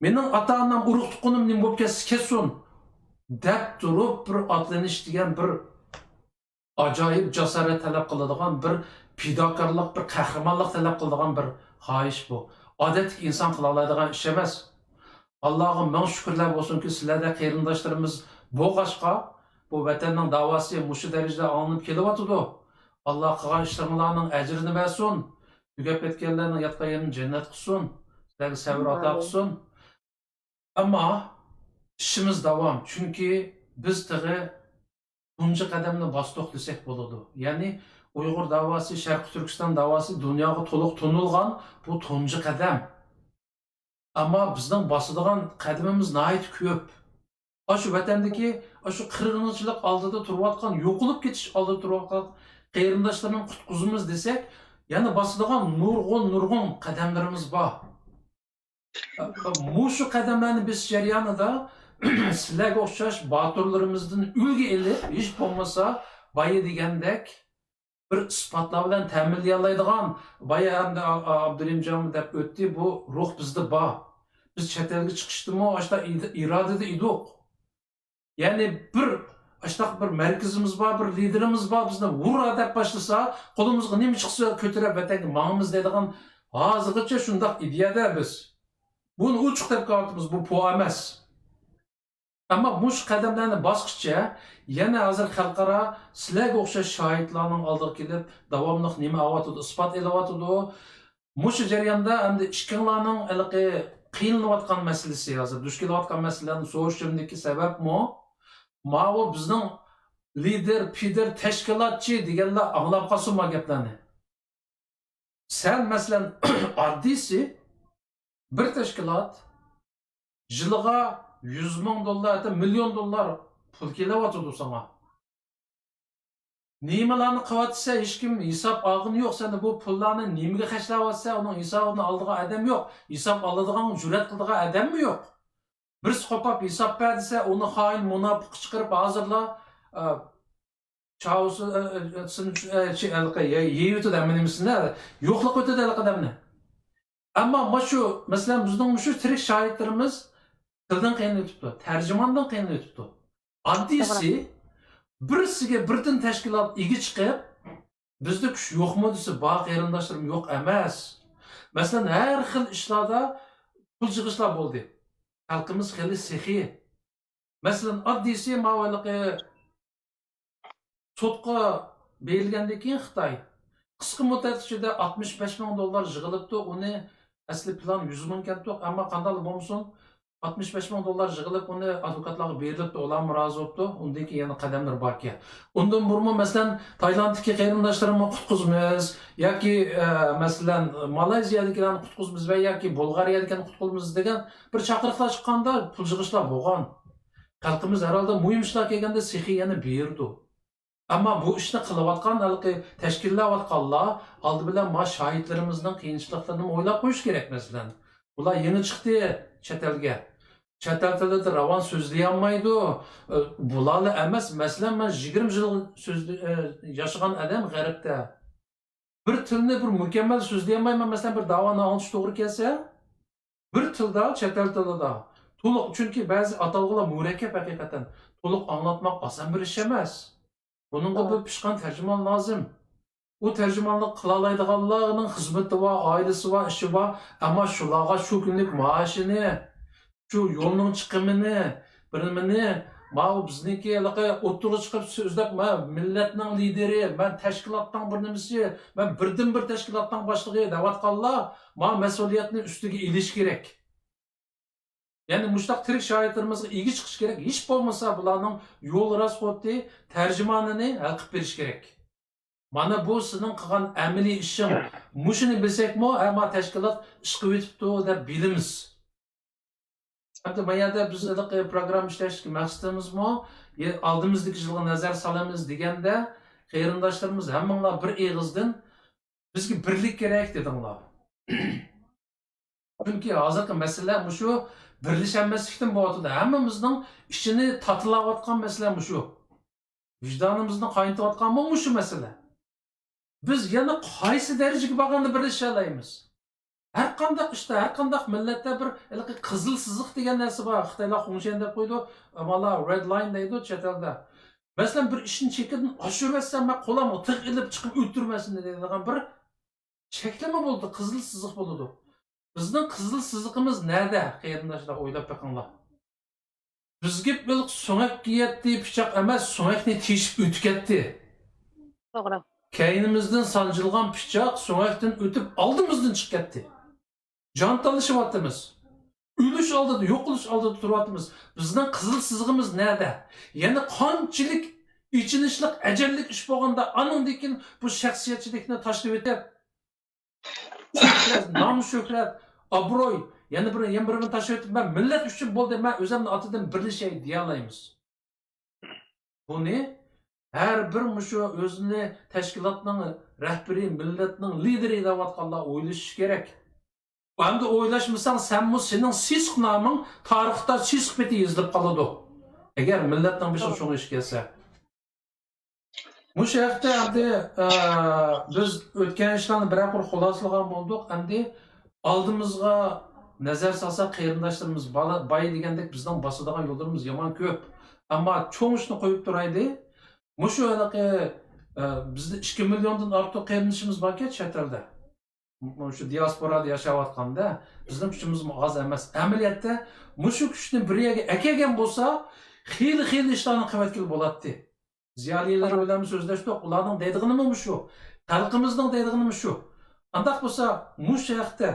مېنىڭ ئاتا-ئانام، ئۇرۇق-تۇغقىنىم نېمە بولۇپ كەتسە كەتسۇن دەپ تۇرۇپ، بىر ئاتلىنىش دېگەن بىر ئاجايىپ جاسارەت تەلەپ قىلىدىغان، بىر پىداكارلىق، بىر قەھرىمانلىق تەلەپ قىلىدىغان بىر خاھىش بۇ. ئادەتتىكى ئىنسان قىلالايدىغان ئىش ئەمەس. ئاللاغا مىڭ شۈكۈرلەر بولسۇنكى، سىلەردەك قېرىنداشلىرىمىز بولغاچقا، بۇ ۋەتەننىڭ داۋاسى مۇشۇ دەرىجىدە ئاڭلىنىپ كېلىۋاتىدۇ. ئاللا قىلغان ئىشلىرىڭلارنىڭ ئەجرىنى بەرسۇن. تۈگەپ كەتكەنلەرنىڭ ياتقان يېرىنى جەننەت قىلسۇن. سىلەرگە سەۋر ئاتا قىلسۇن. ئەمما ئىشىمىز داۋام، چۈنكى بىز تېخى تۇنجى قەدەمنى باستۇق دېسەك بولىدۇ. يەنى ئۇيغۇر داۋاسى، شەرقىي تۈركىستان داۋاسى دۇنياغا تولۇق تونۇلغان بۇ تۇنجى قەدەم. ئەمما بىزنىڭ باسىدىغان قەدىمىمىز ناھايىتى كۆپ. ئاشۇ ۋەتەندىكى، ئاشۇ قىرغىنچىلىق ئالدىدا تۇرۇۋاتقان، يوقىلىپ كېتىش ئالدىدا تۇرۇۋاتقان قېرىنداشلارنى قۇتقۇزىمىز دېسەك، يەنە باسىدىغان نۇرغۇن، نۇرغۇن قەدەملىرىمىز بار. مۇشۇ قەدەملەرنى بېسىش جەريانىدا سىلەرگە ئوخشاش باتۇرلىرىمىزدىن ئۈلگە ئېلىپ، ھېچ بولمىسا بايا دېگەندەك بىر ئىسپاتلار بىلەن تەمىنلىيەلەيدىغان، بايا ئەمدى ئا-، ئا-، ئابدۇرېھىم جانمۇ دەپ ئۆتتى، بۇ روھ بىزدە بار. بىز چەت ئەلگە چىقىشتىمۇ ئاشۇنداق ئىد-، ئىرادىدە ئىدۇق. يەنى بىر، ئاشۇنداق بىر مەركىزىمىز بار، بىر لىدېرىمىز بار، بىزنى ھۇررا دەپ باشلىسا، قولىمىزغا نېمە چىقسا كۆتۈرۈپ ۋەتەنگە ماڭىمىز دەيدىغان ھازىرغىچە شۇنداق ئىدىيەدە بىز. بۇنى ئوچۇق دەپ كېلىۋاتىمىز، بۇ پو ئەمەس. ئەمما مۇشۇ قەدەملەرنى باسقۇچە، يەنە ھازىر خەلقئارا سىلەرگە ئوخشاش شاھىتلارنىڭ ئالدىغا كېلىپ، داۋاملىق نېمە ئەۋاتىدۇ، ئىسپات ئېلىۋاتىدۇ. مۇشۇ جەرياندا ئەمدى ئىككىڭلارنىڭ ھېلىقى قىينىلىۋاتقان مەسىلىسى، ھازىر دۇچ كېلىۋاتقان مەسىلىلەرنى سورىشىمدىكى سەۋەبمۇ، ماۋۇ بىزنىڭ لىدېر، پىدېر، تەشكىلاتچى دېگەنلەر ئاڭلاپ قالسۇن ما گەپلەرنى. سەن، مەسىلەن، ئاددىيسى بىر تەشكىلات يىلىغا يۈز مىڭ دوللار، ھەتتا مىليون دوللار پۇل كېلىۋاتىدۇ ساڭا. نېمىلارنى قىلىۋاتىسەن، ھېچكىم ھېساب ئالغىنى يوق سەندە. بۇ پۇللارنى نېمىگە خەجلەۋاتىسەن، ئۇنىڭ ھېسابىنى ئالىدىغان ئادەم يوق. ھېساب ئالىدىغان، جۈرئەت قىلىدىغان ئادەممۇ يوق. بىرسى قوپاپ ھېساب بەر دېسە، ئۇنى خائىن، مۇناپىققا چىقىرىپ، ھازىرلا، ئە، چاۋسى، ئە، ئە، سىن-، ئە، چى-، ھېلىقى، يە-، يەيۋېتىدۇ ھەممە نېمىسىنى، يوقلاپ ئۆتىدۇ ھېلىقى ئادەمنى. ئەمما مۇشۇ، مەسىلەن، بىزنىڭ مۇشۇ تىرىك شاھىتلىرىمىز تىلدىن قىينىلىۋېتىپتۇ، تەرجىماندىن قىينىلىۋېتىپتۇ. ئاددىيسى، بىرسىگە بىردىن تەشكىلات ئىگە چىقىپ، بىزدە كۈچ يوقمۇ دېسە، بار قېرىنداشلىرىم، يوق ئەمەس. مەسىلەن، ھەر خىل ئىشلاردا پۇل يىغىشلار بولدى. خەلقىمىز خېلى سېخىي. مەسىلەن، ئاددىيسى ماۋۇ ھېلىقى سوتقا بېرىلگەندىن كېيىن خىتاي قىسقا مۇددەت ئىچىدە ئاتمىش بەش مىڭ دوللار يىغىلىپتۇ. ئۇنى ئەسلى پىلان يۈز مىڭ ئىكەنتۇق، ئەمما قانداقلا بولمىسۇن، ئاتمىش بەش مىڭ دوللار يىغىلىپ، ئۇنى ئادۋوكاتلارغا بېرىلىپتۇ، ئۇلارمۇ رازى بوپتۇ. ئۇندىن كېيىن يەنە قەدەملەر باركەن. ئۇندىن بۇرۇنمۇ، مەسىلەن، تايلاندتىكى قېرىنداشلىرىمنى قۇتقۇزىمىز ياكى، ئە، مەسىلەن، مالايزىيەدىكىلەرنى قۇتقۇزىمىز ۋە ياكى بۇلغارىيەدىكىلەرنى قۇتقۇزىمىز دېگەن بىر چاقىرىقلار چىققاندا پۇل يىغىشلار بولغان. خەلقىمىز ھەر ھالدا مۇھىم ئىشلار كەلگەندە سېخىي يەنە بېرىدۇ. ئەمما بۇ ئىشنى قىلىۋاتقان، ھېلىقى تەشكىللەۋاتقانلار ئالدى بىلەن ما شاھىتلىرىمىزنىڭ قىيىنچىلىقلىرىنىمۇ ئويلاپ قويۇش كېرەك. مەسىلەن، بۇلار يېڭى چىقتى چەت ئەلگە. چەت ئەل تىلىدا راۋان سۆزلىيەلمەيدۇ. ئە، بۇلارلا ئەمەس، مەسىلەن، مەن يىگىرمە يىل سۆزلە-، ئە، ياشىغان ئادەم غەربتە. بىر تىلنى بىر مۇكەممەل سۆزلىيەلمەيمەن، مەسىلەن، بىر داۋانى ئاڭلىتىش توغرا كەلسە. بىر تىلدا، چەت ئەل تىلىدا تولۇق، چۈنكى بەزى ئاتالغۇلار مۇرەككەپ ھەقىقەتەن، تولۇق ئاڭلاتماق ئاسان بىر ئىش ئەمەس. بۇنىڭغا بىر پىشقان تەرجىمان لازىم. ئۇ تەرجىمانلىق قىلالايدىغانلارنىڭ خىزمىتى بار، ئائىلىسى بار، ئىشى بار، ئەمما شۇلارغا شۇ كۈنلۈك مائاشىنى، شۇ يولنىڭ چىقىمىنى، بىرىمىنى، ماۋۇ بىزنىڭكى ھېلىقى ئوتتۇرىغا چىقىپ سۆزلەپ، مەن مىللەتنىڭ لىدىرى، مەن تەشكىلاتنىڭ بىر نېمىسى، مەن بىردىنبىر تەشكىلاتنىڭ باشلىقى دەۋاتقانلار ما مەسئۇلىيەتنى ئۈستىگە ئېلىش كېرەك. يەنى مۇشۇنداق تىرىك شاھىتلىرىمىزغا ئىگە چىقىش كېرەك. ھېچ بولمىسا بۇلارنىڭ يول راسخوتى، تەرجىمانىنى ھەل قىلىپ بېرىش كېرەك. مانا بۇ سېنىڭ قىلغان ئەمەلىي ئىشىڭ. مۇشۇنى بىلسەكمۇ، ھە، ما تەشكىلات ئىش قىلىۋېتىپتۇ دەپ بىلىمىز. ئەمدى ما يەردە بىز ھېلىقى پروگرامما ئىشلەشتىكى مەقسىتىمىزمۇ، يە-، ئالدىمىزدىكى يىلغا نەزەر سالىمىز دېگەندە، قېرىنداشلىرىمىز ھەممىڭلار بىر ئېغىزدىن بىزگە بىرلىك كېرەك دېدىڭلار. چۈنكى ھازىرقى مەسىلە مۇشۇ بىرلىشەلمەسلىكتىن بولۇۋاتىدۇ. ھەممىمىزنىڭ ئىچىنى تاتىلاۋاتقان مەسىلە مۇشۇ. ۋىجدانىمىزنى قاينىتىۋاتقانمۇ مۇشۇ مەسىلە. بىز يەنە قايسى دەرىجىگە بارغاندا بىرلىشەلەيمىز؟ ھەر قانداق ئىشتا، ھەر قانداق مىللەتتە بىر ھېلىقى قىزىل سىزىق دېگەن نەرسە بار. خىتايلار خۇڭشەن دەپ قويىدۇ، مانا رېد لاين دەيدۇ چەت ئەلدە. مەسىلەن، بىر ئىشنى چېكىدىن ئاشۇرۇۋەتسەم، مەن قولامغا تىغ ئېلىپ چىقىپ ئۆلتۈرمەسمۇ دەيدىغان بىر چەكلىمە بولىدۇ، قىزىل سىزىق بولىدۇ. بىزنىڭ قىزىل سىزىقىمىز نەدە، قېرىنداشلار، ئويلاپ بېقىڭلار. بىزگە بىر سۆڭەك يەتتى، پىچاق ئەمەس، سۆڭەكنى تېشىپ ئۆتۈپ كەتتى. توغرا. كەينىمىزدىن سانجىلغان پىچاق سۆڭەكتىن ئۆتۈپ ئالدىمىزدىن چىقىپ كەتتى. جان تالىشىۋاتىمىز. ئۆلۈش ئالدىدا، يوقىلىش ئالدىدا تۇرۇۋاتىمىز. بىزنىڭ قىزىل سىزىقىمىز نەدە؟ يەنە قانچىلىك ئېچىنىشلىق، ئەجەللىك ئىش بولغاندا، ئانىڭدىن كېيىن بۇ شەخسىيەتچىلىكنى تاشلىۋېتىپ، شۆھرەت، نام-شۆھرەت، ئابرۇي، يەنە بىر، يەنە بىرىنى تاشلىۋېتىپ، مەن مىللەت ئۈچۈن بولدى، مەن ئۆزۈمنى ئاتىدىن بىرلىشەي دېيەلەيمىز. بۇنى ھەر بىر مۇشۇ ئۆزىنى تەشكىلاتنىڭ رەھبىرى، مىللەتنىڭ لىدىرى دەۋاتقانلار ئويلىشىشى كېرەك. ئەمدى ئويلاشمىساڭ، سەنمۇ، سېنىڭ سېسىق نامىڭ تارىختا سېسىق پېتى يېزىلىپ قالىدۇ. ئەگەر مىللەتنىڭ بېشىغا چوڭ ئىش كەلسە. مۇشۇ ھەقتە ئەمدى، ئە، بىز ئۆتكەن ئىشلارنى بىرەر قۇر خۇلاسىلىغان بولدۇق. ئەمدى ئالدىمىزغا نەزەر سالساق، قېرىنداشلىرىمىز بالا-، باي دېگەندەك بىزنىڭ باسىدىغان يوللىرىمىز يامان كۆپ. ئەمما چوڭ ئىشنى قويۇپ تۇرايلى. مۇشۇ ھېلىقى، ئە، بىزدە ئىككى مىليوندىن ئارتۇق قېرىندىشىمىز باركەن چەت ئەلدە. مۇشۇ دىياسپورادا ياشاۋاتقاندا بىزنىڭ كۈچىمىزمۇ ئاز ئەمەس. ئەمەلىيەتتە مۇشۇ كۈچنى بىر يەرگە ئەكەلگەن بولسا، خېلى، خېلى ئىشلارنى قىلىۋەتكىلى بولاتتى. زىيالىيلار بىلەنمۇ سۆزلەشتۇق، ئۇلارنىڭ دەيدىغىنىمۇ مۇشۇ. خەلقىمىزنىڭ دەيدىغىنىمۇ شۇ. ئانداق بولسا، مۇشۇ ھەقتە،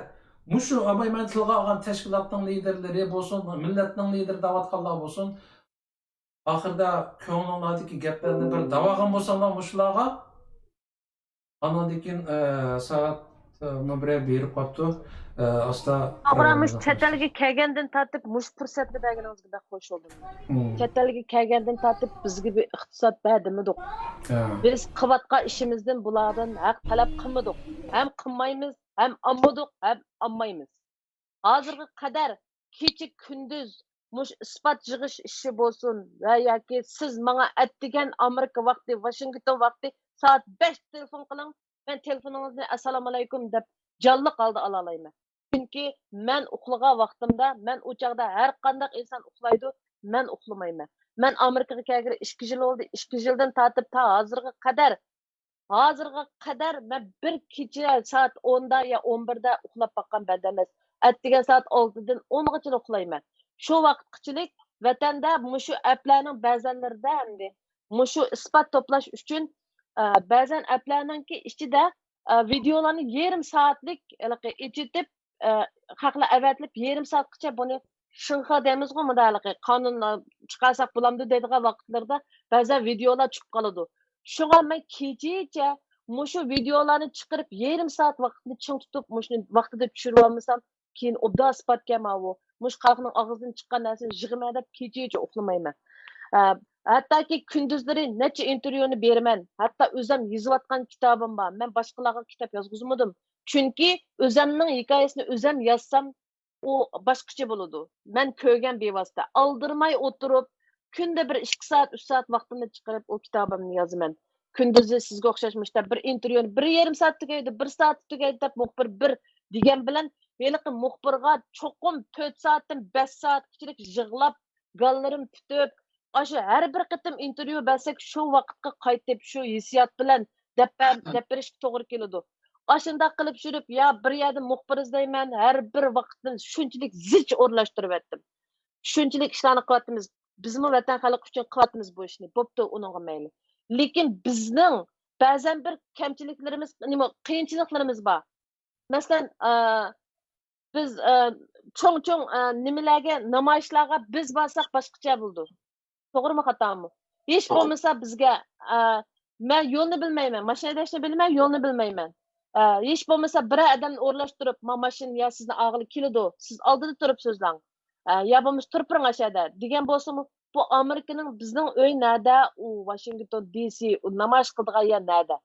مۇشۇ ئاباي مەن تىلغا ئالغان تەشكىلاتنىڭ لىدىرلىرى بولسۇن، مىللەتنىڭ لىدىرى دەۋاتقانلار بولسۇن، ئاخىرىدا كۆڭلۈڭلاردىكى گەپلەرنى بىر دەۋالغان بولساڭلار مۇشۇلارغا. ئانىڭدىن كېيىن، ئە، سائەت، ئە، مۇنبىرى بېرىپ قاپتۇ. ئە، ئاستا توغرا، مۇشۇ چەت ئەلگە كەلگەندىن تارتىپ مۇشۇ پۇرسەتنى بەرگىنىڭىزگە بەك خوش بولدۇم. مم. چەت ئەلگە كەلگەندىن تارتىپ بىزگە بىر ئىقتىساد بەر دېمىدۇق. ھە. بىز قىلىۋاتقان ئىشىمىزدىن بۇلاردىن ھەق تەلەپ قىلمىدۇق. ھەم قىلمايمىز، ھەم ئالمىدۇق، ھەم ئالمايمىز. ھازىرغا قەدەر كېچە-كۈندۈز مۇشۇ ئىسپات يىغىش ئىشى بولسۇن ۋە ياكى سىز ماڭا ئەتىگەن ئامېرىكا ۋاقتى، ۋاشىنگتون ۋاقتى سائەت بەشتە تېلېفون قىلىڭ، مەن تېلېفونىڭىزنى ئەسسالامۇئەلەيكۇم دەپ جانلىق ھالدا ئالالايمەن. چۈنكى مەن ئۇخلىغان ۋاقتىمدا، مەن ئۇ چاغدا ھەر قانداق ئىنسان ئۇخلايدۇ، مەن ئۇخلىمايمەن. مەن ئامېرىكىغا كەلگىلى ئىككى يىل بولدى، ئىككى يىلدىن تارتىپ تا ھازىرغا قەدەر ھازىرغا قەدەر مەن بىر كېچە سائەت ئوندا يا ئون بىردە ئۇخلاپ باققان بەندە ئەمەس. ئەتىگەن سائەت ئالتىدىن ئونغىچىلا ئۇخلايمەن. شۇ ۋاقىتقىچىلىك ۋەتەندە مۇشۇ ئەپلەرنىڭ بەزەنلىرىدە ئەمدى مۇشۇ ئىسپات توپلاش ئۈچۈن، ئە، بەزەن ئەپلەرنىڭكى ئىچىدە، ئە، ۋىدېئولارنى يېرىم سائەتلىك ھېلىقى ئېچىتىپ، ئە، خەقلەر ئەۋەتىلىپ، يېرىم سائەتكىچە بۇنى شىنخې دەيمىزغۇ، مۇنداق ھېلىقى قانۇن، ئە، چىقارساق بولامدۇ دەيدىغان ۋاقىتلىرىدا بەزەن ۋىدېئولار چىقىپ قالىدۇ. شۇڭا مەن كېچىچە مۇشۇ ۋىدېئولارنى چىقىرىپ، يېرىم سائەت ۋاقىتنى چىڭ تۇتۇپ، مۇشۇنى ۋاقتىدا چۈشۈرۈۋالمىسام، كېيىن ئوبدان ئىسپاتكەن ماۋۇ. مۇشۇ خەقنىڭ ئاغزىدىن چىققان نەرسىنى يىغىمەن دەپ كېچىچە ئۇخلىمايمەن. ئە، ھەتتاكى كۈندۈزلىرى نەچچە ئىنتېرۋيۇنى بېرىمەن. ھەتتا ئۆزەم يېزىۋاتقان كىتابىم بار. مەن باشقىلارغا كىتاب يازغۇزمىدىم. چۈنكى ئۆزەمنىڭ ھېكايىسىنى ئۆزەم يازسام، ئۇ باشقىچە بولىدۇ. مەن كۆرگەن بىۋاسىتە. ئالدىرىماي ئولتۇرۇپ، كۈندە بىر ئىككى سائەت، ئۈچ سائەت ۋاقتىمنى چىقىرىپ، ئۇ كىتابىمنى يازىمەن. كۈندۈزى سىزگە ئوخشاش مۇشۇنداق بىر ئىنتېرۋيۇنى بىر يېرىم سائەت تۈگەيدۇ، بىر سائەت تۈگەيدۇ دەپ مۇخبىر بىر دېگەن بىلەن، ھېلىقى مۇخبىرغا چوقۇم تۆت سائەتتىن بەش سائەتكىچىلىك يىغلاپ، گاللىرىم پۈتۈپ، ئاشۇ ھەر بىر قېتىم ئىنتېرۋيۇ بەرسەك، شۇ ۋاقىتقا قايتىپ، شۇ ھېسسىيات بىلەن دەپ بەر-، دەپ بېرىشكە توغرا كېلىدۇ. ئاشۇنداق قىلىپ يۈرۈپ، يا بىر يەردىن مۇخبىر ئىزدەيمەن، ھەر بىر ۋاقىتنى شۇنچىلىك زىچ ئورۇنلاشتۇرۇۋەتتىم. شۇنچىلىك ئىشلارنى قىلىۋاتىمىز. بىزمۇ ۋەتەن خەلق ئۈچۈن قىلىۋاتىمىز بۇ ئىشنى. بوپتۇ، ئۇنىڭغا مەيلى. لېكىن بىزنىڭ بەزەن بىر كەمچىلىكلىرىمىز، نېمە، قىيىنچىلىقلىرىمىز بار. مەسىلەن، ئە، بىز، ئە، چوڭ-چوڭ، ئە، نېمىلەرگە، نامايىشلارغا بىز بارساق باشقىچە بولىدۇ. توغرىمۇ، خاتامۇ؟ ھېچ بولمىسا بىزگە، ئە، مەن يولنى بىلمەيمەن، ماشىنا ھەيدەشنى بىلمەي، يولنى بىلمەيمەن. ئە، ھېچ بولمىسا بىرەر ئادەمنى ئورۇنلاشتۇرۇپ، ما ماشىنا يا سىزنى ئالغىلى كېلىدۇ، سىز ئالدىدا تۇرۇپ سۆزلەڭ. ئە، يا بولمىسا تۇرۇپ بېرىڭ ئاشۇ يەردە دېگەن بولسىمۇ، بۇ ئامېرىكىنىڭ، بىزنىڭ ئۆي نەدە، ئۇ ۋاشىنگتون دى سى، ئۇ نامايىش قىلىدىغان يەر نەدە؟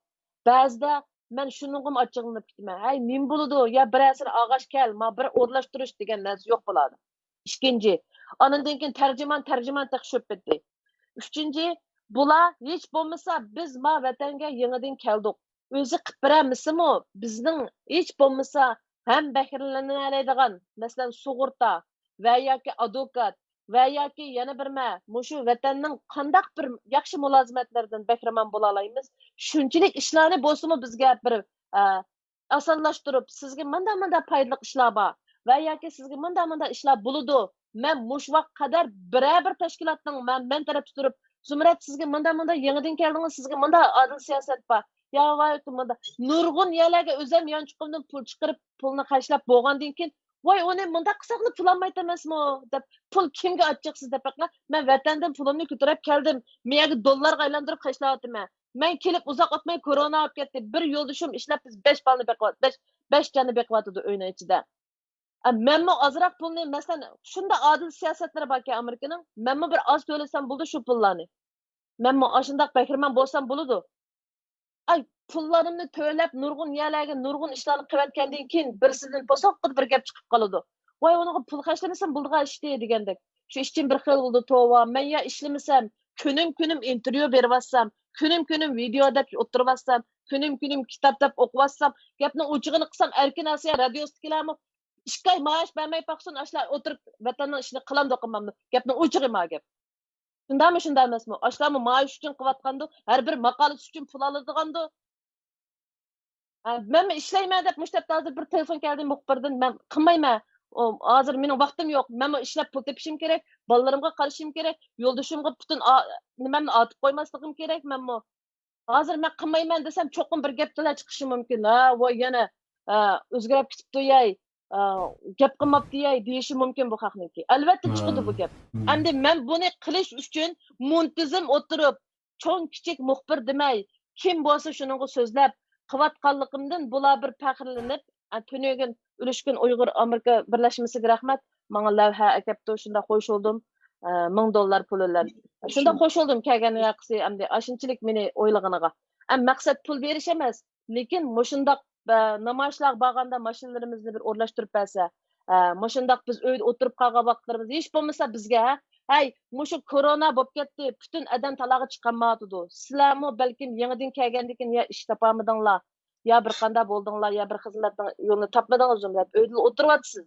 بەزىدە مەن شۇنىڭغىمۇ ئاچچىقلىنىپ كېتىمەن. ھەي، نېمە بولىدۇ؟ يا بىرەرسىنى ئالغاچ كەل، ما بىر ئورۇنلاشتۇرۇش دېگەن نەرسە يوق بولىدۇ. ئىككىنچى، ئانىڭدىن كېيىن تەرجىمان، تەرجىمان تېخى شۆپ پېتى. ئۈچىنچى، بۇلار ھېچ بولمىسا بىز ما ۋەتەنگە يېڭىدىن كەلدۇق. ئۆزى قىلىپ بېرەلمىسىمۇ، بىزنىڭ ھېچ بولمىسا ھەم بەھرىلىنەلەيدىغان، مەسىلەن، سۇغۇرتا ۋە ياكى ئادۋوكات ۋە ياكى يەنە بىر مە-، مۇشۇ ۋەتەننىڭ قانداق بىر ياخشى مۇلازىمەتلىرىدىن بەھرىمەن بولالايمىز؟ شۇنچىلىك ئىشلارنى بولسىمۇ بىزگە بىر، ئە، ئاسانلاشتۇرۇپ، سىزگە مۇنداق، مۇنداق پايدىلىق ئىشلار بار ۋە ياكى سىزگە مۇنداق، مۇنداق ئىشلار بولىدۇ. مەن مۇشۇ ۋاقىت قەدەر بىرەر بىر تەشكىلاتنىڭ مەن، مەن تەرەپتە تۇرۇپ، زۇمرەت، سىزگە مۇنداق، مۇنداق يېڭىدىن كەلدىڭىز، سىزگە مۇنداق ئادىل سىياسەت بار. يا ۋاي، مۇنداق نۇرغۇن يەرلەرگە ئۆزەم يانچۇقۇمدىن پۇل چىقىرىپ، پۇلنى خەجلەپ بولغاندىن كېيىن، ۋاي، ئۇنى مۇنداق قىلساقلا پۇل ئالمايتىمىزمۇ دەپ، پۇل كىمگە ئاچىقسىز دەپ بېقىڭ. مەن ۋەتەندىن پۇلۇمنى كۆتۈرۈپ كەلدىم. مەن يەرگە دوللارغا ئايلاندۇرۇپ خەجلەۋاتىمەن. مەن كېلىپ ئۇزاق ئۆتمەي كورونا بولۇپ كەتتى. بىر يولدىشىم ئىشلەپ، بىز بەش بالىنى بېقىۋات-، بەش، بەش جاننى بېقىۋاتىدۇ ئۆينىڭ ئىچىدە. ئە، مەنمۇ ئازراق پۇلنى، مەسىلەن، شۇنداق ئادىل سىياسەتلىرى باركەن ئامېرىكىنىڭ، مەنمۇ بىر ئاز تۆلىسەم بولىدۇ شۇ پۇللارنى. مەنمۇ ئاشۇنداق بەھرىمەن بولسام بولىدۇ. ئاي، پۇللىرىمنى تۆلەپ، نۇرغۇن يەرلەرگە نۇرغۇن ئىشلارنى قىلىۋەتكەندىن كېيىن، بىرسىدىن پوساققىدە بىر گەپ چىقىپ قالىدۇ. ۋاي، ئۇنىڭغا پۇل خەجلىمىسەم بولىدىغان ئىشتى دېگەندەك. شۇ ئىشتىن بىر خىل بولىدۇ، توۋا. مەن يا ئىشلىمىسەم، كۈنۈم كۈنۈم ئىنتېرۋيۇ بېرىۋاتسام، كۈنۈم كۈنۈم ۋىدېئو دەپ ئولتۇرۇۋاتسام، كۈنۈم كۈنۈم كىتاب دەپ ئوقۇۋاتسام، گەپنىڭ ئوچۇقىنى قىلسام، ئەركىن ئاسىيا رادىيوسىدىكىلەرمۇ ئىككى ئاي مائاش بەرمەي باقسۇن، ئاشۇلار ئولتۇرۇپ ۋەتەننىڭ ئىشىنى قىلامدۇ قىلمامدۇ؟ گەپنىڭ ئوچۇقى ما گەپ. شۇنداقمۇ، شۇنداق ئەمەسمۇ؟ ئاشۇلارمۇ مائاش ئۈچۈن قىلىۋاتقاندۇ، ھەر بىر ماقالىسى ئۈچۈن پۇل ئالىدىغاندۇ. ھە، مەنمۇ ئىشلەيمەن دەپ مۇشۇ ھەپتە ھازىر بىر تېلېفون كەلدى مۇخبىردىن، مەن قىلمايمەن. ئۇ، ھازىر مېنىڭ ۋاقتىم يوق. مەنمۇ ئىشلەپ پۇل تېپىشىم كېرەك، بالىلىرىمغا قارىشىم كېرەك، يولدىشىمغا پۈتۈن ئا-، نېمەمنى ئارتىپ قويماسلىقىم كېرەك مەنمۇ. ھازىر مەن قىلمايمەن دېسەم، چوقۇم بىر گەپلەر چىقىشى مۇمكىن. ھە، ۋاي يەنە، ھە، ئۆزگىرىپ كېتىپتۇ يەي، ھە، گەپ قىلماپتۇ يەي دېيىشى مۇمكىن بۇ خەقنىڭكى. ئەلۋەتتە چىقىدۇ بۇ گەپ. ئەمدى مەن بۇنى قىلىش ئۈچۈن مۇنتىزىم ئولتۇرۇپ، چوڭ كىچىك مۇخبىر دېمەي، كىم بولسا شۇنىڭغا سۆزلەپ قىلىۋاتقانلىقىمدىن بۇلار بىر پەخىرلىنىپ، ئە، تۈنۈگۈن ئۈلۈشكۈن ئۇيغۇر ئامېرىكا بىرلەشمىسىگە رەھمەت، ماڭا لەۋھە ئەكەپتۇ، شۇنداق خوش بولدۇم، ئە، مىڭ دوللار پۇل بىلەن. شۇنداق خوش بولدۇم كەلگەن ۋەقىسى، ئەمدى ئاشۇنچىلىك مېنى ئويلىغىنىغا. ئەم، مەقسەت پۇل بېرىش ئەمەس، لېكىن مۇشۇنداق، ئە، نامايىشلارغا بارغاندا ماشىنىلىرىمىزنى بىر ئورۇنلاشتۇرۇپ بەرسە، ئە، مۇشۇنداق بىز ئۆيدە ئولتۇرۇپ قالغان ۋاقىتلىرىمىزدا ھېچ بولمىسا بىزگە، ھە، ھەي، مۇشۇ كورونا بولۇپ كەتتى، پۈتۈن ئادەم تالاغا چىقالمايۋاتىدۇ. سىلەرمۇ بەلكىم يېڭىدىن كەلگەندىن كېيىن يا ئىش تاپالمىدىڭلار، يا بىر قانداق بولدۇڭلار، يا بىر خىزمەتنىڭ يولىنى تاپمىدىڭىزمۇ دەپ ئۆيدىلا ئولتۇرۇۋاتىسىز.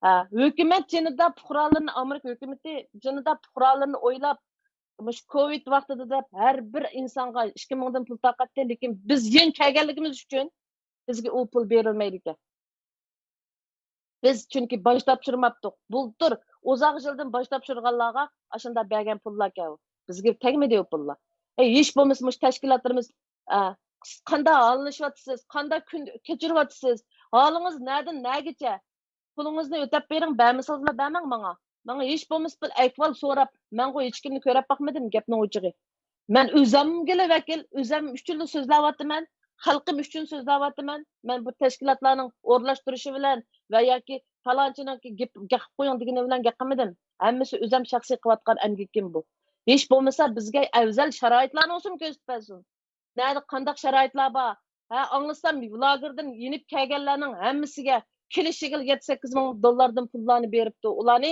ھە، ھۆكۈمەت جېنىدا پۇقرالىرىنى، ئامېرىكا ھۆكۈمىتى جېنىدا پۇقرالىرىنى ئويلاپ، مۇشۇ كوۋىد ۋاقتىدا دەپ ھەر بىر ئىنسانغا ئىككى مىڭدىن پۇل تارقاتتى، لېكىن بىز يېڭى كەلگەنلىكىمىز ئۈچۈن بىزگە ئۇ پۇل بېرىلمەيدىكەن. بىز چۈنكى باج تاپشۇرماپتۇق. بۇلتۇر ئۇزاق يىلدىن باج تاپشۇرغانلارغا ئاشۇنداق بەرگەن پۇللاركەن ئۇ. بىزگە تەگمىدى ئۇ پۇللار. ئەي، ھېچ بولمىسا مۇشۇ تەشكىلاتلىرىمىز، ئە، قانداق ھاللىشىۋاتىسىز، قانداق كۈن كەچۈرۈۋاتىسىز، ھالىڭىز نەدىن نەگىچە؟ پۇلىڭىزنى ئۆتەپ بېرىڭ، بەرمىسىڭىزلا بەرمەڭ ماڭا. ماڭا ھېچ بولمىسا بىر ئەھۋال سوراپ، مەنغۇ ھېچكىمنى كۆرۈپ باقمىدىم، گەپنىڭ ئوچۇقى. مەن ئۆزۈمگىلا ۋەكىل، ئۆزۈم ئۈچۈنلا سۆزلەۋاتىمەن، خەلقىم ئۈچۈن سۆزلەۋاتىمەن. مەن بۇ تەشكىلاتلارنىڭ ئورۇنلاشتۇرۇشى بىلەن ۋە ياكى پالانچىنىڭكى گەپ، گەپ قىلىپ قويۇڭ دېگىنى بىلەن گەپ قىلمىدىم. ھەممىسى ئۆزۈم شەخسىي قىلىۋاتقان ئەمگىكىم بۇ. ھېچ بولمىسا بىزگە ئەۋزەل شارائىتلارنى بولسىمۇ كۆرسىتىپ بەرسۇن. نەدە قانداق شارائىتلار بار؟ ھە، ئاڭلىسام، لاگېردىن يېنىپ كەلگەنلەرنىڭ ھەممىسىگە كېلىشىگىلا يەتتە سەككىز مىڭ دوللاردىن پۇللارنى بېرىپتۇ. ئۇلارنى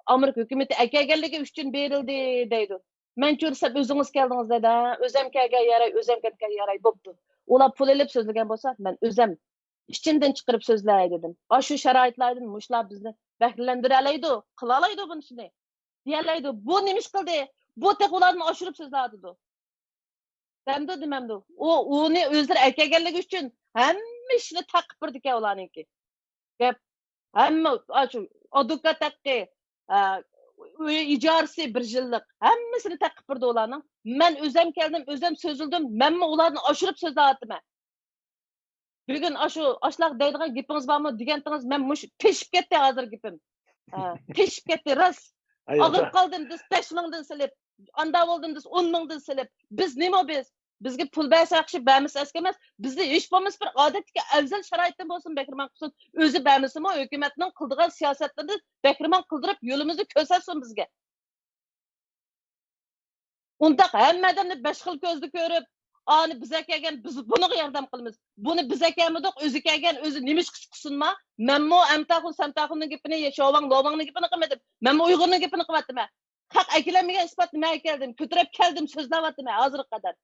ئامېرىكا ھۆكۈمىتى ئەكەلگەنلىكى ئۈچۈن بېرىلدى دەيدۇ. مەن چۈرسەم، ئۆزىڭىز كەلدىڭىز دەيدۇ. ھە، ئۆزەم كەلگەن ياراي، ئۆزەم كەتكەن ياراي، بوپتۇ. ئۇلار پۇل ئېلىپ سۆزلىگەن بولسا، مەن ئۆزەم ئىچىمدىن چىقىرىپ سۆزلەي دېدىم. ئاشۇ شارائىتلاردىن مۇشۇلار بىزنى بەھرىلەندۈرەلەيدۇ، قىلالايدۇ بۇنىسىنى. دېيەلەيدۇ، بۇ نېمە ئىش قىلدى؟ بۇ تېخى ئۇلاردىن ئاشۇرۇپ سۆزلەۋاتىدۇ. دەمدۇ دېمەمدۇ؟ ئۇ، ئۇنى ئۆزلىرى ئەكەلگەنلىكى ئۈچۈن ھەممە ئىشنى تەقىپ بېرىدىكەن ئۇلارنىڭكى. گەپ ھەممە، ئاشۇ ئادۋوكات ھەققى، ئە، ئۆي ئىجارىسى بىر يىللىق، ھەممىسىنى تەقىپ بېرىدۇ ئۇلارنىڭ. مەن ئۆزەم كەلدىم، ئۆزەم سۆزلىدىم، مەنمۇ ئۇلاردىن ئاشۇرۇپ سۆزلەۋاتىمەن. بۈگۈن ئاشۇ، ئاشۇلار دەيدىغان گېپىڭىز بارمۇ دېگەنتىڭىز، مەن مۇشۇ پېشىپ كەتتى ھازىر گېپىم. ھە، پېشىپ كەتتى، راست. ئاغرىپ قالدىم دېسە، بەش مىڭدىن سېلىپ، ئاندا بولدۇم دېسە، ئون مىڭدىن سېلىپ. بىز نېمە بىز؟ بىزگە پۇل بەرسە ياخشى، بەرمىسە ئەسكى ئەمەس. بىزدە ھېچ بولمىسا بىر ئادەتتىكى ئەۋزەل شارائىتتىن بولسۇن بەھرىمەن قىلسۇن. ئۆزى بەرمىسىمۇ، ھۆكۈمەتنىڭ قىلىدىغان سىياسەتلىرىنى بەھرىمەن قىلدۇرۇپ، يولىمىزنى كۆرسەتسۇن بىزگە. ئۇنداق ھەممە ئادەمنى بەش خىل كۆزدە كۆرۈپ، ئانى بىز ئەكەلگەن، بىز بۇنىڭغا ياردەم قىلىمىز. بۇنى بىز ئەكەلمىدۇق، ئۆزى كەلگەن، ئۆزى نېمە ئىش قىلسۇنما؟ مەنمۇ ئەمتاخۇن، سەمتاخۇننىڭ گېپىنى، شاۋاڭ، لوۋاڭنىڭ گېپىنى قىلمىدىم. مەنمۇ ئۇيغۇرنىڭ گېپىنى قىلىۋاتىمەن. خەق ئەكېلەلمىگەن ئىسپاتنى مەن ئەكەلدىم، كۆتۈرۈپ كەلدىم، سۆزلەۋاتىمەن ھازىرغا قەدەر.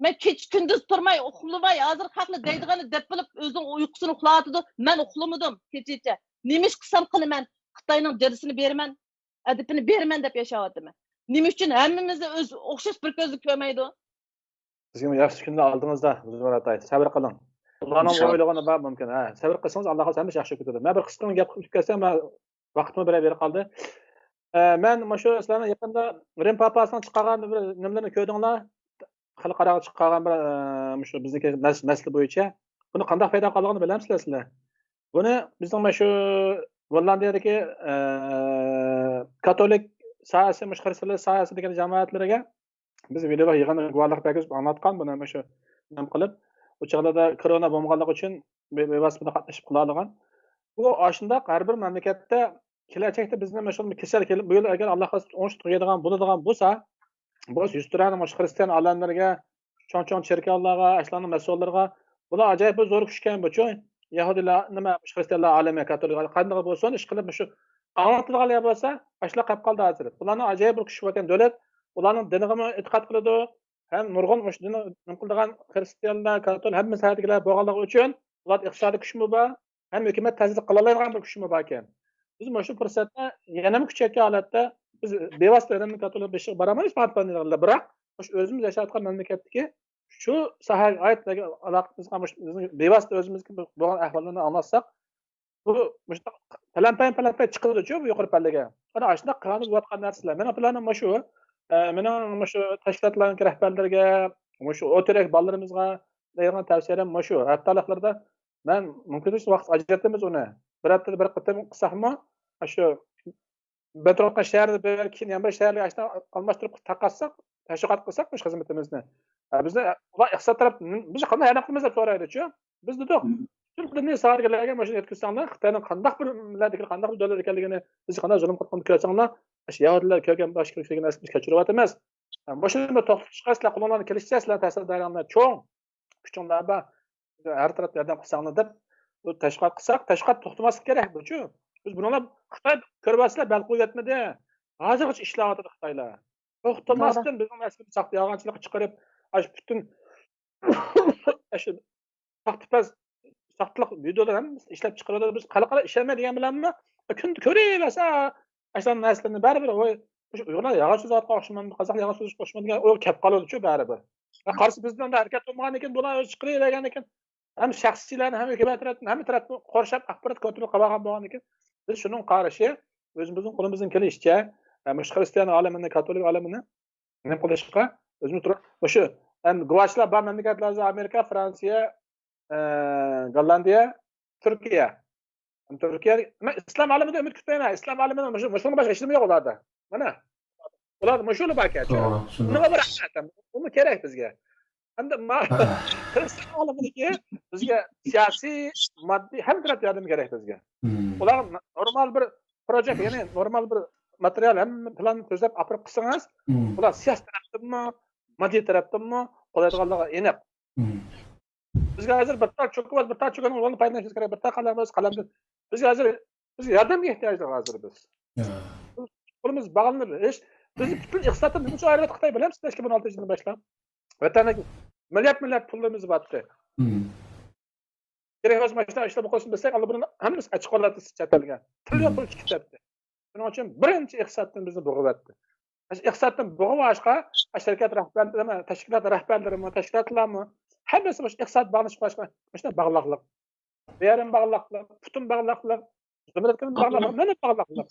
مەن كېچە كۈندۈز تۇرماي، ئۇخلىماي، ھازىر خەقلەر دەيدىغاننى دەپ بولۇپ، ئۆزىنىڭ ئۇيقۇسىنى ئۇخلاۋاتىدۇ. مەن ئۇخلىمىدىم كېچىچە. نېمە ئىش قىلسام قىلىمەن، خىتاينىڭ جىرىسىنى بېرىمەن، ئەدىپىنى بېرىمەن دەپ ياشاۋاتىمەن. نېمە ئۈچۈن ھەممىمىزنى ئۆز ئوخشاش بىر كۆزدە كۆرمەيدۇ؟ بىزگىمۇ ياخشى كۈنلەر ئالدىڭىزدا، زۇمرەت ئاي. سەۋر قىلىڭ. ئۇلارنىڭ ئويلىغىنى بار مۇمكىن. ھە، سەۋر قىلسىڭىز، ئاللا خالىسا ھەممە ئىش ياخشى كېتىدۇ. مەن بىر قىسقىغىنە گەپ قىلىپ ئۆتۈپ كەتسەم، مەن ۋاقتىمۇ بىرەر بېرىپ قالدى. ئە، مەن مۇشۇ سىلەرنىڭ يېقىندا رىم پاپاسىنىڭ چىقارغان بىر نېمىلىرىنى كۆردۈڭلار؟ خەلقئاراغا چىقارغان بىر، ئە، مۇشۇ بىزنىڭكى مەس-، مەسىلە بويىچە. بۇنى قانداق پەيدا قىلغانلىقىنى بىلەمسىلەر سىلەر؟ بۇنى بىزنىڭ مۇشۇ گوللاندىيەدىكى، ئە، كاتولىك ساھەسى، مۇشۇ خىرىستىيانلار ساھەسى دېگەن جامائەتلىرىگە بىز ۋىدېو يىغىنى گۇۋاھلىق بەرگۈزۈپ ئاڭلاتقان بۇنى مۇشۇ نېمە قىلىپ، ئۇ چاغلاردا كورونا بولمىغانلىقى ئۈچۈن بىۋاسىتە بۇنى قاتنىشىپ قىلالىغان. بۇ ئاشۇنداق ھەر بىر مەملىكەتتە كېلەچەكتە بىزنى مۇشۇ كېسەل كېلىپ، بۇ يىل ئەگەر ئاللا خالىسا ئوڭۇشلۇق تۈگەيدىغان بولىدىغان بولسا، بۇ يۈزتۇرانە مۇشۇ خىرىستىيان ئالەملىرىگە، چوڭ-چوڭ چېركاۋلارغا، ئاشۇلارنىڭ مەسئۇللىرىغا، بۇلار ئاجايىپ بىر زور كۈچكەن بۇچۇ. يەھۇدىيلار، نېمە، مۇشۇ خىرىستىيانلار ئالىمى، كاتولىكلار قانداق بولسۇن، ئىشقىلىپ مۇشۇ ئاڭلىتىدىغانلار بولسا، ئاشۇلار قېلىپ قالدى ھازىر. بۇلارنىڭ ئاجايىپ بىر كۈچى باركەن، دۆلەت ئۇلارنىڭ دىنىغىمۇ ئېتىقاد قىلىدۇ، ھەم نۇرغۇن مۇشۇ دىننى نېمە قىلىدىغان خىرىستىيانلار، كاتول، ھەممە ساھەدىكىلەر بولغانلىقى ئۈچۈن، ئۇلاردا ئىقتىسادىي كۈچمۇ بار، ھەم ھۆكۈمەت تەسىر قىلالايدىغان بىر كۈچمۇ باركەن. بىز مۇشۇ پۇرسەتتە يەنىمۇ كۈچەيتكەن ھالەتتە، بىز بىۋاسىتە ئۆزىمىزنىڭ كاتولىك بېشىغا بارالمايمىز، پارتىيە بىراق مۇشۇ ئۆزىمىز ياشاۋاتقان مەملىكەتتىكى شۇ ساھەگە ئائىت ئالاقىمىزغا مۇشۇ بىزنىڭ بىۋاسىتە ئۆزىمىزگە بولغان ئەھۋاللارنى ئاڭلاتساق، بۇ مۇشۇنداق پەلەمپەي، پەلەمپەي چىقىدۇچۇ بۇ يۇقىرى پەللىگە. ئەنە ئاشۇنداق قىلغان بولۇۋاتقان نەرسىلەر. مېنىڭ پىلانىم مۇشۇ. ئە، مېنىڭ مۇشۇ تەشكىلاتلارنىڭ رەھبەرلىرىگە، مۇشۇ ئوتتۇرا بالىلىرىمىزغا دەيدىغان تەۋسىيەم مۇشۇ. ھەپتىلىكلەردە مەن مۇمكىن بولسا ۋاقىت ئاجرىتىمىز ئۇنى. بىر ھەپتىدە بىر قېتىم قىلساقمۇ، شۇ بىر تۇرغان شەھەردە بىر، كېيىن يەنە بىر شەھەرگە ئاشۇنداق ئالماشتۇرۇپ تارقاتساق، تەشۋىقات قىلساق مۇشۇ خىزمىتىمىزنى. ھە، بىزنى ئۇلار ئىقتىساد تەرەپ، بىز قانداق ھەرىكەت قىلىمىز دەپ سورايدۇچۇ. بىز دېدۇق، مم. تۈرك دىنىي ساھەدىكىلەرگە مۇشۇنى يەتكۈزسەڭلار، خىتاينىڭ قانداق بىر مىللەتتىكى، قانداق بىر دۆلەت ئىكەنلىكىنى، بىزگە قانداق زۇلۇم قىلغىنىنى كۆرسەڭلار، ئاشۇ يەھۇدىيلار كۆرگەن، باشقا كۆرگەن نەرسىنى بىز كەچۈرۈۋاتىمىز. ھە، مۇشۇنى بىر توختىتىشقا سىلەر قولۇڭلارنى كېلىشىچە، سىلەر تەسىر دائىرەڭلار چوڭ، كۈچۈڭلار بار، ھەر تەرەپتە ياردەم قىلساڭلار دەپ بۇ تەشۋىقات قىلساق، تەشۋىقات توختىماسلىقى كېرەك بۇچۇ. بىز بۇنىڭغا خىتاي كۆرۈۋاتىسىلەر، بەل قويۇۋەتمىدى. ھازىرغىچە ئىشلەۋاتىدۇ خىتايلار. توختىماستىن بىزنىڭ نەسلىمىزنى ساختا يالغانچىلىققا چىقىرىپ، ئاشۇ پۈتۈن، ئاشۇ ساختىپەز، ساختىلىق ۋىدېولار ھەم ئىشلەپ چىقىرىۋاتىدۇ. بىز خەلقئارا ئىشەنمەيدىغەن بىلەنمۇ، كۈندە كۆرۈۋەرسە، ئاشۇنداق نەرسىلەرنى بەرىبىر، ۋاي، مۇشۇ ئۇيغۇرلار يالغان سۆزلەۋاتقان ئوخشىمامدۇ، قازاق يالغان سۆزلەۋاتقان ئوخشىمامدۇ دېگەن ئويغا كەپ قالىدۇچۇ بەرىبىر. ۋە قارىسا، بىزدىن ئۇنداق ھەرىكەت بولمىغاندىكىن، بۇلار ئۆزى چىقىرىۋەرگەندىكىن، ھەم شەخسىيلەرنى، ھەم ھۆكۈمەت تەرەپتىن، ھەممە تەرەپتىن قورشاپ، ئاخبارات كونترول قىلىۋالغان بولغاندىكىن، بىز شۇنىڭغا قارشى، ئۆزىمىزنىڭ قولىمىزدىن كېلىشىچە، ھە، مۇشۇ خرىستىيان ئالىمىنى، كاتولىك ئالىمىنى نېمە قىلىشقا ئۆزىمىز تۇرۇپ، مۇشۇ ئەمدى گۇۋاھچىلار بار مەملىكەتلەر، ئامېرىكا، فرانسىيە، ئە، گوللاندىيە، تۈركىيە. تۈركىيە، مەن ئىسلام ئالىمىدىن ئۈمىد كۈتمەيمەن. ئىسلام ئالىمىنىڭ مۇشۇ، مۇشۇنىڭ باشقا ھېچنېمە يوق ئۇلاردا. مانا. ئۇلار مۇشۇلا بار كەچۈ. توغرا، شۇنداق. بۇنىڭغا بىر رەھمەت. بۇمۇ كېرەك بىزگە. ئەمدى ما-، خرىستىيان ئالىمىدىكى بىزگە سىياسىي، ماددىي، ھەممە تەرەپ ياردىمى كېرەك بىزگە. مم. ئۇلار نورمال بىر پروجېكت، يەنى نورمال بىر ماتېرىيال، ھەممە پىلاننى تۈزەپ ئاپىرىپ قىلسىڭىز، مم. ئۇلار سىياسىي تەرەپتىنمۇ، ماددىي تەرەپتىنمۇ قولايلىغانلىقى ئېنىق. مم. بىزگە ھازىر بىر تال چوكا بار، بىر تال چوكىنىڭ رولىنى پايدىلىنىشىمىز كېرەك. بىر تال قەلەم بولسا قەلەمدىن. بىزگە ھازىر، بىزگە ياردەمگە ئېھتىياجلىق ھازىر بىز. يا. قولىمىز باغلىنىپ، ھېچ، بىزنى پۈتۈن ئىقتىسادتىن نېمە ئۈچۈن ئايرىۋەتتى خىتاي، بىلەمسىز؟ ئىككى مىڭ ئون ئالتىنچى يىلدىن باشلاپ. ۋەتەندىكى مىليارد، مىليارد پۇللىرىمىز بارتتى. مم. كېرەك بولسا ماشىنا ئىشلەپ قويسۇن دېسەك، ئاللا بۇنى ھەممىسى ئەچىق قالاتتى چەت ئەلگە. تىرىليون مم. پۇل چىقىپ كېتەتتى. شۇنىڭ ئۈچۈن بىرىنچى ئىقتىسادتىن بىزنى بوغۇۋەتتى. ئىقتىسادتىن بوغۇۋاشقا، شىركەت رەھبەرلىرىمۇ، تەشكىلات رەھبەرلىرىمۇ، تەشكىلاتلارمۇ، ھەممىسى مۇشۇ ئىقتىساد باغلىنىشقا، مۇشۇنداق باغلىقلىق. بۇ يېرىم باغلىقلىق، پۈتۈن باغلىقلىق، زۇمرەتكىن باغلىقلىق، مانا باغلىقلىق.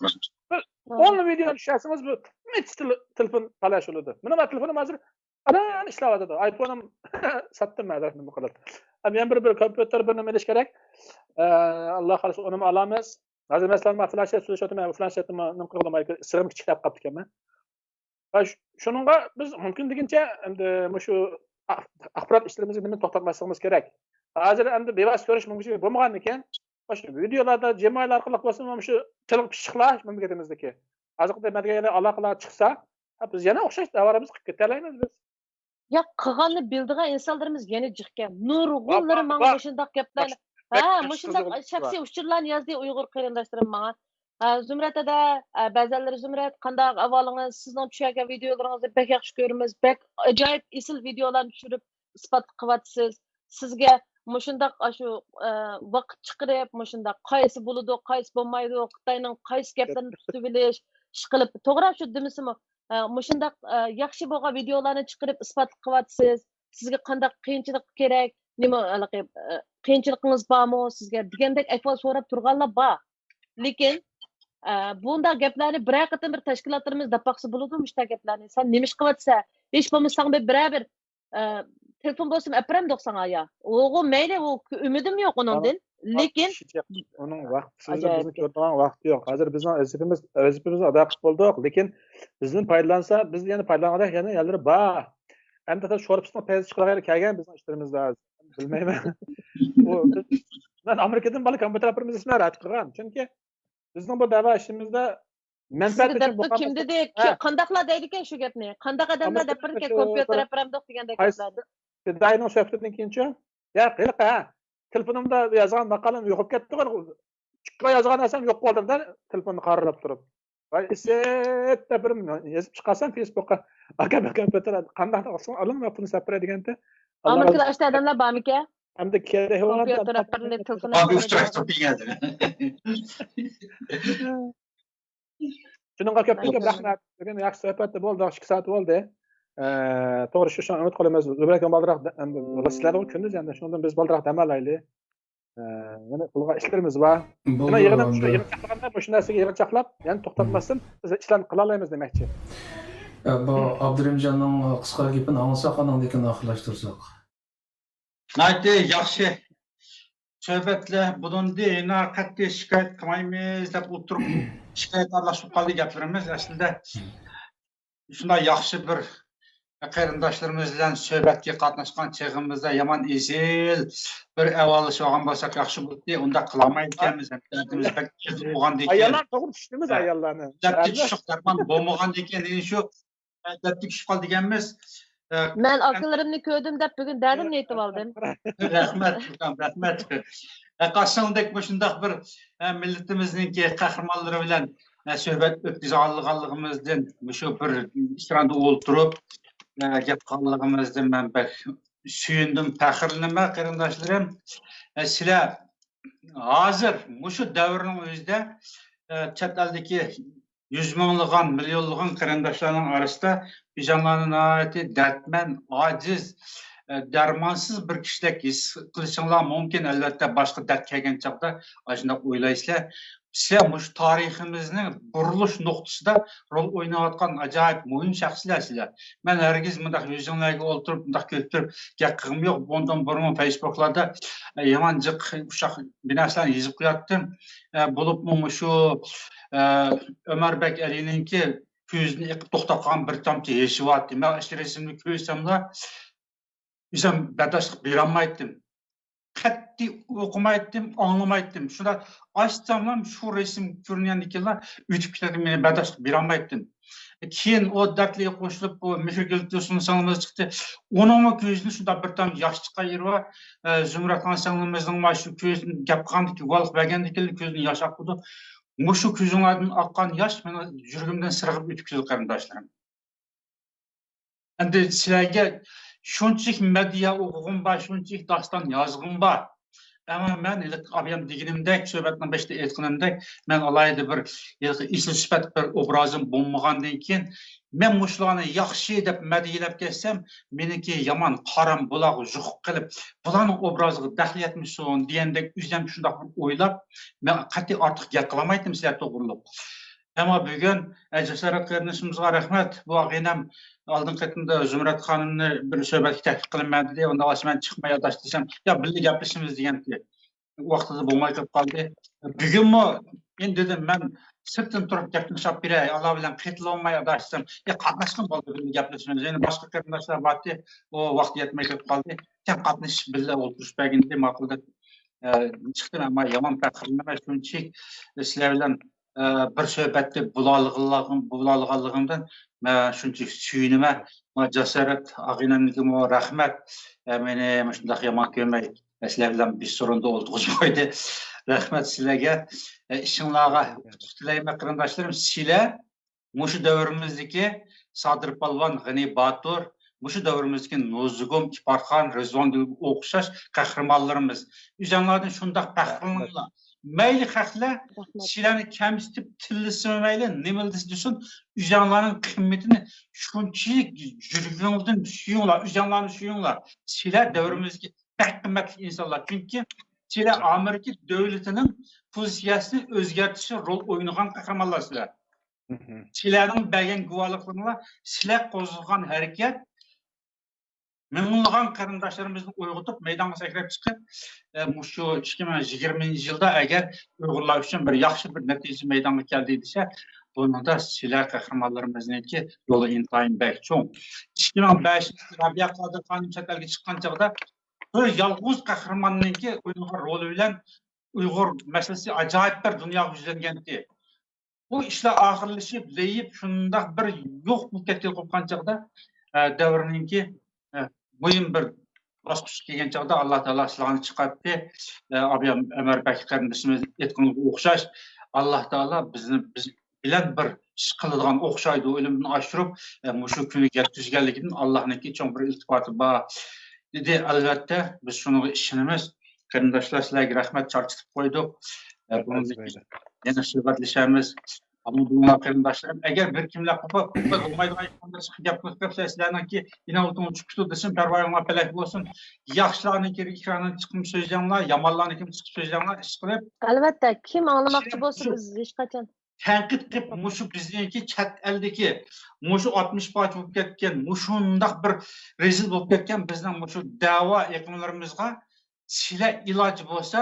بىر ئون ۋىدېونى چۈشۈرسىڭىز، بۇ مىچ تېل-، تېلېفون تالاش بولىدۇ. مېنىڭ تېلېفونۇم ھازىر ئامان ئىشلەۋاتىدۇ. ئايفونۇم ساتتىم ھازىر، نېمە قىلدىم. ئەمدى يەنە بىر، بىر كومپيۇتېر، بىر نېمە ئېلىش كېرەك. ئە، ئاللا خالىسا، ئۇنىمۇ ئالىمىز. ھازىر مەسىلەن، مەن فلانشېت سۆزلىشىۋاتىمەن، فلانشېتىمنى نېمە قىلغىلى، سىرىم كىچىكلەپ قاپتىكەنمەن. ۋە شۇ-، شۇنىڭغا بىز مۇمكىن دېگىنچە ئەمدى مۇشۇ ئاخ-، ئاخبارات ئىشلىرىمىزنى نېمە توختاتماسلىقىمىز كېرەك. ھازىر ئەمدى بىۋاسىتە كۆرۈش مۇمكىنچىلىكى بولمىغاندىكىن، مۇشۇ ۋىدېئولاردا، جىمېيل ئارقىلىق بولسىمۇ، مۇشۇ تېلېفون پىششىقلاش مۇمكىنىمىزدىكى. ھازىرقى دەمدە يەنە ئالاقىلار چىقسا، ھە، بىز يەنە ئوخشاش داۋالىرىمىزغا قېتىپ كېتەلەيمىز بىز. ياق، قىلغاننى بىلىدىغان ئىنسانلىرىمىز يەنە جىقكەن. نۇرغۇنلىرى ماڭا مۇشۇنداق گەپلەرنى، ھە، مۇشۇنداق شەخسىي ئۇچۇرلارنى يازدى ئۇيغۇر قېرىنداشلىرىم ماڭا. ھە، زۇمرەت ھەدە، ھە، بەزەنلىرى زۇمرەت، قانداق ئەھۋالىڭىز؟ سىزنىڭ چۈشۈرگەن ۋىدېئولىرىڭىزنى بەك ياخشى كۆرىمىز. بەك ئاجايىپ ئېسىل ۋىدېئولارنى چۈشۈرۈپ ئىسپاتلىق قىلىۋاتىسىز. سىزگە مۇشۇنداق ئاشۇ، ئە، ۋاقىت چىقىرىپ، مۇشۇنداق قايسى بولىدۇ، قايسى بولمايدۇ، خىتاينىڭ قايسى گەپلىرىنى تۇتۇۋېلىش، ئىشقىلىپ، توغرا شۇ دېمىسىمۇ، ئە، مۇشۇنداق، ئە، ياخشى بولغان ۋىدېئولارنى چىقىرىپ ئىسپاتلىق قىلىۋاتىسىز. سىزگە قانداق قىيىنچىلىق كېرەك، نېمە، ھېلىقى، ئە، قىيىنچىلىقىڭىز بارمۇ سىزگە دېگەندەك ئەھۋال سوراپ تۇرغانلار بار. لېكىن، ئە، بۇنداق گەپلەرنى بىرەر قېتىم بىر تەشكىلاتلىرىمىز دەپ باقسا بولىدۇ مۇشۇنداق گەپلەرنى. سەن نېمە ئىش قىلىۋاتىسەن؟ ھېچ بولمىسا ساڭا بىر، بىرەر بىر، ئە، تېلېفون بولسىمۇ ئەپىرەمدۇق ساڭا يا؟ ئۇغۇ مەيلى، ئۇ ئۈمىدىم يوق ئۇنىڭدىن. لېكىن ئۇنىڭ ۋاقتى، سىزنى بىزنى كۆرىدىغان ۋاقتى يوق. ھازىر بىزنىڭ ۋەزىپىمىز، ۋەزىپىمىزنى ئادا قىلىپ بولدۇق. لېكىن بىزدىن پايدىلانسا، بىز يەنە پايدىلانغاندەك يەنە يەرلىرى بار. ئەمدى شورپىسىنىڭ پەيزى چىقىدىغان يەرگە كەلگەن بىزنىڭ ئىشلىرىمىز ھازىر. بىلمەيمەن. ئۇ، بىز، مەن ئامېرىكىدىن بالا كومپيۇتېر ئاپىرىمىز دېسىمۇ رەت قىلغان. چۈنكى بىزنىڭ بۇ دەۋا ئىشىمىزدا مەنپەئەت ئۈچۈن بولغان كىم دېدى؟ قانداقلار دەيدىكەن شۇ گەپنى؟ قانداق ئادەملەر دەپ بېرىدىكەن كومپيۇتېر ئاپىرامدۇق دېگەندەك گەپلەرنى؟ پىدائىينىڭ سۆھبىتىدىن كېيىنچۇ؟ ياق، ھېلىقى، ھە، تېلېفونۇمدا يازغان ماقالەم يوقاپ كەتتىغۇ. ئىككى ئاي يازغان نەرسەم يوق بولدىم-دە، تېلېفوننى قارىلاپ تۇرۇپ. ۋاي ئىسىت دەپ بىر يېزىپ چىقارسام فېيسبۇكقا، ئاكا ماكا پېتىر قانداق قىلسىڭ ئالىڭ ۋە پۇلنى سەپرە دېگەنتى. ئامېرىكىدا ئاشۇنداق ئادەملەر بارمىكەن؟ ئەمدى كېرەك بولغان كومپيۇتېر ئاپىرىنى تېلېفون. شۇنىڭغا كۆپتىن كۆپ رەھمەت. بۈگۈن ياخشى سۆھبەت بولدى، ئىككى سائەت بولدى. ئە، توغرا شۇ، شۇڭا ئۈمىد قىلىمىز. زۇبەيدە بالدۇراق، ئەمدى سىلەردە كۈندۈز، ئەمدى شۇنىڭدىن بىز بالدۇراق دەم ئالايلى. ئە، يەنە قىلغان ئىشلىرىمىز بار. يەنە يىغىنىم شۇ، يىغىن چاقلىغاندا مۇشۇ نەرسىگە يىغىن چاقلاپ، يەنە توختاتماستىن بىز ئىشلارنى قىلالايمىز دېمەكچى. ئە، بۇ ئابدۇرېھىمجاننىڭ قىسقا گېپىنى ئاڭلىساق، ئانىڭدىن كېيىن ئاخىرلاشتۇرساق. ناھايىتى ياخشى سۆھبەتلەر بولۇندى. يەنە قەتئىي شىكايەت قىلمايمىز دەپ ئولتۇرۇپ، شىكايەت ئارىلاشتۇرۇپ قالدى گەپلىرىمىز. ئەسلىدە شۇنداق ياخشى بىر قېرىنداشلىرىمىز بىلەن سۆھبەتكە قاتناشقان چېغىمىزدا يامان ئېسىل بىر ئەھۋاللىشىۋالغان بولساق ياخشى بولاتتى. ئۇنداق قىلالمايدىكەنمىز. دەردىمىز بەك ئېغىر بولغاندىكىن، ئاياللار توغرا چۈشتىمىز، ئاياللارنى. دەردكە چۈشۈپ دەرمان بولمىغاندىكىن، شۇ دەردكە چۈشۈپ قالدى دېگەنمىز. ئە، مەن ئاكىلىرىمنى كۆردۈم دەپ بۈگۈن دەردىمنى ئېيتىۋالدىم. رەھمەت، ئۇكام، رەھمەت. ئە، قارىساڭدەك مۇشۇنداق بىر، ئە، مىللىتىمىزنىڭكى قەھرىمانلىرى بىلەن، ئە، سۆھبەت ئۆتكۈزۈۋالغانلىقىمىزدىن، مۇشۇ بىر ئېكراندا ئولتۇرۇپ، ئە، گەپ قىلغانلىقىمىزدىن مەن بەك سۆيۈندۈم، پەخىرلىنىمەن، قېرىنداشلىرىم. ئە، سىلەر ھازىر مۇشۇ دەۋرنىڭ ئۆزىدە، ئە، چەت ئەلدىكى يۈز مىڭلىغان، مىليونلىغان قېرىنداشلارنىڭ ئارىسىدا بىزنىڭلارنى ناھايىتى دەردمەن، ئاجىز، ئە، دەرمانسىز بىر كىشىدەك ھېس قىلىشىڭلار مۇمكىن، ئەلۋەتتە، باشقا دەرد كەلگەن چاغدا ئاشۇنداق ئويلايسىلەر. سىلەر مۇشۇ تارىخىمىزنىڭ بۇرۇلۇش نۇقتىسىدا رول ئويناۋاتقان ئاجايىپ مۇھىم شەخسلەر سىلەر. مەن ھەرگىز مۇنداق يۈزۈڭلارغا ئولتۇرۇپ، مۇنداق كۈلۈپ تۇرۇپ گەپ قىلغۇم يوق. بۇندىن بۇرۇنمۇ فېيسبۇكلاردا، ئە، يامان جىق ئۇششاق بىر نەرسىلەرنى يېزىپ قوياتتىم. ئە، بولۇپمۇ مۇشۇ، ئە، ئۆمەر بەك ئەلىنىڭكى كۆزىدىن ئېقىپ توختاپ قالغان بىر تامچە يېشى بارتتى. مەن ئاشۇ رەسىمنى كۆرسەملا، ئۆزۈم بەرداشلىق بېرەلمەيتتىم. قەتئىي ئوقۇمايتتىم، ئاڭلىمايتتىم. شۇنداق ئاچساملا شۇ رەسىم كۆرۈنگەندىكىنلا ئۆتۈپ كېتەتتىم، مەن بەرداشلىق بېرەلمەيتتىم. كېيىن ئۇ دەردلىرى قوشۇلۇپ، بۇ مېھرىگۈل تۇرسۇن سىڭلىمىز چىقتى. ئۇنىڭمۇ كۆزىدىن شۇنداق بىر تام ياش چىققان يېرى بار. ئە، زۇمرەتخان سىڭلىمىزنىڭ مانا شۇ كۆزىدىن گەپ قىلغاندىكى، گۇۋاھلىق بەرگەندىكىنلا كۆزىدىن ياش ئاقىدۇ. مۇشۇ كۆزۈڭلاردىن ئاققان ياش مېنىڭ يۈرىكىمدىن سىرغىپ ئۆتۈپ كېتىدۇ، قېرىنداشلىرىم. ئەمدى سىلەرگە شۇنچىلىك مەدھىيە ئوقۇغۇم بار، شۇنچىلىك داستان يازغۇم بار. ئەمما مەن ھېلىقى ئابايام دېگىنىمدەك، سۆھبەتنىڭ بېشىدا ئېيتقىنىمدەك، مەن ئالاھىدە بىر ھېلىقى ئېسىل سۈپەت بىر ئوبرازىم بولمىغاندىن كېيىن، مەن مۇشۇلارنى ياخشى دەپ مەدھىيەلەپ كەتسەم، مېنىڭكى يامان قارام بۇلارغا يۇقۇپ قېلىپ، بۇلارنىڭ ئوبرازىغا دەخلى يەتمىسۇن دېگەندەك ئۆزۈم شۇنداق بىر ئويلاپ، مەن قەتئىي ئارتۇق گەپ قىلالمايتتىم سىلەر توغرۇلۇق. ئەمما بۈگۈن، ئە، جاسارەت قېرىندىشىمىزغا رەھمەت. بۇ ئاغىنەم ئالدىنقى قېتىمدا زۇمرەت خانىمنى بىر سۆھبەتكە تەكلىپ قىلىمەن دېدى. ئۇنداق بولسا مەن چىقماي ئاداش دېسەم، يا بىللە گەپلىشىمىز دېگەنتى. ۋاقتىدا بولماي قېلىپ قالدى. بۈگۈنمۇ ئەمدى دېدىم، مەن سىرتتىن تۇرۇپ گەپنى باشلاپ بېرەي، ئالا بىلەن قېتىلالماي ئاداش دېسەم، يا قاتناشقىن بولدى، بىللە گەپلىشىمىز. يەنە باشقا قېرىنداشلار بارتى، ئۇ ۋاقتى يەتمەي قېلىپ قالدى. سەن قاتنىشىپ بىللە ئولتۇرۇشۇپ بەرگىن دېدى، ماقۇل دەپ، ئە، چىقتىم. ئەمما يامان پەخىرلىنىمەن، شۇنچىلىك سىلەر بىلەن ئە، بىر سۆھبەتتە بولالىغانلىقىم-، بولالىغانلىقىمدىن مەن شۇنچىلىك سۆيۈنىمەن. مانا جاسارەت ئاغىنەمگىمۇ رەھمەت. ئە، مېنى مۇشۇنداق يامان كۆرمەي، سىلەر بىلەن بىر سورۇندا ئولتۇرغۇزۇپ قويدى. رەھمەت سىلەرگە. ئە، ئىشىڭلارغا ئۇتۇق تىلەيمەن، قېرىنداشلىرىم. سىلەر مۇشۇ دەۋرىمىزدىكى سادىر پالۋان، غېنى باتۇر، مۇشۇ دەۋرىمىزدىكى نۇزۇگۇم، ئىپارخان، رىزۋانگۈلگە ئوخشاش قەھرىمانلىرىمىز. ئۆزۈڭلاردىن شۇنداق پەخىرلىنىڭلار. مەيلى خەقلەر سىلەرنى كەمسىتىپ تىللىسىمۇ مەيلى، نېمىلا دېسە دېسۇن، ئۆزۈڭلارنىڭ قىممىتىنى شۇنچىلىك يۈرىكىڭلاردىن سۆيۈڭلار، ئۆزۈڭلارنى سۆيۈڭلار. سىلەر دەۋرىمىزدىكى بەك قىممەتلىك ئىنسانلار. چۈنكى سىلەر ئامېرىكا دۆلىتىنىڭ پوزىتسىيەسىنى ئۆزگەرتىشتە رول ئوينىغان قەھرىمانلار سىلەر. سىلەرنىڭ بەرگەن گۇۋاھلىقلىرىڭلار، سىلەر قوزغىغان ھەرىكەت مىڭلىغان قېرىنداشلىرىمىزنى ئويغىتىپ، مەيدانغا سەكرەپ چىقىپ، ئە، مۇشۇ ئىككى مىڭ يىگىرمىنچى يىلدا ئەگەر ئۇيغۇرلار ئۈچۈن بىر ياخشى بىر نەتىجە مەيدانغا كەلدى دېسە، بۇنىڭدا سىلەر قەھرىمانلىرىمىزنىڭكى رولى ئىنتايىن بەك چوڭ. ئىككى مىڭ بەشىنچى يىلدا رابىيە قادىر خانىم چەت ئەلگە چىققان چاغدا بىر يالغۇز قەھرىماننىڭكى ئوينىغان رولى بىلەن ئۇيغۇر مەسىلىسى ئاجايىپ بىر دۇنياغا يۈزلەنگەنتى. بۇ ئىشلار ئاخىرلىشىپ، لېيىپ، شۇنداق بىر يوق بولۇپ كەتكىلى قوپقان چاغدا، ئە، دەۋرنىڭكى، ئە، مۇھىم بىر باسقۇچقا كەلگەن چاغدا ئاللا تائالا سىلەرنى چىقارتتى. ئە، ئابىيام ئۆمەر بەك قېرىندىشىمىز ئېيتقىنىغا ئوخشاش، ئاللا تائالا بىزنى، بىز بىلەن بىر ئىش قىلىدىغان ئوخشايدۇ، ئۆلۈمدىن ئاشۇرۇپ، ئە، مۇشۇ كۈنگە يەتكۈزگەنلىكىدىن ئاللانىڭكى چوڭ بىر ئىلتىپاتى بار، دېدى. ئەلۋەتتە، بىز شۇنىڭغا ئىشىنىمىز. قېرىنداشلار، سىلەرگە رەھمەت چارچىتىپ قويدۇق. ئە، بۇنىڭدىن كېيىن يەنە سۆھبەتلىشەرمىز. ئامان بولۇڭلار، قېرىنداشلىرىم. ئەگەر بىر كىملەر قوپۇپ، قوپماي بولمايدىغان ئىشلاردا چىقىپ گەپ قىلىپ كەپسىلەر، سىلەرنىڭكى ئىناۋىتىڭ ئۇچۇپ كېتىدۇ دېسۇن، پەرۋايىڭلار پەلەك بولسۇن. ياخشىلارنىڭكى ئېكرانىدىن چىقىپ سۆزلەڭلار، يامانلارنىڭكى چىقىپ سۆزلەڭلار، ئىشقىلىپ. ئەلۋەتتە، كىم ئاڭلىماقچى بولسا، بىز ھېچقاچان تەنقىد قىلىپ، مۇشۇ بىزنىڭكى چەت ئەلدىكى مۇشۇ ئاتمىش پارچە بولۇپ كەتكەن، مۇشۇنداق بىر رەزىل بولۇپ كەتكەن بىزنىڭ مۇشۇ دەۋا ئېقىملىرىمىزغا سىلەر ئىلاجى بولسا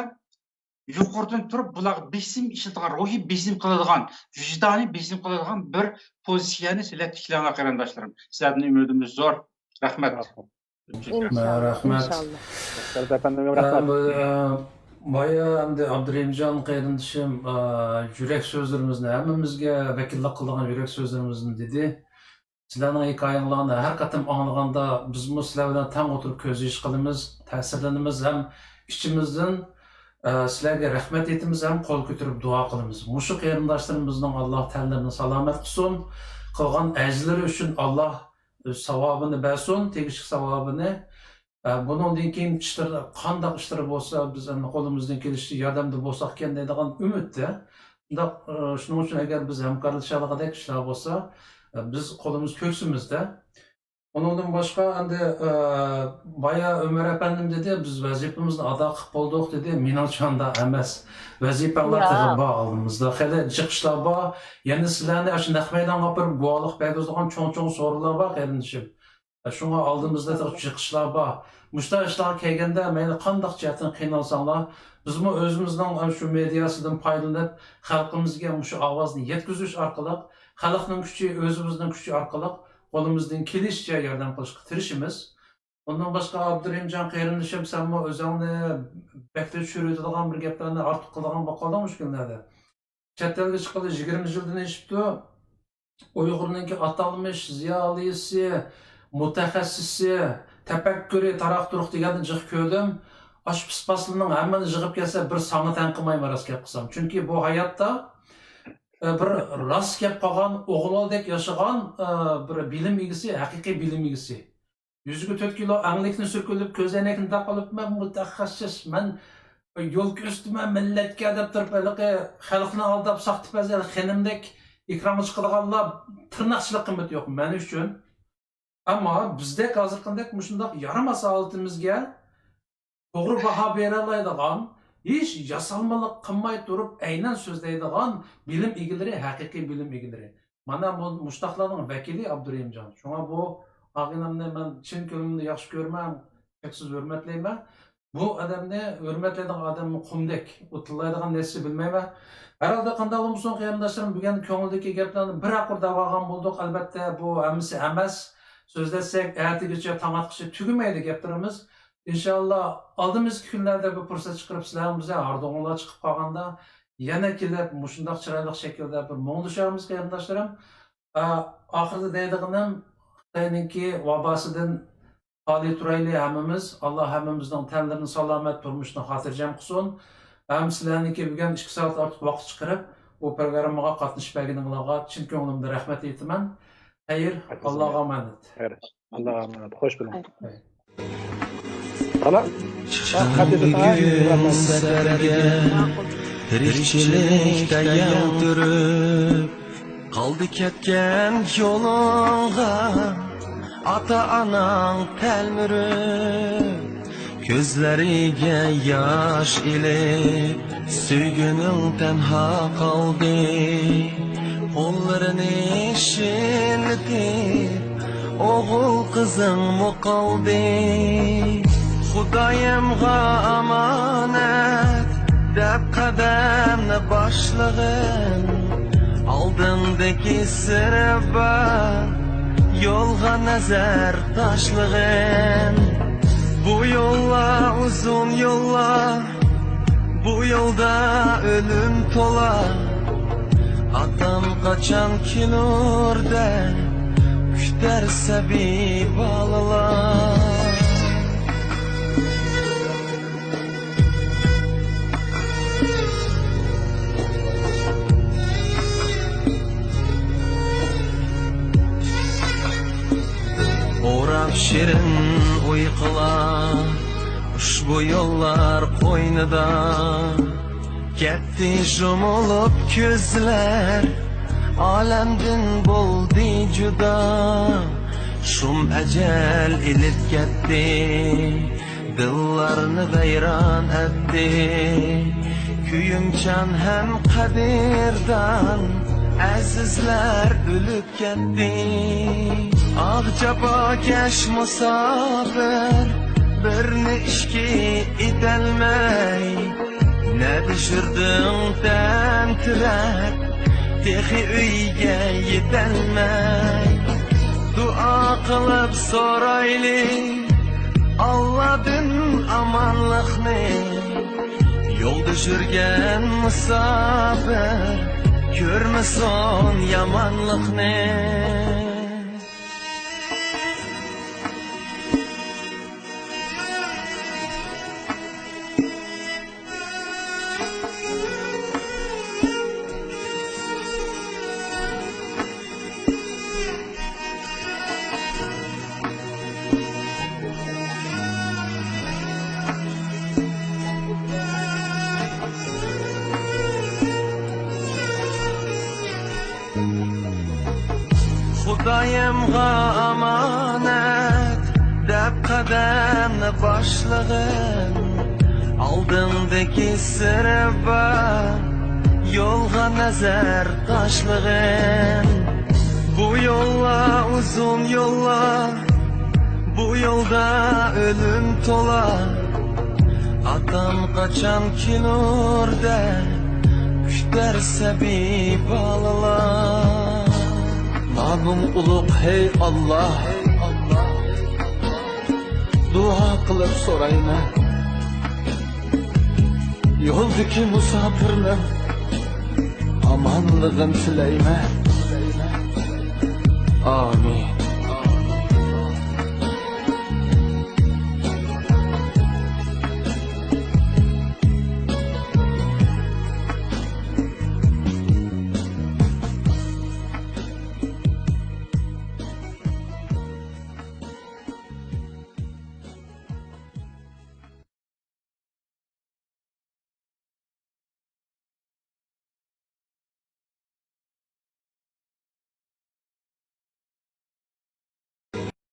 يۇقىرىدىن تۇرۇپ بۇلارغا بېسىم ئىشلىتىدىغان، روھىي بېسىم قىلىدىغان، ۋىجدانىي بېسىم قىلىدىغان بىر پوزىتسىيەنى سىلەر تىكلەڭلار، قېرىنداشلىرىم. سىلەردىن ئۈمىدىمىز زور. رەھمەت. ئىنشاللا، رەھمەت. ئىنشاللا. ئۇستاز ئەپەندىمگە ئە، رەھمەت. بۇ، ئە، بايا ئەمدى ئابدۇرېھىمجان قېرىندىشىم، ئە، يۈرەك سۆزلىرىمىزنى، ھەممىمىزگە ۋەكىللىك قىلىدىغان يۈرەك سۆزلىرىمىزنى دېدى. سىلەرنىڭ ھېكايەڭلارنى ھەر قېتىم ئاڭلىغاندا، بىزمۇ سىلەر بىلەن تەڭ ئولتۇرۇپ كۆز يېشى قىلىمىز، تەسىرلىنىمىز ھەم ئىچىمىزدىن، ئە، سىلەرگە رەھمەت ئېيتىمىز ھەم قول كۆتۈرۈپ دۇئا قىلىمىز. مۇشۇ قېرىنداشلىرىمىزنىڭ ئاللا تەنلىرىنى سالامەت قىلسۇن، قىلغان ھەجلىرى ئۈچۈن ئاللا ئۆز ساۋابىنى بەرسۇن، تېگىشلىك ساۋابىنى. ئە، بۇنىڭدىن كېيىن ئىشلىرى، قانداق ئىشلىرى بولسا، بىز ئەمدى قولىمىزدىن كېلىشىچە ياردەمدە بولساقكەن دەيدىغان ئۈمىدتە. شۇنداق، ئە، شۇنىڭ ئۈچۈن ئەگەر بىز ھەمكارلىشالىغۇدەك ئىشلار بولسا، ئە، بىز قولىمىز كۆكسىمىزدە. ئۇنىڭدىن باشقا، ئەمدى، ئە، بايا ئۆمەر ئەپەندىم دېدى، «بىز ۋەزىپىمىزنى ئادا قىلىپ بولدۇق» دېدى. مېنىڭچە ئۇنداق ئەمەس. ۋەزىپەڭلار ياق. تېخى بار ئالدىمىزدا. خېلى جىق ئىشلار بار. يەنە سىلەرنى ئاشۇ نەق مەيدانغا ئاپىرىپ گۇۋاھلىق بەرگۈزىدىغان چوڭ-چوڭ سورۇنلار بار، قېرىندىشىم. شۇڭا ئالدىمىزدا تېخى جىق ئىشلار بار. مۇشۇنداق ئىشلارغا كەلگەندە، مەيلى قانداق جەھەتتىن قىينالساڭلار، بىزمۇ ئۆزىمىزنىڭ شۇ مېدىياسىدىن پايدىلىنىپ، خەلقىمىزگە مۇشۇ ئاۋازنى يەتكۈزۈش ئارقىلىق، خەلقنىڭ كۈچى ئۆزىمىزنىڭ كۈچى ئارقىلىق قولىمىزدىن كېلىشىچە ياردەم قىلىشقا تىرىشىمىز. ئۇندىن باشقا، ئابدۇرېھىمجان قېرىندىشىم، سەنمۇ ئۆزۈڭنى بەكلا چۈشۈرۈۋېتىدىغان بىر گەپلەرنى ئارتۇق قىلىدىغان بولۇپ قالدىڭ مۇشۇ كۈنلەردە. چەت ئەلگە چىققىلى يىگىرمە يىلدىن ئېشىپتۇ. ئۇيغۇرنىڭكى ئاتالمىش زىيالىيسى، مۇتەخەسسىسى، تەپەككۇرى تاراق-تۇرۇق دېگەننى جىق كۆردۈم. ئاشۇ پىسپاسلىنىڭ ھەممىنى يىغىپ كەلسە، بىر ساڭا تەڭ قىلمايمەن، راست گەپ قىلسام. چۈنكى بۇ ھاياتتا، ئە، بىر راست گەپ قىلغان، ئوغۇل ئوغلىدەك ياشىغان، ئە، بىر بىلىم ئىگىسى، ھەقىقىي بىلىم ئىگىسى. يۈزىگە تۆت كىلو ئەڭلىكنى سۈركىلىپ، كۆزەينەكنى تاقىلىپ، «مەن مۇتەخەسسىس، مەن يول كۆرسىتىمەن مىللەتكە» دەپ تۇرۇپ، ھېلىقى خەلقنى ئالداپ، ساختىپەز، خېنىمدەك ئېكرانغا چىقىدىغانلار تىرناقچىلىق قىممىتى يوق مەن ئۈچۈن. ئەمما بىزدەك ھازىرقىدەك مۇشۇنداق يارىماس ھالىتىمىزگە توغرا باھا بېرەلەيدىغان، ھېچ ياسالمىلىق قىلماي تۇرۇپ ئەينەن سۆزلەيدىغان بىلىم ئىگىلىرى، ھەقىقىي بىلىم ئىگىلىرى. مانا بۇ مۇشۇنداقلارنىڭ ۋەكىلى ئابدۇرېھىمجان. شۇڭا بۇ ئاغىنەمنى مەن چىن كۆڭلۈمدىن ياخشى كۆرىمەن، چەكسىز ھۆرمەتلەيمەن. بۇ ئادەمنى ھۆرمەتلەيدىغان ئادەممۇ قۇمدەك، ئۇ تىللايدىغان نەرسە بىلمەيمەن. ھەر ھالدا قانداقلا بولسۇن، قېرىنداشلىرىم، بۈگۈن كۆڭۈلدىكى گەپلەرنى بىر ھەققۇدە دەۋالغان بولدۇق. ئەلۋەتتە، بۇ ھەممىسى ئەمەس. سۆزلەتسەك، ئەتىگىچە، تاڭ ئاتقىچە تۈگىمەيدۇ گەپلىرىمىز. ئىنشاللا، ئالدىمىزدىكى كۈنلەردە بىر پۇرسەت چىقىرىپ، سىلەرمۇ بىزگە ھاردۇڭلار چىقىپ قالغاندا، يەنە كېلىپ، مۇشۇنداق چىرايلىق شەكىلدە بىر مۇڭدىشارمىز، قېرىنداشلىرىم. ئا، ئاخىرىدا دەيدىغىنىم، خىتاينىڭكى ۋاباسىدىن خالىي تۇرايلى ھەممىمىز. ئاللا ھەممىمىزنىڭ تەنلىرىنى سالامەت، تۇرمۇشىنى خاتىرجەم قىلسۇن. ھەم سىلەرنىڭكى بۈگۈن ئىككى سائەت ئارتۇق ۋاقىت چىقىرىپ، بۇ پروگراممىغا قاتنىشىپ بەرگىنىڭلارغا چىن كۆڭلۈمدىن رەھمەت ئېيتىمەن. خەير، ئاللاغا ئامانەت. خەير، ئاللاغا ئامانەت. خوش بولۇڭ. بالا، خەت يېزىپ، ھە، بۈگۈن سەھەرگە تىرىكچىلىك تەييار تۇرۇپ، قالدى كەتكەن يولۇڭغا ئاتا-ئاناڭ تەلمۈرۈپ، كۆزلىرىگە ياش ئېلىپ، سۆيگۈنۈڭ تەنھا قالدى. قوللىرىنى شىللىتىپ، ئوغۇل قىزىڭمۇ قالدى. خۇدايىمغا ئامانەت دەپ قەدەمنى باشلىغىن، ئالدىڭدىكى سىرى بار يولغا نەزەر تاشلىغىن. بۇ يوللار ئۇزۇن يوللار، بۇ يولدا ئۆلۈم تولا. ئاتام قاچان كېلۇر دەپ كۈتەر سەبىي بالىلار. ئوراپ شېرىن ئۇيقۇلار ئۇشبۇ يوللار قوينىدا. كەتتى يۇمۇلۇپ كۆزلەر، ئالەمدىن بولدى جۇدا. شۇم ئەجەل ئېلىپ كەتتى، دىللارنى ۋەيران ئەتتى. كۆيۈمچان ھەم قەدىردان ئەزىزلەر ئۆلۈپ كەتتى. ئاھ، جاپاكەش مۇساپىر، بىرنى ئىككى ئېتەلمەي، نەدە يۈردۈڭ تەمتىرەپ، تېخى ئۆيگە يېتەلمەي. دۇئا قىلىپ سورايلى ئاللادىن ئامانلىقنى. يولدا يۈرگەن مۇساپىر كۆرمىسۇن يامانلىقنى. خۇدايىمغا ئامانەت. ئادەمنى باشلىغىن، ئالدىڭدىكى سىرى بار يولغا نەزەر تاشلىغىن. بۇ يوللار ئۇزۇن يوللار، بۇ يولدا ئۆلۈم تولا. ئاتام قاچان كېلۇر دەپ كۈتەر سەبىي بالىلار. نامىڭ ئۇلۇغ، ھەي ئاللا، دۇئا قىلىپ سورايمەن. يولدىكى مۇساپىرنىڭ ئامانلىقىنى تىلەيمەن. ئامىن.